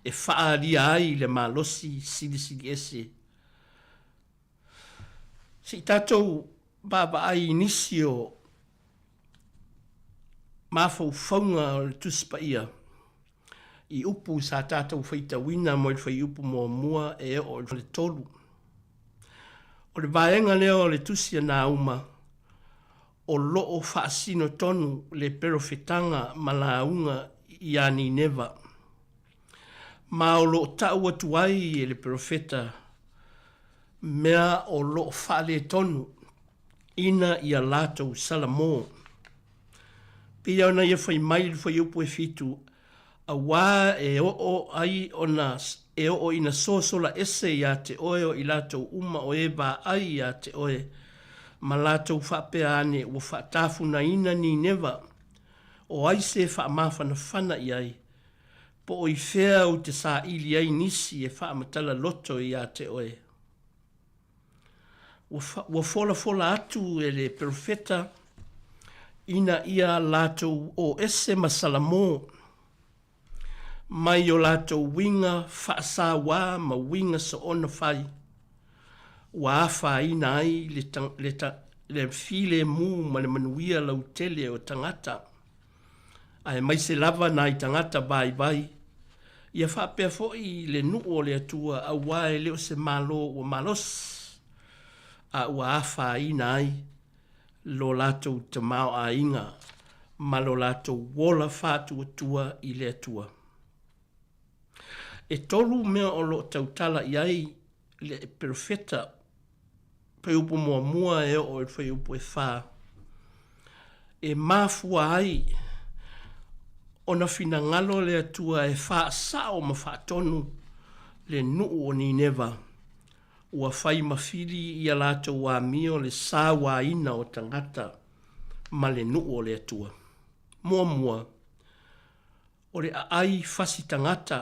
e faaalia ai le malosi silisili ese. Se i tatou vaavaai i nisi o mafaufauga o le Tusi Paia i upu sa tatou faitauina mo le fuaiupu muamua e oo i le 3. O le vaega lea o le Tusi a Nauma o lo o faasino tonu le perofetaga ma lauga iā Nineva, ma o lo o tau atu ai e le perofeta mea o lo o faaletonu ina ia latou salamo. Pei ona ia fai mai i le fuaiupu e 7, Auā e oo ai ona e oo ina sosola ese iā te oe o i latou uma o e vaai iā te oe, ma latou faapea ane ua faatafunaina Nineva, o ai se faamafanafana i ai, po o i fea ou te saili ai nisi e faamatala loto iā te oe? Ua folafola atu e le perofeta ina ia latou o ese ma Salamo mai o latou uiga faasauā ma uiga soona fai, ua afaina ai le, le, le filemu ma le manuia lautele o tagata. aemaise lava nai tagata vaivai, ia faapea foi le nuu o le Atua, auā e le o se Malo ua malosi, a ua afaina ai lo latou tamaoaiga ma lo latou ola faatuatua i le Atua. E tolu mea o lo o tautala i ai le perofeta fuaiupu muamua e oo i le fuaiupu e fa, e mafua ai ona finagalo le Atua e faasao ma faatonu le nuu o Nineva, ua fai ma fili ia latou amio le sauaina o tagata ma le nuu o le Atua. Muamua, o le aai fasi tagata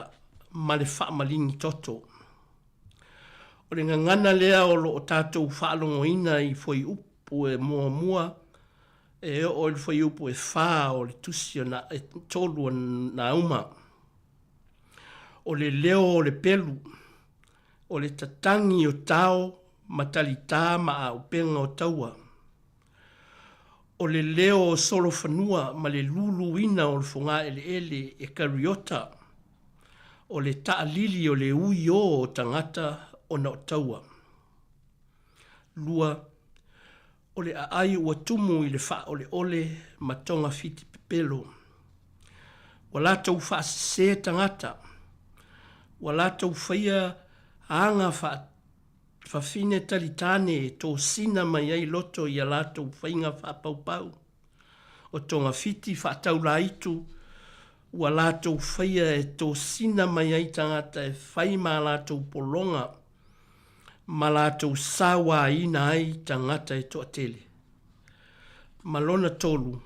ma le faamaligi toto. O le gagana lea o lo o tatou faalogoina i fuaiupu e muamua e oo i le fuaiupu e fa o le tusi o na, e tolu o Nauma. O le leo o le pelu, o le tatagi o tao ma talitā ma aupega o taua. O le leo o solofanua ma le luluina o le fogaeleele e kariota, o le taalili o le uiō o tagata ona o taua. 2, O le aai ua tumu i le faaoleole ma togafiti pepelo. Ua latou faasesē tagata, ua latou faia aga faa Fafine talitane e tosina mai ai loto i a latou faiga faapaupau. O togafiti faataulaitu ua latou faia e tosina mai ai tagata e fai ma a latou pologa ma latou sauaina ai tagata e toatele. Ma lona tolu,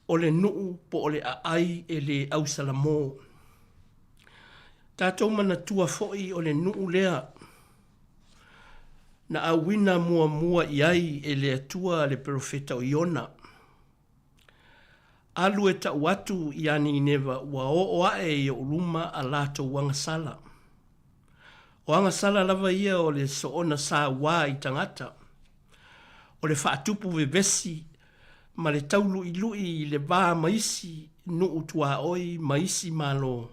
o le nuu po o le aai e le ausalamō. Tatou manatua foi o le nuu lea na auina muamua i ai e le Atua le perofeta o Iona. Alu e tau atu iā Nineva ua oo ae i ou luma a latou agasala. O agasala lava ia o le soona sauā i tagata, o le faatupu vevesi ma le tauluʻiluʻi i le va ma isi nuu tuaoi ma isi Malo.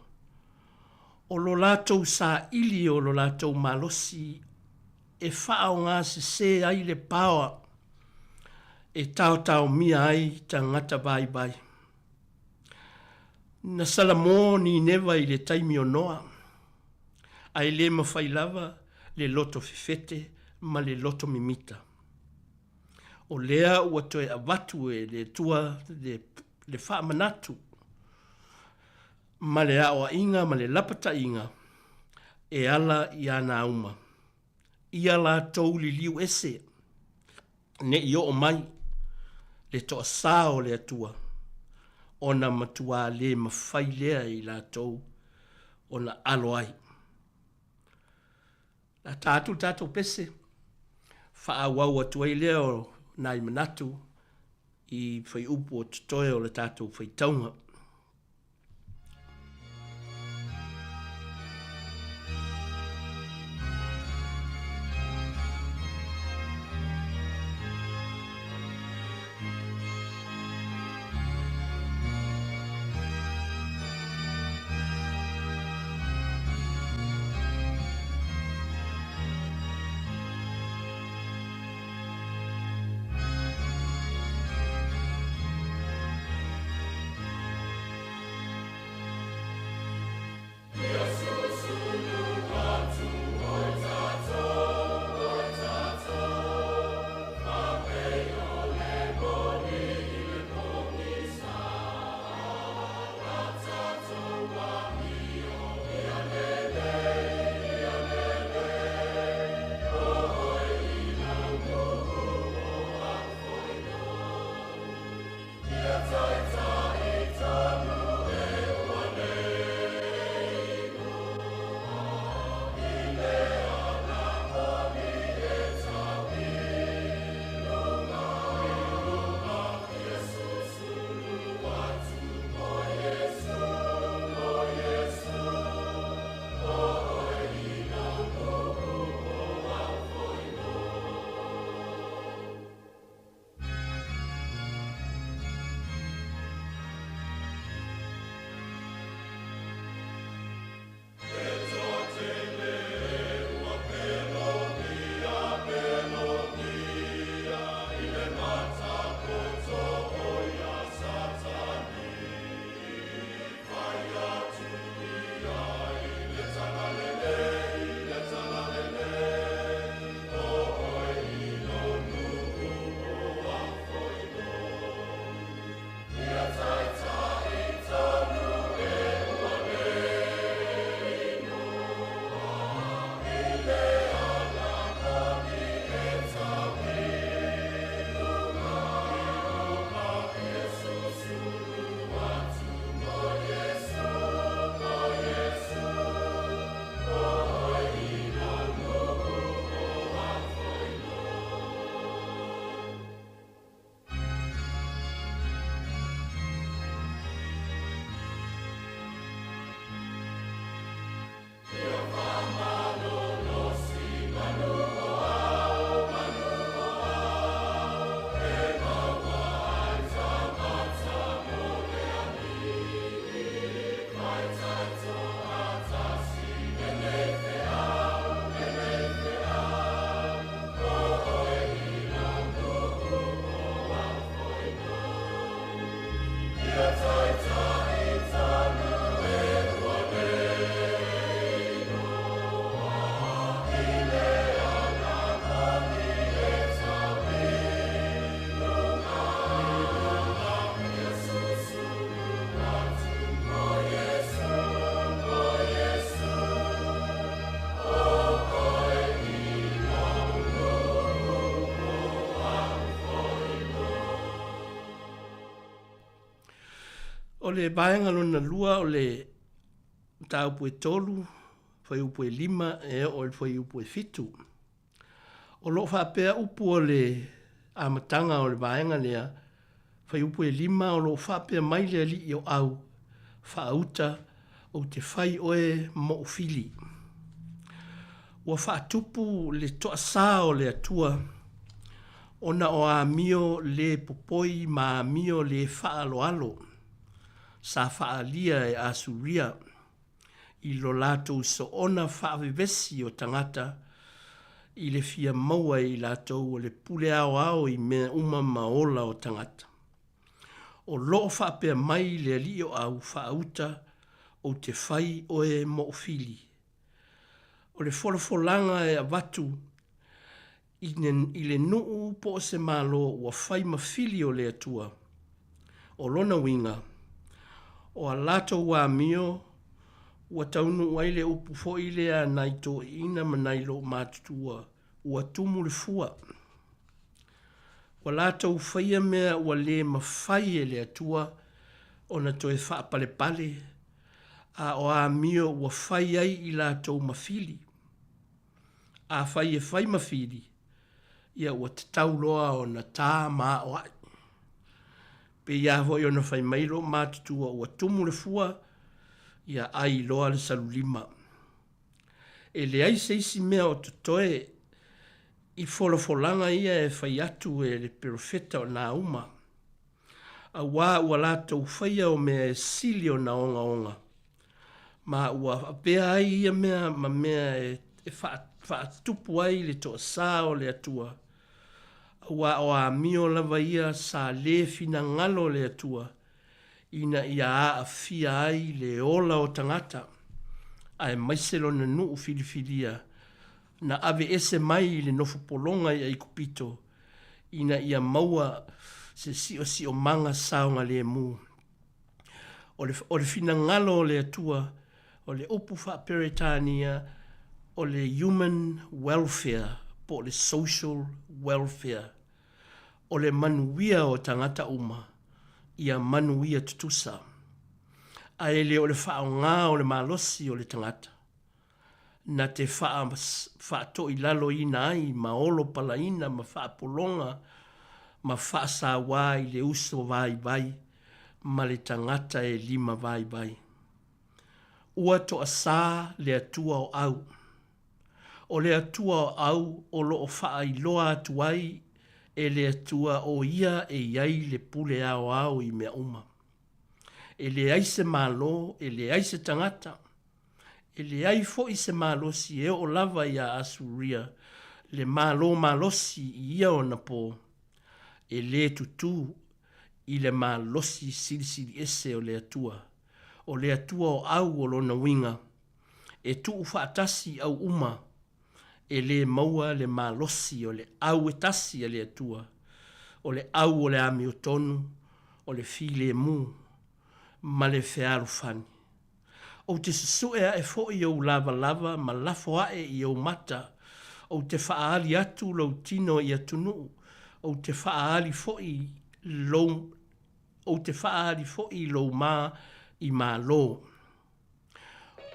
O lo latou saili o lo latou malosi e faaaoga sesē ai le paoa e taotaomia ai tagata vaivai. Na salamō Nineva i le taimi o Noa, ae le mafai lava le loto fefete ma le loto mimita. O lea ua toe avatu e le Atua le, le faamanatu ma le aoaiga ma le lapataiga e ala iā Nauma, ia latou liliu ese ne i oo mai le toasā o le Atua, ona matuā le mafai lea e i latou ona alo ai. La ta atu le tatou pese, faaauau atu ai lea o nai manatu i fuaiupu o totoe o le tatou faitauga. O le vaega lona lua o le mataupu e 3, fuaiupu e 5 e oo i le fuaiupu e 7. O lo o faapea upu o le amataga o le vaega lea, fuaiupu e 5, o lo o faapea mai le alii o Au, Faauta, ou te fai oe moʻu fili. Ua faatupu le toasā o le Atua ona o amio lē popoi ma amio lē faaaloalo sa faaalia e Asuria i lo latou soona faavevesi o tagata i le fia maua e i latou o le pule aoao i mea uma ma ola o tagata. O lo o faapea mai le Alii o Au, Faauta, ou te fai oe moʻu fili. O le folafolaga e avatu i le nuu po o se malo ua fai ma fili o le Atua. O lona uiga, o a latou amio ua taunuu ai le upu foi lea a nai toeaiina ma nai loomatutua, ua tumu le fua. Ua latou faia mea ua lē mafai e le Atua ona toe faapalepale, a o amio ua fai ai i latou ma fili. Afai e fai ma fili, ia ua tatau loa ona tā ma aoai. Pei lava foi ona fai mai loomatutua ua tumu le fua, ia ai loa le salulima. E leai se isi mea o totoe i folafolaga ia e fai atu e le perofeta o Nauma, auā ua latou faia o mea e sili ona ogaoga, ma ua avea ai ia mea ma mea e faatupu ai le toasā o le Atua, auā o amio lava ia sa lē finagalo le Atua ina ia aafia ai le ola o tagata, aemaise lona nuu filifilia na aveese mai i le nofopologa i Aikupito ina ia maua se siosiomaga saogalemu. O le, o le finagalo o le Atua, o le upu faa-Peretania, o le human welfare po o le social welfare, o le manuia o tagata uma, ia manuia tutusa. Ae le o le faaaoga o le malosi o le tagata, na te faatoilaloina ai ma olopalaina ma faapologa ma faasauā i le uso vaivai ma le tagata e limavaivai. Ua toasā le Atua o Au. O le Atua o Au o lo o faailoa atu ai e le Atua o Ia e i ai le pule aoao i mea uma. E leai se Malo, e leai se tagata, E leai foi se malosi e oo lava iā Asuria le malo malosi i ia ona pō, e lē tutū i le malosi silisiliese o le Atua. O le Atua o au o lona uiga, e tuu faatasi au uma, e lē maua le malosi o le au e tasi a le Atua, o le au o le amiotonu, o le filemu, ma le fealofani. Ou te susue aʻe foi i ou lavalava ma lafo aʻe i ou mata, ou te faaali atu lou tino i atunuu, ou te faaali foi lou, ou te faaali foi lou mā i malo.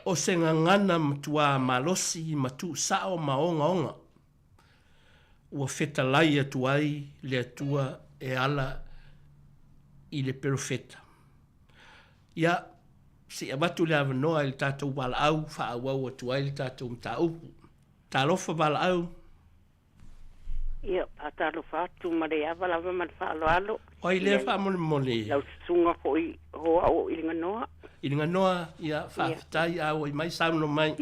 O se gagana matuā malosi ma tuusao ma ogaoga, ua fetalai atu ai le Atua e ala i le perofeta. Ia, se i avatu le avanoa i le tatou valaau faaauau atu ai le tatou mataupu. Talofa valaau. Ia, faatalofa atu ma le ava lava ma le faaaloalo. O ai lea faamolemole? Lau susuga foi Hoa'o i le Ganoa. I le Ganoa, ia, faafetai, auai mai, saunoa mai.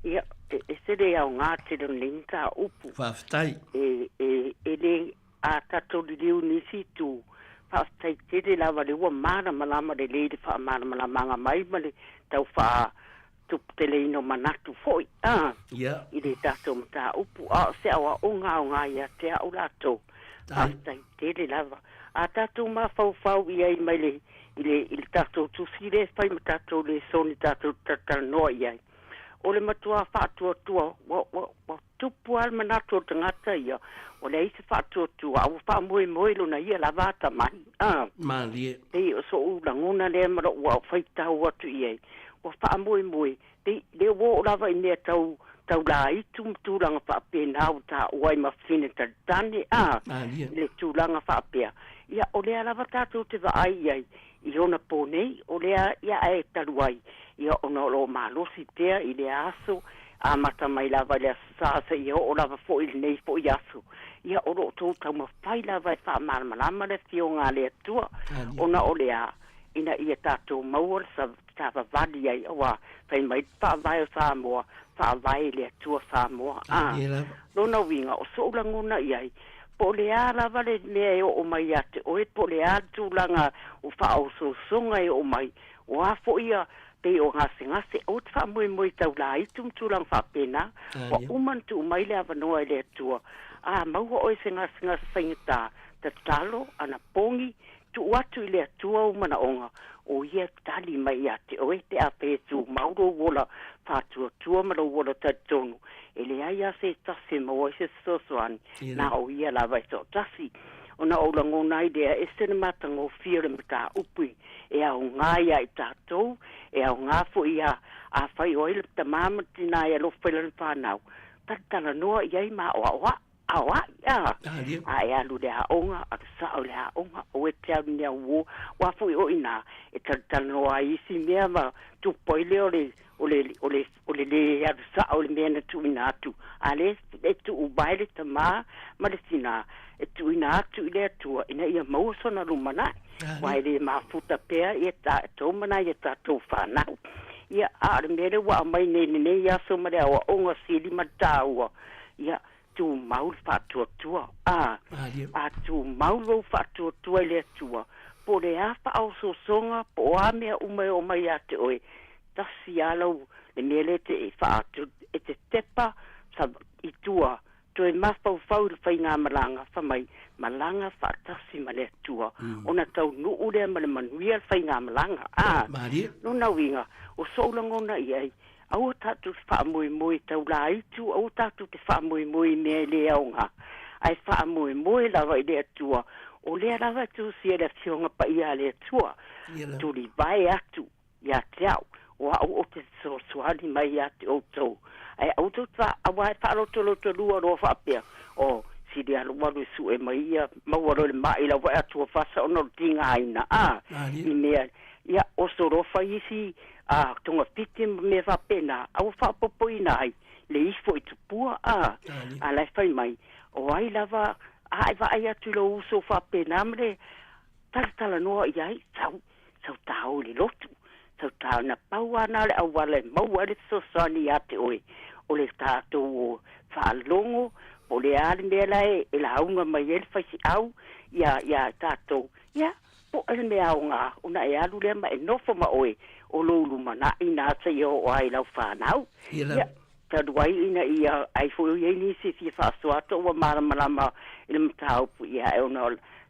Ia, e ese le aoga tele o lenei mataupu. Faafetai. E, e, e le A tatou liliu i nisi itu, faafetai tele lava lea ua malamalama lelei le faamalamalamaga mai ma le tau faatuputeleina o manatu foi a i le tatou mataupu. A o se aoaoga aoga ia te au latou. Faafetai tele lava. A tatou mafaufau i ai mai le i le i le tatou tusi lea e fai ma tatou lesoni tatou te talatalanoa i ai, o le matua faatuatua ua ua ua tupu. tupu lava le manatu o le tagata ia, ua leai se faatuatua, a ua faamoemoe i lona ia lava atamai. A. Malie. Pei o so'u lagona lea ma lo'u ao faitau atu i ai, ua faamoemoe, pei lea ua oo lava i mea tau taulaitu ma tulaga faapena ua taua ai ma fafine talitane, a, Malie. i le tulaga faapea. Ia, o lea lava tatou te vaai i ai i ona po nei, o lea, ia, ae talu ai, ia, ona o lo o malosi pea i lea aso, amata mai lava i le Aso Sa seia oo lava foi i lenei foi aso, ia, o lo o outou taumafai lava e faamalamalama le Afioga a le Atua, ona o le a? Ina ia tatou maua le savavali ai, aua fai mai le Faavae o Samoa, Faavae i le Atua Samoa. A, lona uiga, o so'u lagona i ai, po o le a lava le mea e oo mai ia te oe, po o le a le tulaga o faaosoosoga e oo mai, o a foi ia pei o gasegase, aua te faamoemoe i taulaitu ma tulaga faapena, ua uma ona tuu mai le avanoa e le Atua. A maua oe i se gasegase faigata, tatalo, anapogi, Tuu atu i le Atua ou manaoga, o Ia e tali mai ia te oe pe a fai e tumau lou ola faatuatua ma lou ola talitonu, e leai lava se tasi e maua ai se fesoasoani, na o Ia lava e toatasi. Ona ou lagona ai lea, ese le matagofie o le mataupu e aoga ia i tatou, e aoga foi ia afai o ai le tamā ma le tinā e alofa i lana fanau, talatalanoa i ai ma aoaoaʻi. Aoaʻi, a, a e alu i le aoga, alu sao i le aoga, aua e te alu i ni au uō, aua foi o i inā e talatalanoa ai isi mea ma tupu ai lea o le, o le, o le, o le lē alu sao i le mea na tuuina atu. A lea e tuuvae le tamā ma le tinā e tuuina atu i le Atua ina ia maua sona lumanai, aua e lē mafuta pea ia tatou ma nai a tatou fanau. Ia, a o le mea lea ua aumai nei i lenei aso ma le aoaoga sili ma le taua, ia, tumau le faatuatua, a, a tumau lou faatuatua i le Atua, po o le a faaosoosoga, po o a mea uma e oo mai ia te oe, tasi lava lau, le mea lea e te faa, e te tepa sa, i tua, toe mafaufau i le faigamalaga, fai mai, malaga faatasi ma le Atua, ona taunuu lea ma le manuia le faigamalaga, a. Lona uiga, o sou lagona i ai, Aua tatou te faamoemoe i taulaitu, aua tatou te faamoemoe i mea e le aoga, ae faamoemoe lava i le Atua, o lea lava e tusia le Afioga Paia a le Atua, tulivae atu ia te au, o au ou te fesoasoani mai ia te outou. Ae aua tou te aua e faalotolotolua loa faapea, O, sili alualu e sue mai ia, maua loa i le mai lau vae atu o fasa ona o le tigaina, a, i mea Ia, oso loa fai isi a togafiti ma mea faapena, a ua faaopoopoina ai le ifo i tupua, a, a la e fai mai, o ai lava a e vaai atu i lou uso faapena ma le talatalanoa i ai, sau, sau tāo i le lotu, sau tāo, na pau lava na o le auala e maua ai le fesoasoani ia te oe, o le tatou o faalogo, po o le a le mea la e lauga mai ai le faifeau ia, ia tatou, ia, Po o le mea aoga ona e alu lea ma e nofo ma oe o lou lumanai na seia oo ai i lau fanau. Ia, talu ai ina ia ai foi o i ai nisi e fia faasoa atu ua malamalama i le mataupu, ia e ona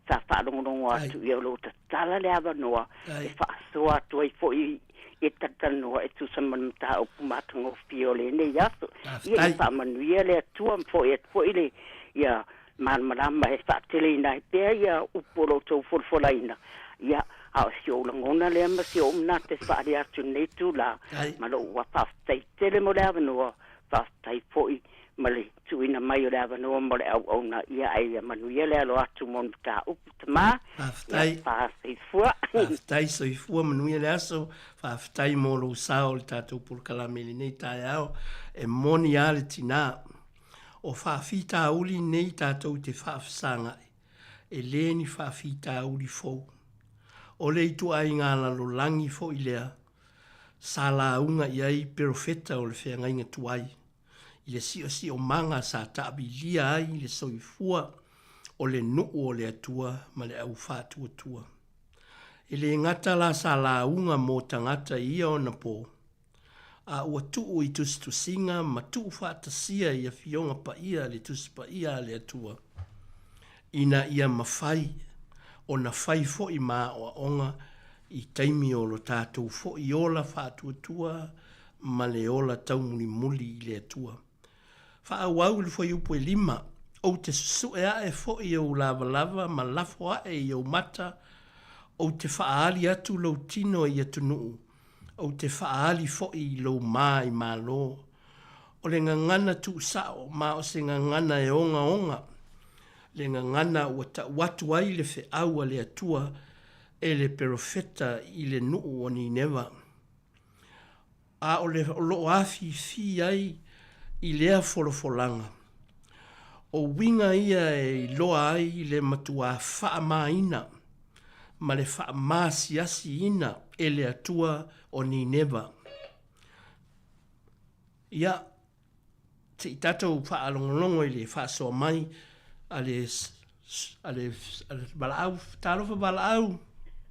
sa faalogologo atu ia o lo o tatala le avanoa e faasoa atu ai foi i talatalanoa e tusa ma le mataupu matagofie o lenei aso. Ia, ia faamanuia le Atua ma foi atu foi le ia Malamalama e faateleina ai pea ia upu o lo outou folafolaina, ia, a o si ou lagona lea ma si ou manatu e faaali atu i lenei itula, ma lou ua faafetai tele mo le avanoa, faafetai foi ma le tuuina mai o le avanoa mo le auauna, ia, ae ia manuia le alo atu mo le mataupu, Tama, Faafetai. ia, fa soifua. Faafetai, soifua, manuia le aso. Faafetai mo lou sao i le tatou polokalame i lenei taeao. E moni lava le tina. O faafitauli nei tatou te faafesagai, e le ni faafitauli fou. O le ituaiga lalolagi foi lea sa lauga i ai perofeta o le feagaiga tuai, i le siosiomaga sa taavilia ai le soifua o le nuu o le Atua ma le au faatuatua. E le gata la sa lauga mo tagata i ia ona po, a ua tuu i tusitusiga ma tuufaatasia i Afioga Paia le Tusi Paia a le Atua, ina ia mafai ona fai foi ma aoaoga i taimi o lo tatou foi ola faatuatua ma le ola taumulimuli i le Atua. Faaauau i le fuaiupu e lima, Ou te susue ae foi i ou lavalava ma lafo ae i ou mata, ou te faaali atu lou tino i atunuu, ou te faaali foi i lou ma i Malo. O le gagana tuusao ma o se gagana e ogaoga, le gagana ua tau atu ai le feau a le Atua e le perofeta i le nuu o Nineva. A o le o loo afifi ai i lea folafolaga, o uiga ia e iloa ai le matuā faamāina ma le faamaasiasiina e le Atua o Nineva. Ia, se i tatou faalogologo i le faasoa mai a le, a le, a le valaau, talofa valaau.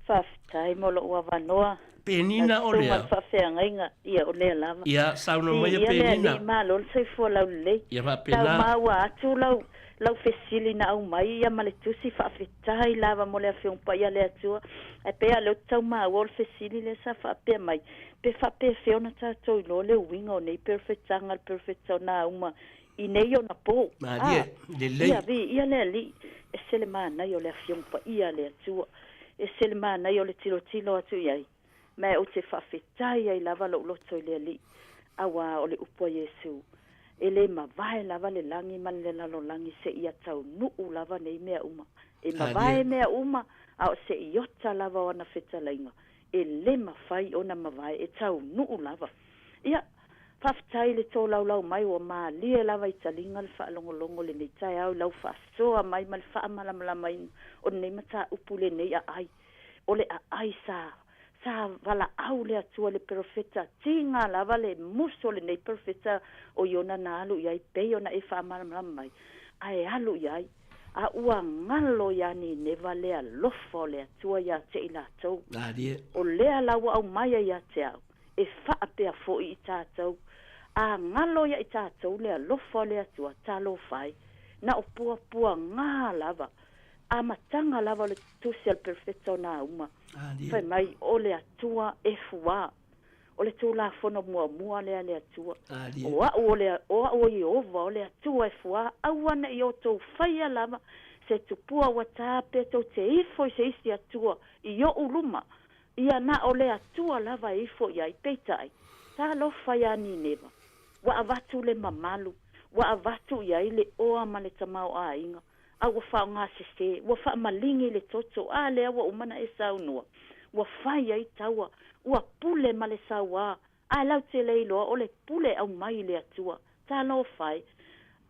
Faafetai mo lou avanoa. Penina o lea. Lau faafeagaiga, ia o lea lava. Ia, saunoa maia Penina. Ia le Alii malo le soifua laulelei. Ia faapena. Tau maua atu lau, lau fesili na aumai ia ma le tusi faafetai lava mo le Afioga Paia a le Atua. Ae pei lava o lea ou te tau maua o le fesili lea sa faapea mai, Pe faapefea ona tatou iloa le uiga o nei perofetaga, le perofeta o Nauma i nei ona po? Malie, lelei. Ia, viia le Alii, ese le manaia o le Afioga Paia a le Atua, ese le manaia o le tilotilo atu i ai, ma ou te faafetai ai lava lou loto i le Alii, auā o le upu a Iesu, E le mavae lava le lagi ma le lalolagi seia taunuu lava nei mea uma. E mavae mea uma, a o se iota lava o ana fetalaiga, e le mafai ona mavae, e taunuu lava. Ia, faafetai i le tolaulau mai, ua malie lava i taliga le faalogologo i lenei taeao i lau faasoa mai ma le faamalamalamaina o lenei mataupu i lenei aai. O le aai sa, sa valaau le Atua i le perofeta, tiga lava le musu o lenei perofeta o Iona na alu i ai, pei ona e faamalamalama mai, ae alu i ai. A ua galo iā Nineva le alofa o le Atua iā te i latou. O lea la ua aumaia iā te au, e faapea foi i tatou. A galo ia i tatou le alofa o le Atua, talofa e, na o puapuagā lava, amataga lava o le tusi a le perofeta o Nauma, fai mai, O le Atua e fuā. O le Tulafono muamua lea a le Atua, O A'u o le, o A'u o Ieova, o le Atua e fuā, aua ne i outou faia lava se tupua ua tā pe tou te ifo i se isi Atua i Oʻu luma, ia na o le Atua lava e ifo i ai. Peitai, talofa iā Nineva, ua avatu le mamalu, ua avatu i ai le oa ma le tamaoaiga, a ua faaaogasese, ua faamaligi le toto, a lea ua uma ona e saunoa, ua fai ai taua, ua pule ma le sauā, ae lau te le iloa o le pule aumai i le Atua. Talofa e,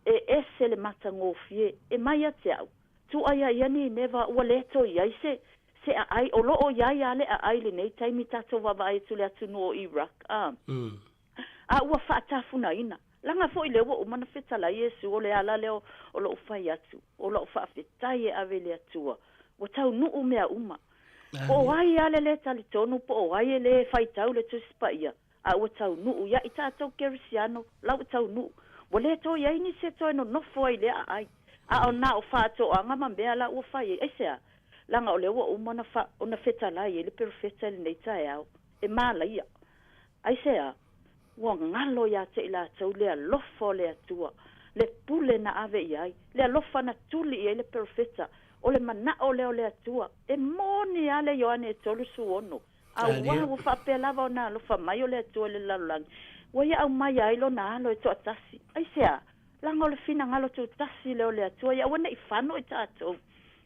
e ese le matagofie, e mai ia te au, tua ia ia Nineva ua le toe i ai se, se aai, o lo o i ai a le aai i lenei taimi tatou vaavaai atu i le atunuu o Iraq, a, a ua faatafunaina. Laga foi lea ua uma ona fetalai Iesu, o le ala lea o lou fai atu, o lau faafetai e ave i le Atua, ua taunuu mea uma. Po o ai lava le lē talitonu, po o ai e lē faitau le Tusi Paia, a ua taunuu ia i tatou Kerisiano, la ua taunuu. Ua lē toe i ai nisi e toe nonofo ai i lea aai, a o na o faatoaga ma mea la ua fai ai. Aisea? Laga o lea ua uma ona fa, ona fetalai ai le perofeta i lenei taeao, e malaia. Aisea? Ua galo ia te i latou le alofa o le Atua, le pule na ave i ai, le alofa na tuli i ai le perofeta, o le manao lea o le Atua. E moni lava le Ioane e 36, auā ua faapea lava ona alofa mai o le Atua i le lalolagi, ua ia aumaia ai Lona Alo e toatasi. Aisea? Leaga o le finagalo tutasi lea o le Atua, ia aua ne i fano i tatou.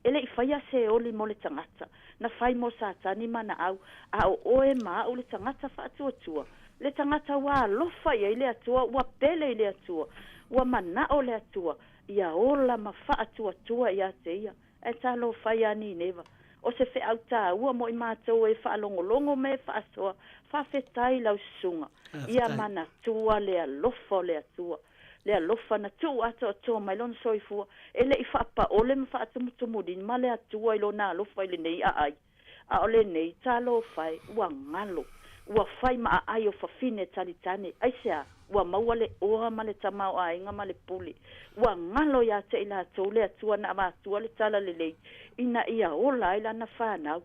E le i faia se oli mo le tagata, na fai mo Satani ma ana au, a o oe ma a'u le tagata faatuatua, le tagata ua alofa i ai le Atua, ua pele i le Atua, ua mana'o le Atua, ia ola ma faatuatua ia te ia. Ae talofa iā Nineva, o se feau tāua mo i matou e faalogologo ma e faasoa, faafetai lau susuga, ia manatua le alofa o le Atua. Le alofa na tuu atoatoa mai lona soifua, e le i faapaole ma faatumutumulima le Atua i lona alofa i lenei aai. A o lenei, talofa e, ua galo, ua fai ma aai o fafine talitane. Aisea? Ua maua le oa ma le tamaoaiga ma le pule. Ua galo ia te i latou le Atua na avatua le talalelei ina ia ola ai lana fanau.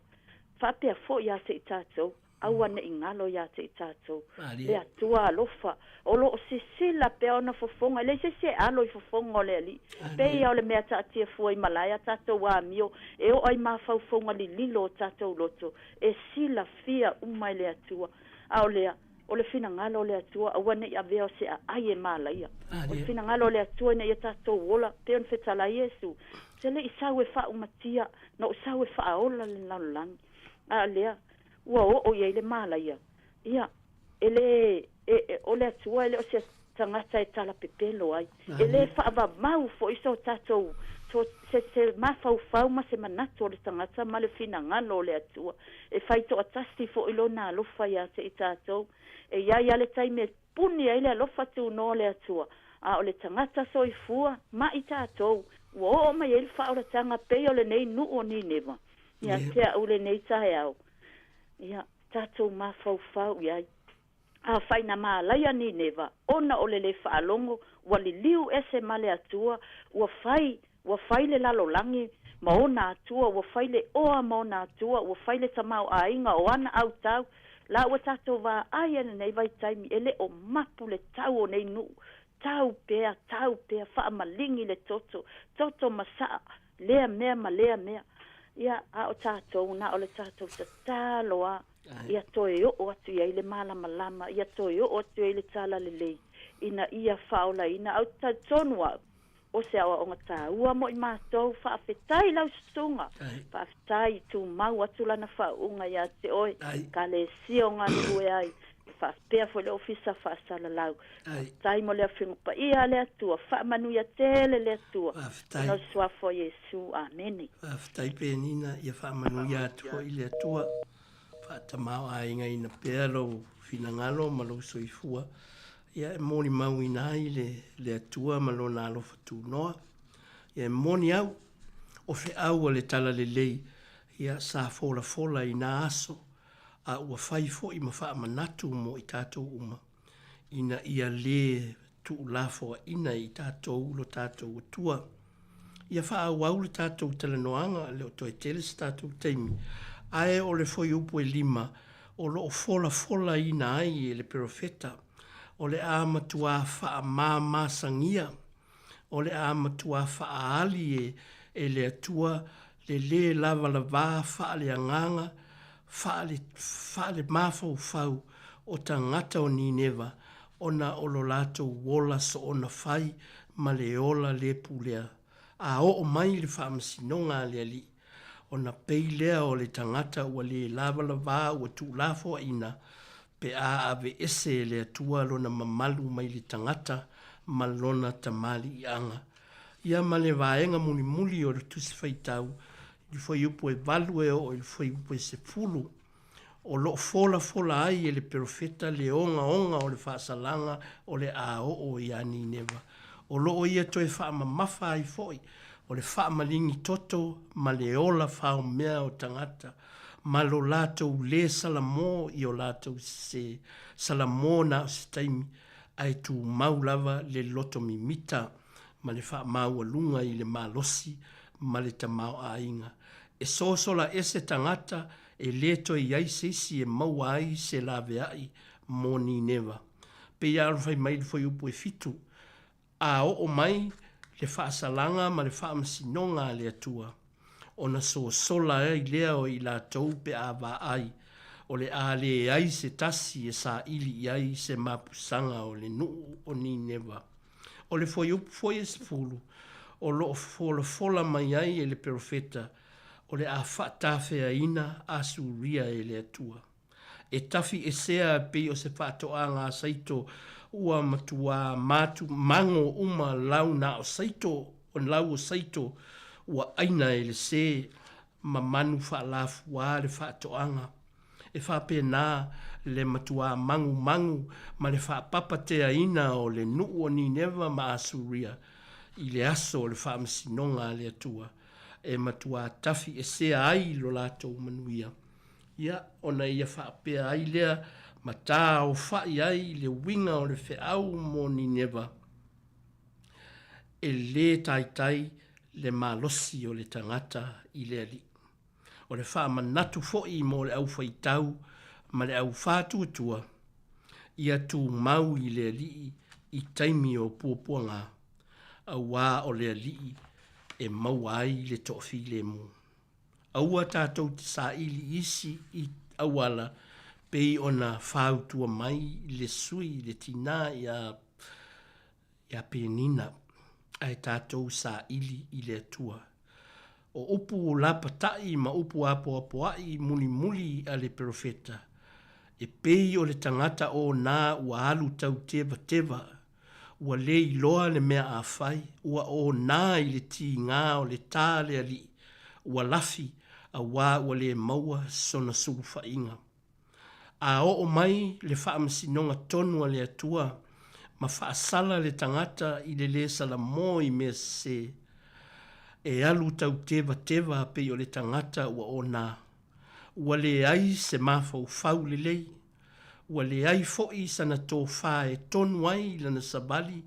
Faapea foi ia te i tatou. Aua ne i galo ia te i tatou. Le Atua alofa, o lo o sisila pea ona fofoga, e leai se isi e alo i fofoga o le Alii. Pei a o le mea taatia fua i malae a tatou amio, e oo i mafaufauga lililo o tatou loto, e silafia uma e le Atua. A o lea, o le finagalo o le Atua, aua ne i avea o se aai e malaia. O le finagalo o le Atua ina ia tatou ola, pei ona fetalai Iesu, Ou te le i sau e faaumatia, na ou sau e faaola le lalolagi. A o lea, ua oo i ai le malaia. Ia, e le, e, e, o le Atua e le o se tagata e talapepelo ai. E le faavavau foi so tatou, so, se, se mafaufau ma se manatu o le tagata ma le finagalo o le Atua. E fai toatasi foi Lona alofa ia te i tatou. E i ai lava le taimi e puni ai le alofa tunoa o le Atua, a o le tagata soifua ma i tatou, ua oo mai ai le faaolataga pei o lenei nuu o Nineva. Ia te au lenei taeao, ia tatou mafaufau i ai. Afai na malaia Nineva ona o le lē faalogo, ua liliu ese ma le Atua, ua fai, ua fai le lalolagi ma ona atua, ua fai le oa ma ona atua, ua fai le tamaoaiga o ana autau, la ua tatou vaai ai lenei vaitaimi, e le o mapu le tau o nei nuu, tau pea, tau pea, faamaligi le toto, toto ma saa, lea mea ma lea mea. Ia, a o tatou, na o le tatou tatalo a, ia toe oo atu i ai le malamalama, ia toe oo atu i ai le talalelei, ina ia faaolaina. Ae ou te talitonu au, o se aoaoga taua mo i matou. Faafetai lau susuga, faafetai i tumau atu lana faauuga ia te oe, Ekalesia o galulue ai, faapea foi le Ofisa Faasalalau. Faafetai mo le Afioga Paia a le Atua, faamanuia tele le Atua, ona o le Suafa o Iesu. Amene. Faafetai Penina, ia faamanuia atu foi le Atua. Faatamaoaigaina pea lou finagalo ma lou soifua. Ia e molimauina ai le, le Atua ma Lona alofa tunoa. Ia e moni au, o feau a le Talalelei, ia sa folafola i na aso, a ua fai foi ma faamanatu mo i tatou uma, ina ia lē tuulafoaina e i tatou lo tatou Atua. Ia faaauau le tatou talanoaga, le o toe tele se tatou taimi, ae o le fuaiupu e lima o lo o folafolaina ai e le perofeta, o le a matuā faamamasagia, o le a matuā faaali e, e le Atua le lē lavalavā faaleagaga, faale, faalemafaufau o tagata o Nineva ona o lo latou ola soona fai ma le ola lē pulea. A oo mai le faamasinoga a le Alii, ona pei lea o le tagata ua lē lavalavā ua tuulafoaina, pe a aveese e le Atua lona mamalu mai le tagata ma lona tamaliiaga. Ia ma le vaega mulimuli o le Tusi Faitau i le fuaiupu e valu e oo i le fuaiupu e 10, o lo o folafola ai e le perofeta le ogaoga o le faasalaga o le a oo iā Nineva. O lo o ia toe faamamafa ai foi o le faamaligi toto ma le ola faomea o tagata ma lo latou lē salamō i o latou sesē, salamō na o se taimi, ae tumau lava le loto mimita ma le faamaualuga i le malosi ma le tamaoaiga. E sosola ese tagata e lē toe i ai se isi e maua ai se laveai mo Nineva. Pei a ona fai mai le fuaiupu e fitu, A oo mai le faasalaga ma le faamasinoga a le Atua, ona sosola ai lea o i latou pe a vaai, o le a leai se tasi e saili i ai se mapusaga o le nuu o Nineva. O le fuaiupu foi e 10, o lo o folafola mai ai e le perofeta, o le a faatafeaina Asuria e le Atua. E tafi esea e pei o se faatoaga a saito ua matuā matu mago uma lau na o saito, o lau o saito ua aina e le sē ma manu faalafuā le faatoaga. E faapena le matuā magumagu ma le faapapateaina o le nuu o Nineva ma Asuria i le aso o le faamasinoga a le Atua, e matuā tafi esea ai lo latou manuia. Ia, ona ia faapea ai lea ma tāofaʻi ai le uiga o le feau mo Nineva, e lē taitai le malosi o le tagata i le Alii. O le faamanatu foi mo le aufaitau ma le au faatuatua, ia tumau i le Alii i taimi o puapuaga, auā o le Alii e maua ai le toafilemu. Aua tatou te saili isi i auala pei ona fautua mai le sui le tinā iā iā Penina, ae tatou saili i le Atua. O upu lapataʻi ma upu apoapoaʻi mulimuli a le perofeta, e pei o le tagata onā ua alu tau tevateva, ua le iloa le mea a fai, ua onā i le tigā o le tā a le alii, ua lafi, auā ua le maua sona sulufaʻiga. A oo mai le faamasinoga tonu a le Atua ma faasala le tagata i le lē salamo i mea sesē, e alu tau tevateva pei o le tagata ua onā. Ua leai se mafaufau lelei, ua leai foʻi sana tofā e tonu ai lana savali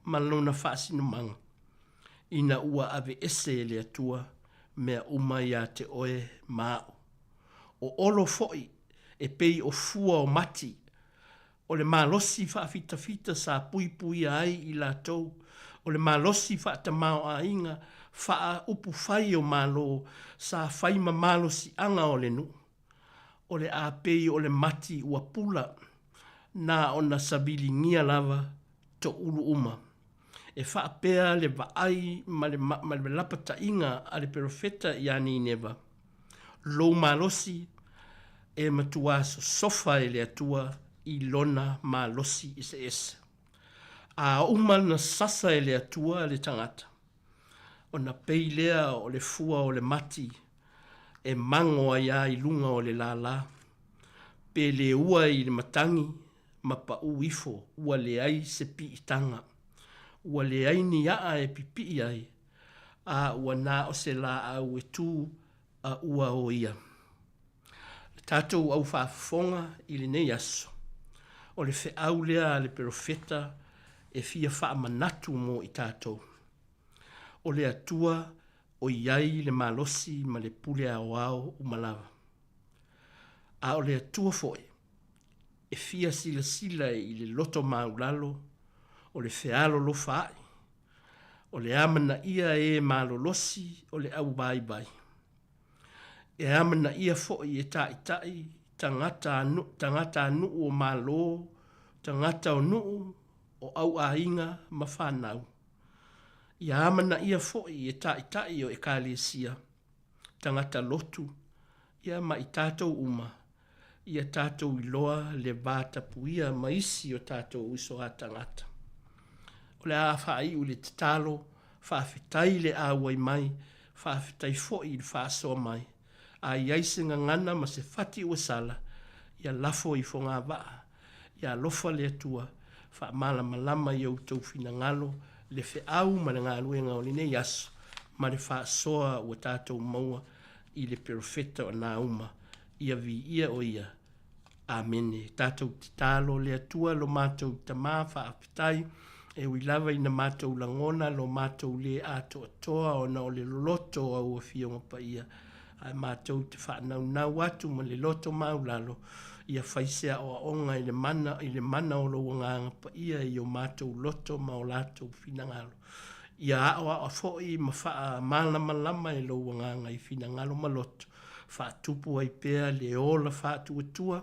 ma lona faasinomaga, ina ua aveese e le Atua mea uma iā te oe ma aʻu. O Olo foʻi e pei o fua o mati, o le malosi faafitafita sa puipuia ai i latou, o le malosi faatamaoaiga faaupufai o Malo sa fai ma malosiaga o le nuu. O le a pei o le mati ua pula, na ona saviligia lava toʻulu uma. E faapea le vaai ma le ma le lapataiga a le perofeta iā Nineva, Lou malosi e matuā sosofa e le Atua i lona malosi eseese. A uma na sasa e le Atua le tagata, ona pei lea o le fua o le mati e mago ai a i luga o le lālā, pe leua i le matagi ma paʻū ifo ua leai se piitaga, ua leai ni aʻa e pipiʻi ai, a ua na o se lāʻau e tū a ua o ia. Le tatou au faafofoga i lenei aso, o le feau lea a le perofeta e fia faamanatu mo i tatou. O le Atua o i ai le malosi ma le pule aoao uma lava. A o le Atua foi e fia silasila i le loto maulalo o le fealolofa aʻi, o le amanaia e malolosi o le au vaivai. E amanaia foʻi e taʻitaʻi tagata tagata a nuu o Malo, tagata o nuu, o auaiga ma fanau. Ia amanaia foʻi e taʻitaʻi o Ekalesia, tagata lotu, ia ma i tatou uma, ia tatou iloa le va tapuia ma isi o tatou uso a tagata. O le a faaiu i le tatalo, faafetai i le auai mai, faafetai foi i le faasoa mai. A i ai se gagana ma se fati ua sala, ia lafo i fogavaa, ia alofa le Atua, faamalamalama i outou finagalo le feau ma le galuega o lenei aso ma le faasoa ua tatou maua i le perofeta o Nauma, ia viia o ia. Amene. Tatou tatalo, Le Atua lo matou Tamā, faafetai, e ui lava ina matou lagona lo matou lē atoatoa ona o le loloto o au Afioga Paia, ae matou te faanaunau atu ma le loto maulalo, ia fai se aoaoga i le mana, i le mana o lou Agaga Paia i o matou loto ma o latou finagalo. Ia aoao foi ma faamalamalama e lou Agaga i finagalo ma loto, faatupu ai pea le ola faatuatua,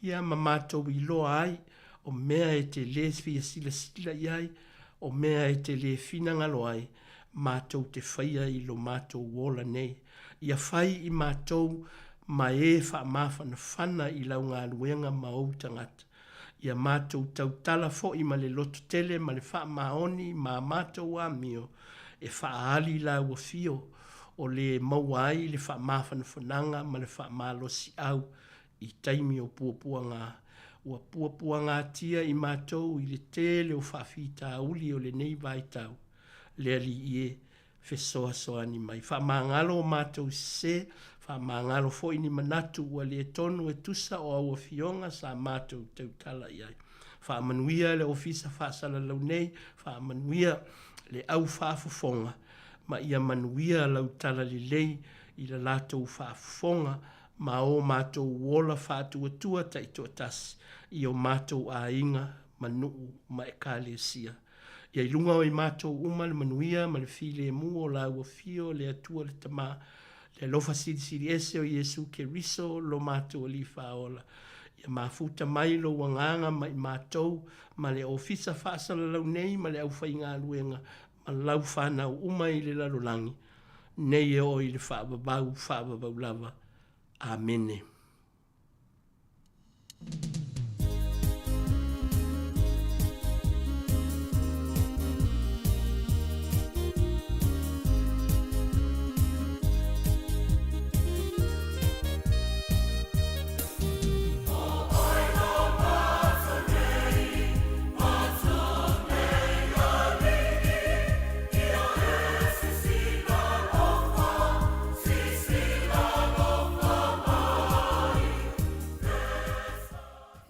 ia ma matou iloa ai o mea e te lē fia silasila i ai, o mea e te lē finagalo ai, matou te faia i lo matou ola nei. Ia fai i matou ma e faamafanafana i lau galuega ma ou tagata. Ia matou tautala foi ma le lototele ma le faamaoni ma a matou amio e faaali lau afio o le maua ai le faamafanafanaga ma le faamalosiau i taimi o puapuaga. Ua puapuagatia i matou i le tele o faafitauli o lenei vaitau. Le Alii e, fesoasoani mai. Faamagalo o matou sesē, faamagalo foi ni manatu ua le tonu e tusa o au afioga sa matou tautala i ai. Faamanuia le Ofisa Faasalalau nei, faamanuia le au faafofoga, ma ia manuia lau talalelei i la latou faafofoga. ma o matou ola faatuatua taitoatasi i o matou aiga ma nuu ma Ekalesia. Ia i luga o i matou uma le manuia ma le filemu o Lau Afio le Atua le Tama, le alofa silisili ese o Iesu Keriso lo matou Alii Faaola. Ia mafuta mai Lou Agaga ma i matou ma le ofisa faasalalau nei ma le aufaigaluega ma Lau fanau uma i le lalolagi nei e oo i le faavavau faavavau lava. Amene.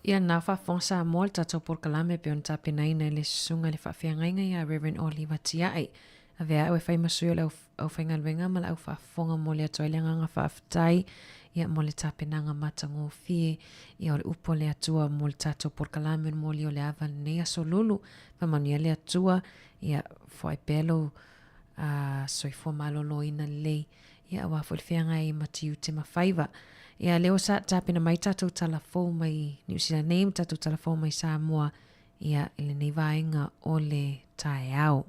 Ia na faafofoga Samoa le tatou polokalame e pei ona tapenaina e le Susuga i le Faafeagaiga ia Reverend Oliva Tia'i. Avea au e fai ma sui o le aufaigaluega ma le au faafofoga mo le atu ai le agaga faafetai ia mo le tapenaga matagofie ia o le upu a le Atua mo le tatou polokalame o le moli o le ava lenei aso lulu. Faamanuia le Atua ia foai pea lou soifua maloloina lelei ia aua foi le feagai ai ma tiute ma faiva. Ia lea ua sa tapena mai tatou tala fou mai Niu Sila nei ma tatou tala fou mai Samoa ia i lenei vaega o le taeao.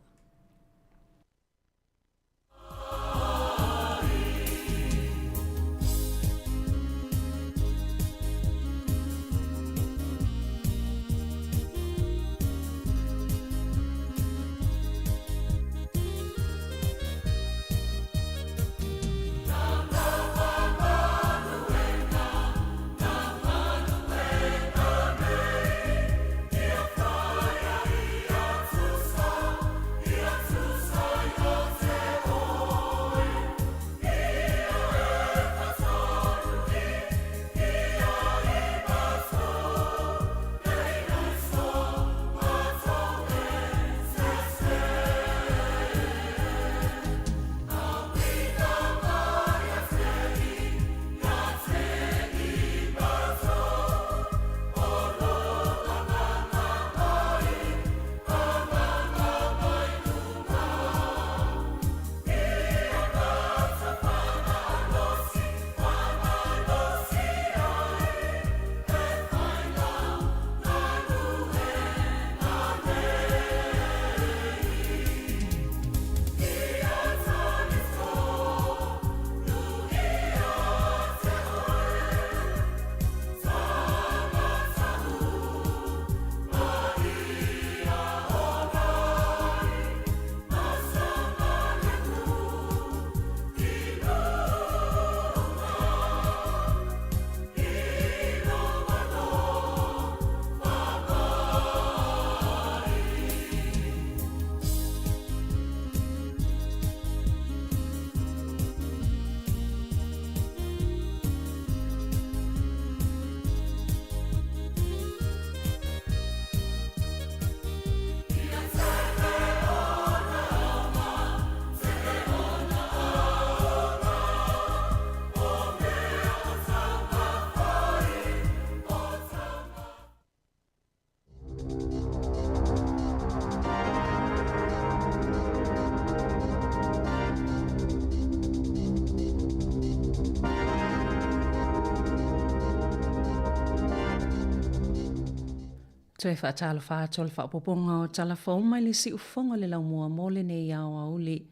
Toe faatalofa atu o le faaopoopoga o tala fou mai le siufofoga o le laumua mo lenei aoauli.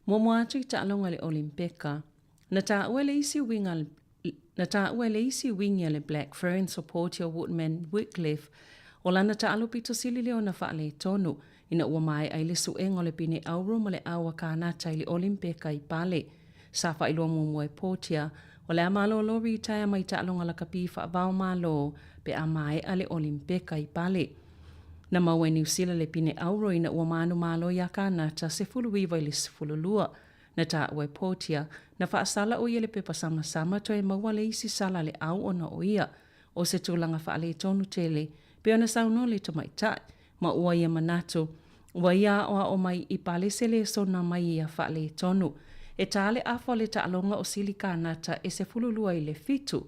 Muamua atu i taaloga i le Olimpeka, na taua e le isi uiga Na taua e le isi uigi a le Black Ferns o Portia Woodman Wycliffe o lana taalo pito sili lea ona faaletonu ina ua maea ai le suega o le pine auro ma le au a Kānata i le Olimpeka i Pale. Sa faailoa muamua e Portia, o le a malolo ritaea mai taaloga lakapi faava-o-Malo pe a maea le Olimpeka i Pale. Na maua e Niu Sila le pine auro ina ua manumalo iā Kānata 19 i le 12. Na taua e Portia, na faasala ʻo ia le pepa samasama toe maua le isi sala a le au ona o ia. ʻO se tulaga faaletonu tele, pei ona saunoa le tamaitai, ma ua ia manatu, ua ia aʻoaʻo mai i pale se lesona mai ia faaletonu. E tā le afa o le taaloga o Sili Kānata e 12 i le 7,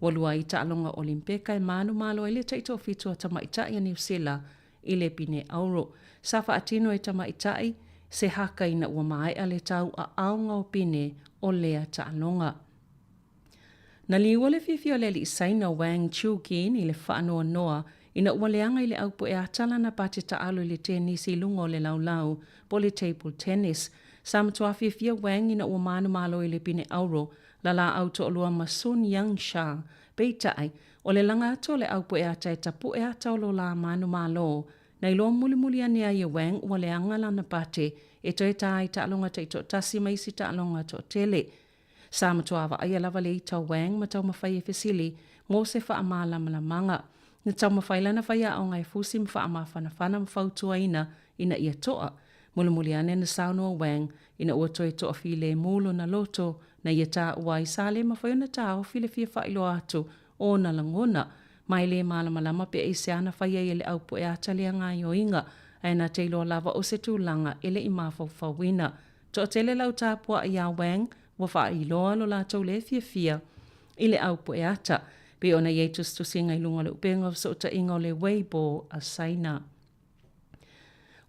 ua lua ai taaloga Olimpeka e manumalo ai le taitoafitu a tamaitai a Niu Sila i le pine auro. Sa faatino e tamaitai se haka ina ua maea le tau aaoga o pine o lea taaloga. Na liua le fiafia o le alii Saina Wang Chuqin i le faanoanoa ina ua leaga i le aupu'e ata lana pate taalo i le tenisi i luga o le laulau po o le table tennis. Sa matua fiafia Wang ina ua manumalo i le pine auro la laau toalua ma Sun Yang Sha. Peitai, o le laga atu o le aupu'e ata e tapu'e ata o lo la manumalo, na iloa mulimuli ane ai e Wang ua leaga lana pate e toe tā ai taaloga taitoatasi ma isi taaloga toatele. Sa matua vaaia lava le ita o Wang ma taumafai e fesili mo se faamalamalamaga. Na taumafai lana faiaoga e fusi ma faamafanafana ma fautuaina ina ia toa. Mulimuli ane na saunoa Wang ina ua toe toafilemu lona loto na ia taua ai sa le mafai ona taofi le fia faailoa atu o ona lagona. Ma e le malamalama pe aisea na fai ai e le aupu'e ata lea gaoioiga, ae na te iloa lava o se tulaga e le i mafaufauina. Toatele lau tapua'i iā Wang ua faailoa lo latou le fiafia i le aupu'e ata, pei ona i ai tusitusiga i luga o le upega o fesootaiga o le Weibo a Saina.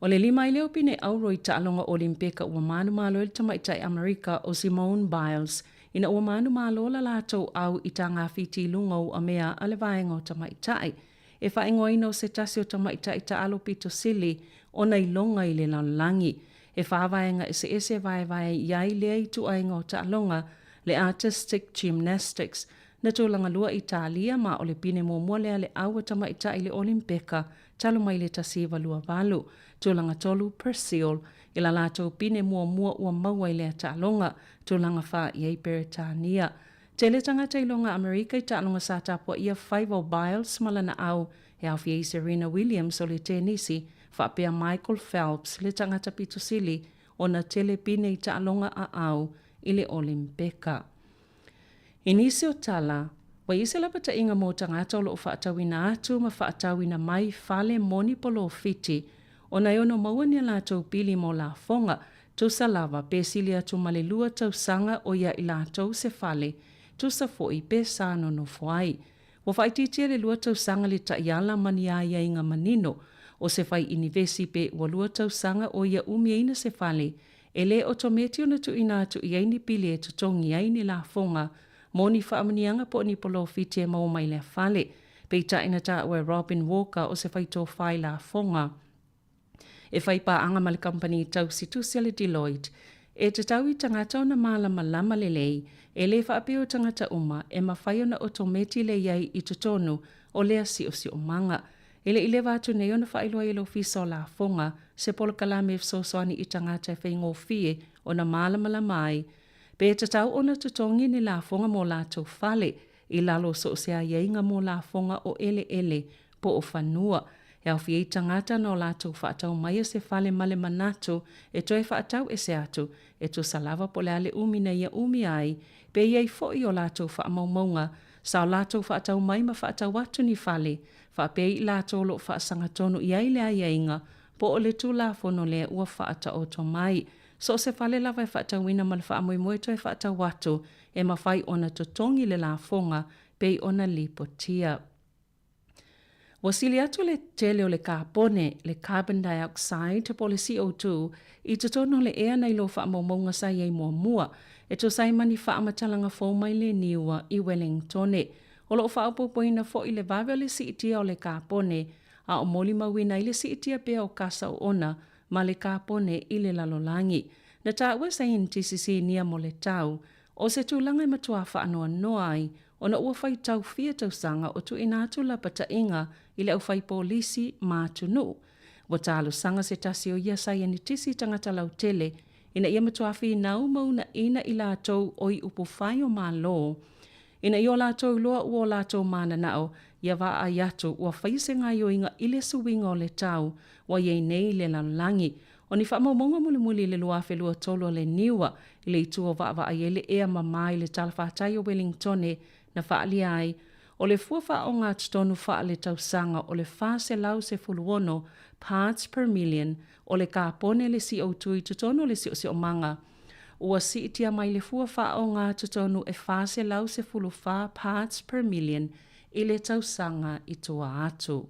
O le lima ai lea o pine auro i taaloga Olimpeka ua manumalo ai le tamaitai Amerika o Simone Biles ina ua manumalo la latou au i tagafiti i luga o uamea a le vaega o tamaitai. E faaigoaina o se tasi o tamaitai taalo pito sili ona iloga i le lalolagi. E whā vaega eseese e vaevae i ai lea ituaiga o taaloga, le Artistic Gymnastics, na tulaga lua Italia ma o le pine muamua lea le au a tamaitai i le Olimpeka talu mai le 1928. Tulaga tolu Brazil i la latou pine muamua ua maua i lea taaloga. Tulaga whā i ai Peretania. Tele tagata iloga Amerika i taaloga sa tapuaia faiva o Biles ma lana au e aofia ai Serena Williams o le tenisi faapea Michael Phelps le tagata pito sili ona tele pine i taaloga a au i le Olimpeka. I nisi o tala, ua i ai se lapataiga mo tagata o loo faatauina atu ma faatauina mai fale moni polofiti ona e ono maua ni a latou pili mo lafoga Tusa lava, pe sili atu ma le lua tausaga o ia i latou se fale, tusa foi pe sa nonofo ai. Ua faaitiitia le lua tausaga le taiala ma ni aiaiga manino o se fai inivesi pe ua lua tausaga o ia umiaina se fale, e le otometi ona tuuina atu i ai ni pili e totogi ai ni lafoga mo ni faamuniaga po o ni polofiti e maua mai lea fale. Peitai na taua e Robin Walker o se faitofai lafoga. E whai pāanga ma le kamupani tausitusi a le Deloitte, e tatau i tagata ona mālamalama lelei, e le faapea o tagata uma e mafai ona otometi le i ai i totonu o lea siosiomaga. E le i leva atu nei ona faailoa i le Ofisa o Lafoga se polokalame e fesoasoani i tagata e faigofie ona mālamalama ai pe tatau ona totogi ni lafoga mo latou fale i lalo o so o se aiaiga mo lafoga o eleele po o fanua. E aofia ai tagata na o latou faatau maia se fale ma le manatu e toe faatau ese atu, e tusa lava po o le a le umi na ia umi ai, pe i ai foi o latou faamaumauga sa o latou faatau mai ma faatau atu ni fale, faapea i latou o lo o faasagatonu i ai le aiaiga po o le Tulafono lea ua faataoto mai. So o se fale lava e faatauina ma le faamoemoe toe faatau atu, e mafai ona totogi le lafoga pei ona lipotia. Ua sili atu le tele o le kapone, le carbon dioxide, po o le CO2, i totonu o le ea nai lo faamaumauga sa i ai muamua, e tusa ai ma ni faamatalaga fou mai le niua i Wellingtone. O lo o faaopoopoina foi le vave o le siitia o le kapone, a o molimauina ai le siitia pea o kasa oona ma le kapone i le lalolagi. Na taua e saienitisi sinia mo le tau, o se tulaga e matua faanoanoa ai ona ua faitau fia tausaga o tuuina atu lapataiga i le aufaipolisi ma atunuu. Ua talosaga se tasi o ia saienitisi tagata lautele ina ia matua finau ma uunaina i latou o i upufai o Malo ina ia o latou iloa ua o latou mananao ia vaai atu ua faia se gaoioiga i le suiga o le tau ua i ai nei i le lalolagi. O ni faamaumauga mulimuli i le 2023 a le Niua i le itu o vaavaai ai le ea mamā i le talafatai o Wellingtone na faaalia ai, o le fua faaogatotonu faaletausaga o le 416 parts per million o le kapone le CO2 i totonu o le siosiomaga. Ua siitia mai le fua faaogatotonu e 414 parts per million i le tausaga i tua atu.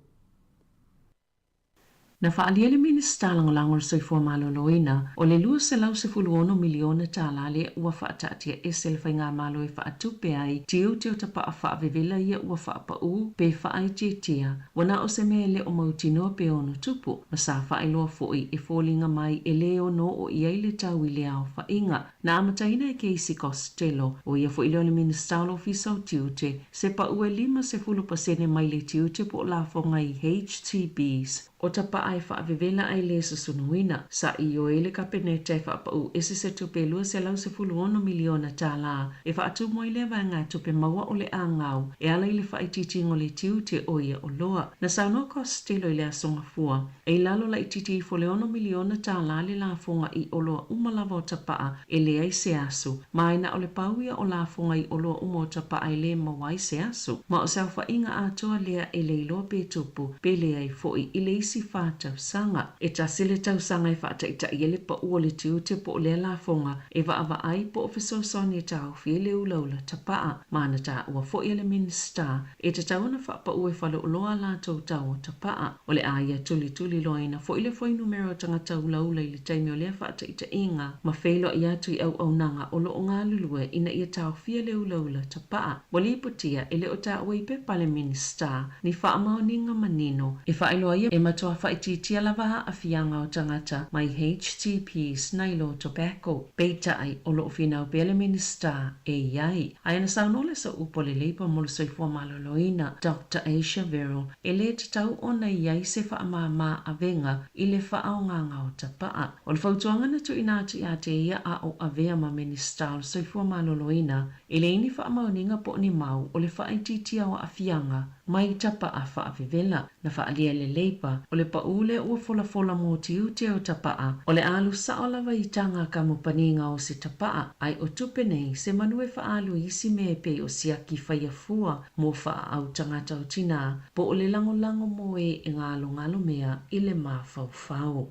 Na faaalia e le Minisita Lagolago o le Soifua Maloloina, o le $216 miliona tala lea ua faataatiaese e le Faigamalo e faatupe ai tiute o tapa'a faavevela ia ua faapaū pe faaitiitia, ua na o se mea e le o mautinoa pe ono tupu, ma sa faailoa foi e foliga mai e lē ono oo i ai le tau i le aofaiga. Na amataina e Casey Costello, o ia foi lea o le Minisita o le Ofisa o Tiute, se pa'u e 50% mai le tiute po o lafoga i HTBs o tapa'a e faavevela ae lē susunuina. Sa ioe le Kapeneta e faapaū ese se tupe e $216 miliona tālā e faatumu ai lea vaegatupe maua o le agau e ala i le faaitiitiga o le tiute o ia oloa. Na saunoa Costello i le Aso Gafua, e i lalo laitiiti ifo le $6 miliona tālā le lafoga i oloa uma lava o tapa'a e leai se asu, ma e na o le pau ia o lafoga i oloa uma o tapa'a e lē maua ai se asu, ma o se aofaiga atoa lea e le iloa pe tupu pe leai fo'i i le isi 4 tausaga. E tasi le tausaga e faataita'i ai le pa'u o le tiute po o lea lafoga e vaavaai po o fesoasoani e taofi ai le ulaula tapa'a, ma na taua fo'i e le Minisita e tatau ona faapaʻu e faleoloa a latou tau o tapa'a. O le a ia tulituliloaina fo'i le fuainumera o tagata ulaula i le taimi o lea faataita'iga ma feiloa'i atu i auaunaga o loo galulue ina ia taofia le ulaula tapa'a. Ua lipotia e le o taua i pepa a le Minisita ni faamaoniga manino e faailoa ai e matuā faaitiitia lava aafiaga o tagata mai HTPs nai lo tobacco. Peitai, o loo finau pea le Minisita e i ai. Ae na saunoa le sooupu a le Leipa mo le Soifua Maloloina, Doctor Asia Verrall, e lē tatau ona i ai se faamāmā avega i le faaaogaga o tapa'a. O le fautuaga na tuuina atu ia te ia a o avea ma Minisita o le Soifua Maloloina, e leai ni faamaoniga po o ni mau o le faaitiitia o aafiaga mai tapa'a faavevela. Na faaalia e le Leipa, o le paʻū lea ua folafola mo tiute o tapa'a, o le a alu sa'o lava i taga kamupaniga o se tapa'a, ae o tupe nei se manu e faaalu i isi mea e pei o siaki faiafua mo faaau tagata o tinā, po o le lagolago mo e e galogalo mea i le mafaufau.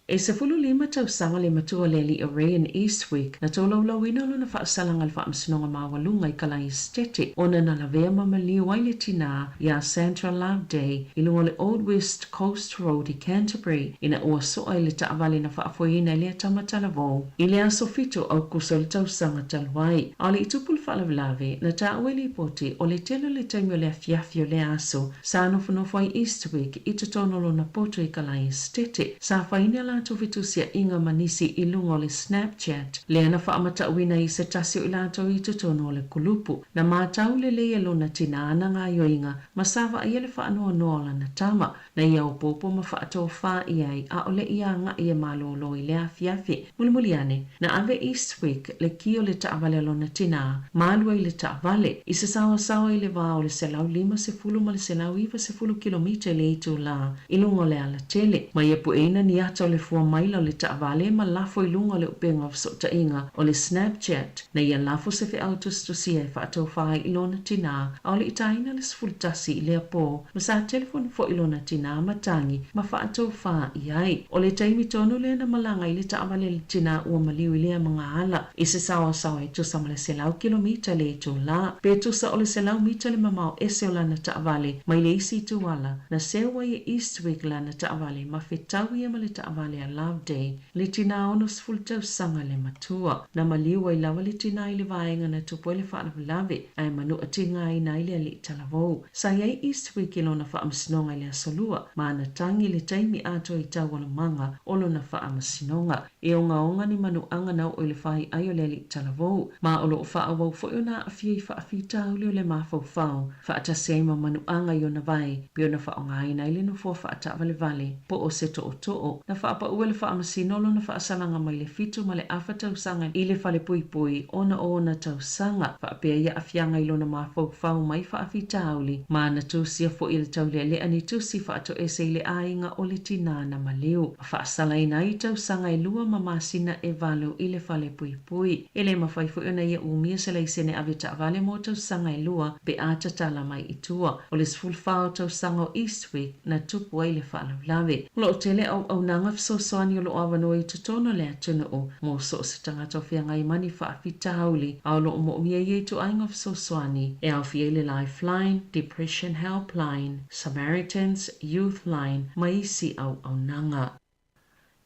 E 15 tausaga le matua o le ali'i o Rayan Eastwick na tolaulauina o lona faasalaga i le Faamasinoga Maualuga i Kalaisetete ona na lavea ma maliu ai le tinā iā Sandra Loveday i luga o le Old West Coast Road i Canterbury ina ua soa i le taavale na faafoeina e lea tama talavou i le aso 7 Aukuso o le tausaga talu ai. A o le i tupu le faalavelave, na taua i lipoti o le tele o le taimi o le afiafi o lea aso sa nofonofo ai Eastwick i totonu o lona poto i Kalaisetete. Sa fai ni a latou fetusia'iga ma nisi i luga o le Snapchat, lea na faamata'uina ai se tasi o i latou i totonu o le kulupu. Na matau lelei e lona tinā ana gaoioiga ma sa vaaia le faanoanoa o lana tama. Na ia opoopo ma faatofā i ai a o le'i aga'i e malōlō i lea afiafi. Mulimuli ane, na ave Eastwick le ki o le taavale a lona tinā ma alu ai i le taavale i se saoasaoa i le va o le 150 ma le 190 kilomita i le itulā i luga o le alatele. Ma ia pueina ni ata o le fua maila o le taavale ma lafo i luga o le upega o fesootaiga o le Snapchat. Na ia lafo se feau tusitusia e faatofā ai i lona tinā a o le i tāina le 11 i lea pō, ma sa telefoni fo'i lona tinā ma tagi ma faatofā i ai. O le taimi tonu lea na malaga ai le taavale a le tinā ua maliu i lea magaala i se saoasaoa e tusa ma le 100 kilomita le itulā, pe tusa o le 100 mita le mamao ese o lana taavale mai le isi ituala. Na seu ai e Eastwick lana taavale ma fetau ia ma le taavale a Loveday, le tinā 60 tausaga le matua. Na maliu ai lava le tinā i le vaega na tupu ai le faalavelave, ae manu'a tigaina ai le ali'i talavou. Sa i ai Eastwick i lona faamasinoga i le Aso Lua, ma na tagi i le taimi atoa i taualumaga o lona faamasinoga. E ogaoga ni manu'aga na oo i le fai'ai o le ali'i talavou, ma o loo faaauau fo'i ona aafia i faafitauli o le mafaufau, faatasi ai ma manu'aga i ona vae pei ona faaaogaina ai le nofoa faataavalevale po o se tootoo. Na faapaʻu e le faamasino lona faasalaga mai le 7.5 tausaga i le falepuipui ona o ona tausaga faapea i aafiaga i lona mafaufau mai faafitauli, ma na tusia fo'i e le taulealea ni tusi faatoese i le aiga o le tinā na maliu, ma faasalaina ai tausaga e 2 ma masina e 8 i le falepuipui. E lē mafai fo'i ona ia umia se laisene ave taavale mo tausaga e 2 pe a tatala mai i tua. O le 14 tausaga o Eastwick na tupu ai le faalavelave. O loo tele auaunaga fesoasoani fesoasoani o lo o avanoa i totonu o le atunuu mo so o se tagata o feagai ma ni faafitauli a o lo o moomia ia ituaiga fesoasoani e aofia ai le Lifeline, Depression Helpline, Samaritans, Youthline ma isi auaunaga.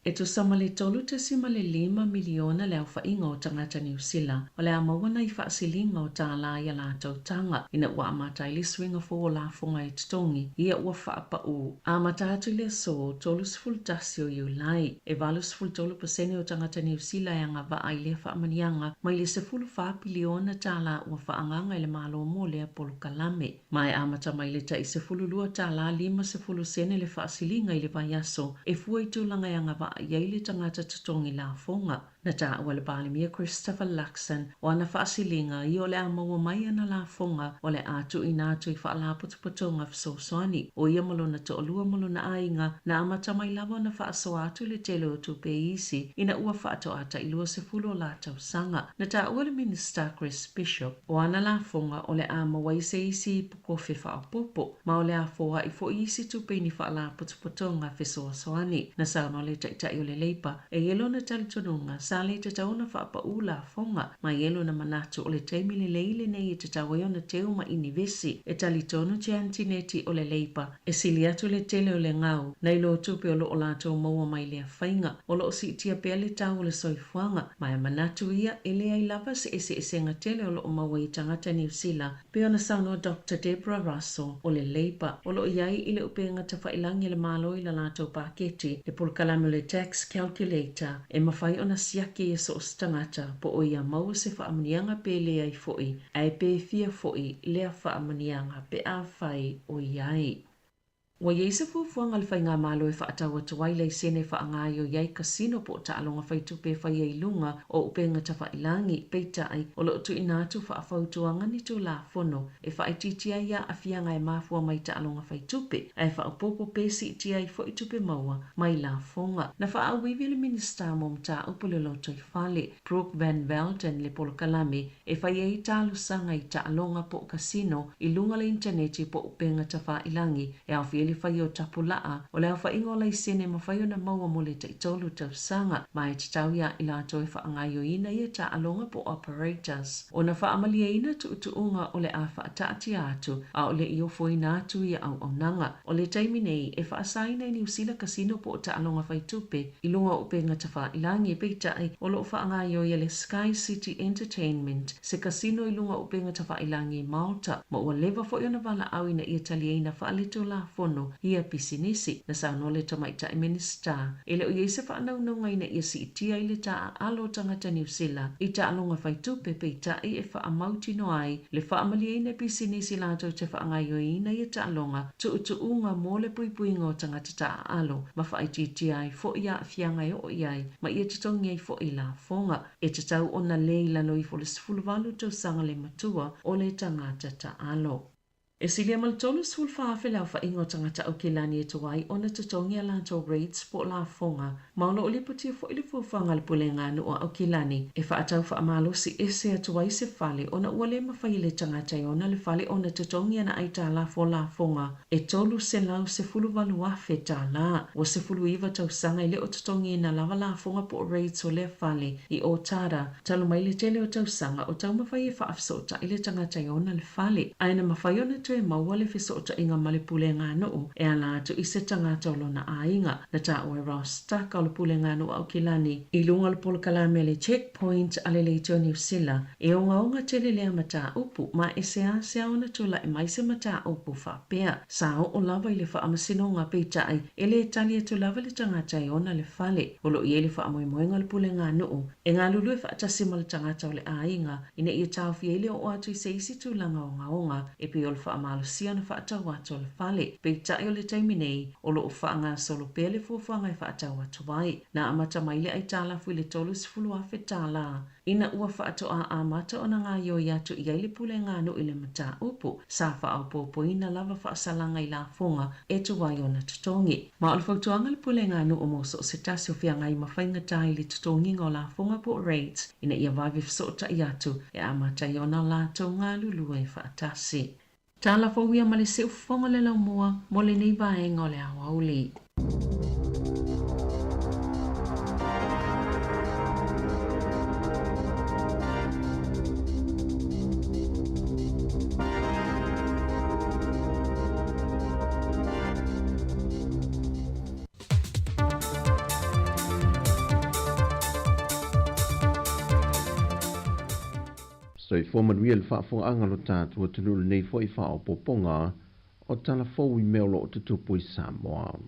E tusa ma le 3.5 miliona le aofaiga o tagata Niu Sila o le a maua nai faasiliga o tālā i a latou taga ina ua amata ai le suiga fou o lafoga e totogi ia ua faapaū amata atu i le aso 31 o Iulai. E 83% o tagata Niu Sila e agavaa i lea faamanuiaga mai le 14 piliona tālā ua faaagaaga e le Malo mo lea polokalame. Ma e amata mai le tai 12 tālā 50 sene le faasiliga i le vaiaso e fua i tulaga e agavaa i ai le tagata totogi lafoga. Na taua e le Palemia Christopher Luxon o ana faasiliga ia o le a maua mai ana lafoga o le a tuuina atu i faalapotopotoga fesoasoani. O ia ma lona toalua ma lona aiga na amata mai lava ona faasoa atu le tele o tupe i isi ina ua faatoa tai 20 o la tausaga. Na taua e le Minisita Chris Bishop o ana lafoga o le a maua ai se isi ipu kofe faaopoopo, ma o le a foai foi isi tupe i ni faalapotopotoga fesoasoani. Na saunoa le Taitai o le Leipa, e i ai lona talitonuga, sa le tatau ona faapaū lafoga, ma e i ai lona manatu o le taimi lelei lenei e tatau ai ona teu ma inivesi. E talitonu Jan Tinetti o le Leipa, e sili atu le tele o le gau, nai lo tupe o lo o latou maua mai lea faiga, o lo o siitia pea le tau o le soifuaga, ma e manatu ia e leai lava se eseesega tele o lo o maua i tagata Niu Sila, pei ona saunoa Doctor Deborah Russell o le Leipa, o lo o i ai i le upega tafailagi a le Malo i la latou paketi, le polokalame o le Tax Calculator, e mafai ona siaki e so o se tagata po o ia maua se faamanuiaga pe leai foi, ae pe fia foi lea faamanuiaga pe afai o i ai. Ua i ai se fuafuaga a le Faigamalo e faatau atu ai laisene e faagaoioi ai kasino po o taaloga faitupe e faia i luga o upega tafailagi, peitai, o lo o tuuina atu faafautuaga ni Tulafono e faaitiitia ai aafiaga e mafua mai taaloga faitupe, ae faaopoopo pe siitia ai foi tupe maua mai lafoga. Na faaauivi e le Minisita mo Mataupu i le Lotoifale, Brooke Van Velden le polokalame e fai ai talosaga i taaloga po o kasino i luga o le initaneti po o upega tafailagi e aofia ai le faia o tapulaa o le aofaiga o laisene e mafai ona maua mo le taitolu tausaga ma e tatau iā i latou e faagaoioiina ia taaloga po o operators ona faamalieina tuutuuga o le a faataatia atu a o le i ofoina atu ia auaunaga. O le taimi nei, e faasaina i Niu Sila kasino po o taaloga faitupe i luga o upega tafailagi, peitai, o lo o faagaoioi e le Sky City Entertainment se kasino i luga o upega tafailagi i Malta, ma ua leva foi ona valaau ina ia taliaina faaletulafono ia pisinisi. Na saunoa le Tamaitai Minisita, e le o i ai se faanaunauga ina ia siitia ai le taaalo o tagata Niu Sila i taaloga faitupe, peitai e faamautinoa ai le faamalieina e pisinisi latou te faagaoioiina ia taaloga tuutuuga mo le puipuiga o tagata taaalo ma faaitiitia ai foi aafiaga e oo i ai ma ia totogi ai foi lafoga. E tatau ona le i lalo ifo o le 18 tausaga le matua o le tagata taalo. E silia ma le 34,000 le aofaiga o tagata Aukilani e tuai ona totogi a latou rates po o lafoga, ma o lo o lipotia foi le fuafuaga a le Pulega a Nuu a Aukilani e faatau faamalosi ese atu ai se fale ona ua le mafai e le tagata e ona le fale ona totogi ana aitalafu o lafoga e $318,000 tālā. Ua 19 tausaga e le o totogiina lava lafoga po o rates o lea fale i Ōtara talu mai le tele o tausaga o taumafai e faafesootai le tagata e ona le fale, ae na mafai ona toe maua le fesootaiga ma le puleganuu e ala atu i se tagata o lona aiga. Na taua e Ross Tucker o le puleganuu a Aukilani i luga o le polokalame a le Checkpoint a le Leitio Niu Sila, e ogaoga tele lea mataupu, ma e seasea ona tulai mai se mataupu faapea. Sa oo lava i le faamasinoga, peitai, e le tali atu lava le tagata e ona le fale. O lo o i ai le faamoemoega o le puleganuu e galulue faatasi ma le tagata o le aiga ina ia taofia ai le oo atu i se isi tulaga ogaoga e pei o le faamalosia ona faatau atu o le fale. Peitai o le taimi nei, o lo o faagasolo pea le fuafuaga e faatau atu ai. Na amata mai le aitalafu i le $30,000 ina ua faatoa amata ona gaoioi atu i ai le puleganuu i le mataupu, sa faaopoopoina lava faasalaga i lafoga e tuai ona totogi. Ma o le fautuaga a le puleganuu mo so o se tasi o feagai ma faigata i le totogiga o lafoga po o rates ina ia vave fesootai atu e amata ai ona latou galulue faatasi. Tala fou ia ma le siufofoga o le laumua mo lenei vaega o le aoauli. Soifua manuia le faafofogaaga a lo tatou atunuu i lenei foi faaopoopoga o tala fou i mea o lo o tutupu i Samoa.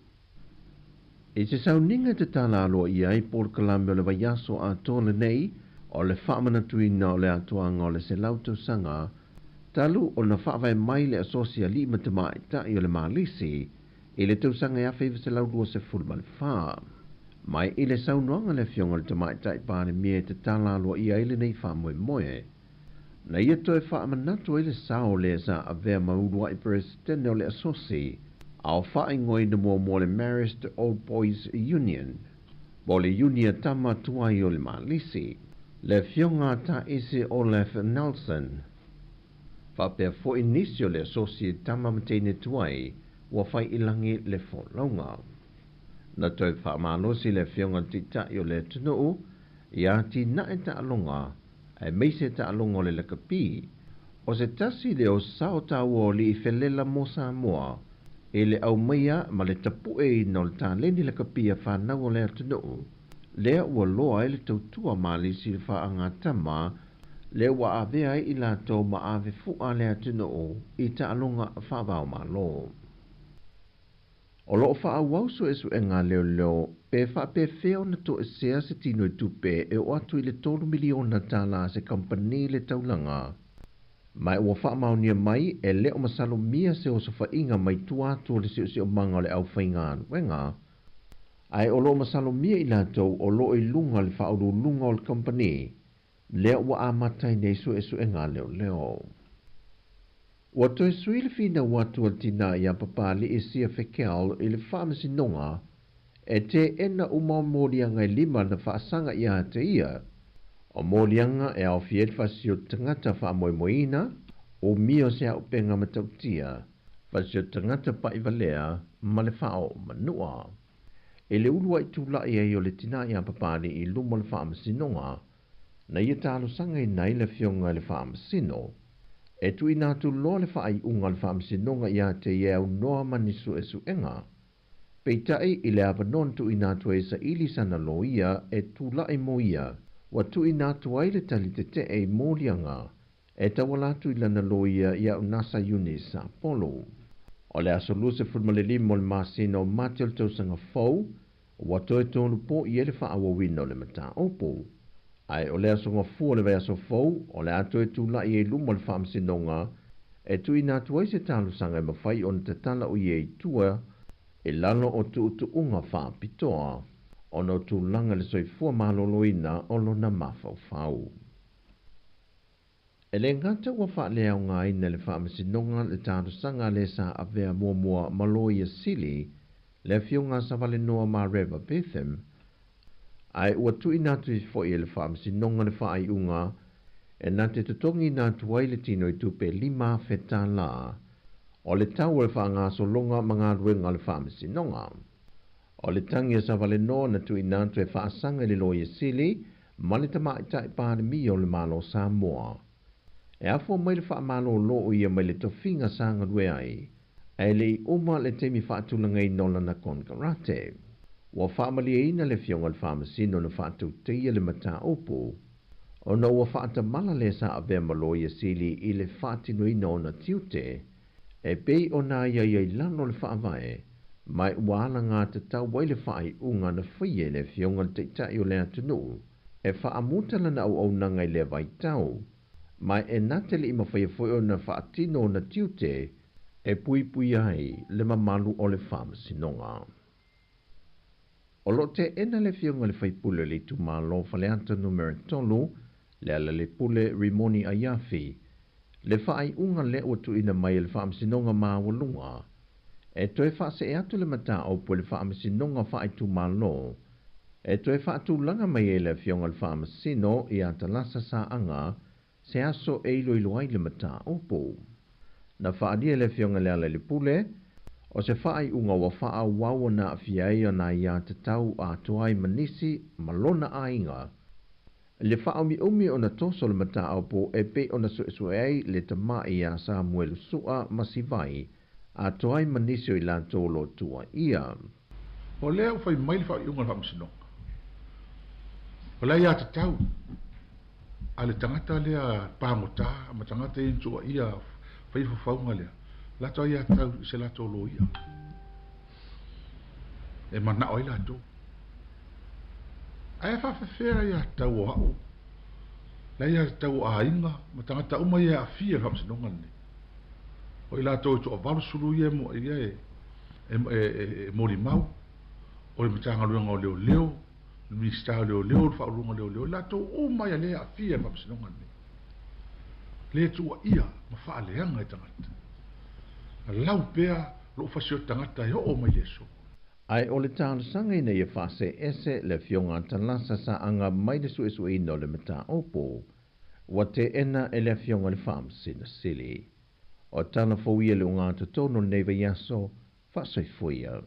I se sauniga e tatala aloaia ai polokalame o le vaiaso atoa lenei o le faamanatuina o le atoaga o le 100 tausaga talu ona faavae mai le Asosi Alii ma Tamaitai o le Malisi i le tausaga e 1924. Mai i le saunoaga a le Afioga i le Tamaitai Palemia e tatala aloaia ai lenei faamoemoe, na ia toe faamanatu ai le sao o le sa avea ma uluai Peresetene o le Asosi a o faaigoaina muamua le Marist Old Boys Union, po o le Iuni a Tama Tuai o le Malisi, le Afioga a Taese Olaf Nelson, faapea foi nisi o le Asosi e Tama ma Teine Tuai ua fai i lagi le folauga. Na toe faamalosi le Afioga i le Taitai o le atunuu i atinae taaloga aemaise taaloga o le lakapi, o se tasi lea o sao taua o alii felela mo Samoa i le aumaia ma le tapueina o le taleni lakapi a fanau o le atunuu, lea ua loa ai le tautua malisi i le faagatama lea ua avea ai i latou ma ave fua a le atunuu i taaloga faava-o-Malo. O lo o faaauau suesuega a leoleo pe faapefea ona toesea se tino i tupe e oo atu i le $3 miliona a se kamupani le taulaga. Ma ua faamaonia mai e le o masalomia se osofaiga mai tua atu o le siosiomaga o le aufaigaluega, ae o lo o masalomia i latou o lo o i luga o le faauluuluga o le kamupani lea ua amata ai nei suesuega a leoleo. Ua toe sui le finau atu a le tinā iā Papali'i Sia Fekel i le faamasinoga e teena uma o moliaga e lima na faasaga ia te ia. O moliaga e aofia ai le fasi o tagata faamoemoeina, umia o se auupega matautia, fasi o tagata pa'ivalea ma le faaoo manua. I le uluai tula'i ai o le tinā iā Papali'i i luma o le faamasinoga, na ia talosagaina ai le afioga i le faamasino e tuuina atu loa le faaiuga a le faamasinoga ia te ia e aunoa ma ni suesuega. Peitai, i le avanoa na tuuina atu ai e saili sana loia e tula'i mo ia, ua tuuina atu ai le tali tetee i moliaga e tauala atu i lana loia ia Unasa Eunice Sapolu. O le aso 25 o le masina o Mati o le tausaga fou, ua toe tolu po'i ai le faaauauina o le mataupu. Ae o le aso gafua o le vaiaso fou, o le a toe tula'i ai i luma o le faamasinoga e tuuina atu ai se talosaga e mafai ona tatala o ia i tua i lalo o tuutuuga faapitoa ona o tulaga i le soifua maloloina o lona mafaufau. E le gata ua faaleaogaina e le Faamasinoga le talosaga a le sa avea muamua ma Loia Sili, le Afioga a Savalenoa Mareva Betham, ae ua tuuina atu foi e le Faamasinoga le faaiuga e na te totogiina atu ai le tino i tupe $5,000 o le tau o le faagasologa ma galuega a le Faamasinoga. O le tagi a Savalenoa na tuuina atu e faasaga i le Loia Sili ma le Tamaitai Palemia o le Malo o Samoa. E afua mai le faamalolo o ia mai le tofiga sa galue ai, ae le i uma le taimi faatulagaina o lana konekarate. Ua faamalieina le Afioga i le Faamasino na faatauteia le mataupu, ona ua faatamala le sa avea ma Loia Sili i le faatinoina o ona tiute, e pei ona aiaia i lalo o le Faavae, ma ua alagatatau ai le faaiuga na faia e le Afioga i le Taitai o le atunuu e faamuta lana auaunaga i lea vaitau, ma e na te le i mafaia foi ona faatino ona tiute e puipuia ai le mamalu o le Faamasinoga. O lo o teena le Afioga i le Faipule o le Itumalo Faleata Numera 3, Lealailepule Rimoni Aiafi, le faaiuga lea ua tuuina mai e le Faamasinoga Maualuga e toe faasee atu le mataupu e le Faamasinoga Faaitumalo e toe faatulaga mai ai le Afioga i le Faamasino ia Talasa Saaga se aso e iloilo ai le mataupu. Na faaalia e le Afioga i Lealailepule, o se faaiuga ua faaauau ona aafia ai ona aiatatau atoa ai ma nisi ma lona aiga. Le faaumiumi ona toso le mataupu e pei ona suesue ai le tama'i iā Samuelu Su'a ma Sivai atoa ai ma nisi o i latou o lo o tuuaia. O lea ua fai mai le faaiuga a le Faamasinoga, o le aiatatau. A le tagata lea pagota ma tagata ia na tuuaia faia faufauga lea, latou aiatatau i se latou loia e manao ai latou. Ae faafefea le aiatatau o a'u, le aiatatau o aiga ma tagata uma ia e aafia i le Faamasinoga lenei? O i latou e toa-80 ia ia e e molimau, o le Matagaluega o Leoleo, le Minisita o Leoleo, le Faauluuluga o Leoleo, i latou uma ia lea e aafia i le Faamasinoga lenei, lea e tuuaia ma faaleaga e tagata. Na lau pea lou fasioti tagata e oo mai i le aso. Ae o le talosaga ina ia faaseese le Afioga a Talasa Saaga mai le suesueina o le mataupu, ua teena e le Afioga i le Faamasino Sili. O tala fou ia i le ogatotonu o lenei vaiaso, faasoifua ia.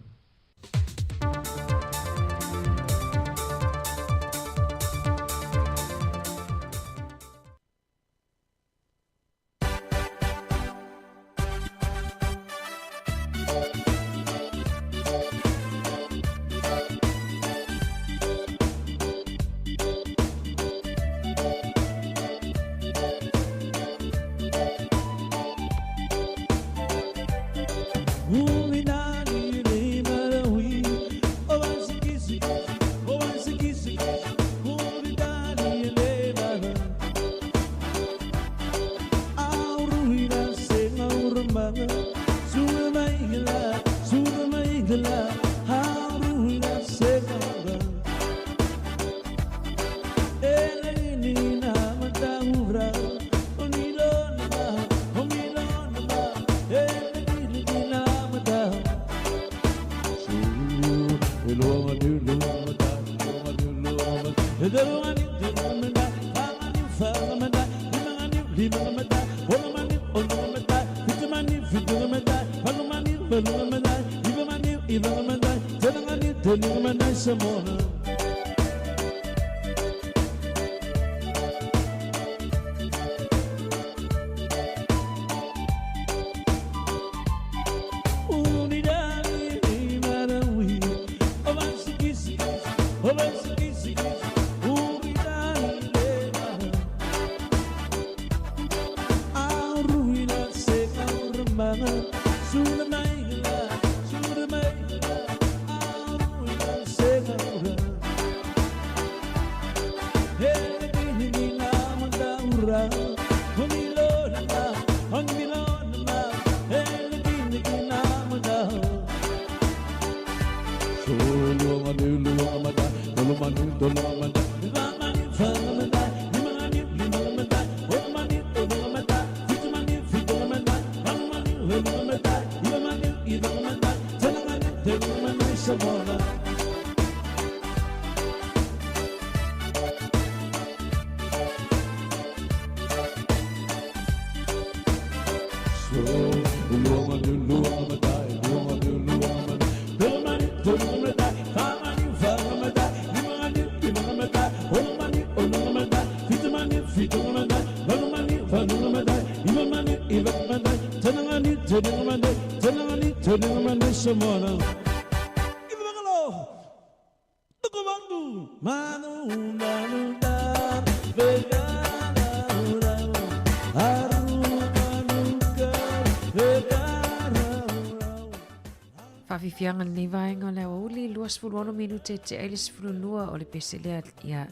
Faafiafiaga lenei vaega o le aoauli, 26 minute e tea i le 12 o le pese lea ia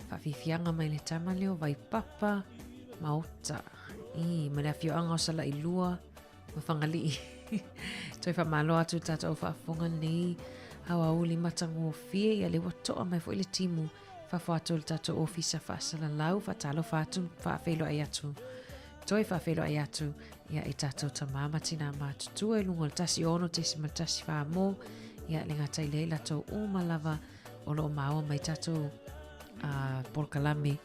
faafiafiaga mai le tama lea o Vaipapa Maota i ma le afioaga o Salailua ma Fagalii. Toe faamalo atu i le tatou faafofoga lenei aoauli matagofie ia le ua toa mai foi le timu fafo atu o le tatou ofisa faasalalau faatalofa atu faafeiloai atu toe faafeiloai atu ia i tatou tamā ma tinā matutua i luga o le 16.14 mō ia le gata i lea i latou uma lava o lo o maua mai tatou polokalame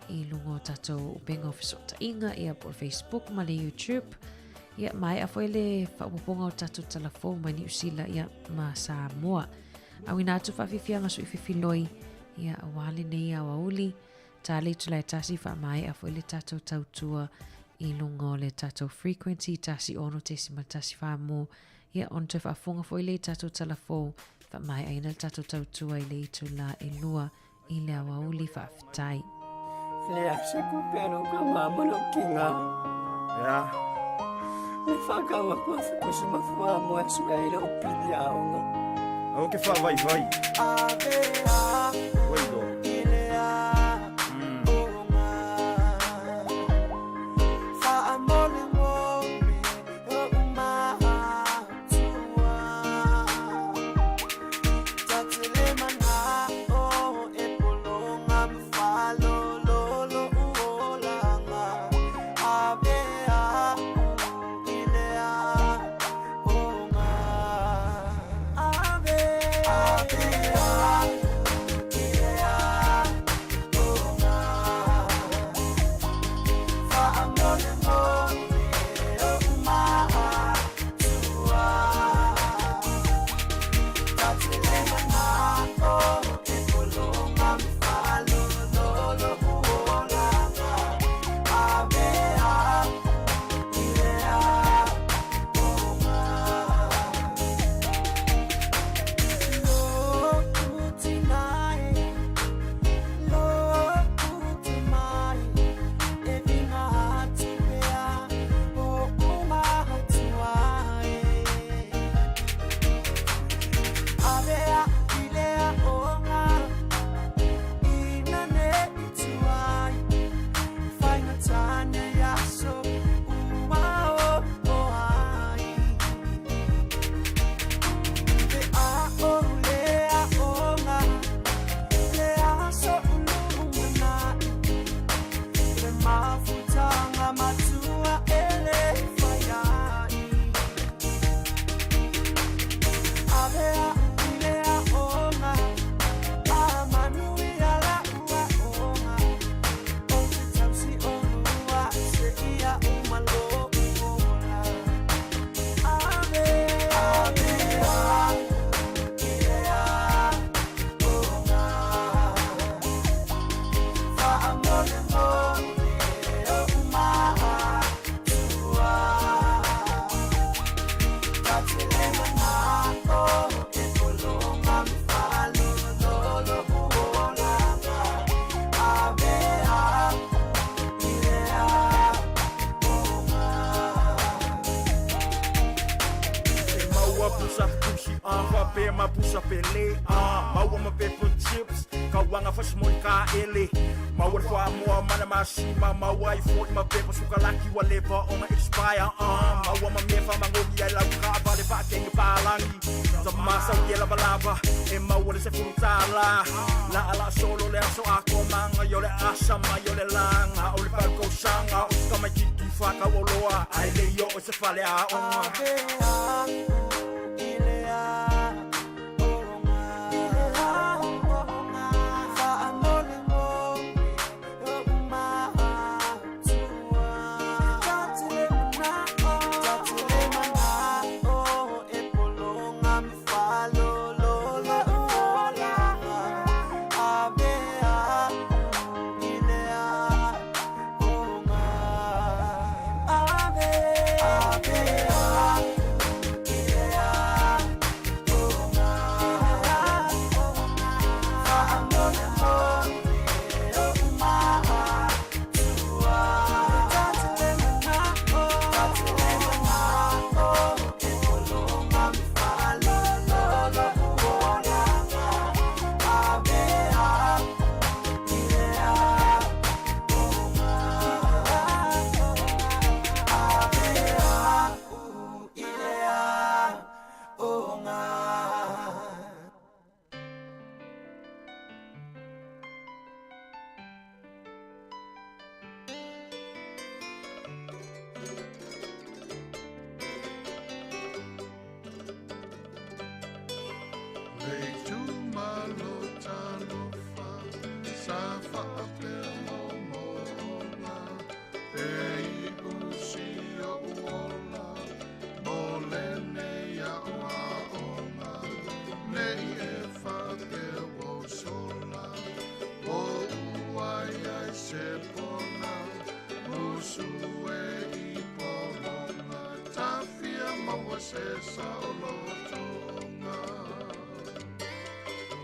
i luga o tatou upega o fesootaiga ia po o le Facebook ma le YouTube. Ia maea foi le faaopoopoga o tatou talafou mai Niu Sila ia ma Samoa. Auina atu faafiafiaga sui fifiloi ia aua lenei aoauli. Ta le itula e tasi faamaea foi le tatou tautua i luga o le tatou frequency 16.14 mo ia ona toe faafofoga foi le tatou talafou faamaeaina le tatou tautua i le itula e lua i le aoauli. Faafetai. Le se kupe alo ka mama lo kinga. Ya. Le whakau aku a whikusi mafua mo e sua i le upili a onga. Au ke wha vai vai. Wait go.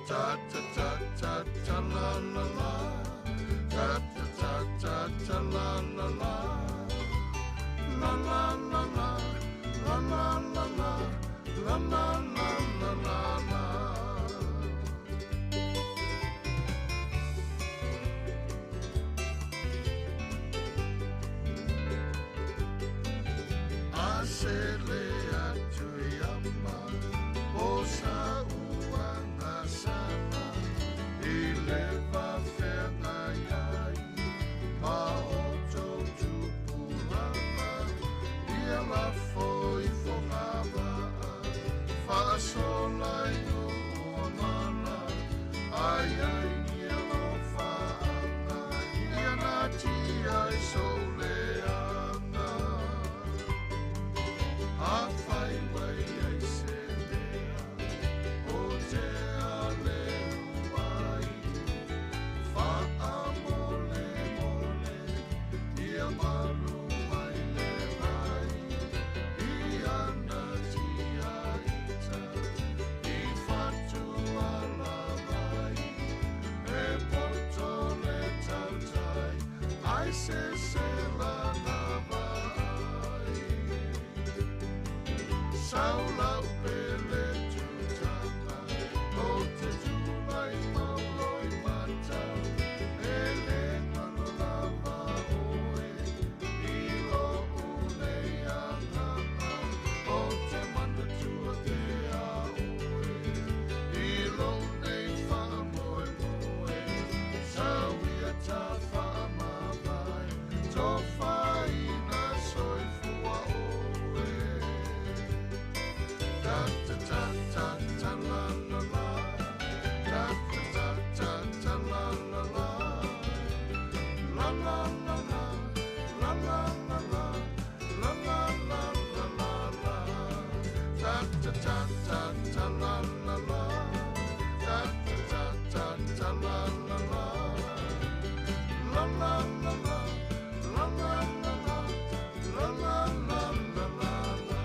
Ta ta ta ta ta la la la. Ta ta ta. ta ta la la la. La la la la. La la la la. La la la la la la. A se le atu i ama o sa uanga sana i le vafeaga iai ma o tou tupulaga ia lafo i fogavaa faasola i nuu o mala ai ai ni alofaaga ia natia i sou leaga. Afai mai ai se mea o te ale uai, faamolemole ia malu mai le vai, i ana tia ita i fatu ala vai, e poto le tautai, ai se se lana vai. Saulau pele tutanga, o te tulai mauloi matau, e le ngalo lava oe, i lo unei anganga, o te manatua te a oe, i lo nei whaamoe moe, sauia ta whaamavae, tō whaina soifua oe. Ta ta ta ta ta la la la. Ta ta ta ta ta la la la. La la la la. La la la la. La la la la la la. Ta ta ta ta ta la la la. Ta ta ta ta ta la la la. La la la la. La la la la. La la la la la la.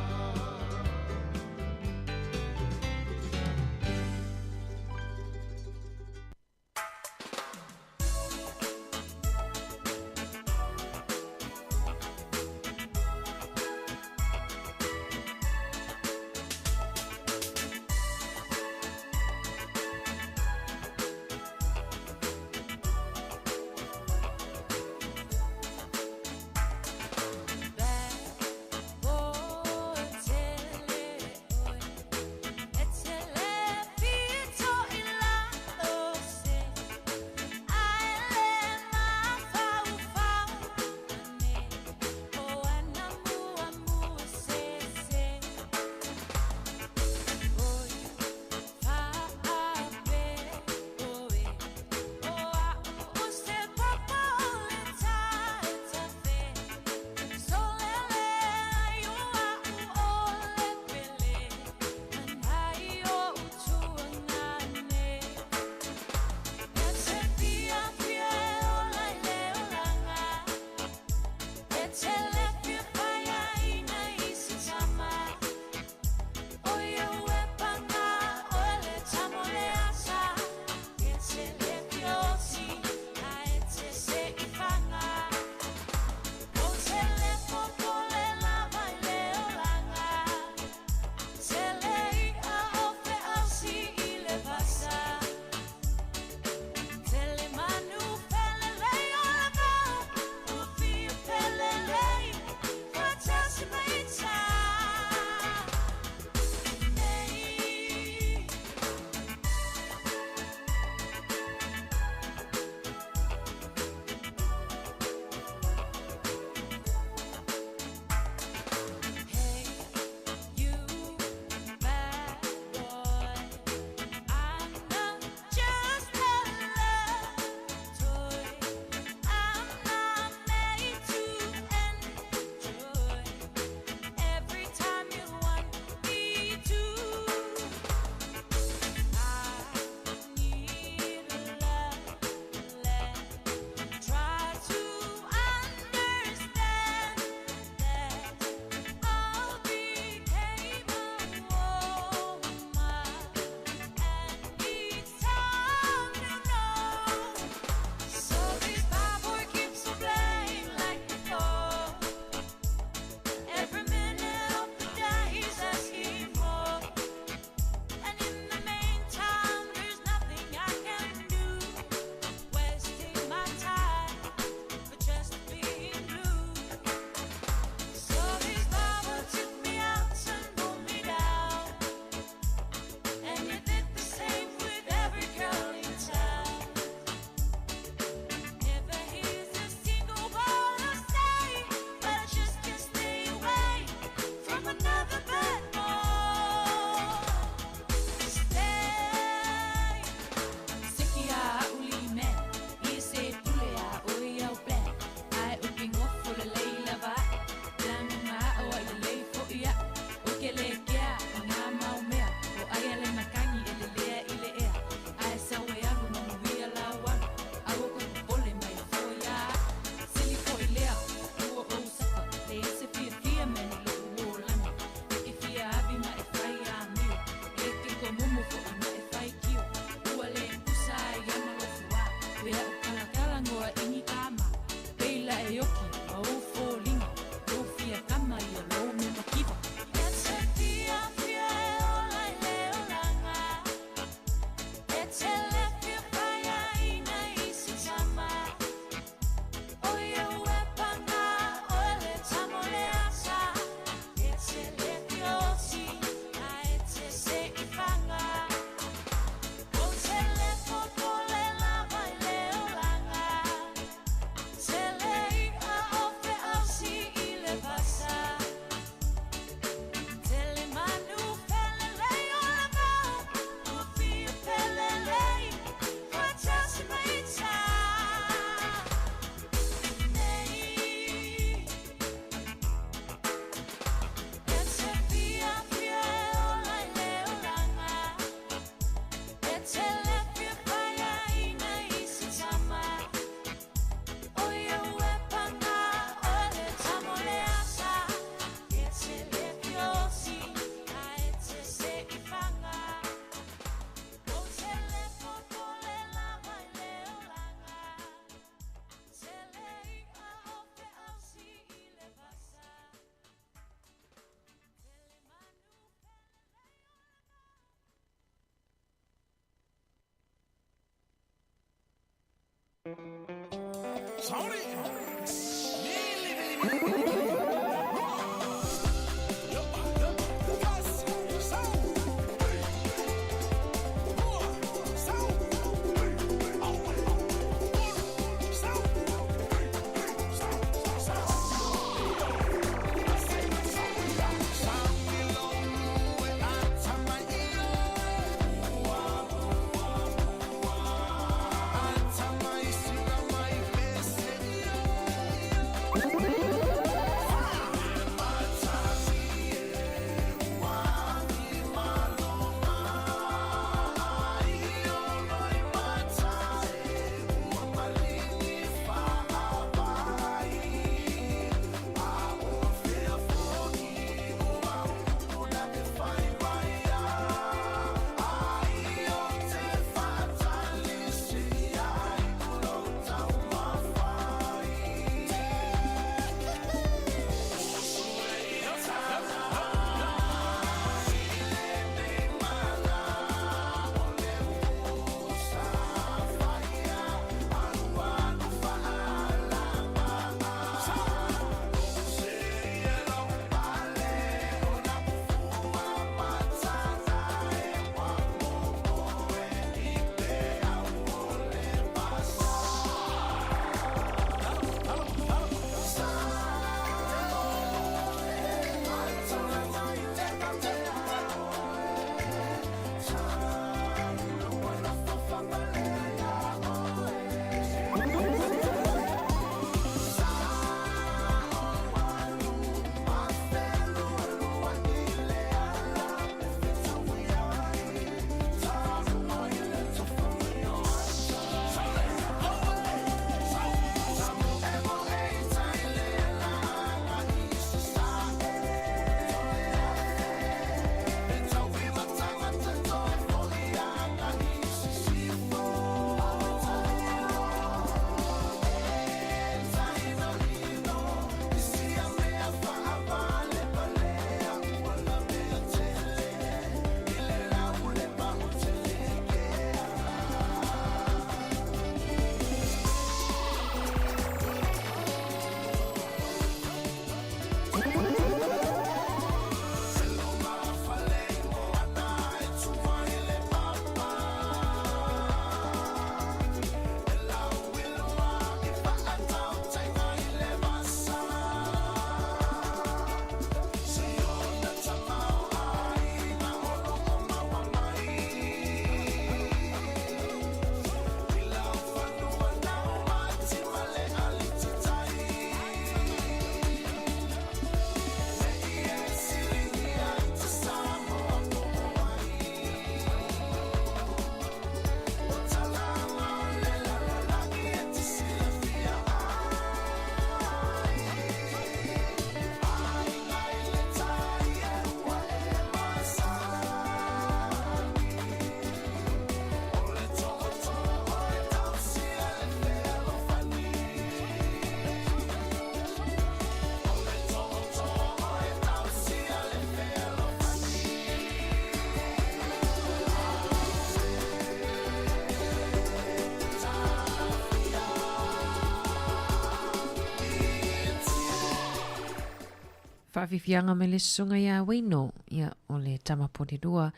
Faafiafiaga mai le susuga iā Waino, ia, o le tama polelua,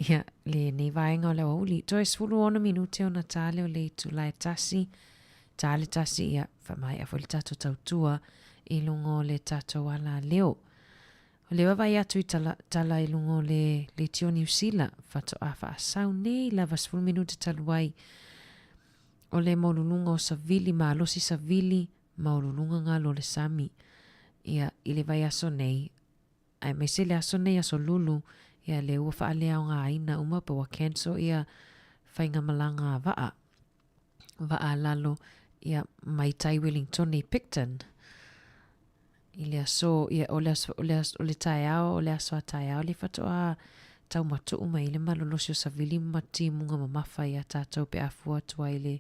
ia, lenei vaega o le aoauli. Toe 16 minute ona tā lea o le itula e tasi, tā le tasi, ia, faamaea foi le tatou tautua i luga o le tatou alaleo. O le vaavaai atu i tala, tala i luga o le leitio Niu Sila, faatoa faasau nei lava 10 minute talu ai o le maualuluga o savili, malosi savili, maualuluga galo o le sami. Ia, i le vaiaso nei, aemaise le aso nei aso Lulu, ia lea ua faaleaogaina uma pe ua cancel ia faigamalaga a vaa, vaa lalo, ia mai tai Wellingtone i Picton. I le aso, ia, o le aso, o le aso, o le taeao, o le aso a taeao le faatoa taumatu'u mai ai le malolosi o savili ma timuga mamafa iā tatou pe a fua atu ai le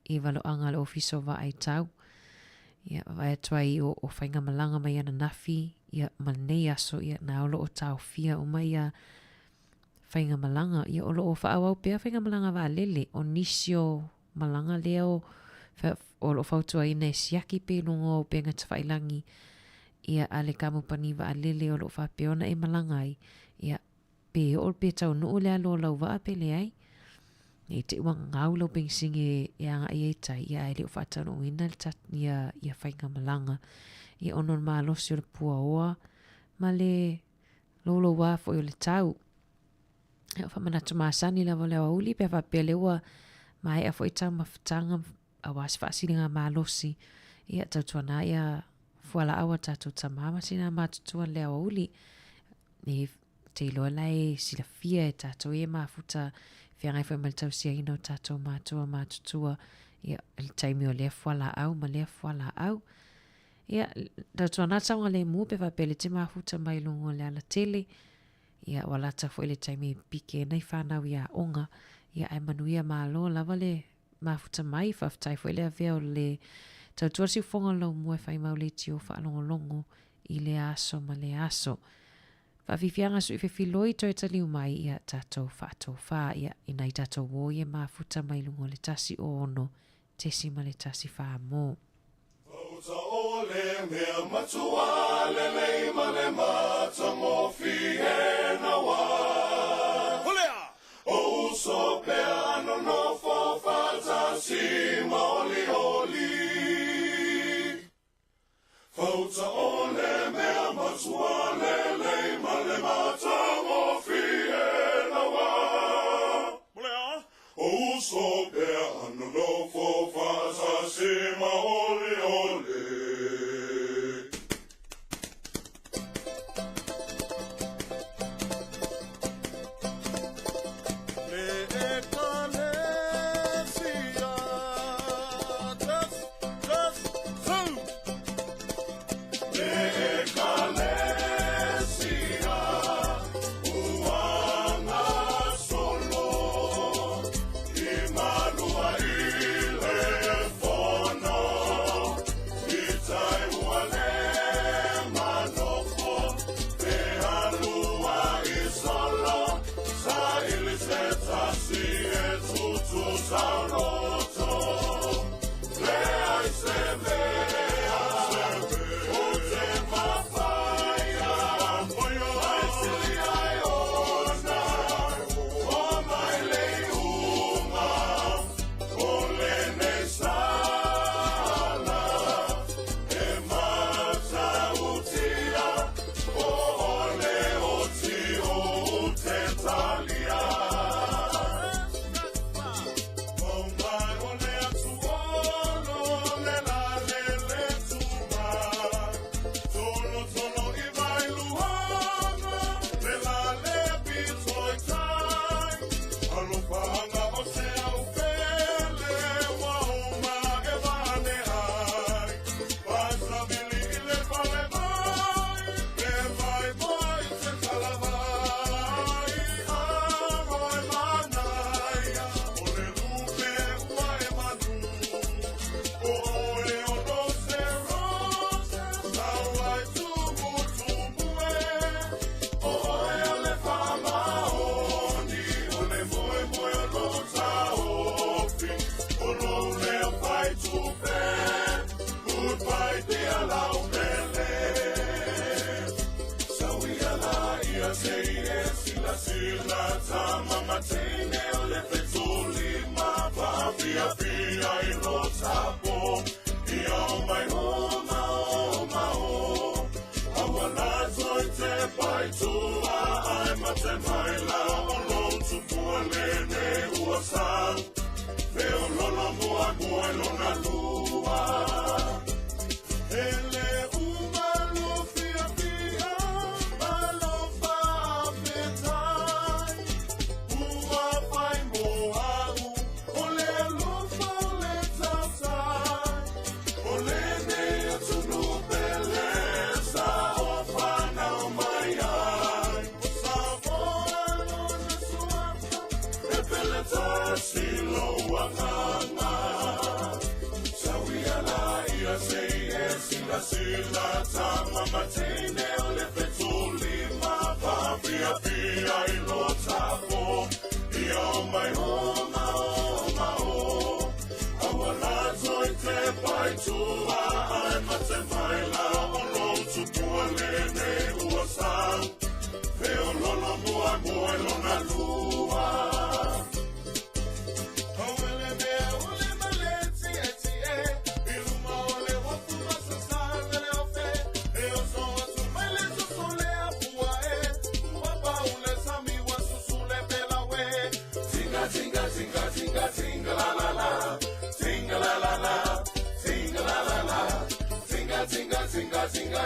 i valoaga a le Ofisa o Vaai Tau. Ia, vaai atu ai o, o faigamalaga mai ananafi, ia, ma lenei aso, ia, na o lo o taofia uma ia faigamalaga. Ia, o lo o faaauau pea faigamalaga vaalele, o nisi o malaga lea o O lo o fautuaina e siaki pea i luga o upega tafailagi ia a le kamupani vaalele o lo o faapea ona e malaga ai, ia, pe oo pe taunuu le alo o lau vaa pe leai. Ne i te i ua gagau lau penisini e agai ai i tai, ia ae le o faataunuuina le ta, ia, ia faigamalaga. Ia ona o le malosi o le puaoa ma le louloua foi o le tau. Ia, o faamanatu masani lava o le aoauli pe a faapea lea ua maea foi taumafataga aua se faasiliga malosi, ia tautuana ia fualaau a tatou tama ma tinā matutua i le aoauli. E te iloa la e silafia e tatou ia mafuta feagai foi ma le tausiaina o tatou matua matutua, ia le taimi o lea fualaau ma lea fualaau. Ia, tautuana saogalemu pe faapea le te mafuta mai luga o le alatele, Ia, ua lata foi le taimi e pike ai nai fanau i aoga. Ia, ae manuia malo lava le mafuta mai. Faafetai foi le avea o le tautua siufofoga o le laumua e fai mau leitio faalogologo i lea aso ma lea aso. Faafiafiaga sui fefiloi toe taliu mai ia tatou faatofa ia i nai tatou uo ia mafuta mai luga o le 106.14 mo. Pauta o le mea matua lelei ma le matagofie naua. O uso pea nonofo faatasi ma olioli. Pauta o le mea matua lelei ma le matagofie naua. O uso pea nonofo faatasi ma olioli. Le ekalesia, just, just, two. Le ekalesia, ua gasolo, i malua i le fono, i tai ua le manofo, e alua i solo, sa ili se tasi e tutu sauloto. Le ai se mea, o te mafaia, ai sili ai ona, o mai le iuga, o lenei sala, e matautia, o ole oti o te talia. O mai o le atuolo, le la le le tuma. Tolo tolo i vai luanga, le la le pito i tai. Alofanga o se au pele, wa o ma e vane ai. Pasa vili i le pale mai, e vai moi te talavai. Aro e manaia, o le lupe ua e manu. O oe o no se rose, sau ai tumu tumu e. O oe o le whamaoni, o le moe moe o lo taofi. O lo leo fai tupe, goodbye dear lau pele. Sauia la ia se ie sila sila tama matene o le fetuli ma pafia fia i lo tapo. Ia o mai o ma o ma o. Awa la toi te pai tua ai mate mai la o lo tupua lene ua sa. Veo lolo mua mua lona lua. Ele uma lo fia fia, ma lo fa fetai. Ua fai mo au, o le alofa o le tautai. O le nei atunu pele, sa o whanau mai ai. O sa moa lona suafa, e pele tasi lo uanganga. Sauia la ia se ie sila sila tama matene o le fetuli ma pafia fia i lo tapo. Ia o mai o ma o ma o. Awa la toi Atua ae mate mai la o lou tupua lenei ua sau. Feololo muamua i lona lua.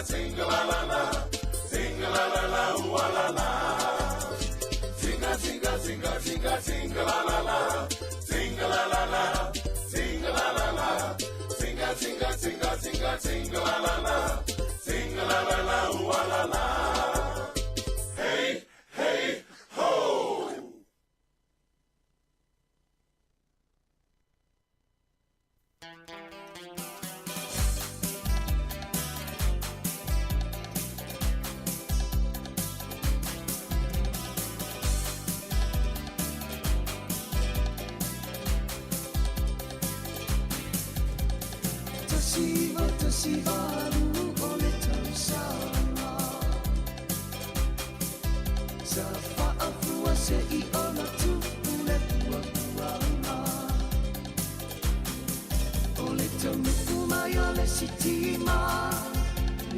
Tinga la la la, tinga la la la, ua la la. Tinga tinga tinga tinga tinga la la la, tinga la la la, tinga la la la, tinga tinga tinga tinga tinga la la la, tinga la la la, ua la la. Hey hey ho. 18 o le tausaga. Sa faafua se'i ona tupu le puapuaga. O le taunu'u mai o le sitima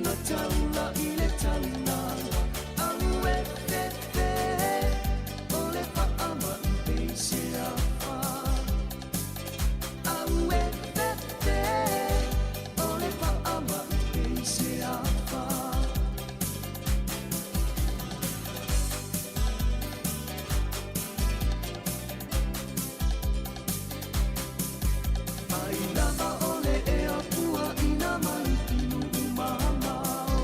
na taula i le taulaga. Au e fefe o le fa'ama'i peiseafa. Au e fefe o le fa'ama'i peiseafa. Ai lava o le ea puaʻina mai i nuʻu mamao.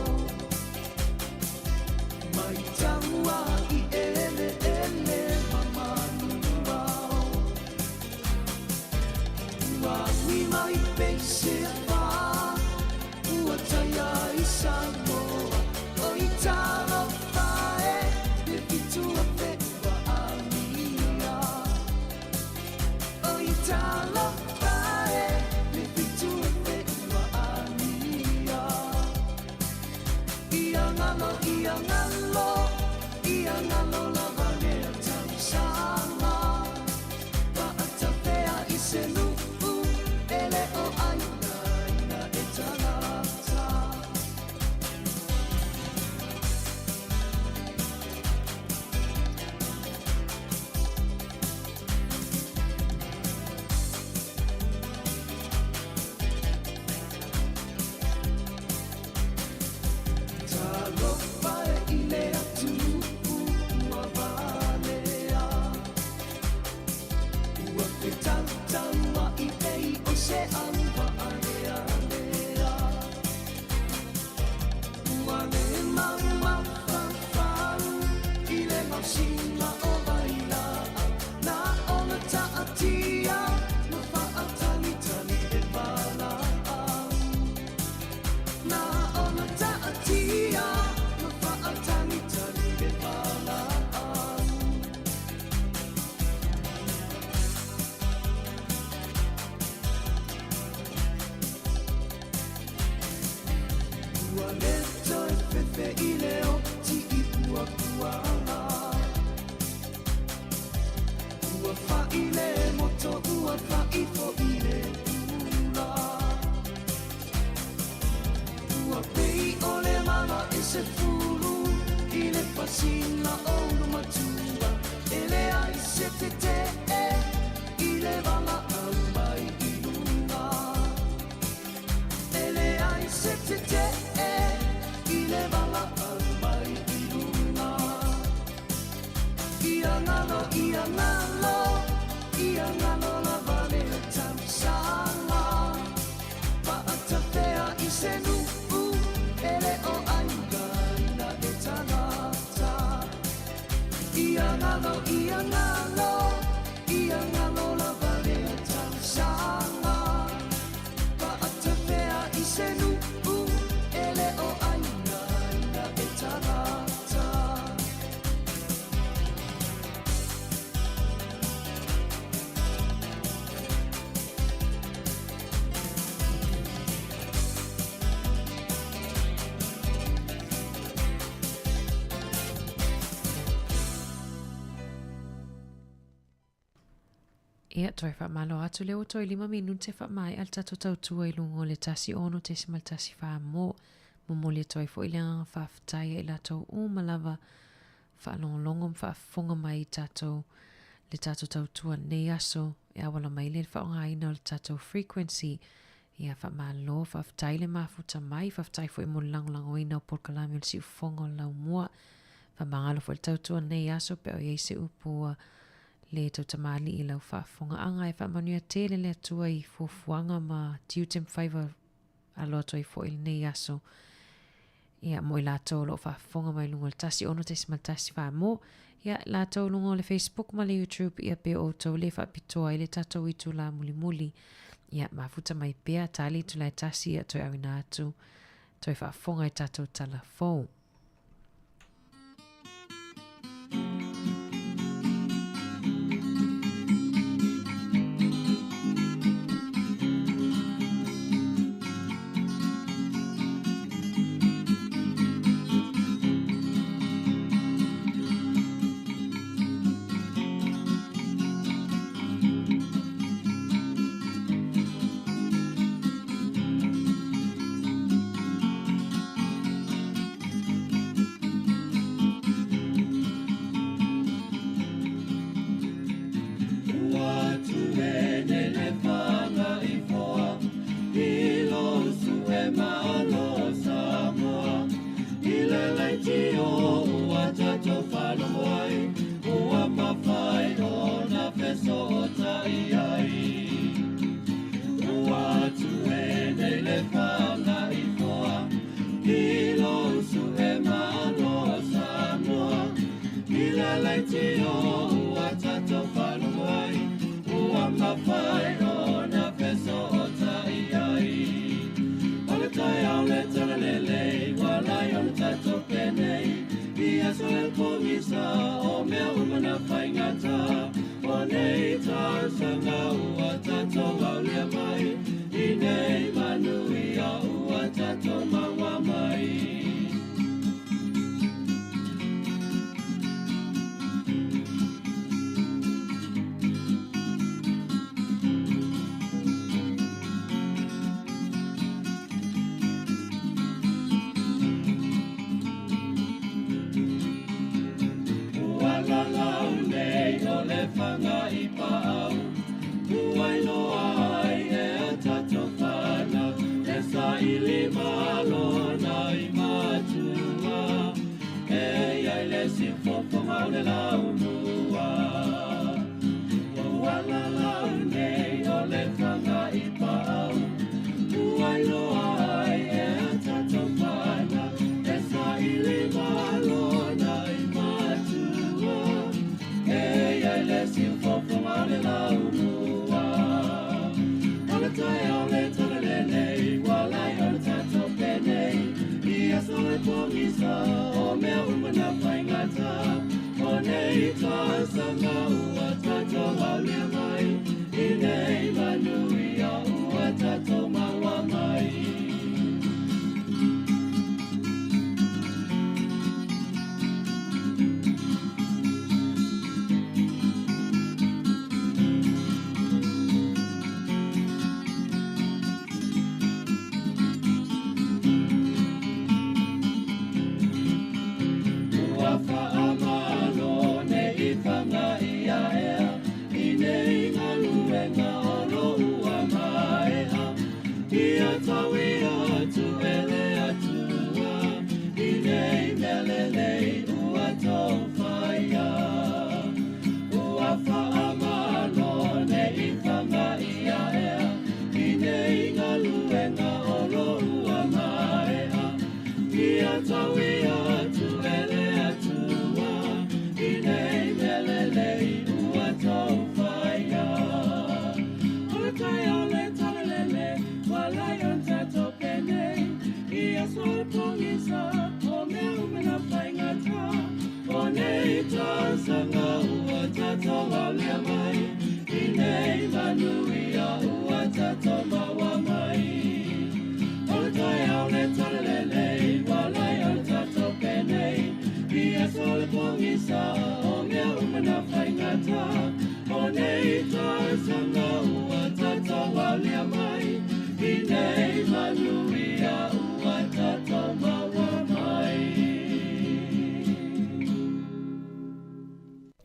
Mai taua i eleele ma manuao. Ua ui mai peiseafa, ua taia i Samoa. O i talofa e, le 7000 ua amia. O i talofa e, le 7000 ua amia. Ia galo, ia galo, ia galo lava lea tausaga. Paʻatafea i se nuʻu, e le o ainaina e tagata. Talofa e i le atunuʻu ua valea. Ua fetautauaʻi pei o se auvaalealea. Ua le mau mafaufau i le gaosiga o vailaau. Na ona taatia ma faatalitali le valaau. Na ona taatia ma faatalitali le valaau. Ua le toe fefe i le oti i puapuaga. Ua fa'i le moto, ua fa'i fo'i le ula. Ua pei o le mala e se fulu i le pasina o ulumatua. E leai se tete'e i le valaau mai i luga. E leai se tete'e i le valaau mai i luga. Ia galo, ia galo, ia galo lava lea tausaga. Paʻatafea i se nuʻu, e le o ainaina e tagata. Ia galo, ia galo, ia galo lava lea tausaga. Paʻatafea i se nuʻu, e le o ainaina e tagata. Ia, toe faamalo atu lea ua toe 5 minute faamaea le tatou tautua i luga o le 16.14 mo. Momoli atu ai foi le agaga faafetai ia i latou uma lava faalogologo ma faafofoga mai i tatou le tatou tautua nei aso e auala mai le faaaogaina o le tatou frequency. Ia faamalo, faafetai le mafuta mai, faafetai foi mo le lagolagoina o polokalame o le siufofoga o le laumua. Faamagalo foi le tautua nei aso pe a o i ai se upu ua le tautamalii i lau faafofogaaga. E faamanuia tele le Atua i fuafuaga ma tiute ma faiva alo atu ai foi i lenei aso. Ia, mo i latou o lo o faafofoga mai luga o le 16.14 mo, ia, latou luga o le Facebook ma le YouTube, ia, pe o outou le faapitoa ai le tatou itulā mulimuli. Ia, mafuta mai pea, tali itulā e tasi, ia, toe auina atu, toe faafofoga i tatou tala fou.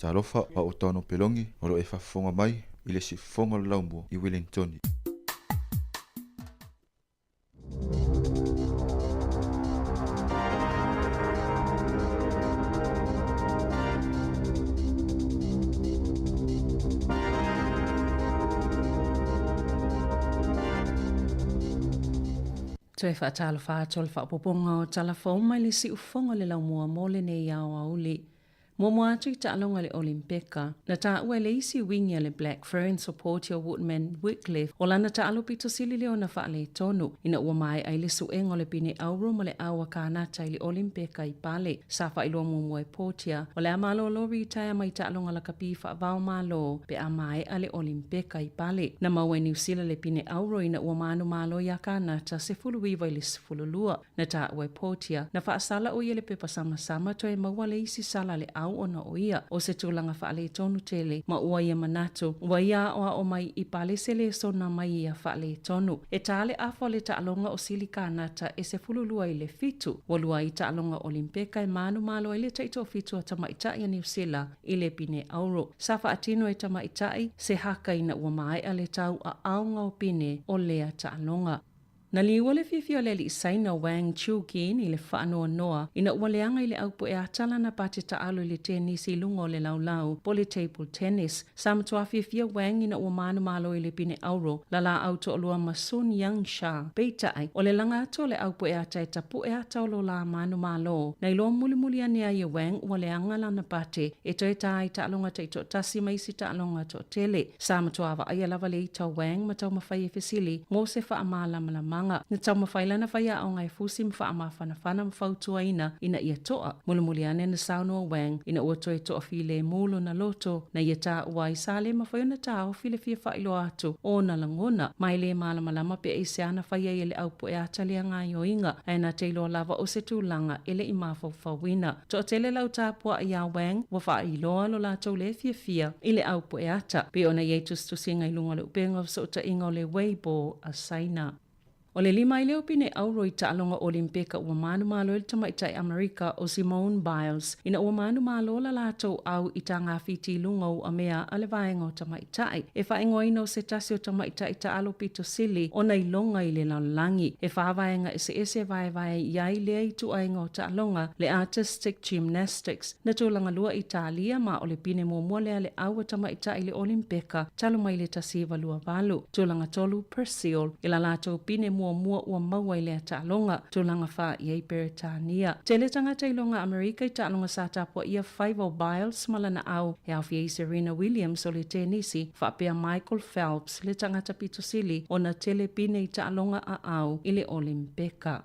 Talofa a o Tano Pelongi o lo o e faafofoga mai i le siufofoga o le Laumua i Wellingtoni. Toe faatalofa atu o le faaopoopoga o tala fou mai le siufofoga o le laumua mo lenei aoauli. Muamua atu i taaloga i le Olimpeka, na taua e le isi uiga a le Black Ferns o Portia Woodman Wickliffe o lana taalo pito sili lea ona faaletonu ina ua maea ai le suega o le pine auro ma le ao a Kānata i le Olimpeka i Pale. Sa faailoa muamua e Portia, o le a malolo ritaea mai taaloga lakapi faava-o-Malo pe a maea le Olimpeka i Pale. Na maua e Niu Sila le pine auro ina ua manumalo iā Kānata 19 i le 12. Na taua e Portia, na faasala ʻo ia le pepa samasama toe maua le isi sala a le au ona o ia o se tulaga faaletonu tele ma ua ia manatu ua ia aʻoaʻo mai i pale se lesona mai ia faaletonu. E tā le afa o le taaloga o Sili Kānata e 12 i le fitu, ua lua ai taaloga Olimpeka e manumalo ai le taitoafitu a tamaitai a Niu Sila i le pine auro. Sa faatino e tamaitai se haka ina ua maea le tau aaoga o pine o lea taaloga. Na liua le fiafia o le alii Saina Wang Chuqin i le faanoanoa ina ua leaga i le aupuʻe ata lana pate taalo i le tenisi i luga o le laulau po o le table tennis. Sa matua fiafia Wang ina ua manumalo i le pine auro la laau toalua ma Sun Yangsha. Peitai, o le laga atu o le aupuʻe ata e tapuʻe ata o lo la manumalo. Na iloa mulimuli ane ai e Wang ua leaga lana pate e toe tā ai taaloga taitoatasi ma isi taaloga toatele. Sa matua vaaia lava le ita o Wang ma taumafai e fesili mo se faamalamalamaga. Na taumafai lana faiaoga e fusi ma faamafanafana ma fautuaina ina ia toa. Mulimuli ane na saunoa Wang ina ua toe toafilemu lona loto na ia taua ai sa le mafai ona taofi le fia faailoa atu o ona lagona. Ma e le malamalama pe aisea na fai ai e le aupuʻe ata lea gaoioiga ae na te iloa lava o se tulaga e le i mafaufauina. Toatele lau tapuaʻi iā Wang ua faailoa lo latou lē fiafia i le aupuʻe ata, pei ona i ai tusitusiga i luga o le upega o fesootaiga o le Weibo a Saina. O le lima ai lea o pine auro i taaloga Olimpeka ua manumalo ai le tamaitai Amerika o Simone Biles ina ua manumalo la latou au i tagafiti i luga o uamea a le vaega o tamaitai. E faaigoaina o se tasi o tamaitai taalo pito sili ona iloga i le lalolagi. E fa vaega eseese e vaevae i ai lea ituaiga o taaloga, le Artistic Gymnastics, na tulaga lua Italia ma o le pine muamua lea a le au a tamaitai i le Olimpeka talu mai le 1928. Tulaga tolu Brazil i la latou pine muamua ua maua i lea taaloga. Tulaga fa i ai Peretania. Tele tagata iloga Amerika i taaloga sa tapuaia faiva o Biles ma lana au e aofia ai Serena Williams o le tenisi faapea Michael Phelps le tagata pito sili ona tele pine i taaloga a au i le Olimpeka.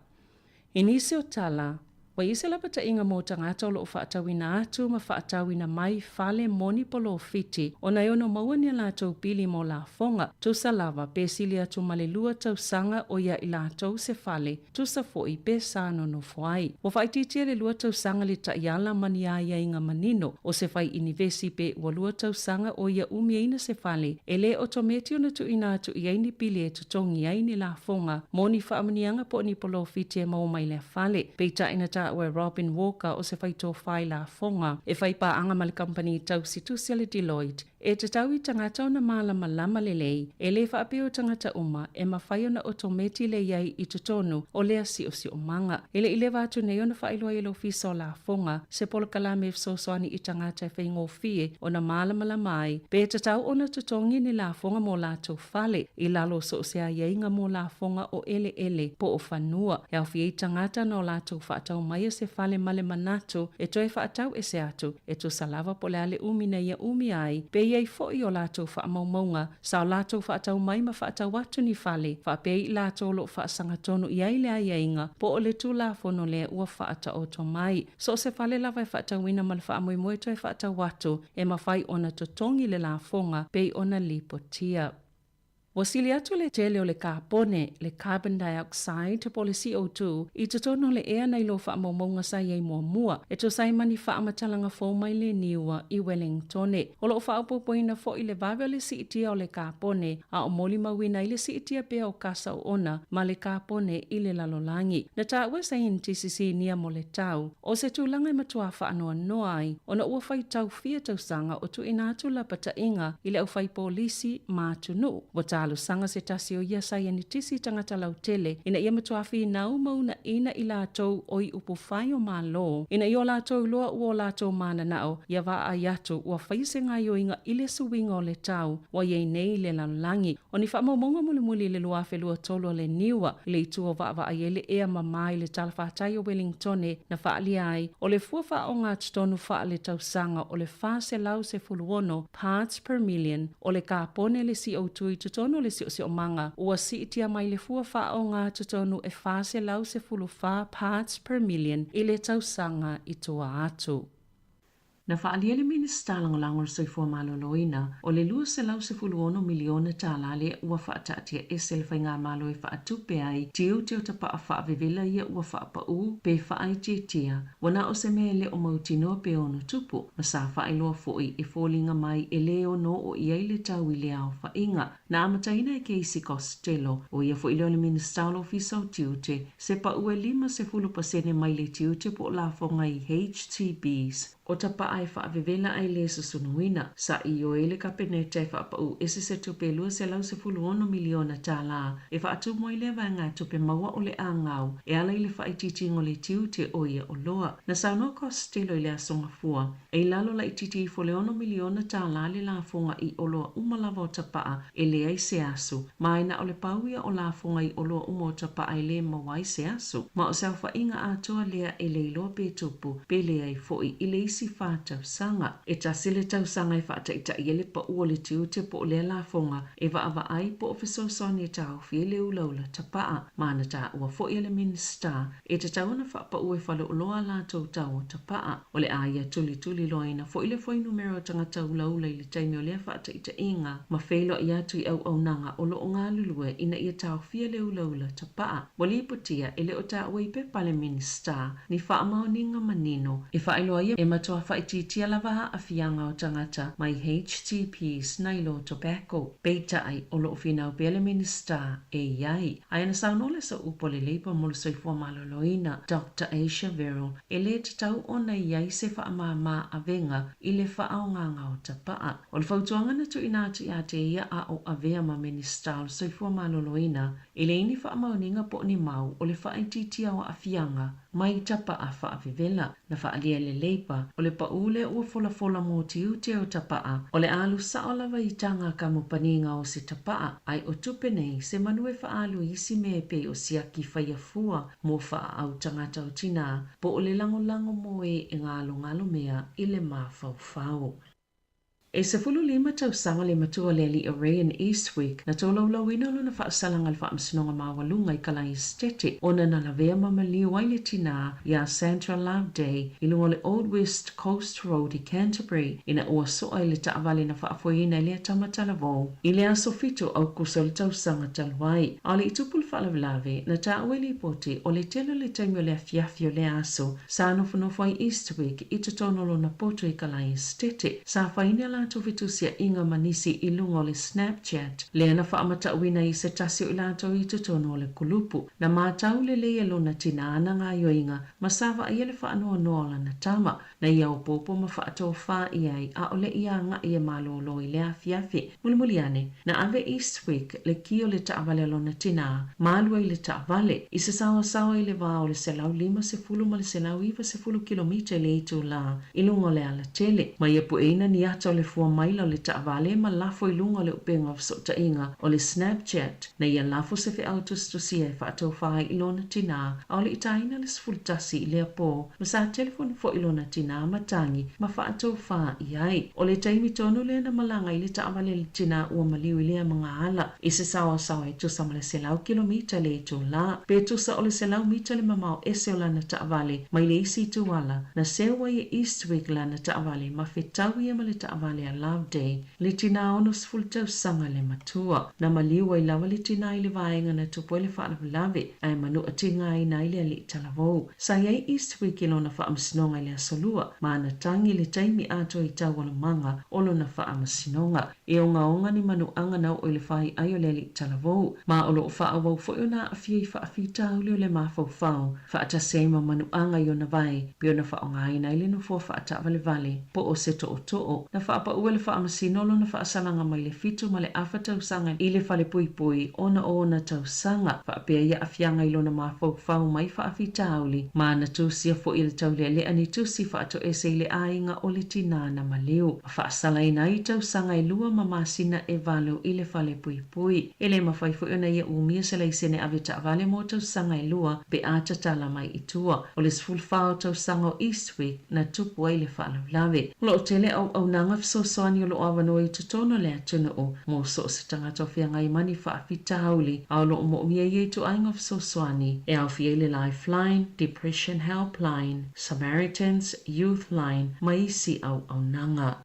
I nisi o tala, ua i ai se lapataiga mo tagata o lo o faatauina atu ma faatauina mai fale moni polofiti ona e ono maua ni a latou pili mo lafoga, tusa lava pe sili atu ma le lua tausaga o ia i latou se fale, tusa foi pe sa nonofo ai. Ua faaitiitia le lua tausaga le taiala ma ni aiaiga manino o se fai inivesi pe ua lua tausaga o ia umiaina se fale, e le otometi ona tuuina atu i ai ni pili e totogi ai ni lafoga mo ni faamanuiaga po o ni polofiti e maua mai lea fale. Peitai na taua e Robin Walker o se faitofa i lafoga e fai paaga ma le kamupani tausi tusi a le Deloitte, E tatau i tagata ona malamalama lelei, e le faapea o tagata uma e mafai ona otometi le i ai i totonu o lea siosiomaga. E le i leva atu nei ona faailoa i le Ofisa o Lafoga se polokalame e fesoasoani i tagata e faigofie ona malamalama ai pe tatau ona totogi ni lafoga mo latou fale i lalo o so o se aiaiga mo lafoga o eleele po o fanua. E aofia ai tagata na o latou faatau maia se fale ma le manatu e toe faatau ese atu, e tusa lava po o le a le umi na ia umi ai, pe i ai foi o latou faamaumauga sa o latou faatau mai ma faatau atu ni fale, faapea i latou o lo o faasagatonu i ai le aiaiga po o le Tulafono lea ua faataoto mai. So o se fale lava e faatauina ma le faamoemoe toe faatau atu, e mafai ona totogi le lafoga pei ona lipotia. Ua sili atu le tele o le kapone, le carbon dioxide po o le CO2, i totonu o le ea nai lo faamaumauga sa i ai muamua, e tusa ai ma ni faamatalaga fou mai le NIUA i Wellingtone. O lo o faaopoopoina foi le vave o le siitia o le kapone, a o molimauina ai le siitia pea o kasa oona ma le kapone i le lalolagi. Na taua e saienitisi sinia mo le tau, o se tulaga e matuā faanoanoa ai ona ua faitau fia tausaga o tuuina atu lapataiga i le aufaipolisi ma atunuu. Ua talosaga se tasi o ia saienitisi tagata lautele ina ia matuā finau ma uunaina i latou o i upufai o Malo ina ia o latou iloa ua o latou mananao ia vaai atu ua faia se gaoioiga i le suiga o le tau ua i ai nei i le lalolagi. O ni faamaumauga mulimuli i le 2023 a le NIUA i le itu o vaavaai ai le ea mamā i le talafatai o Wellingtone na faaalia ai, o le fua faaogatotonu faaletausaga o le 416 parts per million o le kapone le CO2 i totonu o le siosiomaga ua siitia mai le fua faaogatotonu e 414 parts per million i le tausaga i tua atu. Na faaalia le Minisita Lagolago o le Soifua Maloloina, o le $216 miliona tala lea ua faataatia ese le Faigamalo e faatupe ai tiute o tapa'a faavevela ia ua faapaū pe faaitiitia, ua na o se mea e le o mautinoa pe ono tupu, ma sa faailoa foi e foliga mai e lē ono oo i ai le tau i le aofaiga. Na amataina e Casey Costello, ʻo ia foi lea o le Minisita o le Ofisa o Tiute, se paʻu e 50% mai le tiute po o lafoga i HTBs o tapaʻa e faavevela ae lē susunuina. Sa ioe le Kapeneta e faapaʻu ese se tupe e $216 miliona tālā e faatumu ai lea vaegatupe maua o le āgau e ala i le faaitiitiga o le tiute o ia oloa. Na saunoa Costello i le Aso Gafua, E i lalo laitiiti ifo le $6 miliona tālā le lafoga i oloa uma lava o tapaʻa e leai se asu, ma e na o le pau ia o lafoga i oloa uma o tapaʻa e lē maua ai se asu. Ma o se aofaiga atoa lea e le iloa pe tupu, pe leai foi i le isi 4 tausaga. E tasi le tausaga e faataʻitaʻi ai le paʻu o le tiute po o lea lafoga e vaavaai po o fesoasoani e taofi ai le ulaula tapaʻa. Ma na taua foi e le Minisita e tatau ona faapaʻu e faleoloa a latou tau o tapaʻa. O le a ia tulituliloaina foi le fuainumera o tagata ulaula i le taimi o lea faataʻitaʻiga ma feiloai atu i auaunaga o lo o galulue ina ia taofia le ulaula tapaʻa. Ua lipotia e le o taua i pepa a le Minisita ni faamaoniga manino e faailoa ai e matuā faaitiitia lava aafiaga o tagata mai HTPs nai lo tobacco. Peitai, o lo o finau pea le Minisita e i ai. Ae na saunoa le Sooupu o le Leipa mo le Soifua Maloloina, Doctor Asia Verrall, e lē tatau ona i ai se faamāmā avega i le faaaogaga o tapaʻa. O le fautuaga na tuuina atu iā te ia a o avea ma Minisita o le Soifua Maloloina, e leai ni faamaoniga po o ni mau o le faaitiitia o aafiaga mai tapaʻa faavevela. Na faaalia e le Leipa, o le paʻu lea ua folafola mo tiute o tapaʻa, o le a alu sao lava i taga kamupaniga o se tapaʻa, ae o tupe nei se manu e faaalu i isi mea e pei o siaki faia fua mo faaau tagata o tinā, po o le lagolago mo e e galogalo mea i le mafaufau. E 15 tausaga le matua o le alii o Rayan Eastwick na tolaulauina o lona faasalaga i le Faamasinoga Maualuga i Kalaesetete ona na lavea ma maliu ai le tinā iā Sandra Loveday i luga o le Old West Coast Road i Canterbury ina ua soa i le taavale na faafoeina e lea tama talavou i le aso 7 o Aukuso o le tausaga talu ai. A o le i tupu le faalavelave, na taua i lipoti o le tele o le taimi o le afiafi o lea aso Sa nofonofo ai Eastwick i totonu o lona poto i Kalaesetete. Sa faina a latou fetusiaiga ma nisi i luga o le Snapchat, lea na faamatauina ai se tasi o i latou i totonu o le kulupu. Na matau lelei e lona tinā ana gaoioiga ma sa vaaia le faanoanoa o lana tama. Na ia opoopo ma faatofā i ai ʻaʻole i agaʻi e malōlō i le afiafi. Mulimuli ane, na ave Eastwick le kī o le taavale a lona tinā ma alu ai i le taavale, i se saoasaoa i le va o le 150 ma le 190 kilomita i le itulā i luga o le alatele. Ma ia pueina ni ata o le fua maila o le taavale ma lafo i luga o le upega o fesootaiga o le Snapchat, na ia lafo se feau tusitusia e faatofā ai i lona tinā a o le i tāina le 11 i lea pō ma sa telefoni foi i lona tinā ma tagi ma faatofā i ai. O le taimi tonu lea na malaga ai le taavale a le tinā ua maliu i lea magaala i se saoasaoa e tusa ma le 100 kilomita le itulā, pe tusa o le 100 mita le mamao ese o lana taavale mai le isi itu ala. Na seu ai e Eastwick lana taavale ma fetau ia ma le taavale. Lea Loveday, le tinā 60 tausaga le matua. Na maliu ai lava le tinā i le vaega na tupu ai le faalavelave, ae manua tigaina ai le alii talavou. Sa i ai Eastwick i lona faamasinoga i le Aso Lua, ma na tagi le taimi atoa i taualumaga o lona faamasinoga. E ogaoga ni manuaga na oo i le faiai o le alii talavou, ma o loo faaauau foi ona aafia i faafitauli o le mafaufau, faatasi ai ma manuaga i ona vae, pei ona faaaogaina ai le nofoa faataavalevale po o se tootoo. Na faapaua e le faamasino lona faasalaga mai le 7.5 tausaga i le falepuipui ona o ona tausaga, faapea i aafiaga i lona mafaufau mai faafitauli, ma na tusia foi e le taulealea ni tusi faatoese i le aiga o le tinā na maliu, ma faasalaina ai tausaga e 2 ma masina e 8 i le falepuipui. E le mafai foi ona ia umia se laisene ave taavale mo tausaga e 2 pe a tatala mai i tua. O le 14 o tausaga o Eastwick na tupu ai le faalavelave. O loo tele auaunaga fesoasoani o loo avanoa i totonu o le atunuu mo so o se tagata o feagai ma ni faafitauli, a o loo moomia ia ituaiga fesoasoani e aofia ai le Lifeline, Depression Helpline, Samaritans Youth Line ma isi auaunaga.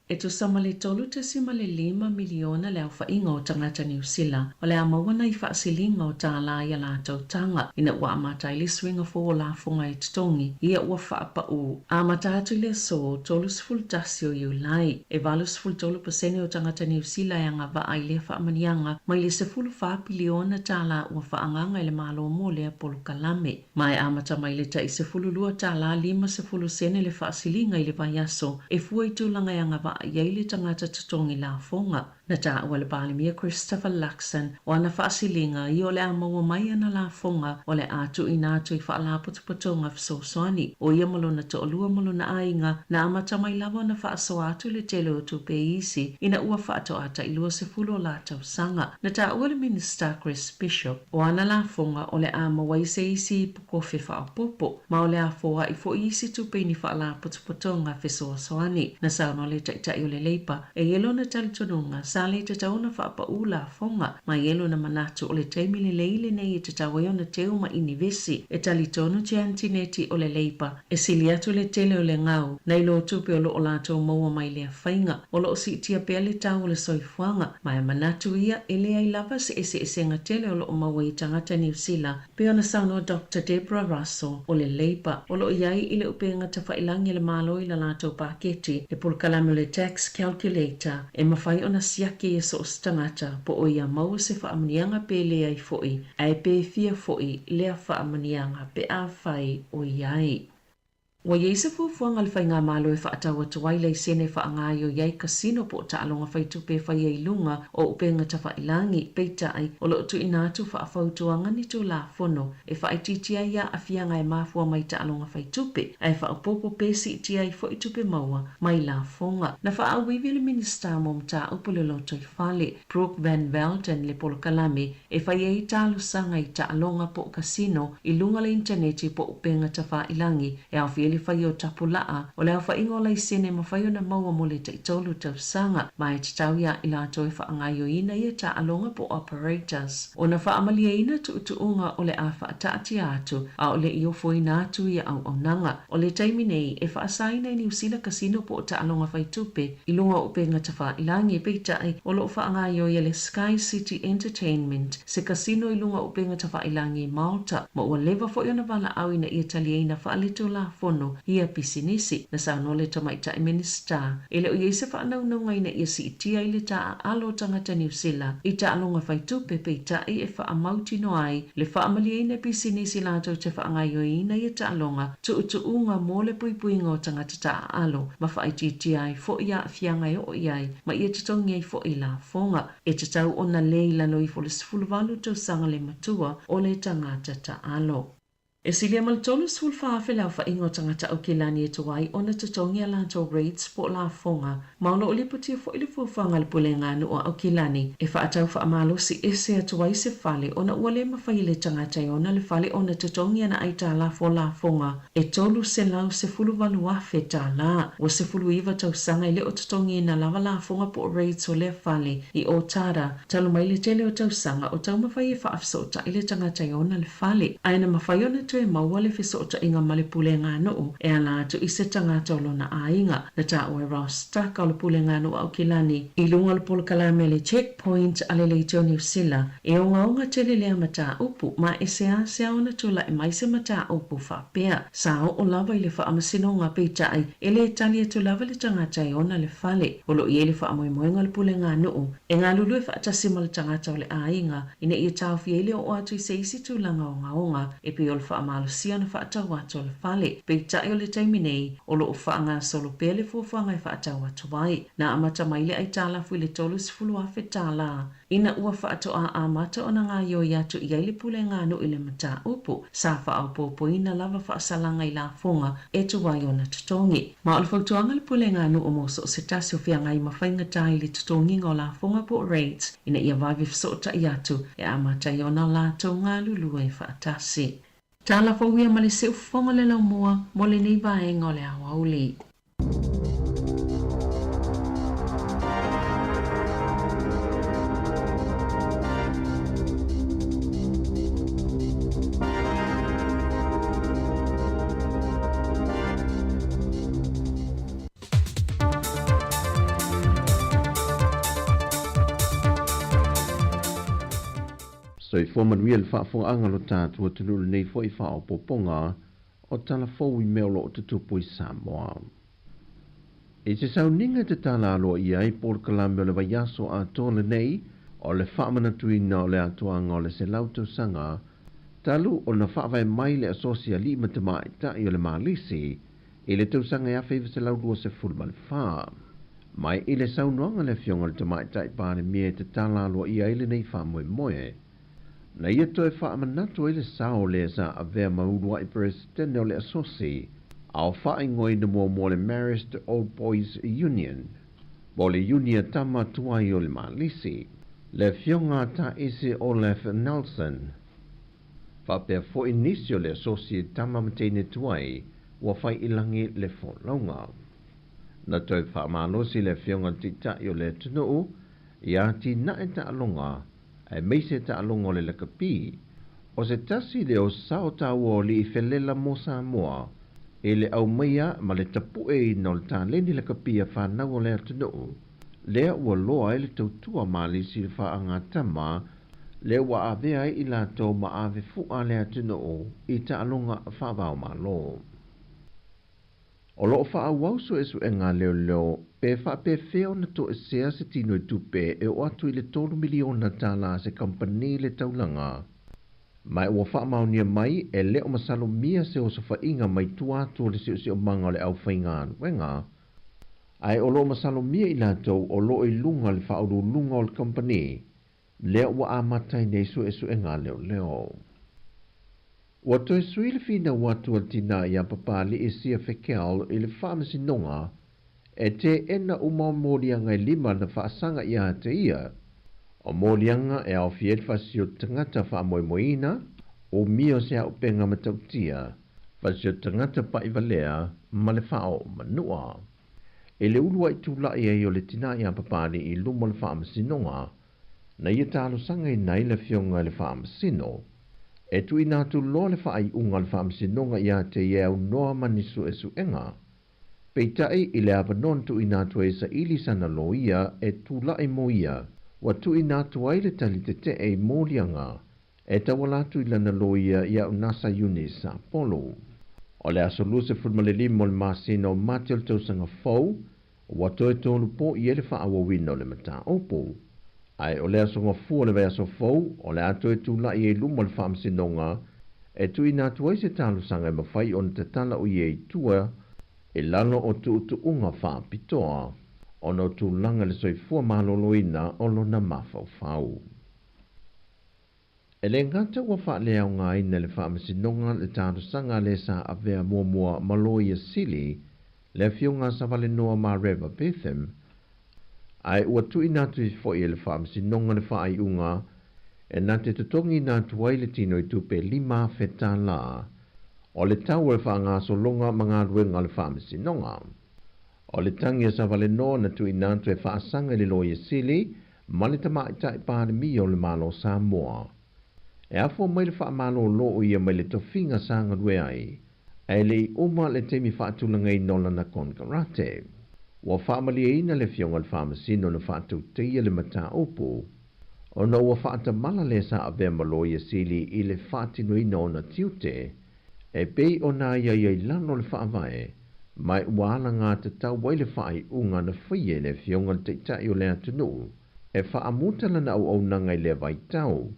E tusa ma le 3.5 miliona le aofaiga o tagata Niu Sila o le a maua nai faasiliga o tālā i a latou taga ina ua amata ai le suiga fou o lafoga e totogi ia ua faapaū amata atu i le aso 31 o Iulai. E 83% o tagata Niu Sila e agavaa i lea faamanuiaga mai le 14 piliona tālā ua faaagaaga e le Malo mo lea polokalame. Ma e amata mai le tai $12.50 sene le faasiliga i le vaiaso e fua i tulaga e agavaa i ai le tagata totogi lafoga. Na taua e le Palemia Christopher Luxon o ana faasiliga ia o le a maua mai ana lafoga o le a tuuina atu i faalapotopotoga fesoasoani. O ia ma lona toalua ma lona aiga na amata mai lava ona faasoa atu le tele o tupe i isi ina ua faatoa tai 20 o la tausaga. Na taua e le Minisita Chris Bishop O ana lafoga o le a maua ai se isi ipu kofe faaopoopo, ma o le a foai foi isi tupe i ni faalapotopotoga fesoasoani. Na saunoa le Taitai o le Leipa, e i ai lona talitonuga, sa le tatau ona faapaū lafoga, ma e i ai lona manatu o le taimi lelei lenei e tatau ai ona teu ma inivesi. E talitonu Jan Tinetti o le Leipa, e sili atu le tele o le gau, nai lo tupe o loo latou maua mai lea faiga. O loo siitia pea le tau o le soifuaga, ma e manatu ia e leai lava se eseesega tele o loo maua i tagata Niu Sila, pei ona saunoa Doctor Deborah Russell o le Leipa, o loo i ai i le upega tafailagi a le Malo i la latou paketi, le polokalame o le Tax Calculator, e mafai ona siaki ai e so o se tagata po o ia maua se faamanuiaga pe leai foi, ae pe fia foi lea faamanuiaga pe afai o i ai. Ua i ai se fuafuaga a le Faigamalo e faatau atu ai laisene e faagaoioi ai kasino po o taaloga faitupe e faia i luga o upega tafailagi, peitai, o lo o tuuina atu faafautuaga ni Tulafono e faaitiitia ai aafiaga e mafua mai taaloga faitupe, ae faaopoopo pe siitia ai foi tupe maua mai lafoga. Na faaauivi e le Minisita mo Mataupu le Lotoifale, Brooke Van Velden le polokalame e fai ai talosaga i taaloga po o kasino i luga o le initaneti po o upega tafailagi e aofia ai le faia o tapulaa o le aofaiga o laisene e mafai ona maua mo le taitolu tausaga, ma e tatau iā i latou e faagaoioiina ia taaloga po o operators ona faamalieina tuutuuga o le a faataatia atu a o le i ofoina atu ia auaunaga. O le taimi nei, e faasaina i Niu Sila kasino po o taaloga faitupe i luga o upega tafailagi, peitai, o lo o faagaoioi e le Sky City Entertainment se kasino i luga o upega tafailagi i Malta, ma ua leva foi ona valaau ina ia taliaina faaletulafono ia pisinisi. Na saunoa le Tamaitai Minisita, e le o i ai se faanaunauga ina ia siitia ai le taaalo o tagata Niu Sila i taaloga faitupe, peitai e faamautinoa ai le faamalieina e pisinisi latou te faagaoioiina ia taaloga tuutuuga mo le puipuiga o tagata taaalo ma faaitiitia ai foi aafiaga e oo i ai ma ia totogi ai foi lafoga. E tatau ona le i lalo ifo o le 18 tausaga le matua o le tagata taalo. E silia ma le 34,000 le aofaiga o tagata Aukilani e tuai ona totogi a latou rates po o lafoga, ma o lo o lipotia foi le fuafuaga a le Pulega a Nuu a Aukilani e faatau faamalosi ese atu ai se fale ona ua le mafai e le tagata e ona le fale ona totogi ana aitalafu o lafoga e $318,000 tālā. Ua 19 tausaga e le o totogiina lava lafoga po o rates o lea fale i Ōtara talu mai le tele o tausaga o taumafai e faafesootai le tagata e ona le fale, ae na mafai ona toe maua le fesootaiga ma le puleganuu e ala atu i se tagata o lona aiga. Na taua e Ross Tucker o le puleganuu a Aukilani i luga o le polokalame a le Checkpoint a le Leitio Niu Sila e ogaoga tele lea mataupu ma e seasea ona tula'i mai se mataupu faapea. Sa oo lava i le faamasinoga peitai e lē tali atu lava le tagata e ona le fale. O loo i ai le faamoemoega o le puleganuu e galulue faatasi ma le tagata o le aiga ina ia taofia ai le oo atu i se isi tulaga ogaoga e pei o le faamalosia ona faatau atu o le fale. Peitai o le taimi nei, o loo faagasolo pea le fuafuaga e faatau atu ai. Na amata mai le aitalafu i le $30,000 tālā ina ua faatoā amata ona gaoioi atu i ai le puleganuu i le mataupu. Sa faaopoopoina lava faasalaga i lafoga e tuai ona totogi. Ma o le fautuaga a le puleganuu mo so o se tasi o feagai ma faigata i le totogiga o lafoga po o rates ina ia vave fesootai atu e amata ai ona latou galulue faatasi. Tala fou ia ma le siufofoga o le laumua mo lenei vaega o le aoauli. Soifua manuia le faafofogaaga o lo tatou atunuu i lenei foi faaopoopoga o tala fou i mea o lo o tutupu i Samoa. I se sauniga e tatala aloaia ai polokalame o le vaiaso atoa lenei o le faamanatuina o le atoaga o le 100 tausaga talu ona faavae mai le Asosi Alii ma Tamaitai o le Malisi i le tausaga e 1924. Mai i le saunoaga a le Afioga i le Tamaitai Palemia e tatala aloaia ai lenei faamoemoe, na ia toe faamanatu ai le sao o le sa avea ma uluai Peresetene o le Asosi a o faaigoaina muamua le Marist Old Boys Union, po o le Iuni a Tama Tuai o le Malisi, le Afioga a Taese Olaf Nelson, faapea foi nisi o le Asosi e tama ma teine tuai ua fai i lagi le folauga. Na toe faamalosi le Afioga i le Taitai o le atunuu i atinae taaloga aemaise taaloga o le lakapi, o se tasi lea o sao taua o alii felela mo Samoa i le aumaia ma le tapueina o le taleni lakapi a fanau o le atunuu, lea ua loa ai le tautua malisi i le faagatama lea ua avea ai i latou ma ave fua le atunuu i taaloga faava-o-Malo. O lo o faaauau suesuega a leoleo pe faapefea ona toesea se tino i tupe e oo atu i le $3 miliona a se kamupani le taulaga. Ma ua faamaonia mai e le o masalomia se osofaiga mai tua atu o le siosiomaga o le aufaigaluega, ae o lo o masalomia i latou o lo o i luga o le faauluuluga o le kamupani lea ua amata ai nei suesuega a leoleo. Ua toe sui le finau atu a le tinā iā Papali'i Sia Fekel i le faamasinoga e teena uma o moliaga e lima na faasaga ia te ia. O moliaga e aofia ai le fasioti tagata faamoemoeina, umia o se auupega matautia, fasioti tagata pa'ivalea ma le faaoo manua. I le uluai tula'i ai o le tinā iā Papali'i i luma o le faamasinoga, na ia talosagaina ai le Afioga i le Faamasino e tuuina atu loa le faaiuga a le Faamasinoga ia te ia e aunoa ma ni suesuega. Peitai, i le avanoa na tuuina atu ai e saili sana loia e tula'i mo ia, ua tuuina atu ai le tali tetee i moliaga e tauala atu i lana loia ia Unasa Eunice Sapolu. O le aso 25 o le masina o Mati o le tausaga fou, ua toe tolu po i ai le faaauauina o le mataupu. Ae o le aso gafua o le vaiaso fou, o le a toe tula'i ai i luma o le Faamasinoga e tuuina atu ai se talosaga e mafai ona tatala o ia i tua i lalo o tuutuuga faapitoa ona o tulaga i le soifua maloloina o lona mafaufau. E le gata ua faaleaogaina e le Faamasinoga le talosaga a le sa avea muamua ma Loia Sili, le Afioga a Savalenoa Mareva Betham, ae ua tuuina atu foi e le Faamasinoga le faaiuga e na te totogiina atu ai le tino i tupe $5,000 o le tau o le faagasologa ma galuega a le Faamasinoga. O le tagi a Savalenoa na tuuina atu e faasaga i le Loia Sili ma le Tamaitai Palemia o le Malo o Samoa. E afua mai le faamalōlō o ia mai le tofiga sa galue ai, ae le i uma le taimi faatulagaina o lana konekarate. Ua faamalieina le Afioga i le Faamasino na faatautaia le mataupu, ona ua faatamala le sa avea ma Loia Sili i le faatinoina o ona tiute, e pei ona aiaia i lalo o le Faavae, ma ua alagatatau ai le faaiuga na faia e le Afioga i le Taitai o le atunuu e faamuta lana auaunaga i lea vaitau,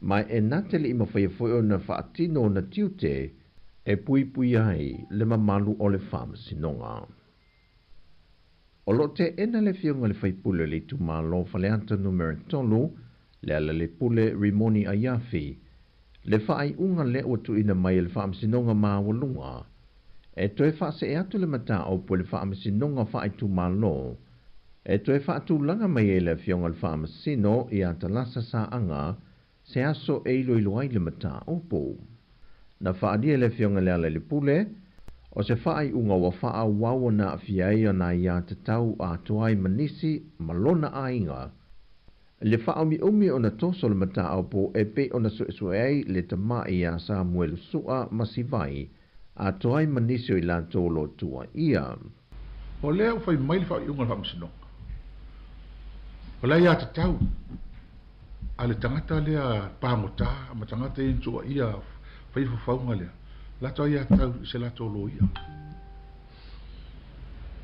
ma e na te le i mafaia foi ona faatino ona tiute e puipuia ai le mamalu o le Faamasinoga. O lo o teena le Afioga i le Faipule o le Itumalo Faleata Numera 3, Lealailepule Rimoni Aiafi, le faaiuga lea ua tuuina mai e le Faamasinoga Maualuga e toe faasee atu le mataupu i le Faamasinoga Faaitumalo e toe faatulaga mai ai le Afioga i le Faamasino ia Talasa Saaga se aso e iloilo ai le mataupu. Na faaalia e le Afioga i Lealailepule, o se faaiuga ua faaauau ona aafia ai ona aiatatau atoa ai ma nisi ma lona aiga. Le faaumiumi ona toso le mataupu e pei ona suesue ai le tama'i ia Samuelu Su'a ma Sivai atoa ai ma nisi o i latou o lo o tuuaia. O lea ua fai mai le faaiuga a le Faamasinoga, o le aiatatau a le tagata lea pagota ma tagata ia na tuuaia faia faufauga lea, latou aiatatau i se latou loia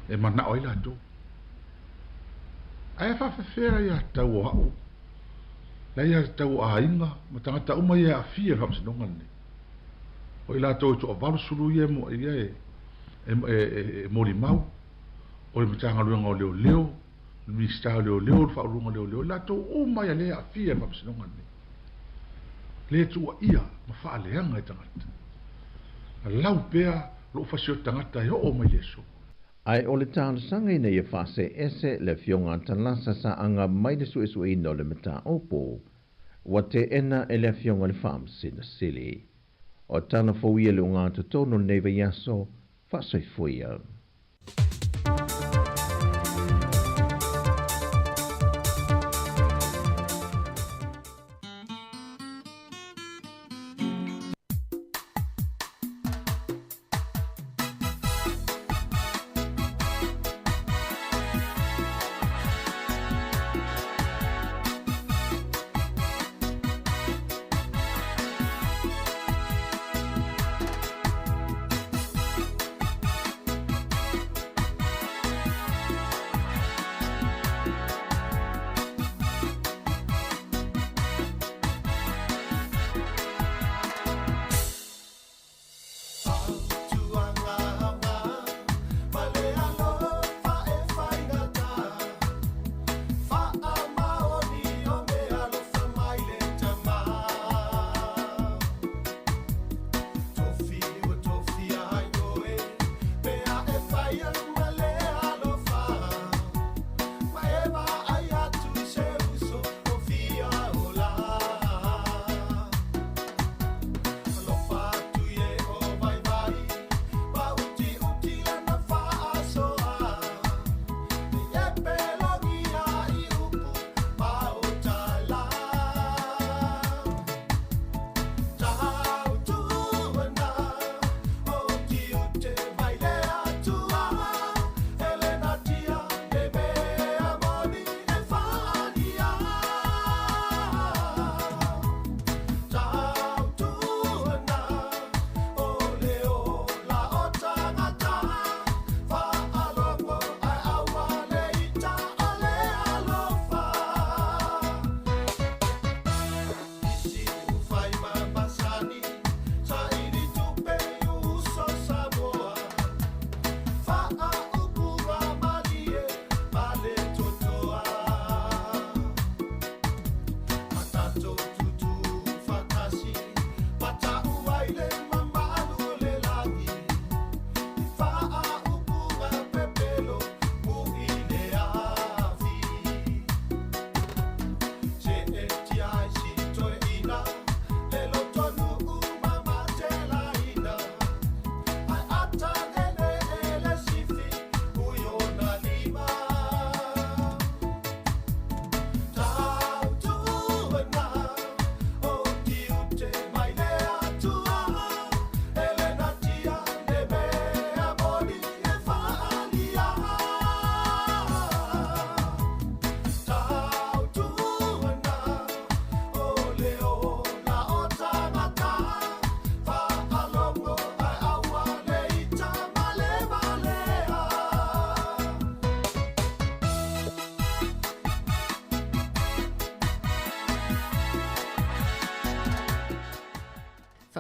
e manao ai latou. Ae faafefea aiatatau o a'u, le aiatatau o aiga ma tagata uma ia e aafia i le Faamasinoga lenei? O i latou e toa-80 ia e e molimau, o le Matagaluega o Leoleo, le Minisita o Leoleo, le Faauluuluga o Leoleo, i latou uma ia lea e aafia i le Faamasinoga lenei, lea e tuuaia ma faaleaga e tagata. Lau pea lou fasioti tagata e oo mai le aso. Ae o le talosaga ina ia faaseese le Afioga a Talasa Saaga mai le suesueina o le mataupu, ua teena e le Afioga i le Faamasino Sili. O tala fou ia le ogatotonu o lenei vaiaso, faasoifua ia.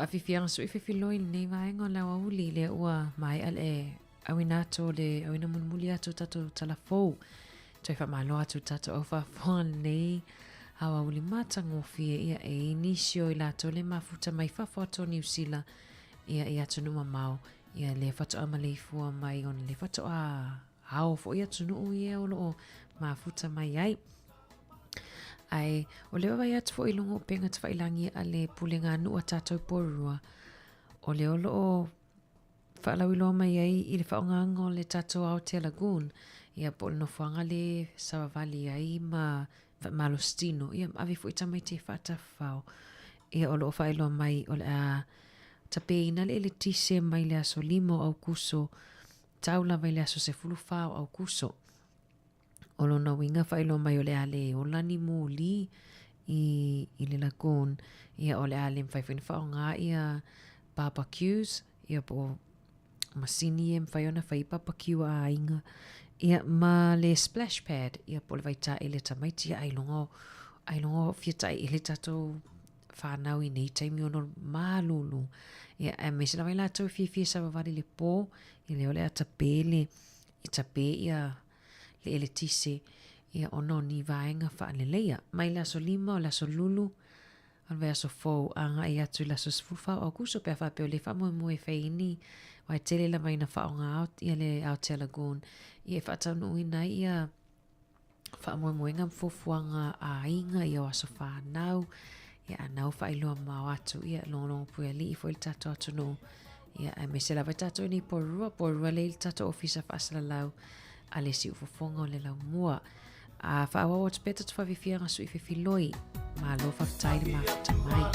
Faafiafiaga sui fefiloi lenei vaega o le aoauli lea ua maea le auina atu o le auina mulimuli atu o tatou tala fou. Toe faamalo atu i tatou au faafofoga lenei aoauli matagofie ia e i nisi o i latou le mafuta mai fafo atu o Niu Sila ia i atunuu mamao ia le faatoa maleifua mai ona le faatoa ao foi atunuu ia o loo mafuta mai ai. Ae o le vaavaai atu foi i luga o upega tafailagi a le pulega a nuu a tatou i Porirua, o lea o lo o faalauiloa mai ai i le faaaogaina o le tatou Aotea Lagoon, ia po o le nofoaga le savavali ai ma faamalositino, ia ma ave foi tamaiti e faatafafao. Ia o lo o faailoa mai o le a tapeina le eletise mai le aso 5 o Aukuso tau lava i le aso 14 o Aukuso. O lona uiga faailoa mai o le a le ola ni moli i, i le lagoon, ia o le a le mafai foi ona faaaoga ia barbecues, ia po o masini e mafai ona fai barbecue a aiga, ia ma le splash pad, ia po o le vaitaele a tamaiti, ia ailoga o, ailoga o fia taeele tatou whānau i nei taimi ona o le malulu. Ia, aemaise lava i latou e fiafia savavali i le pō, ia lea o le a tape le, e tape ia le eletise ia ona o ni vaega faaleleia. Mai le aso 5 o le aso Lulu o le vaiaso fou agai atu i le aso 14 o Aukuso pe a faapea o lea faamoemoe e fai ai ni aua e tele lava ina faaaoga ia le Aotea Lagoon ia e faataunuuina ai ia faamoemoega ma fuafuaga a aiga ia o aso fanau ia a na ua faailoa mamao atu ia logologo puealii foi le tatou atunuu ia aemaise lava i tatou i nei Porirua Porirua lea i le tatou ofisa faasalalau a le siufofoga o le laumua a faaauau atu pea tatou faafiafiaga sui fefiloi malo faafetai le mafuta mai.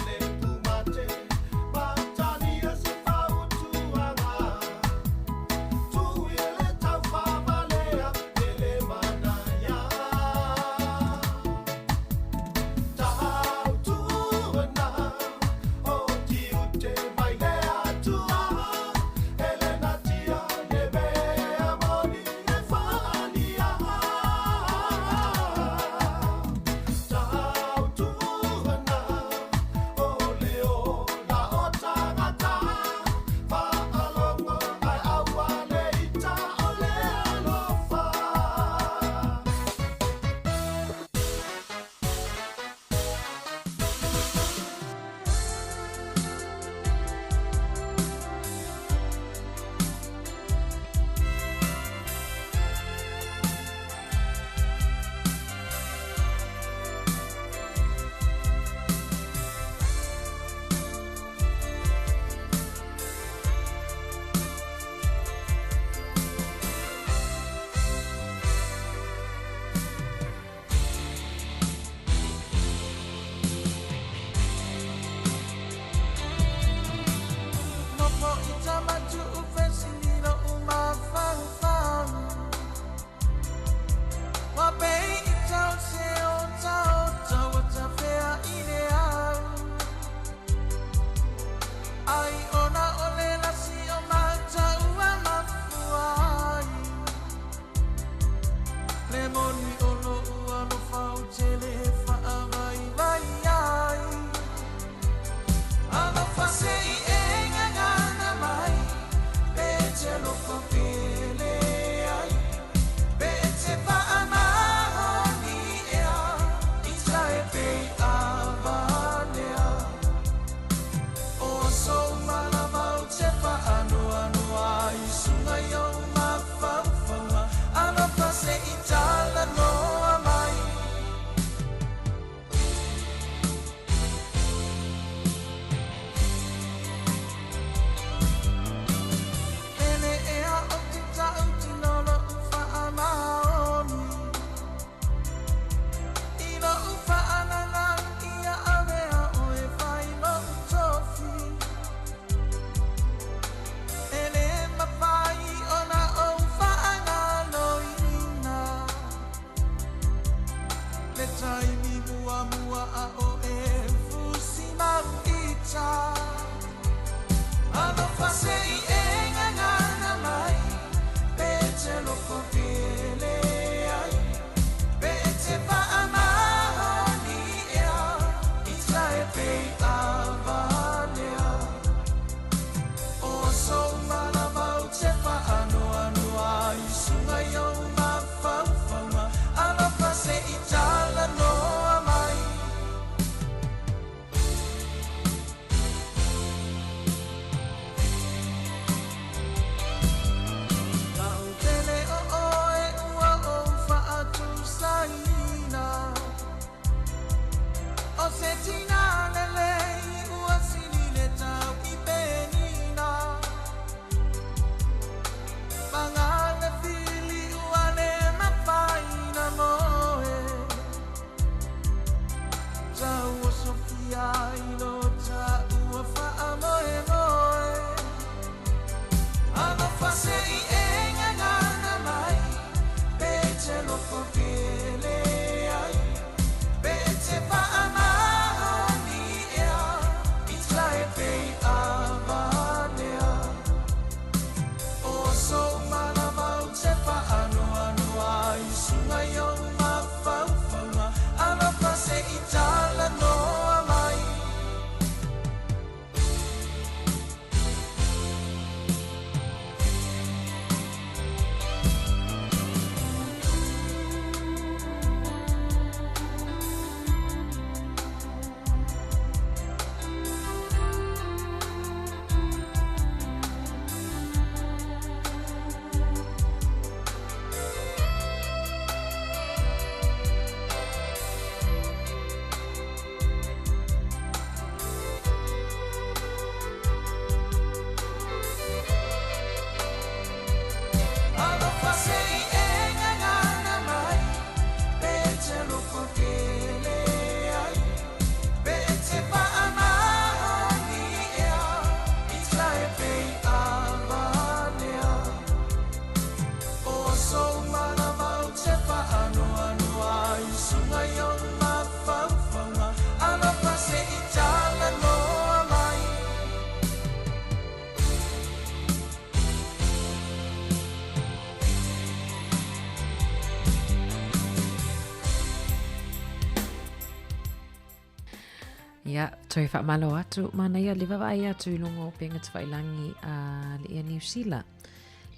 Ia, toe faamalo atu, manaia le vaavaai atu i luga o upega tafailagi a le Ea Niu Sila.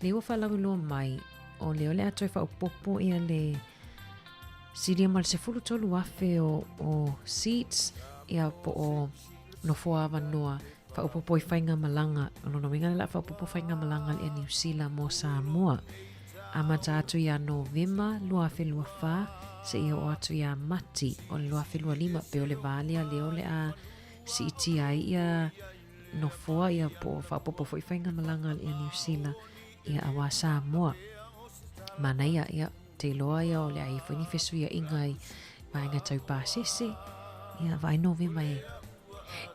Le ua faalauiloa mai, o lea o le a toe faaopoopo ia le silia ma le 13,000 o, o seats, ia po o nofoa avanoa faaopoopo i faigamalaga. O lona uiga le la faaopoopo faigamalaga a le Ea Niu Sila mo Samoa. Amata atu ia Novema 2024 seia oo atu ia Mati o le 2025 pe o le vā lea lea o le a siitia ai ia nofoa ia po o faaopoopo foi faigamalaga a le Air New Sila ia auā Samoa. Manaia ia te iloa ia o le a i ai foi ni fesuiaiga i vaega tau pasese ia vaai Novema e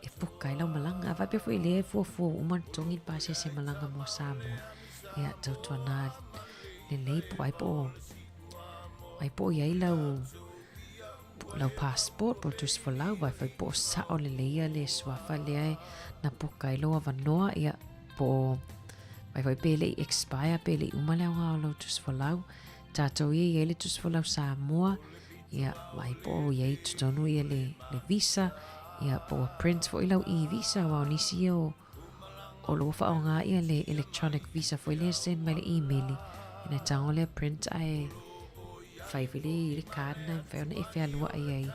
e puka ai lau malaga. A faapea foi lea e fuafua ua uma ona totogi le pasese malaga mo Samoa. Ia, tautuana lelei po ai po ai po i ai lau lau passport po o le tusi folau vai foi po o sao lelei ia le suafa lea e na puka ai lou avanoa ia po o vai foi pe le i expire pe le i uma le aoga o lau tusi folau. Tatou ia i ai le tusi folau Samoa ia vai po o i ai totonu ia le, le visa ia po ua print foi lau e-visa aua o nisi ia o o lo o faaaoga ia le electronic visa foi lea send mai le email ina tago lea print ae fai foi le i le card na e mafai ona e fealuai ai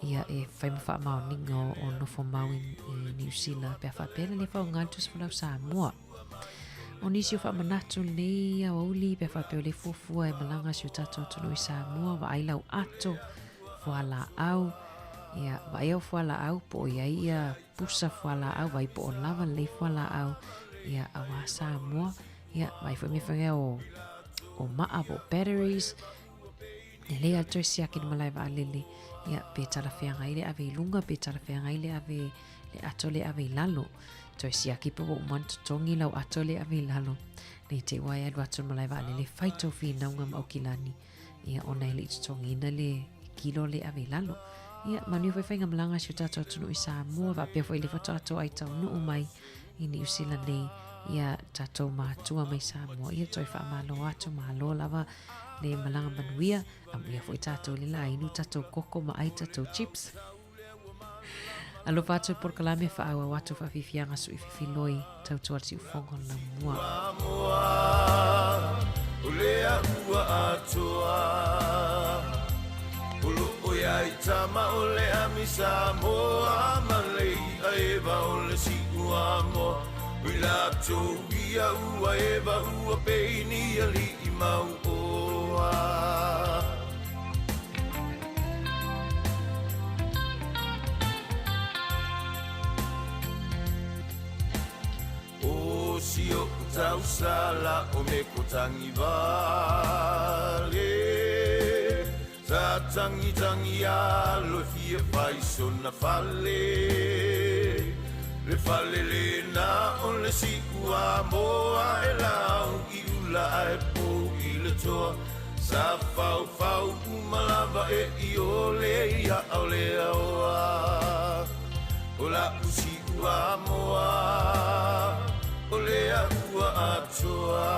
ia e fai ma faamaoniga o, o nofo mau i, i New Zealand pe a faapea le le faaaoga le tusi folau Samoa. O nisi o faamanatu lenei aoauli pe a faapea o le fuafua e malaga si o tatou atunuu i Samoa, vaai lau ato, fualaau, ia vaai au fualaau po o i ai ia pusa fualaau, vai po o lava lelei fualaau, ia auā Samoa, ia vai foi mea fai o, o maa po o batteries, lelei a toe siaki le malae vaalele, ia pe talafeagai le ave i luga, pe talafeagai le ave le ato le ave i lalo. Toe siaki pe ua uma ona totogi lau ato le ave i lalo. Nei te i ua e alu atu i le malae vaalele fai tou finauga ma Aukilani. Ia, ona e le i totogiina le kilo le ave i lalo. Ia, manuia foi faigamalaga a si o tatou atunuu i Samoa, faapea foi le faatoa toai taunuu mai i Niu Sila nei, ia tatou matua mai Samoa. Ia, toe faamalo atu, malo lava le malaga manuia, amuia foi tatou i le la inu tatou koko ma ai tatou chips. Alofa atu i polokalame faaauau atu faafiafiaga sui fefiloi tautua le siufogo o le laumua. O le ua atoa O loo ia i tama o le ami Samoa ma le i'a eva o le si'u amoa O i latou ia ua eva ua peini ali'i mau oa. O si o'u tausala o me ko tagivale Sa tagitagi alo e fia fai sona fale Le fale lena o le si'u amoa E lau i ula ae pou i le toa Sa faufau uma lava e iole ia ao le aoa O la'u si'u amoa O le ua atoa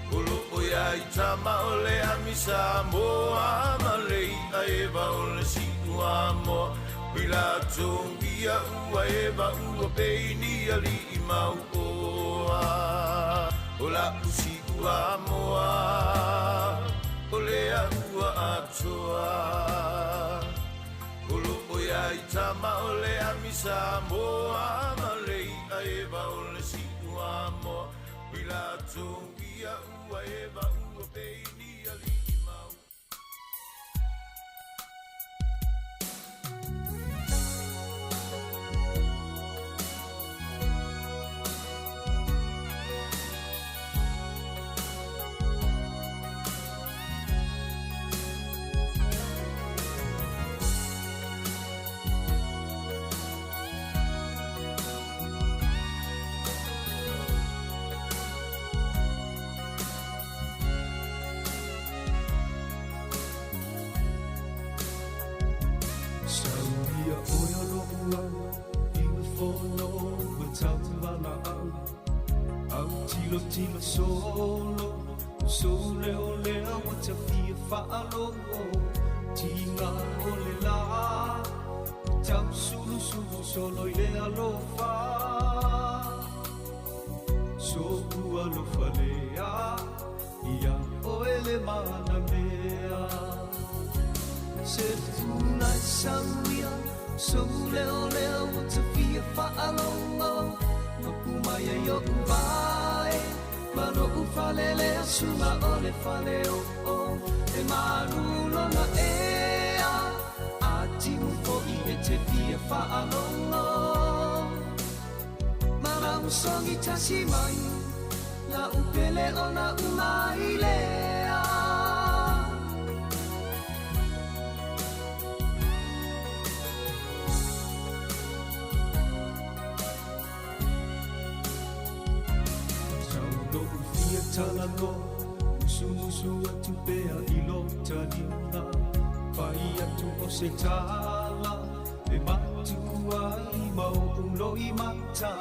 O loo ia i tama o le ami Samoa Ma le i'a eva o le si'u amoa O i latou ia ua eva ua peini ali'i mau oa O la'u si'u amoa O le ua atoa O loo ia i tama o le ami Samoa Ma le i'a eva o le si'u amoa O i latou ia ua eva ua peini ali'i mau Sauia oe o lo'u au i le fono ua tauvalaau Au tilotilo solo sou leo lea ua tafia faalogo Tiga o le la. Tausulusulu solo i le alofa So'u alofa lea Ia oe le manamea Se funa e sauia Sou leo lea ua tafia fa'alogo Mapu mai ai o'u vae Ma lo'u falelea suga o le fale o'o E malu lona ea A timu fo'i e te fia fa'alogo Ma lau sogi tasi mai La'u pele ona umai lea Sau lo'u fia talanoa Musumusu atu pea i lo taliga Fai atu o se tala E matua ai ma o'u loimata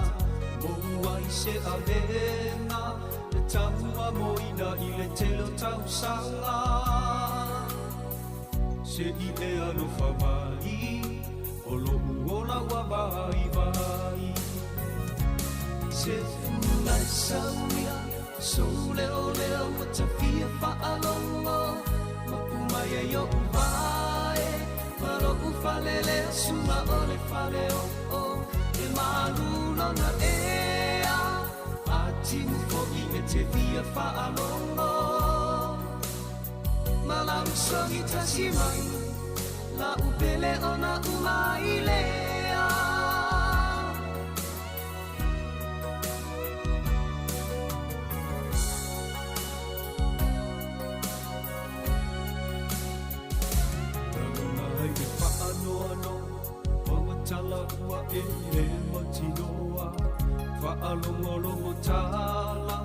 Mou ai se avega E tauamoina i le tele o tausaga Se i e alofa mai O lo'u ola ua vaivai Se funa e sauia Sou leo lea ua tafia fa'alogo Mapu mai ai o'u vae Ma lo'u falelea suga o le fale o'o E malu lona ea A timu fo'i e te fia fa'alogo Ma lau sogi tasi mai La'u pele ona umai lea Lagona ai le faanoanoa Maua tala ua e le mautinoa Faalogologo tala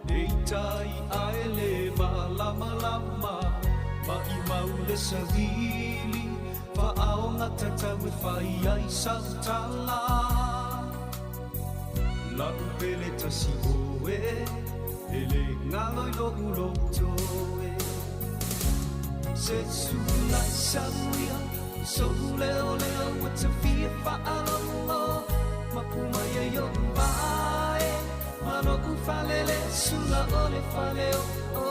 E ita i'a e le malamalama Maʻimau le savili Faaoga tatau e fai ai sau tala La'u pele tasi oe E le galo i lo'u loto e Se sula e sauia Sou leo lea ua tafia fa'alogo Mapu mai ai o'u vae Ma lo'u falele Sula o le fale o'o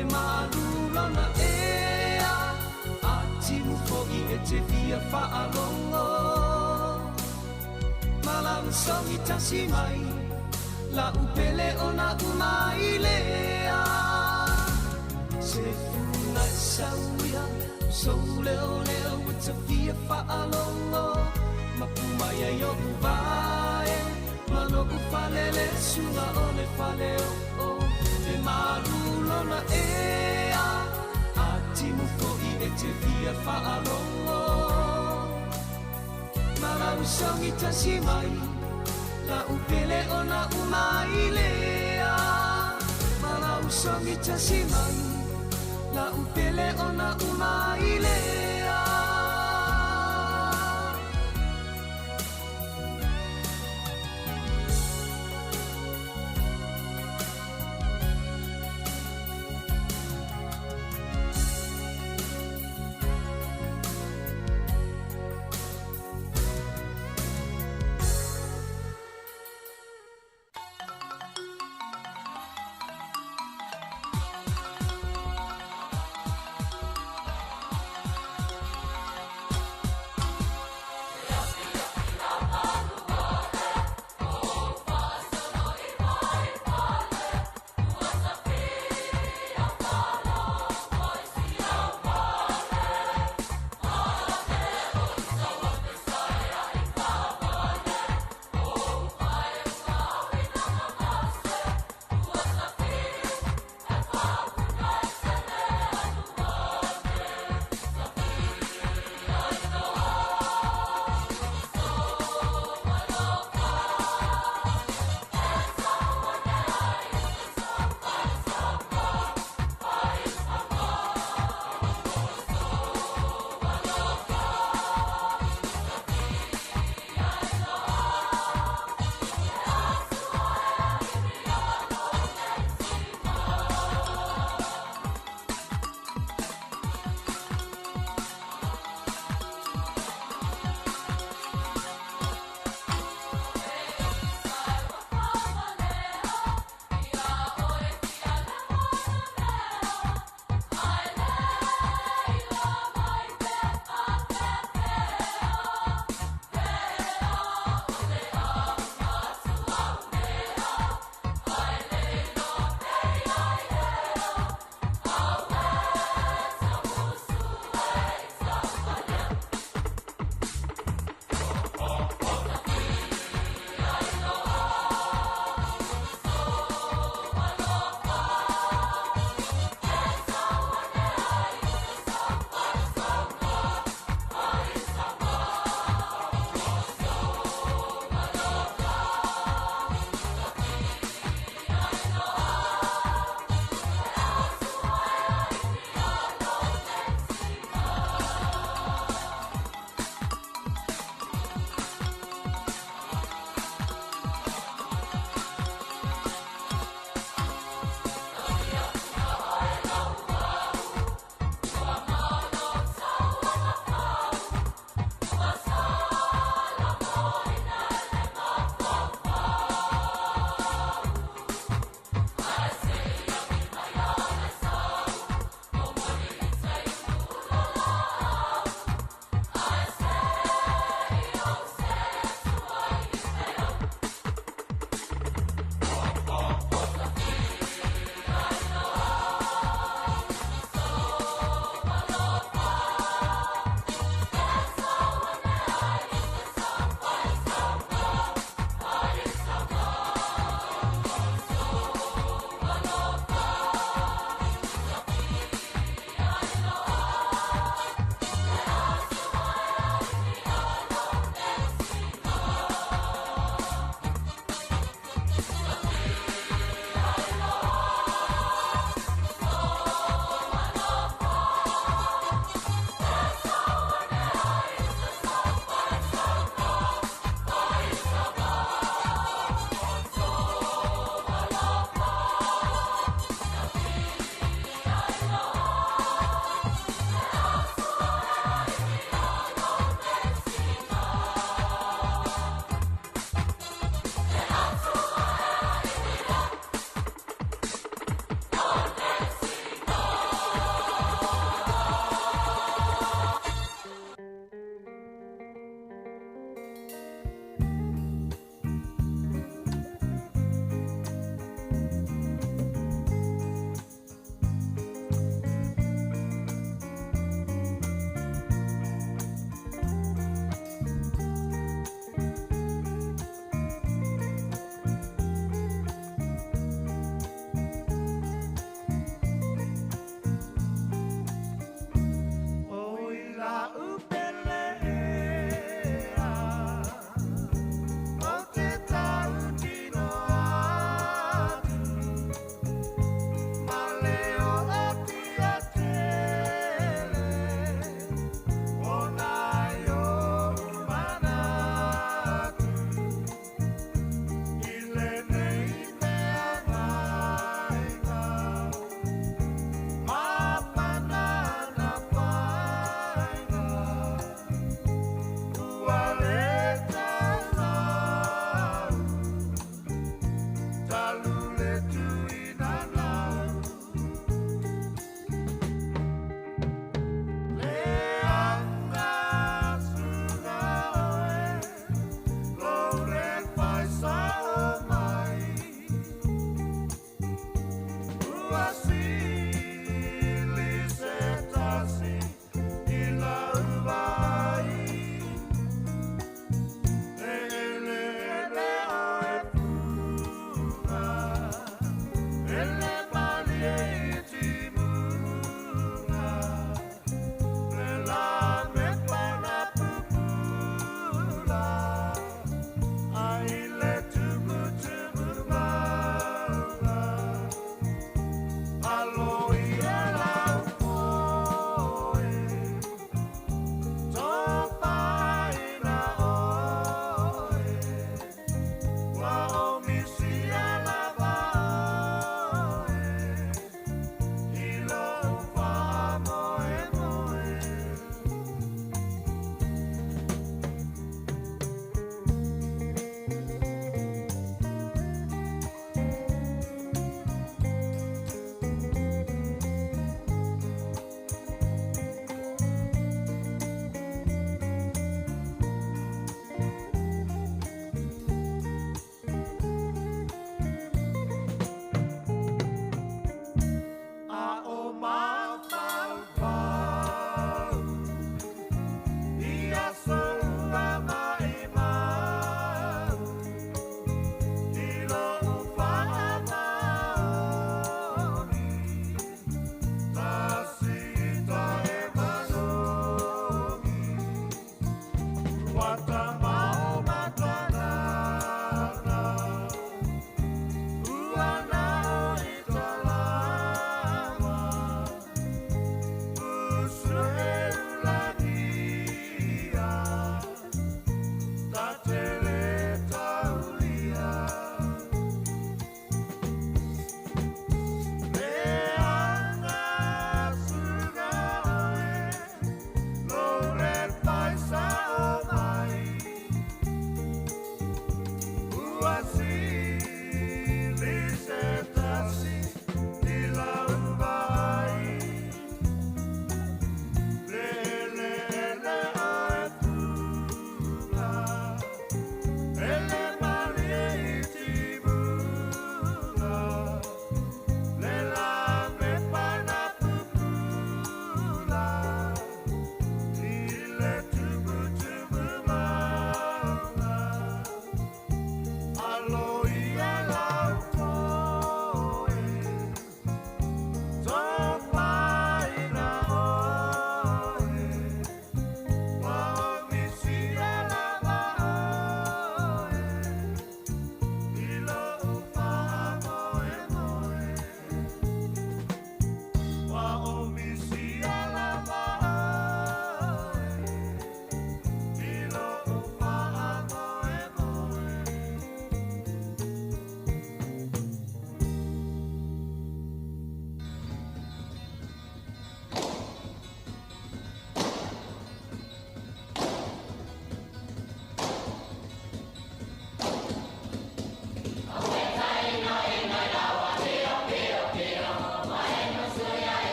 E malu lona ea A timu fo'i e te fia fa'alogo Ma lau sogi tasi mai La'u pele ona umai lea Se funa e sauia Sou leo lea ua tafia fa'alogo Mapu mai ai o'u vae Ma lo'u falele Suga o le fale o'o E malu lona ea A timu fo'i e te fia fa'alogo Ma lau sogi tasi mai La'u pele ona umai lea Ma lau sogi tasi mai La'u pele ona umai lea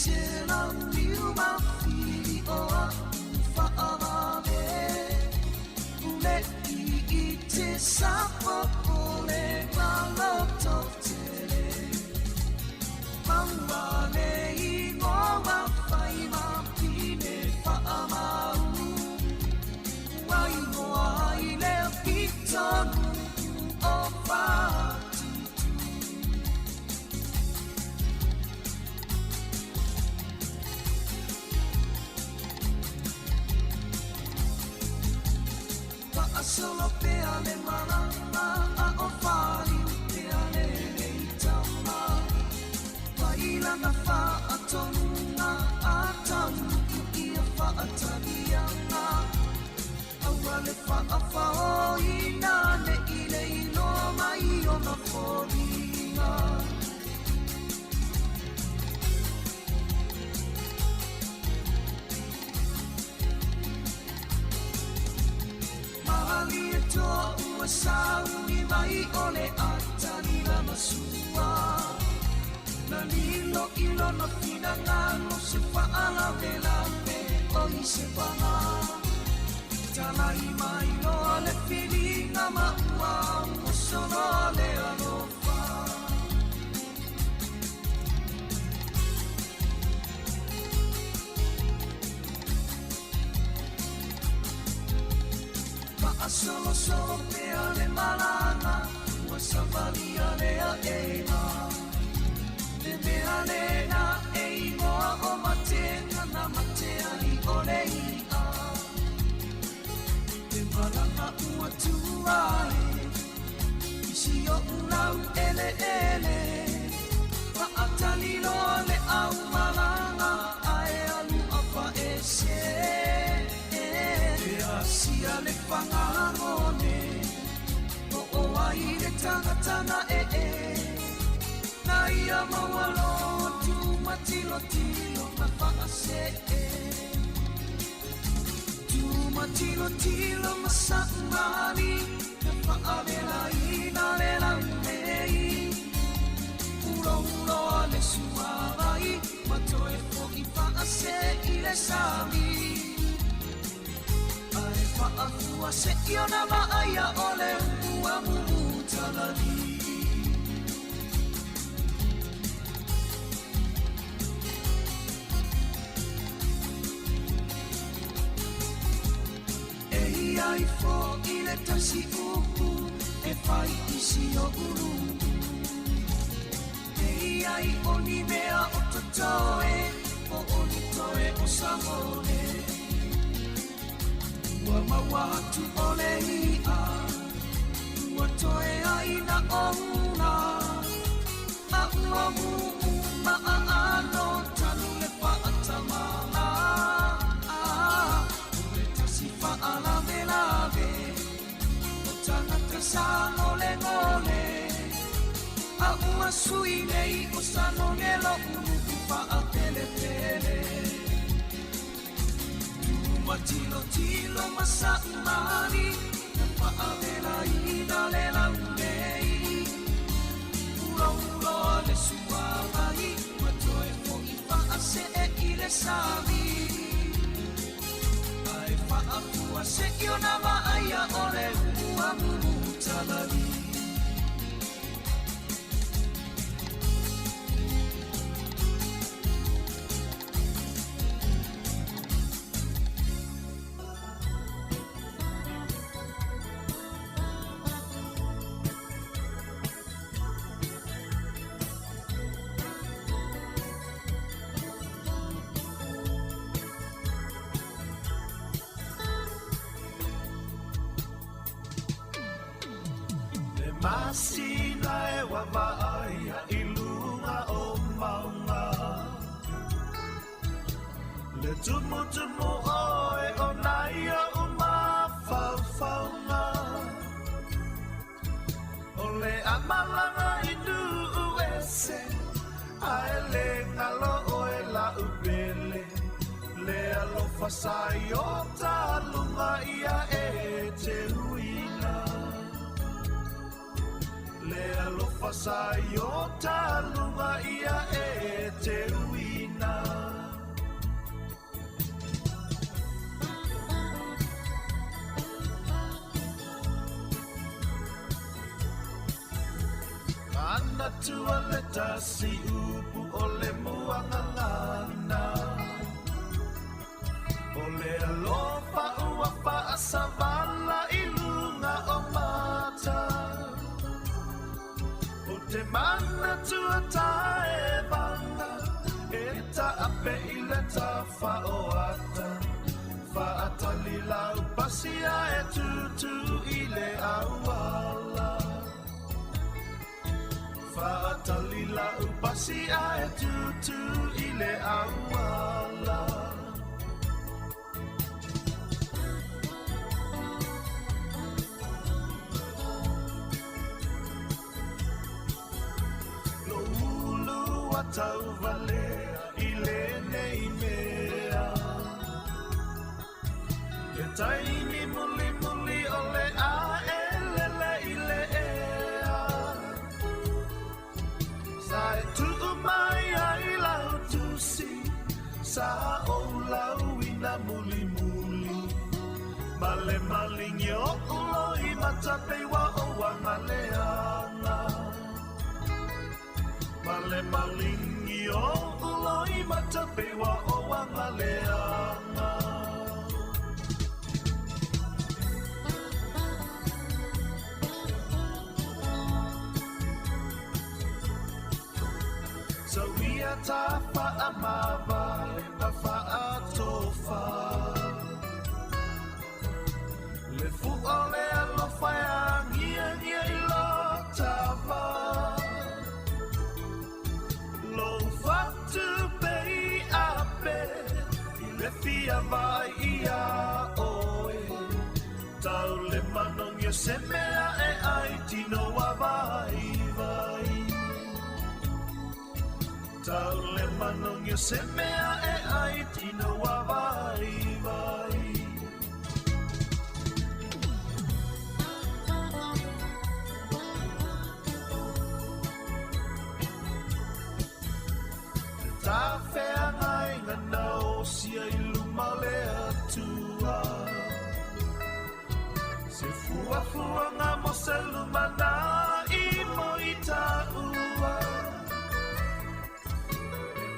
Se launiu mafili o a'u fa'avave Ule'i i te sapopole ma lototele Maua le igoa fai ma pine fa'amau Ua igoa ai lea pitonuu o Fatitu. Fa'asolo pea le malama a o faliu pea le leitama Mai lana fa'atonuga a taunuu ia fa'ataliaga Aua le fa'afaoina ne'i le iloa mai ona foliga. Malie toa ua sauni mai o le atalila ma sua Na lilo i lona finagalo se fa'alavelave o i se paga Talai mai loa le filiga ma ua oso loa le alofa. Fa'asolosolo pea le malaga ua savalia le a'ega Le mea lena e igoa o matega na mate ai o le i'a Le malaga ua tuua e I si o'u lau'ele'ele Fa'atali loa le aumalaga ae alu afa'ese E asia le fagagone O'o ai le tagataga e'e Na ia maua loa tumatilotilo ma fa'ase'e Tumatilotilo ma sa'umali Na fa'avelaina le laulei Ulouloa le suavai Ma toe fo'i fa'ase'i le sami Ae fa'afua se'i ona va'aia o le ua mumutalali E i ai fo'i le tasi upu e fai i si o'u nu'u E i ai o ni mea o totoe po o ni toe o sagone Ua maua atu o le i'a ua toe ai na ouna A ua mumu ma'a ano tanu le fa'atamala O le tasi fa'alavelave o tagata sagolegole A ua sui nei o Salone lo'u nu'u fa'apelepele Tumatilotilo ma sa'umali Na fa'avelaina le laulei Ulouloa le suavai Ma toe fo'i fa'ase'e i le sami Ae fa'afua se'i ona va'aia o le ua mumutalali Le masina e vaavaaia i luga o mauga Le tumutumu oe o nai o'u mafaufauga O le a malaga i nuu ese Ae le galo oe la'u pele Le alofa sa i o taluga ia e te uina Le alofa sa i o taluga ia e te uina. manatu o le tasi upu o le muagagana. O le alofa ua faasavala i luga o mata. O te manatua taevaga e taape i le tafaoata. Faatali lau pasia e tutu i le auala. Faatali lau pasia e tutu i le auala. Lo ulu a tauvalea i lenei mea. Le taimi muli muli o le a e lele i le ea. Sa e tuu mai ai lau tusi, sa o lau ina muli muli. Male malingi o ulo i matapeiwa o wangaleanga. Male malingi o ulo i matapeiwa o wangaleanga. So ia ta whaamava ma whaatofa. Le fua le alofa e angia ngia i lo tava. Lo whatu pe i ape, i le fia vai i a oe. Tau le manongi o se mea e ai tino wa vai vai. Tau le manongi o se mea e ai tino wa vai vai. Ta whea ngai ngā nao sia i luma le atua. Se fua fua ngā mo se luma nā i mo i tā ua.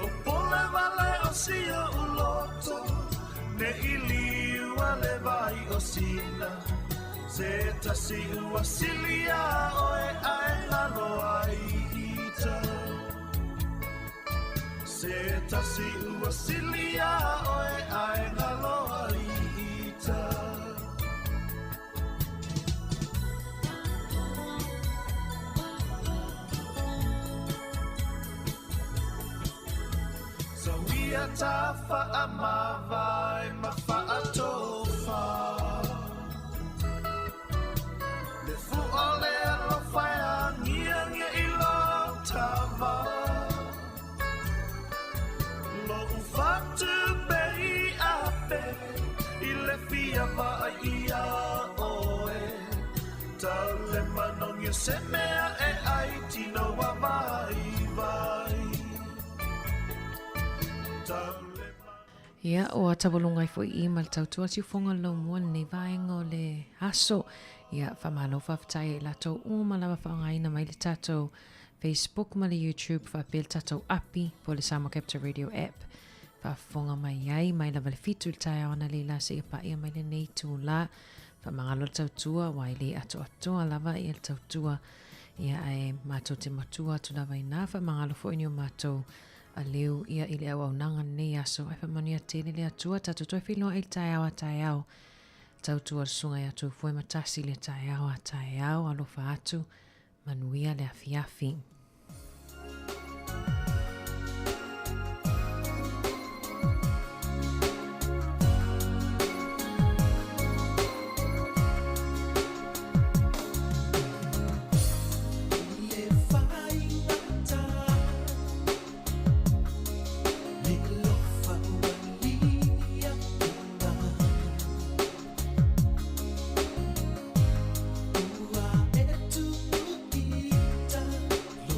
O pole vale o sia uloto, ne i liua le vai o sina. Se tasi ua silia oe ae ngalo ai ita. Se tasi ua silia oe ae ngalo ai ita. So ia ta whaamawai ma whaatofa. Le fua le alofa e angia ngia i lo tava. Lo ufatu pe i ape, i le fia vai i a oe. Tau le manongi o se mea e ai tino wa vai vai. Tau le Ia, o a tawalunga i fo i ma le tautua siufonga lo mua lenei vaenga o le aso. Ia, whamalo whawhitai e latou o ma lava whaangaina mai le tatou Facebook ma le YouTube whaapea le tatou api po le Samoa Capital Radio app. Whaafonga mai ai, mai lava le fitu le tae ona le la se pa ia mai le nei tū la. Whamangalo le tautua, wai le ato atoa lava ia le tautua. Ia ae mātou te matua atu lava i nā whamangalo fo ini o mātou a leu ia i le au au nanga nei aso. Ai whamanu ia tele le atua, tātou toi whiloa i le tae ao a tae ao. Tautua le sunga i atu fue matasi le tae ao a tae ao, alofa atu, manuia le afiafi. Le whaingata, le alofa ua lia una. Ua e tupu ita, lo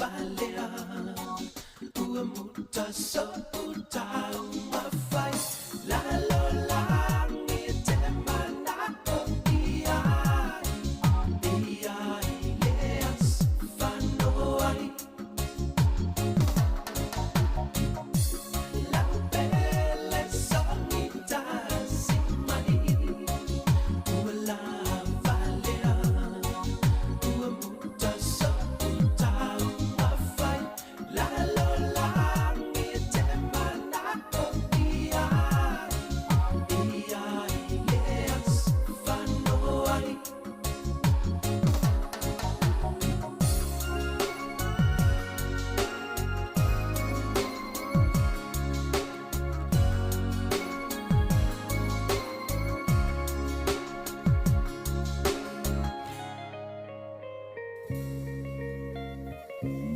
Valea ua muta so'u tala.